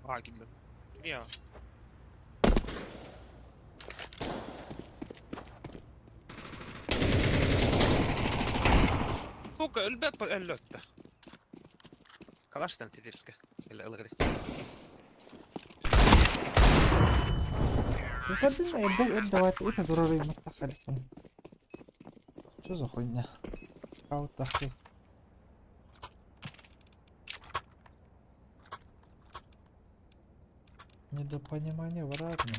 А, кимдер. Ким я? Сука, өлбөт өллөттө. Калаштан тедерске. Или ылгыры. Ибда ибда это зарурий маттахалькун. Что за хуйня? Аутахи. Недопонимание вратно.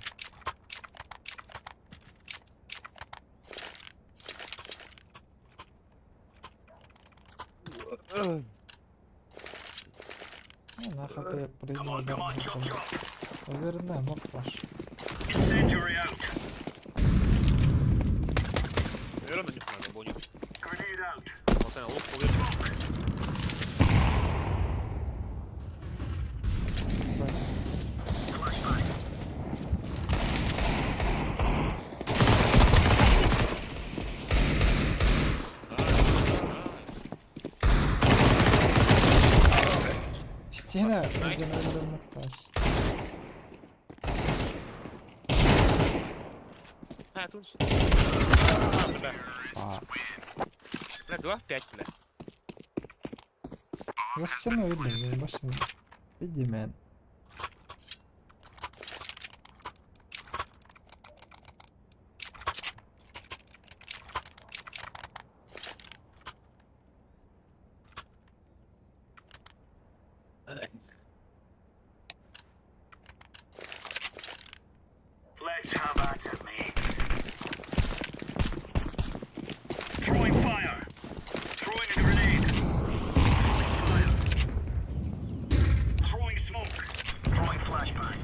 Ну, на хп я принял. Наверное, мог ваш. Incendiary out. Наверное, не знаю, понял. Grenade out. Он сам лук повернул. Flashbang. Стена, где надо монтаж. А, тут. Бля. А, Бля, 2, 5, бля. за стену или машину. Иди, мэн. Let's have at it, mate. Throwing fire. Throwing a grenade. Throwing fire. Throwing smoke. Throwing flashbang.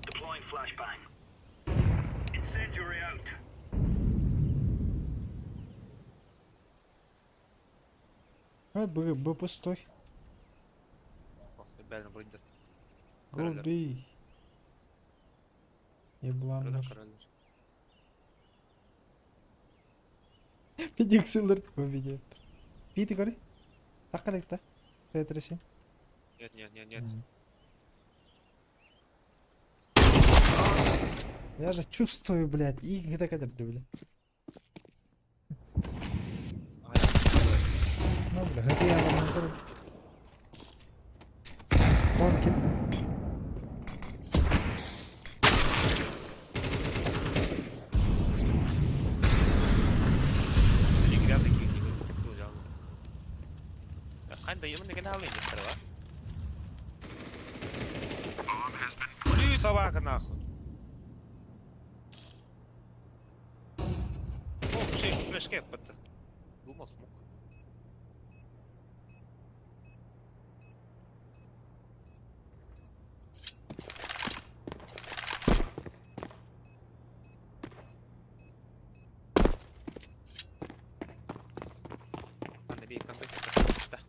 Deploying flashbang. Incendiary out. А, Б, Б пустой. Бля, блиндер. Go B. Еблан. Пидиксилер победит. Пити гори. Такаликта. Тетрисин. Нет, нет, нет, нет. Я же чувствую, блядь, и когда когда блядь. Ну, бля, хэппи я вам Вон кипни. Они грязные какие-то. Ханда, я на канале не стрела. Блин, собака нахуй. О, шик, флешке, под. Думал, смог. Ладно, бей, компы. Да.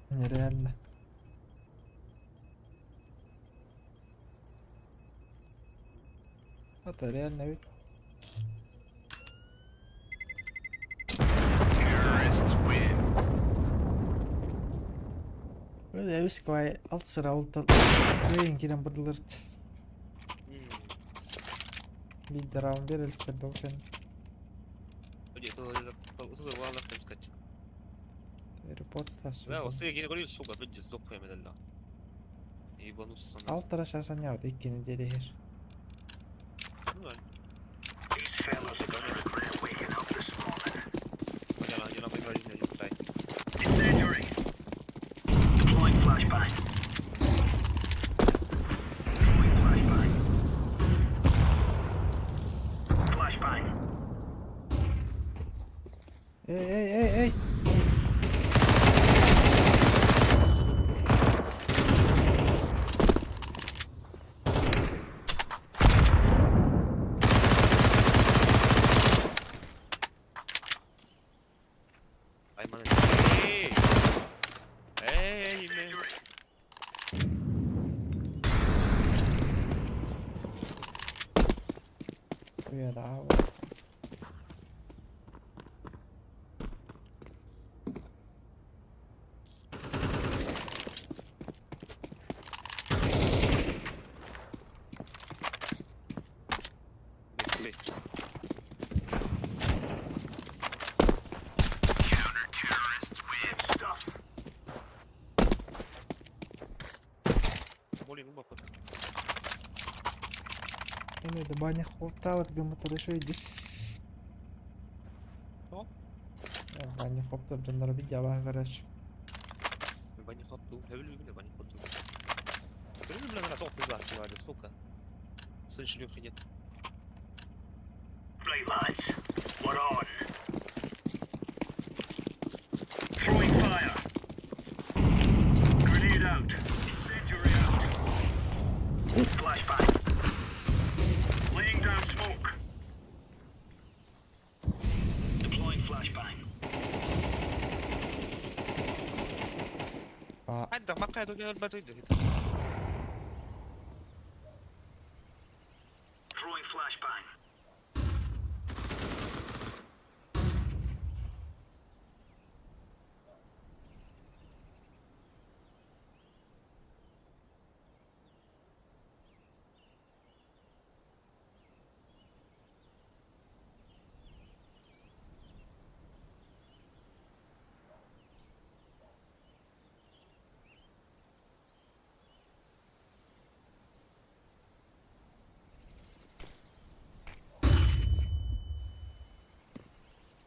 Нереально. Это реально ведь. Өскөй алт сыра ол кыайын киирэн бардылар. Биир раунд биэрэликтэр да ол кэннэ. Репорт. Да, осы кини көрү сука бүт сдох медалла. Ебануться. Алтара сейчас анньаабыт икки неделя иһэр. Ну, Эй, эй, эй, эй! Айман. Эй! Эй, мен. Уйа Блин, ну бапот. Эми да баня хоптаабат гыммыттар үчүгэй. О? Баня хоптор дьонноро видео көрөч. Баня хопту. Я баня хопту. Бля, на топ сука. Сын шлюхи нет. А, Хайда, макай до бата иди.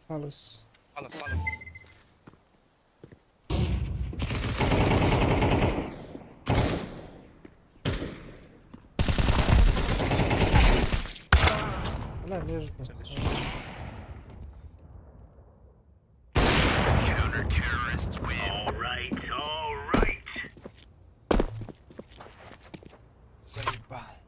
Палас. Палас, палас. Бля, между. Заебал.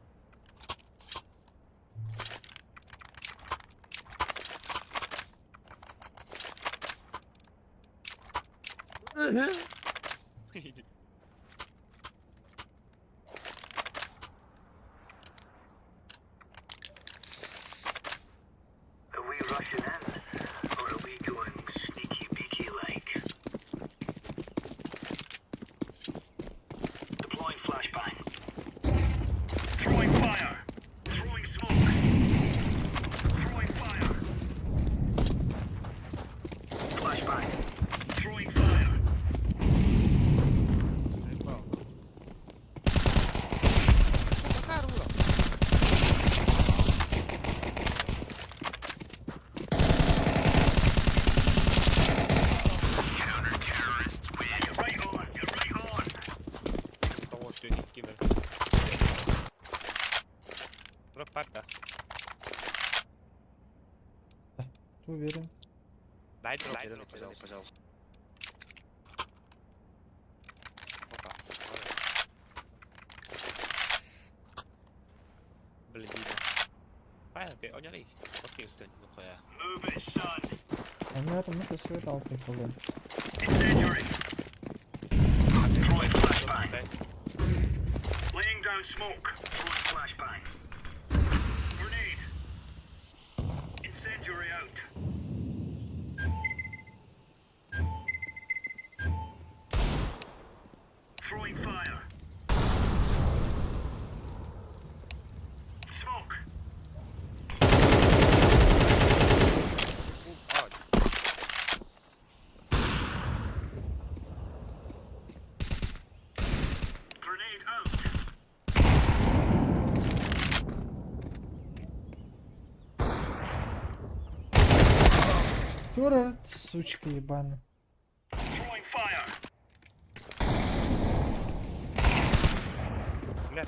Кого ты кибер? Пропада. Ты уверен? Дай дроп, дай дроп, пожалуйста, пожалуйста. Опа. Блин, видно. Окей, он не Окей, стань, ну хуя. А меня там это все это колон. Тур, сучка ебаная. Бля,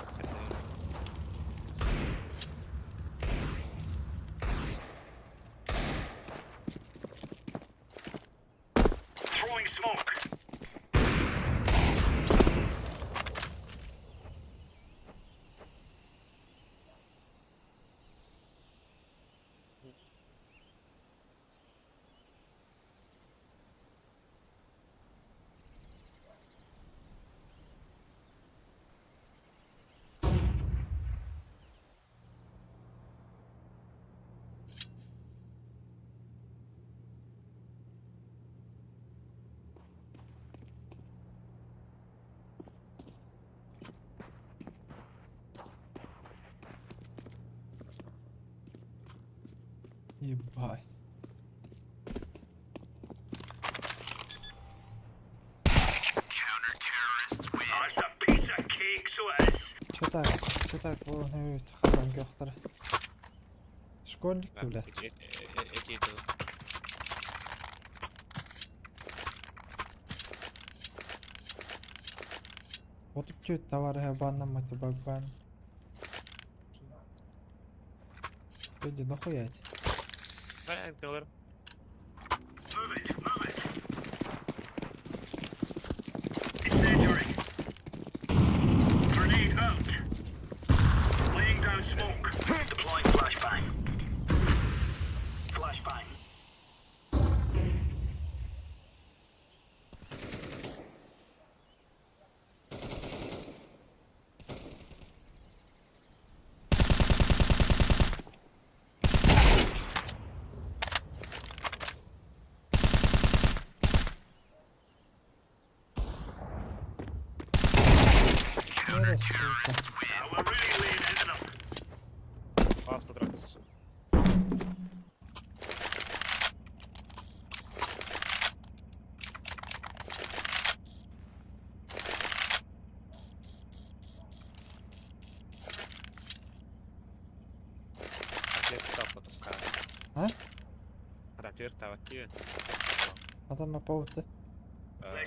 Ебать. Чё так? Чё так? Хатан көхтөр. Школьник бля. Эти Вот тут товары банном это багбан. Люди, нахуять. Бля, Нера, сука. Пас потрапил. А? Ратир, Адам апауты. Давай,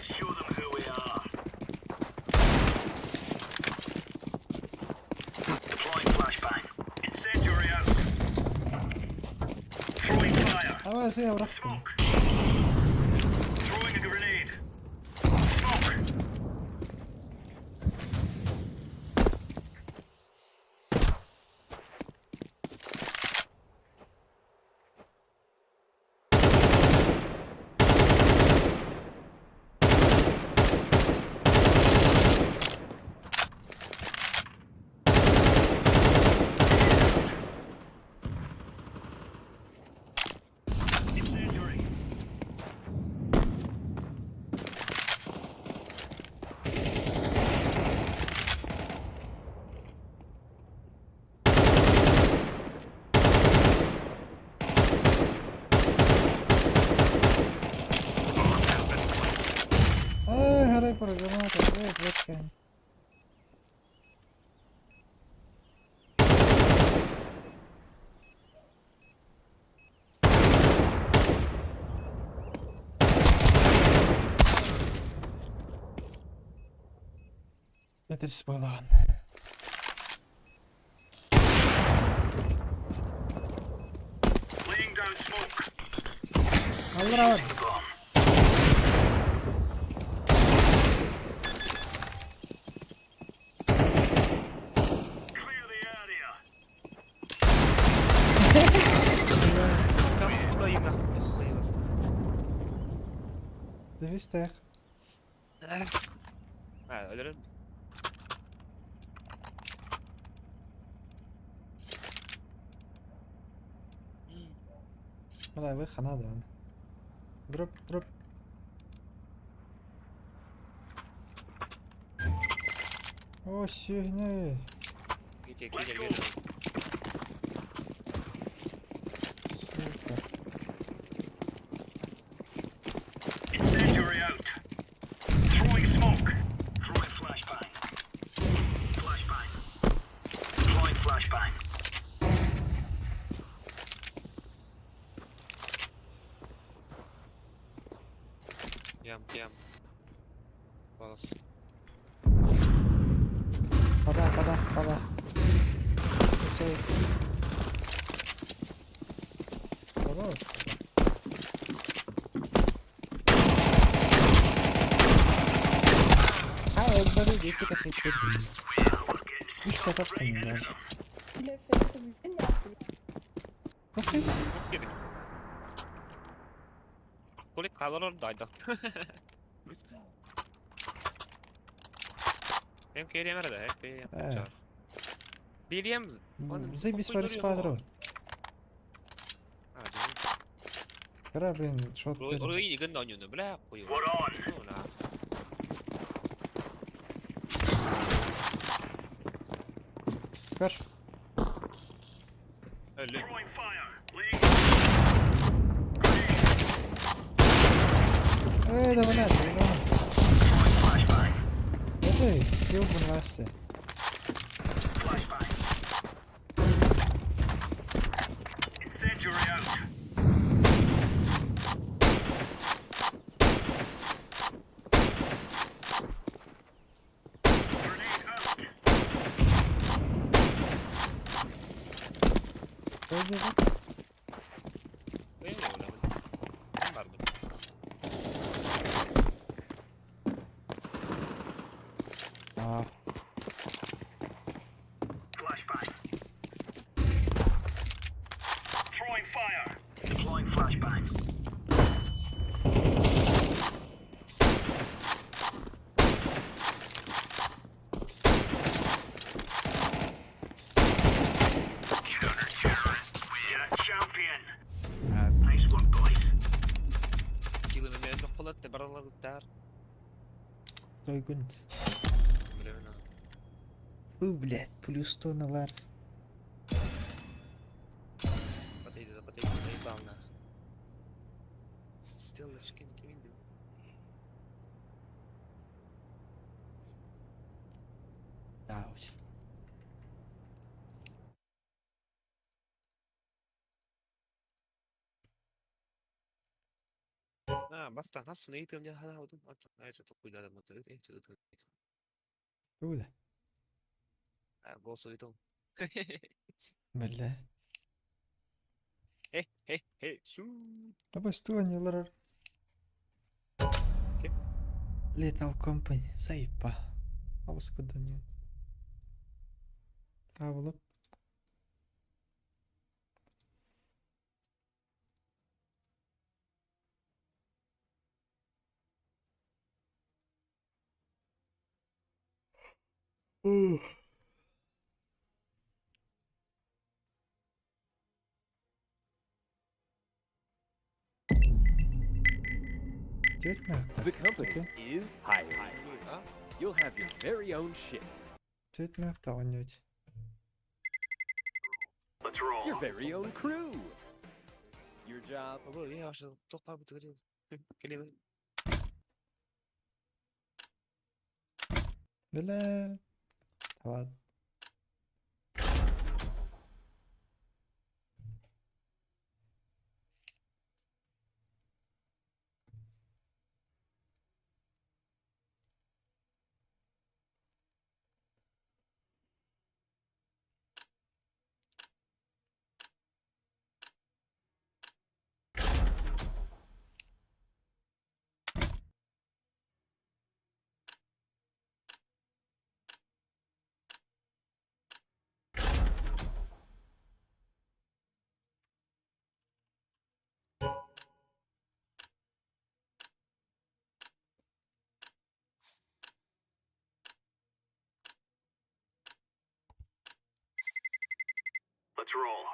я враг. Эй, горой граната, эй, вот Это спалан. Аллах. Девистех. А, өлөрөн. Мына ханада он. Дроп, дроп. О, сигне. Ките, ките, ките. Сука. Ям. Палас. Вода, вода, вода. Все. Вода. Ha öldürdü iki de fetmedi. Üç kat attım ya. Okey. Yedik. Kulik kalor dayda. Hem KDM nerede? Hem KDM. Eh. BDM. Заебись спадрон. Кара, блин, шот. Орой игын ойнуну бля кую. Кар. Өлү. Эй, давай, давай. Это ёбан Вася. Öldü. А. Тойгунт. Фу, блядь, плюс 100 на лар. Да, очень. Баста, нас не йти, Куда? Голосуйтум. Бля. Хе, хе, хе, су. Давай не лар. Lethal Company, заебал. А вот куда нет. А вот. Ух. The company is hiring. You'll have your very own ship. Your very own crew. Your job. Бля. Ладно. Let's roll.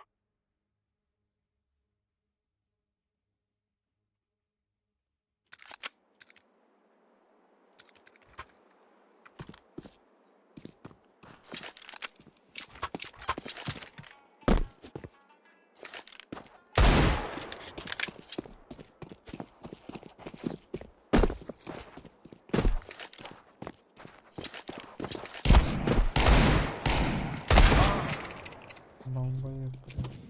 Долбоёб, блядь.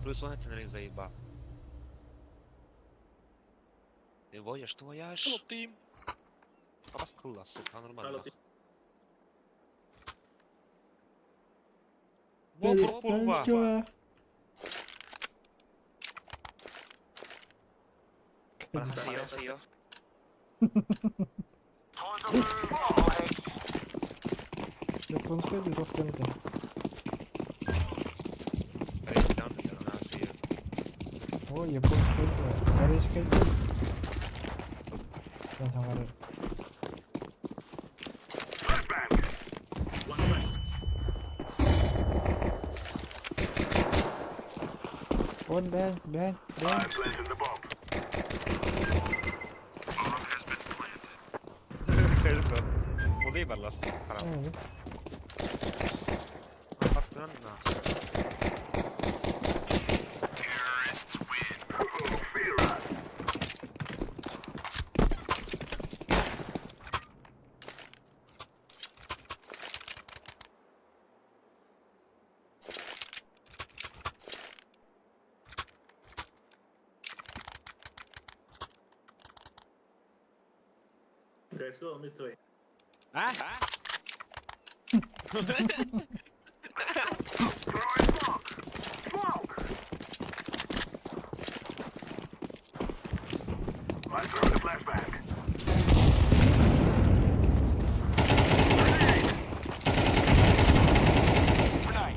Плюс он заебал. Ты воешь, твоя ж. Team. Раскрыла, сука, нормально. Во, курва. 안녕하세요. Японская дырок это. О, японская это. Корейская это. Я говорю. Он бэн, бэн, бэн. Улей барлас. Э, Пасканна. А?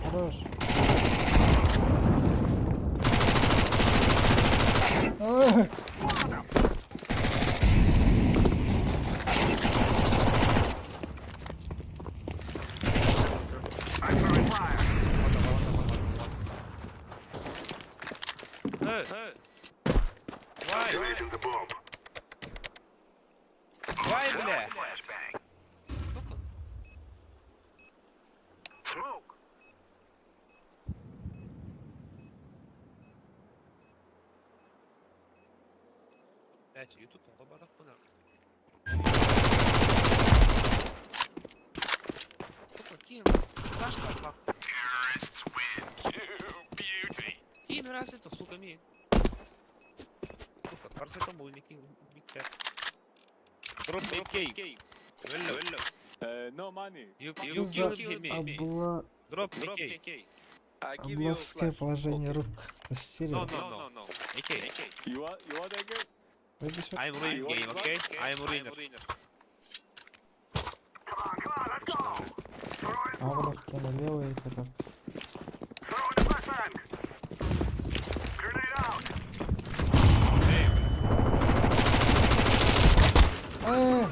Хорош. Ой! Hey, hey. Why? Why, бля? Сука. Блять, YouTube тоҕо барахпына. Сука, ким? Страшно, как? Ким раз это, сука, ми. Сука, парацетамол, нике. Drop AK. Велlo. No money. You Что за killed him. обла... Drop AK. I give you обловское flash. положение Okay. рук? Растерял. No, no, no. AK. You want AK? Вроде всё. I'm ruin You want game, okay? I'm ruiner. А вот так левый это так. Э!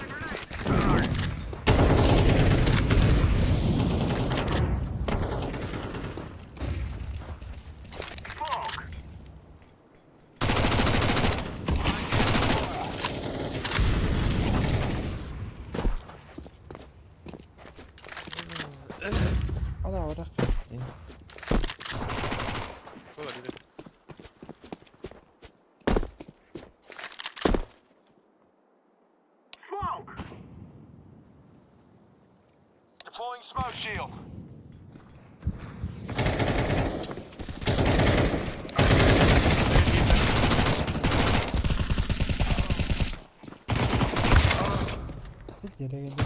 А да, вот так. Э. Olabilir. Bir yere geldim.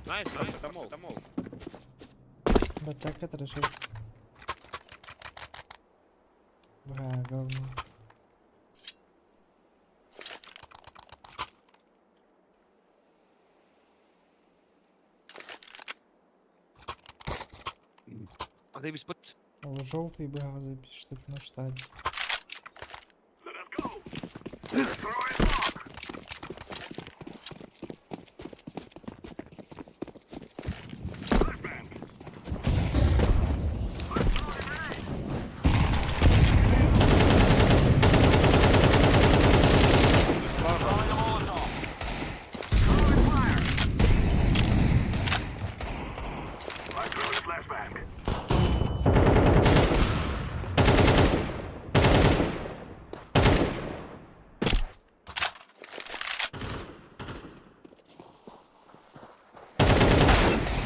Nice, paracetamol. Бачака хорошо. Бля, говно. Hadi biz put. Желтый бля, запись, чтоб на штабе.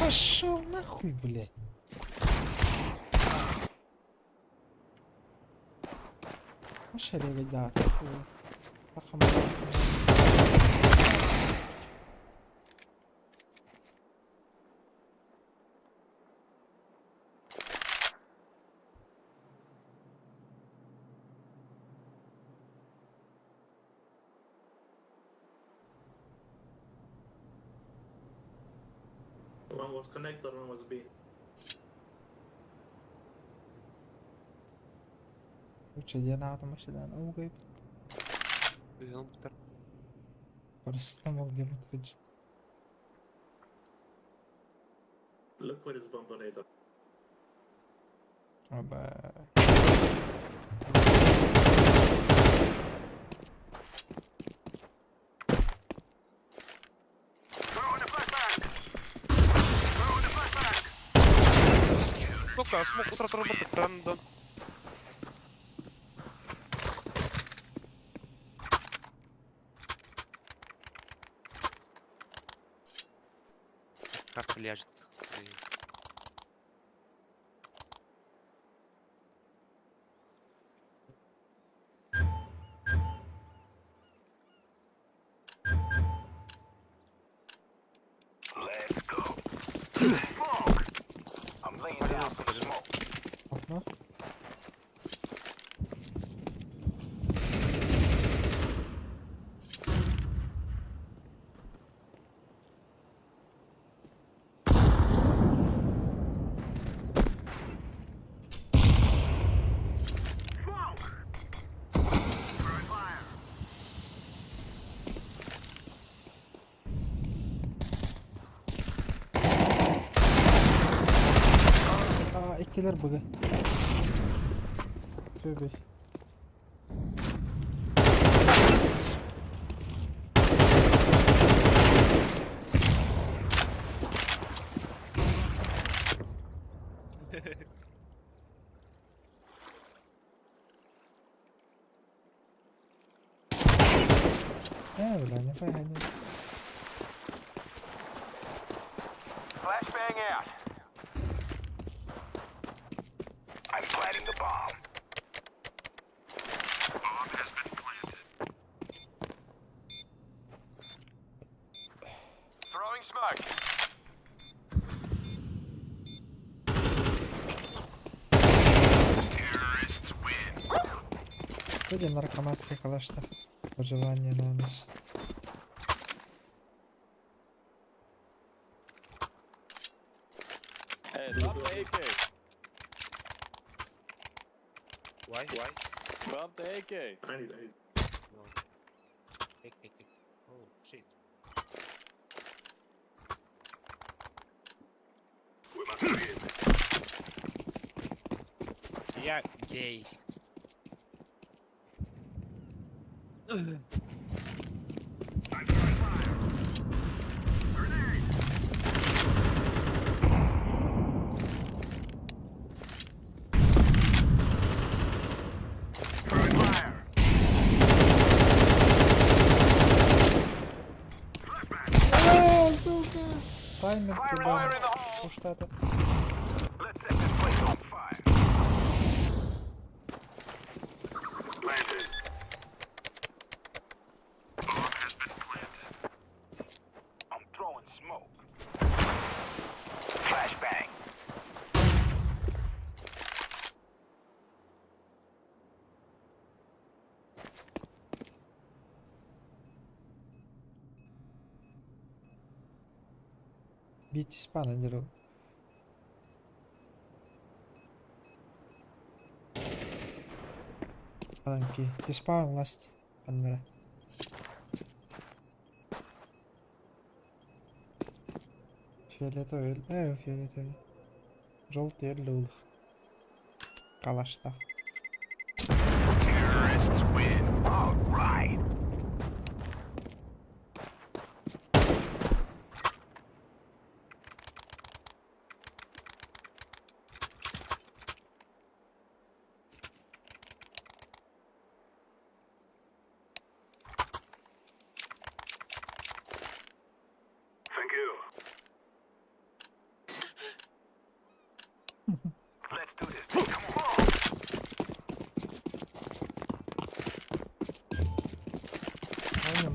Пошел нахуй, блядь. Маш эрээгэйдээх One was connector, one was B. Үчүгэй аата машинаны уугайбыт. Парацетамол диэбит кыдьык. Look where is bomb on radar. Оба. Сука, смог утра работать, рандом. Как ляжет. Окно. Аа, иккилэр быгы. Tövbe. Ээ, бля, не пойду. Flashbang out. I'm planting the bomb. Bomb has been planted. Throwing smoke. Terrorists win. Где наркоманский калаш-то? Пожелание на ночь. Hey, drop the AK. Why? Why? Drop the AK. I need, I need. No. Take, take, take. Oh, shit. We must win. Я гей. I'm throwing fire. Grenade. Throwing fire. А, сука! Таймер Fire тебя. in the hole. Уж это. Let's set this place on fire. Planted. Bomb has been planted. I'm throwing smoke. Flashbang. Битесь пана деру. Анки. Ты спаун ласт. Паннера. Фиолетовый. Фиолетовый. Желтый өллөөх. Калаштах. Terrorists win. All right. Thank you.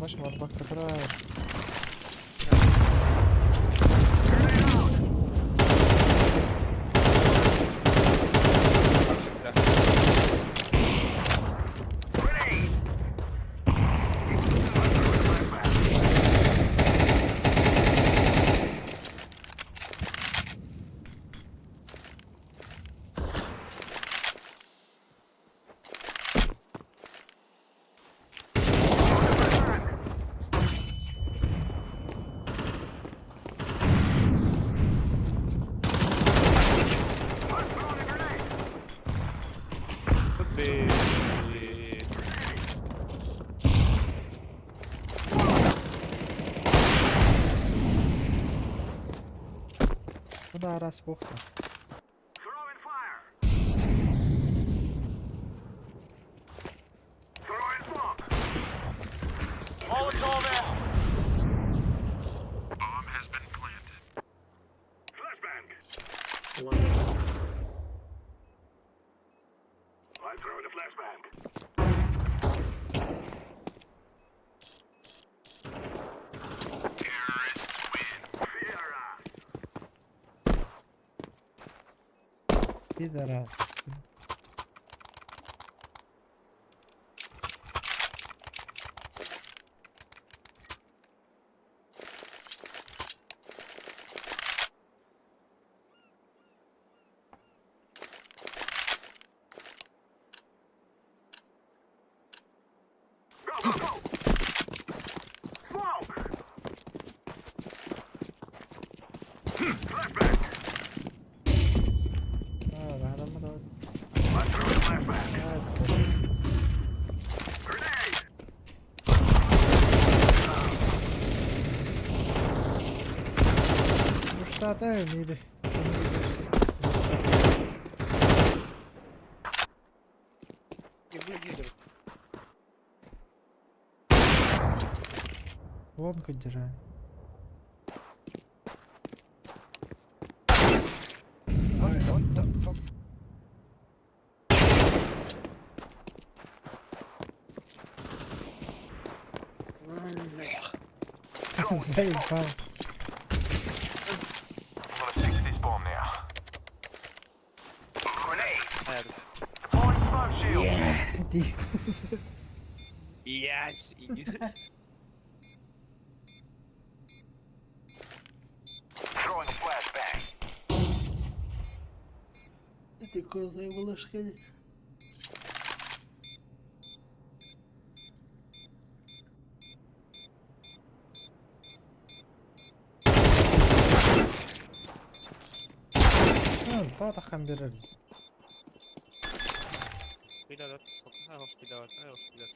Дробаш барбакка турар. Бу да араас буохта. Пидорас. Аа, баһадаммыт Аа, захуй. Устата миди. Вон держа. What the fuck? Заебал. Ди. Yes! Ты крутой малышка. Таатахан берер. Спидат, спидат, спидат.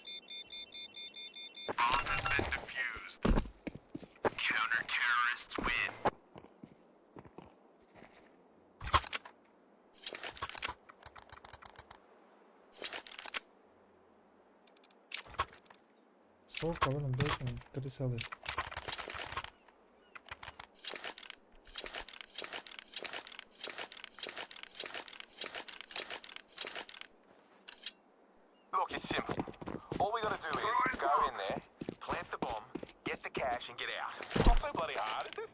Сука, вон бейкон крысалы. Look, it's simple. All we gotta do is go in there, plant the bomb, get the cash, and get out. Not so bloody hard, is it?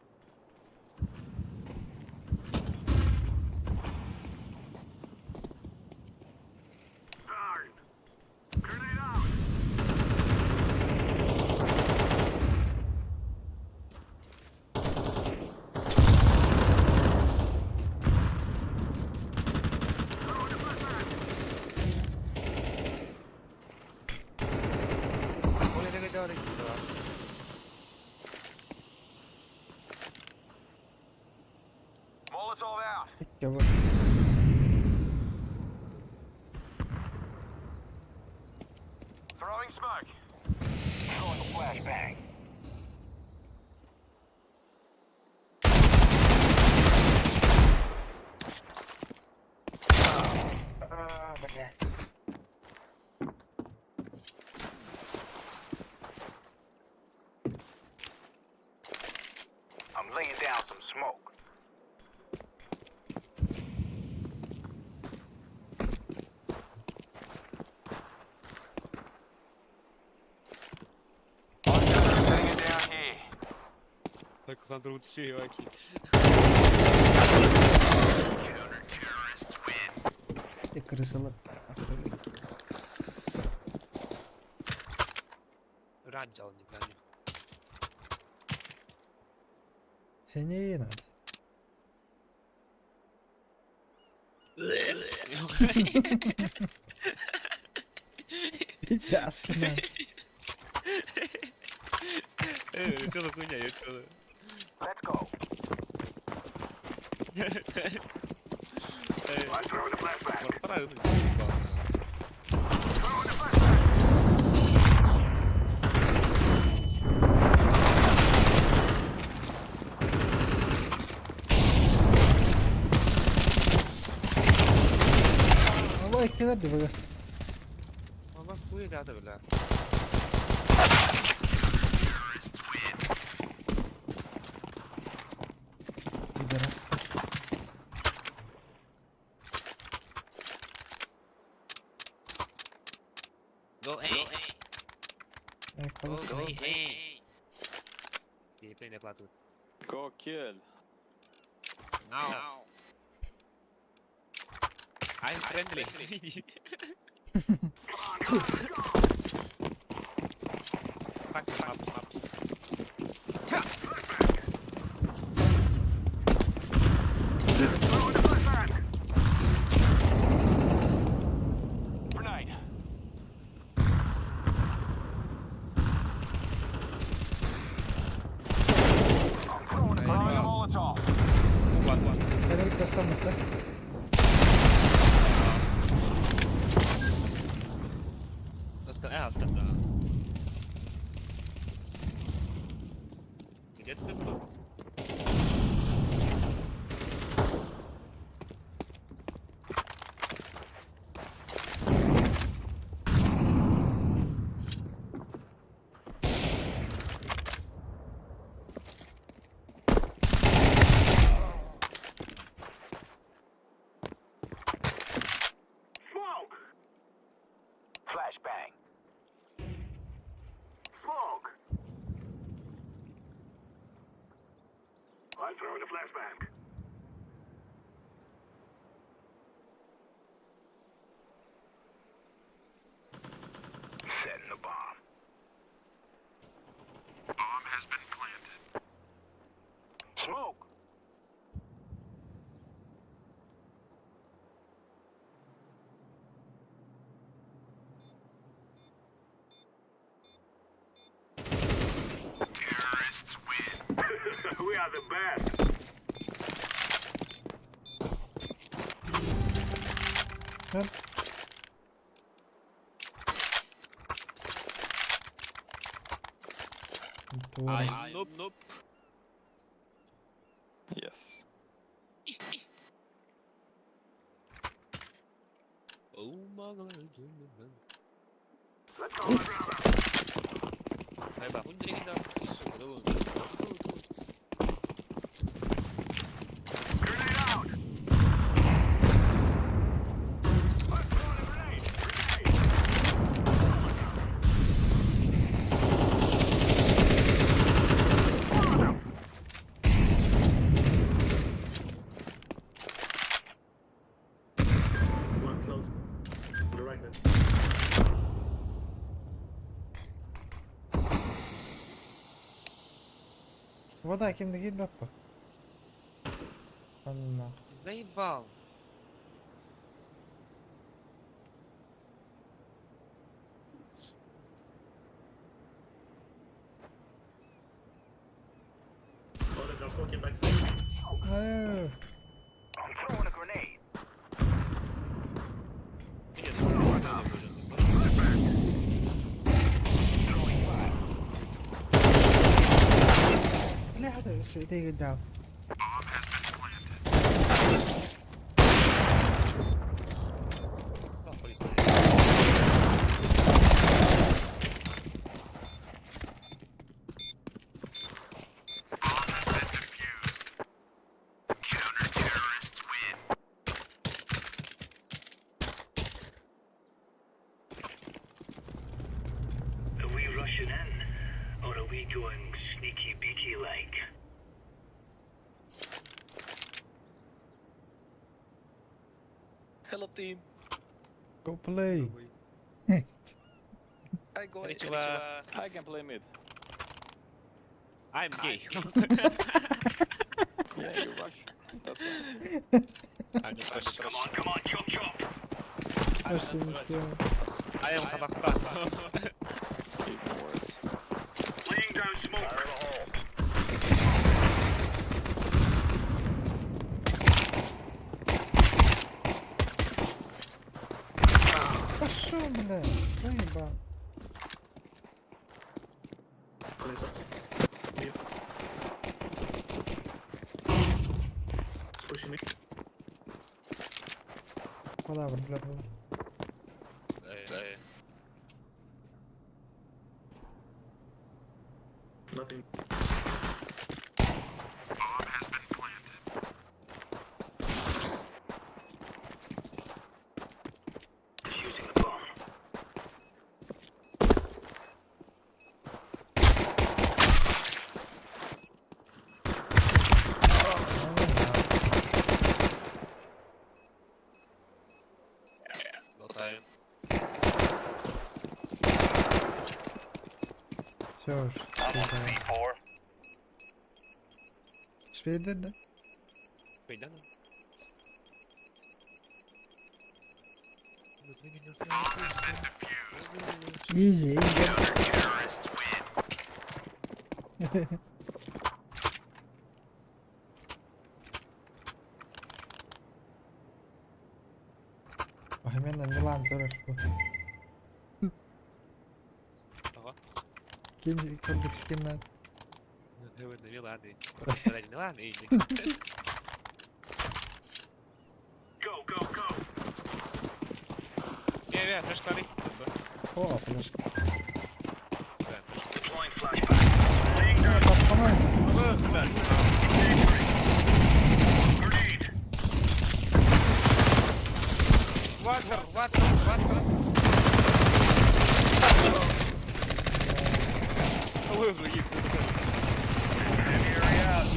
Molotov out. Икки бар. Throwing smoke. Throwing a flashbang. I'm laying down some smoke. Ты крысалар. Ранжал не знаю. Не надо. Ясно. Что за хуйня, я что? Let's go. I'm throwing a flashbang. والله كذا بقى. والله خويا قاعدة بالله. Пидорасты. Go A. Эй, Go кого? A. Gameplay кладут. Go kill. Now. I'm friendly. Fuck maps, maps. Grenade. I'm throwing a Molotov. One, one. Nereye basamadı? Let's go. Ah, stop now. Get the two. Smoke. Flashbang. Smoke. I'm throwing a flashbang. Setting the bomb. Bomb has been planted. Smoke. Terrorists win. We are the best. Lan. Doğru. I'm noob, noob. Yes. Oh my god. Let's go, my brother. Hayba, hundringda. Grenade out. I'm throwing a grenade. Grenade. One close. On the right then. Вода кимде киирбэппэ? Онно. Заебал. Oh, they're smoking backside. Ee, I'm throwing a grenade. لا هذا قدام. Counter-terrorists win. Are we rushing in, or are we going sneaky beaky like? team. Go play. I go. Konnichiwa. I can play mid. I'm gay. Yeah, you rush. That's fine. I'm just rush. Come on, come on, chop chop. Вообще не в тему. I am Kazakhstan. Even worse. Laying down smoke. Fire in the hole. Пошел, бля. Заебал. Pushing me. Куда, бля, бля. Nothing. Bomb has been planted. Defusing the bomb. No time. Все уж. Успеет, да? Пойдем. Easy, easy. Terrorists win. Охрененно, Милан тоже. Ага. Кинь комплекс скина. Милан. Милан. Go, go, go. Не, не, флешка О, флешка. Deploying flashbang. Laying down По-моему. grenade. Water, water, water. Incendiary out.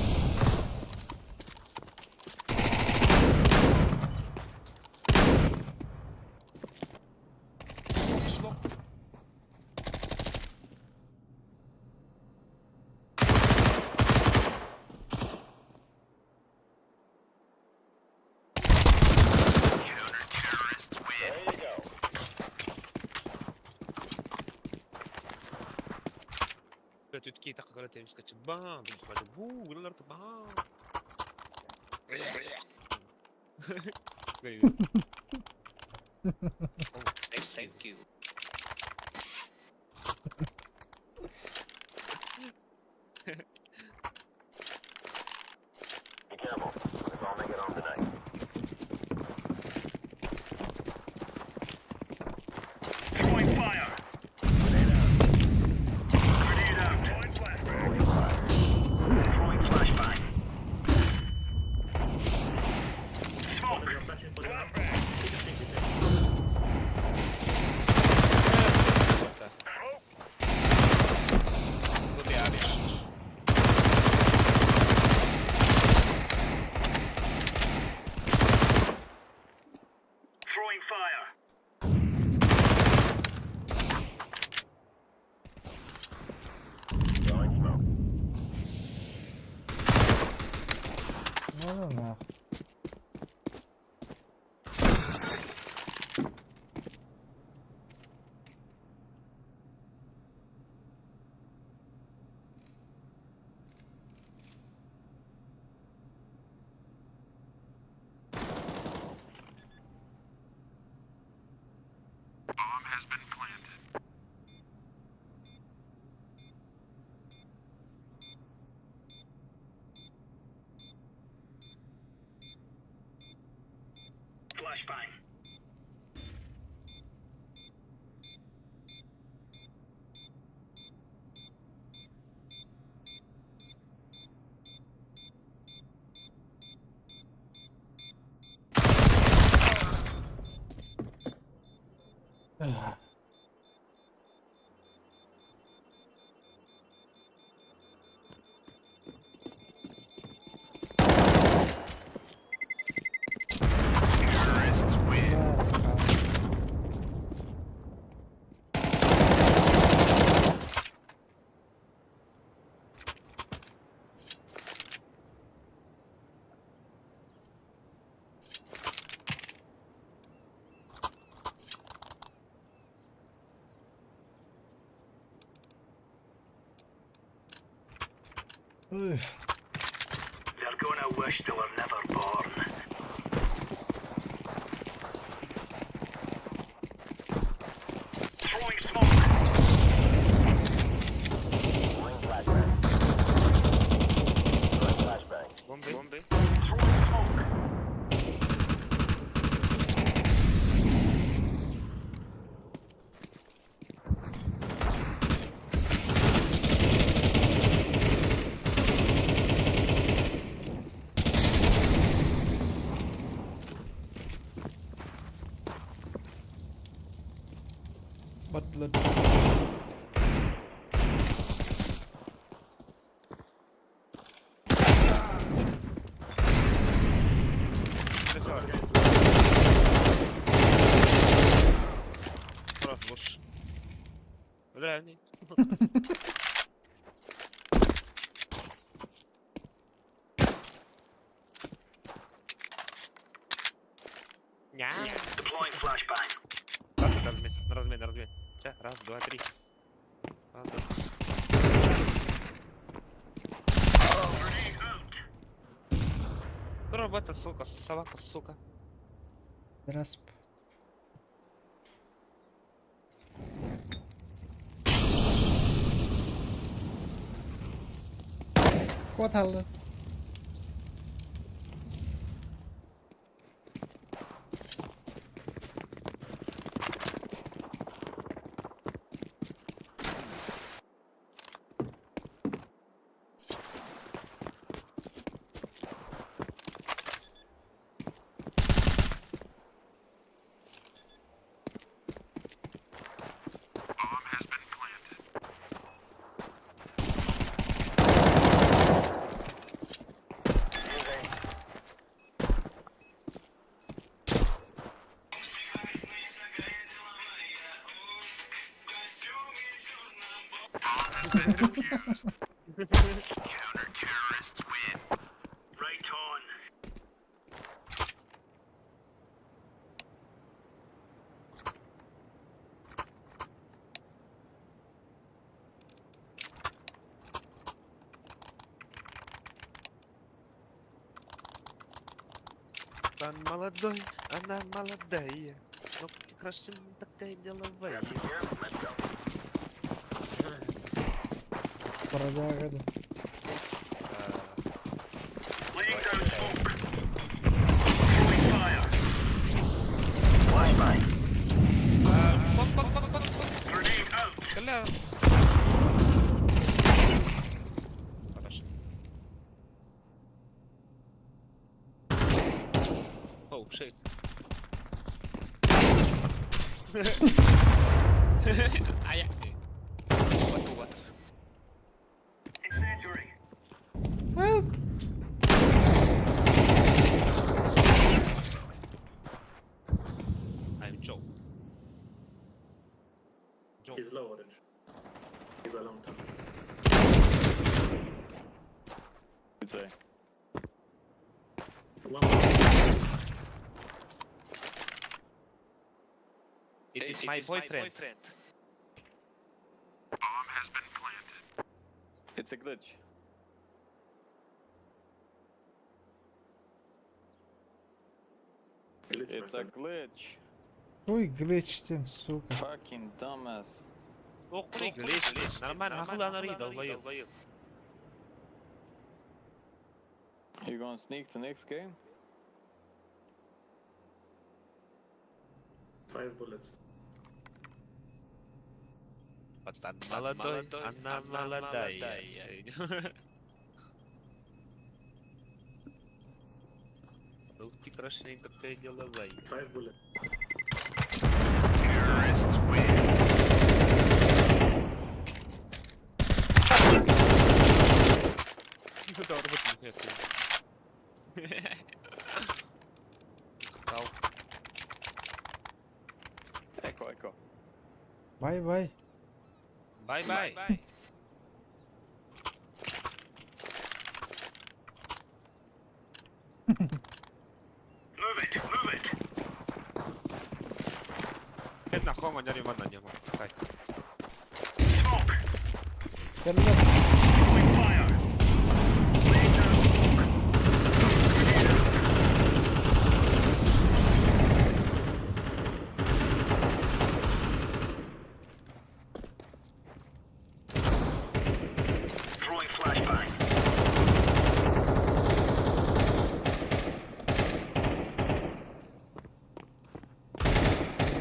Counter-terrorists win. There you go. Түткей таққа қарай теміске бам, бу, бам. Thank you. Be careful. Let's all make it home tonight. Throwing fire. Grenade out. Grenade out. Throwing flashbang. Throwing flashbang. Smoke. I'm flashing for the Flashbang. Smoke. Go be abi. Throwing fire. Throwing smoke. Ну, ну нахуй. Bomb has been planted. Flashbang. Эх. Terrorists win. Ой. Бомбы. Бомбы. Бардылар. Раз, лучше. Древний. Ня. Раз, на размен, на размен, на размен. Ща, раз, два, три. Раз, два. Работа, сука, собака, сука. Расп. Кот алла. Пан молодой, она молодая. Но крашена такая деловая. Бродяга да. Бля. Хорошо. Оу, шит. А я. Вот, вот. Help! I'm Joe. Joe. He's low orange. He's a long time. It's A. One more. It is my boyfriend. It's a glitch. Glitch, my It's a friend. glitch. Ой, глич тем, сука. Fucking dumbass. Ох, глич, глич. Нормально, нахуй она долбоёб. You gonna sneak the next game? Five bullets. Пацан молодой, она молодая. Был ты крашеный такая деловая. Five bullets. Да, работа не Стал. Echo, echo. Бай-бай. Бай-бай. Это нахуй маняри мана не мог писать. Кэллэ.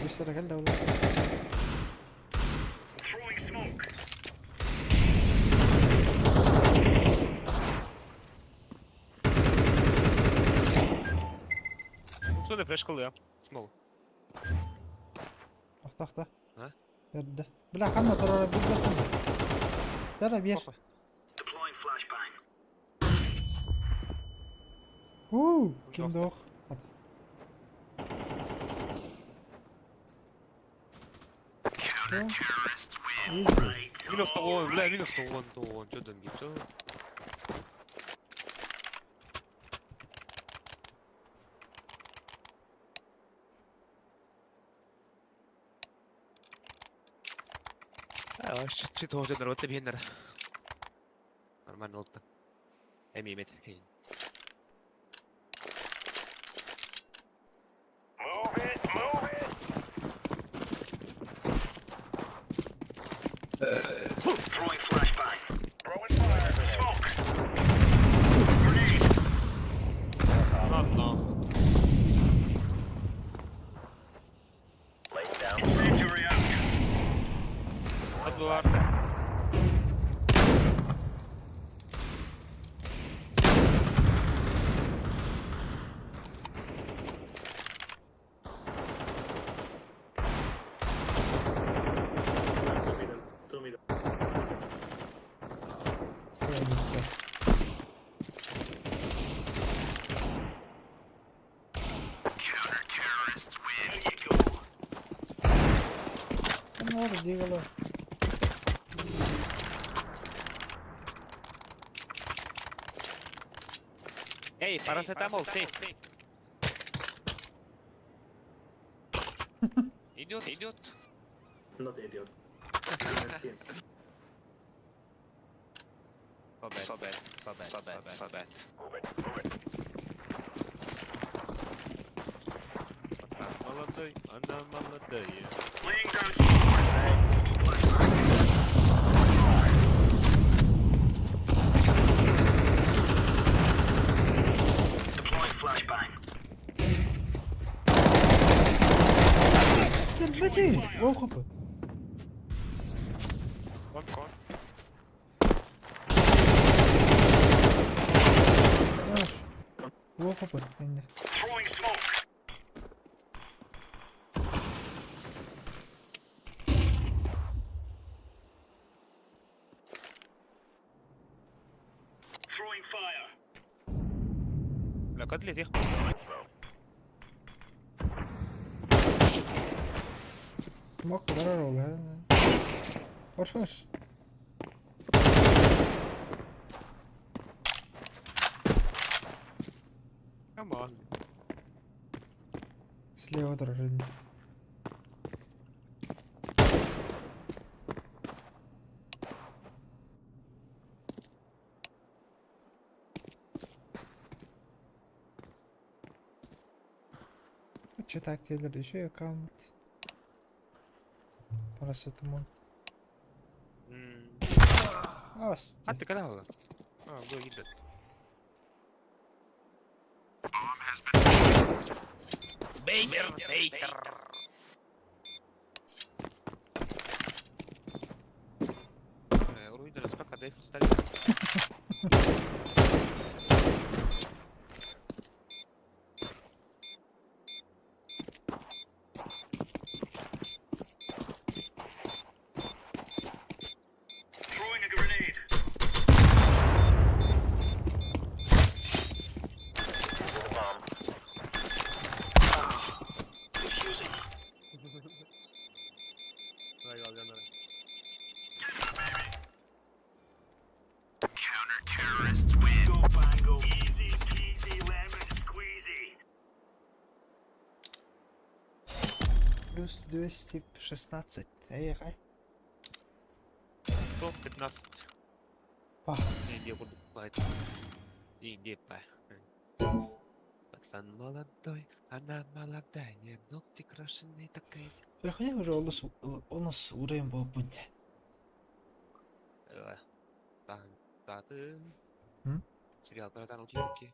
Бистара кэллэ буолла. Что флешкалыа? Смол. Ахта ахта. А? Эрдэ. Бля ханна турара билбэппин. Дара биэр. Уу, ким да ох. Easy. Минус 110, бля, минус 110, 110, что там, что? Чит хоожон ротта биһиннэр. Нормально олта. Эми эмет. Move it, move it. Throwing flashbang. Throwing fire. Smoke. Grenade. Ладно. Incendiary out. Эдуард. Two middle. Two middle. Нор дигала. Эй, парацетамол, take. Идет, идет. Not idiot. So bad, so bad, so bad, so bad, so bad. Move it, move it. Пацан молодой, она молодая. Laying down smoke. Deploying flashbang. Бити! Лоу хп. One con. Хорош. Лоу хп. Инде. Throwing smoke. Throwing fire. Бля, котлет их. Мок барар ол. Хорош. Come on. Слева турар. Че так делали? Еще аккаунт. Парацетамол. Асти. Хатты калала. А, го идет. Бейтер, бейтер. Руидер, спака, дай фустали. Throwing a grenade. Defusing. Давай, ладно. Counter-terrorists win. Go bango. Easy peasy lemon squeezy. Плюс 216. Эй, ай. 115. Па. Иди, буду платить. Иди, па. Пацан молодой, она молодая, не ногти крашеные такая. Я уже олус уровень был. Давай. Бам. Баты. М? Сериал братан утиянки.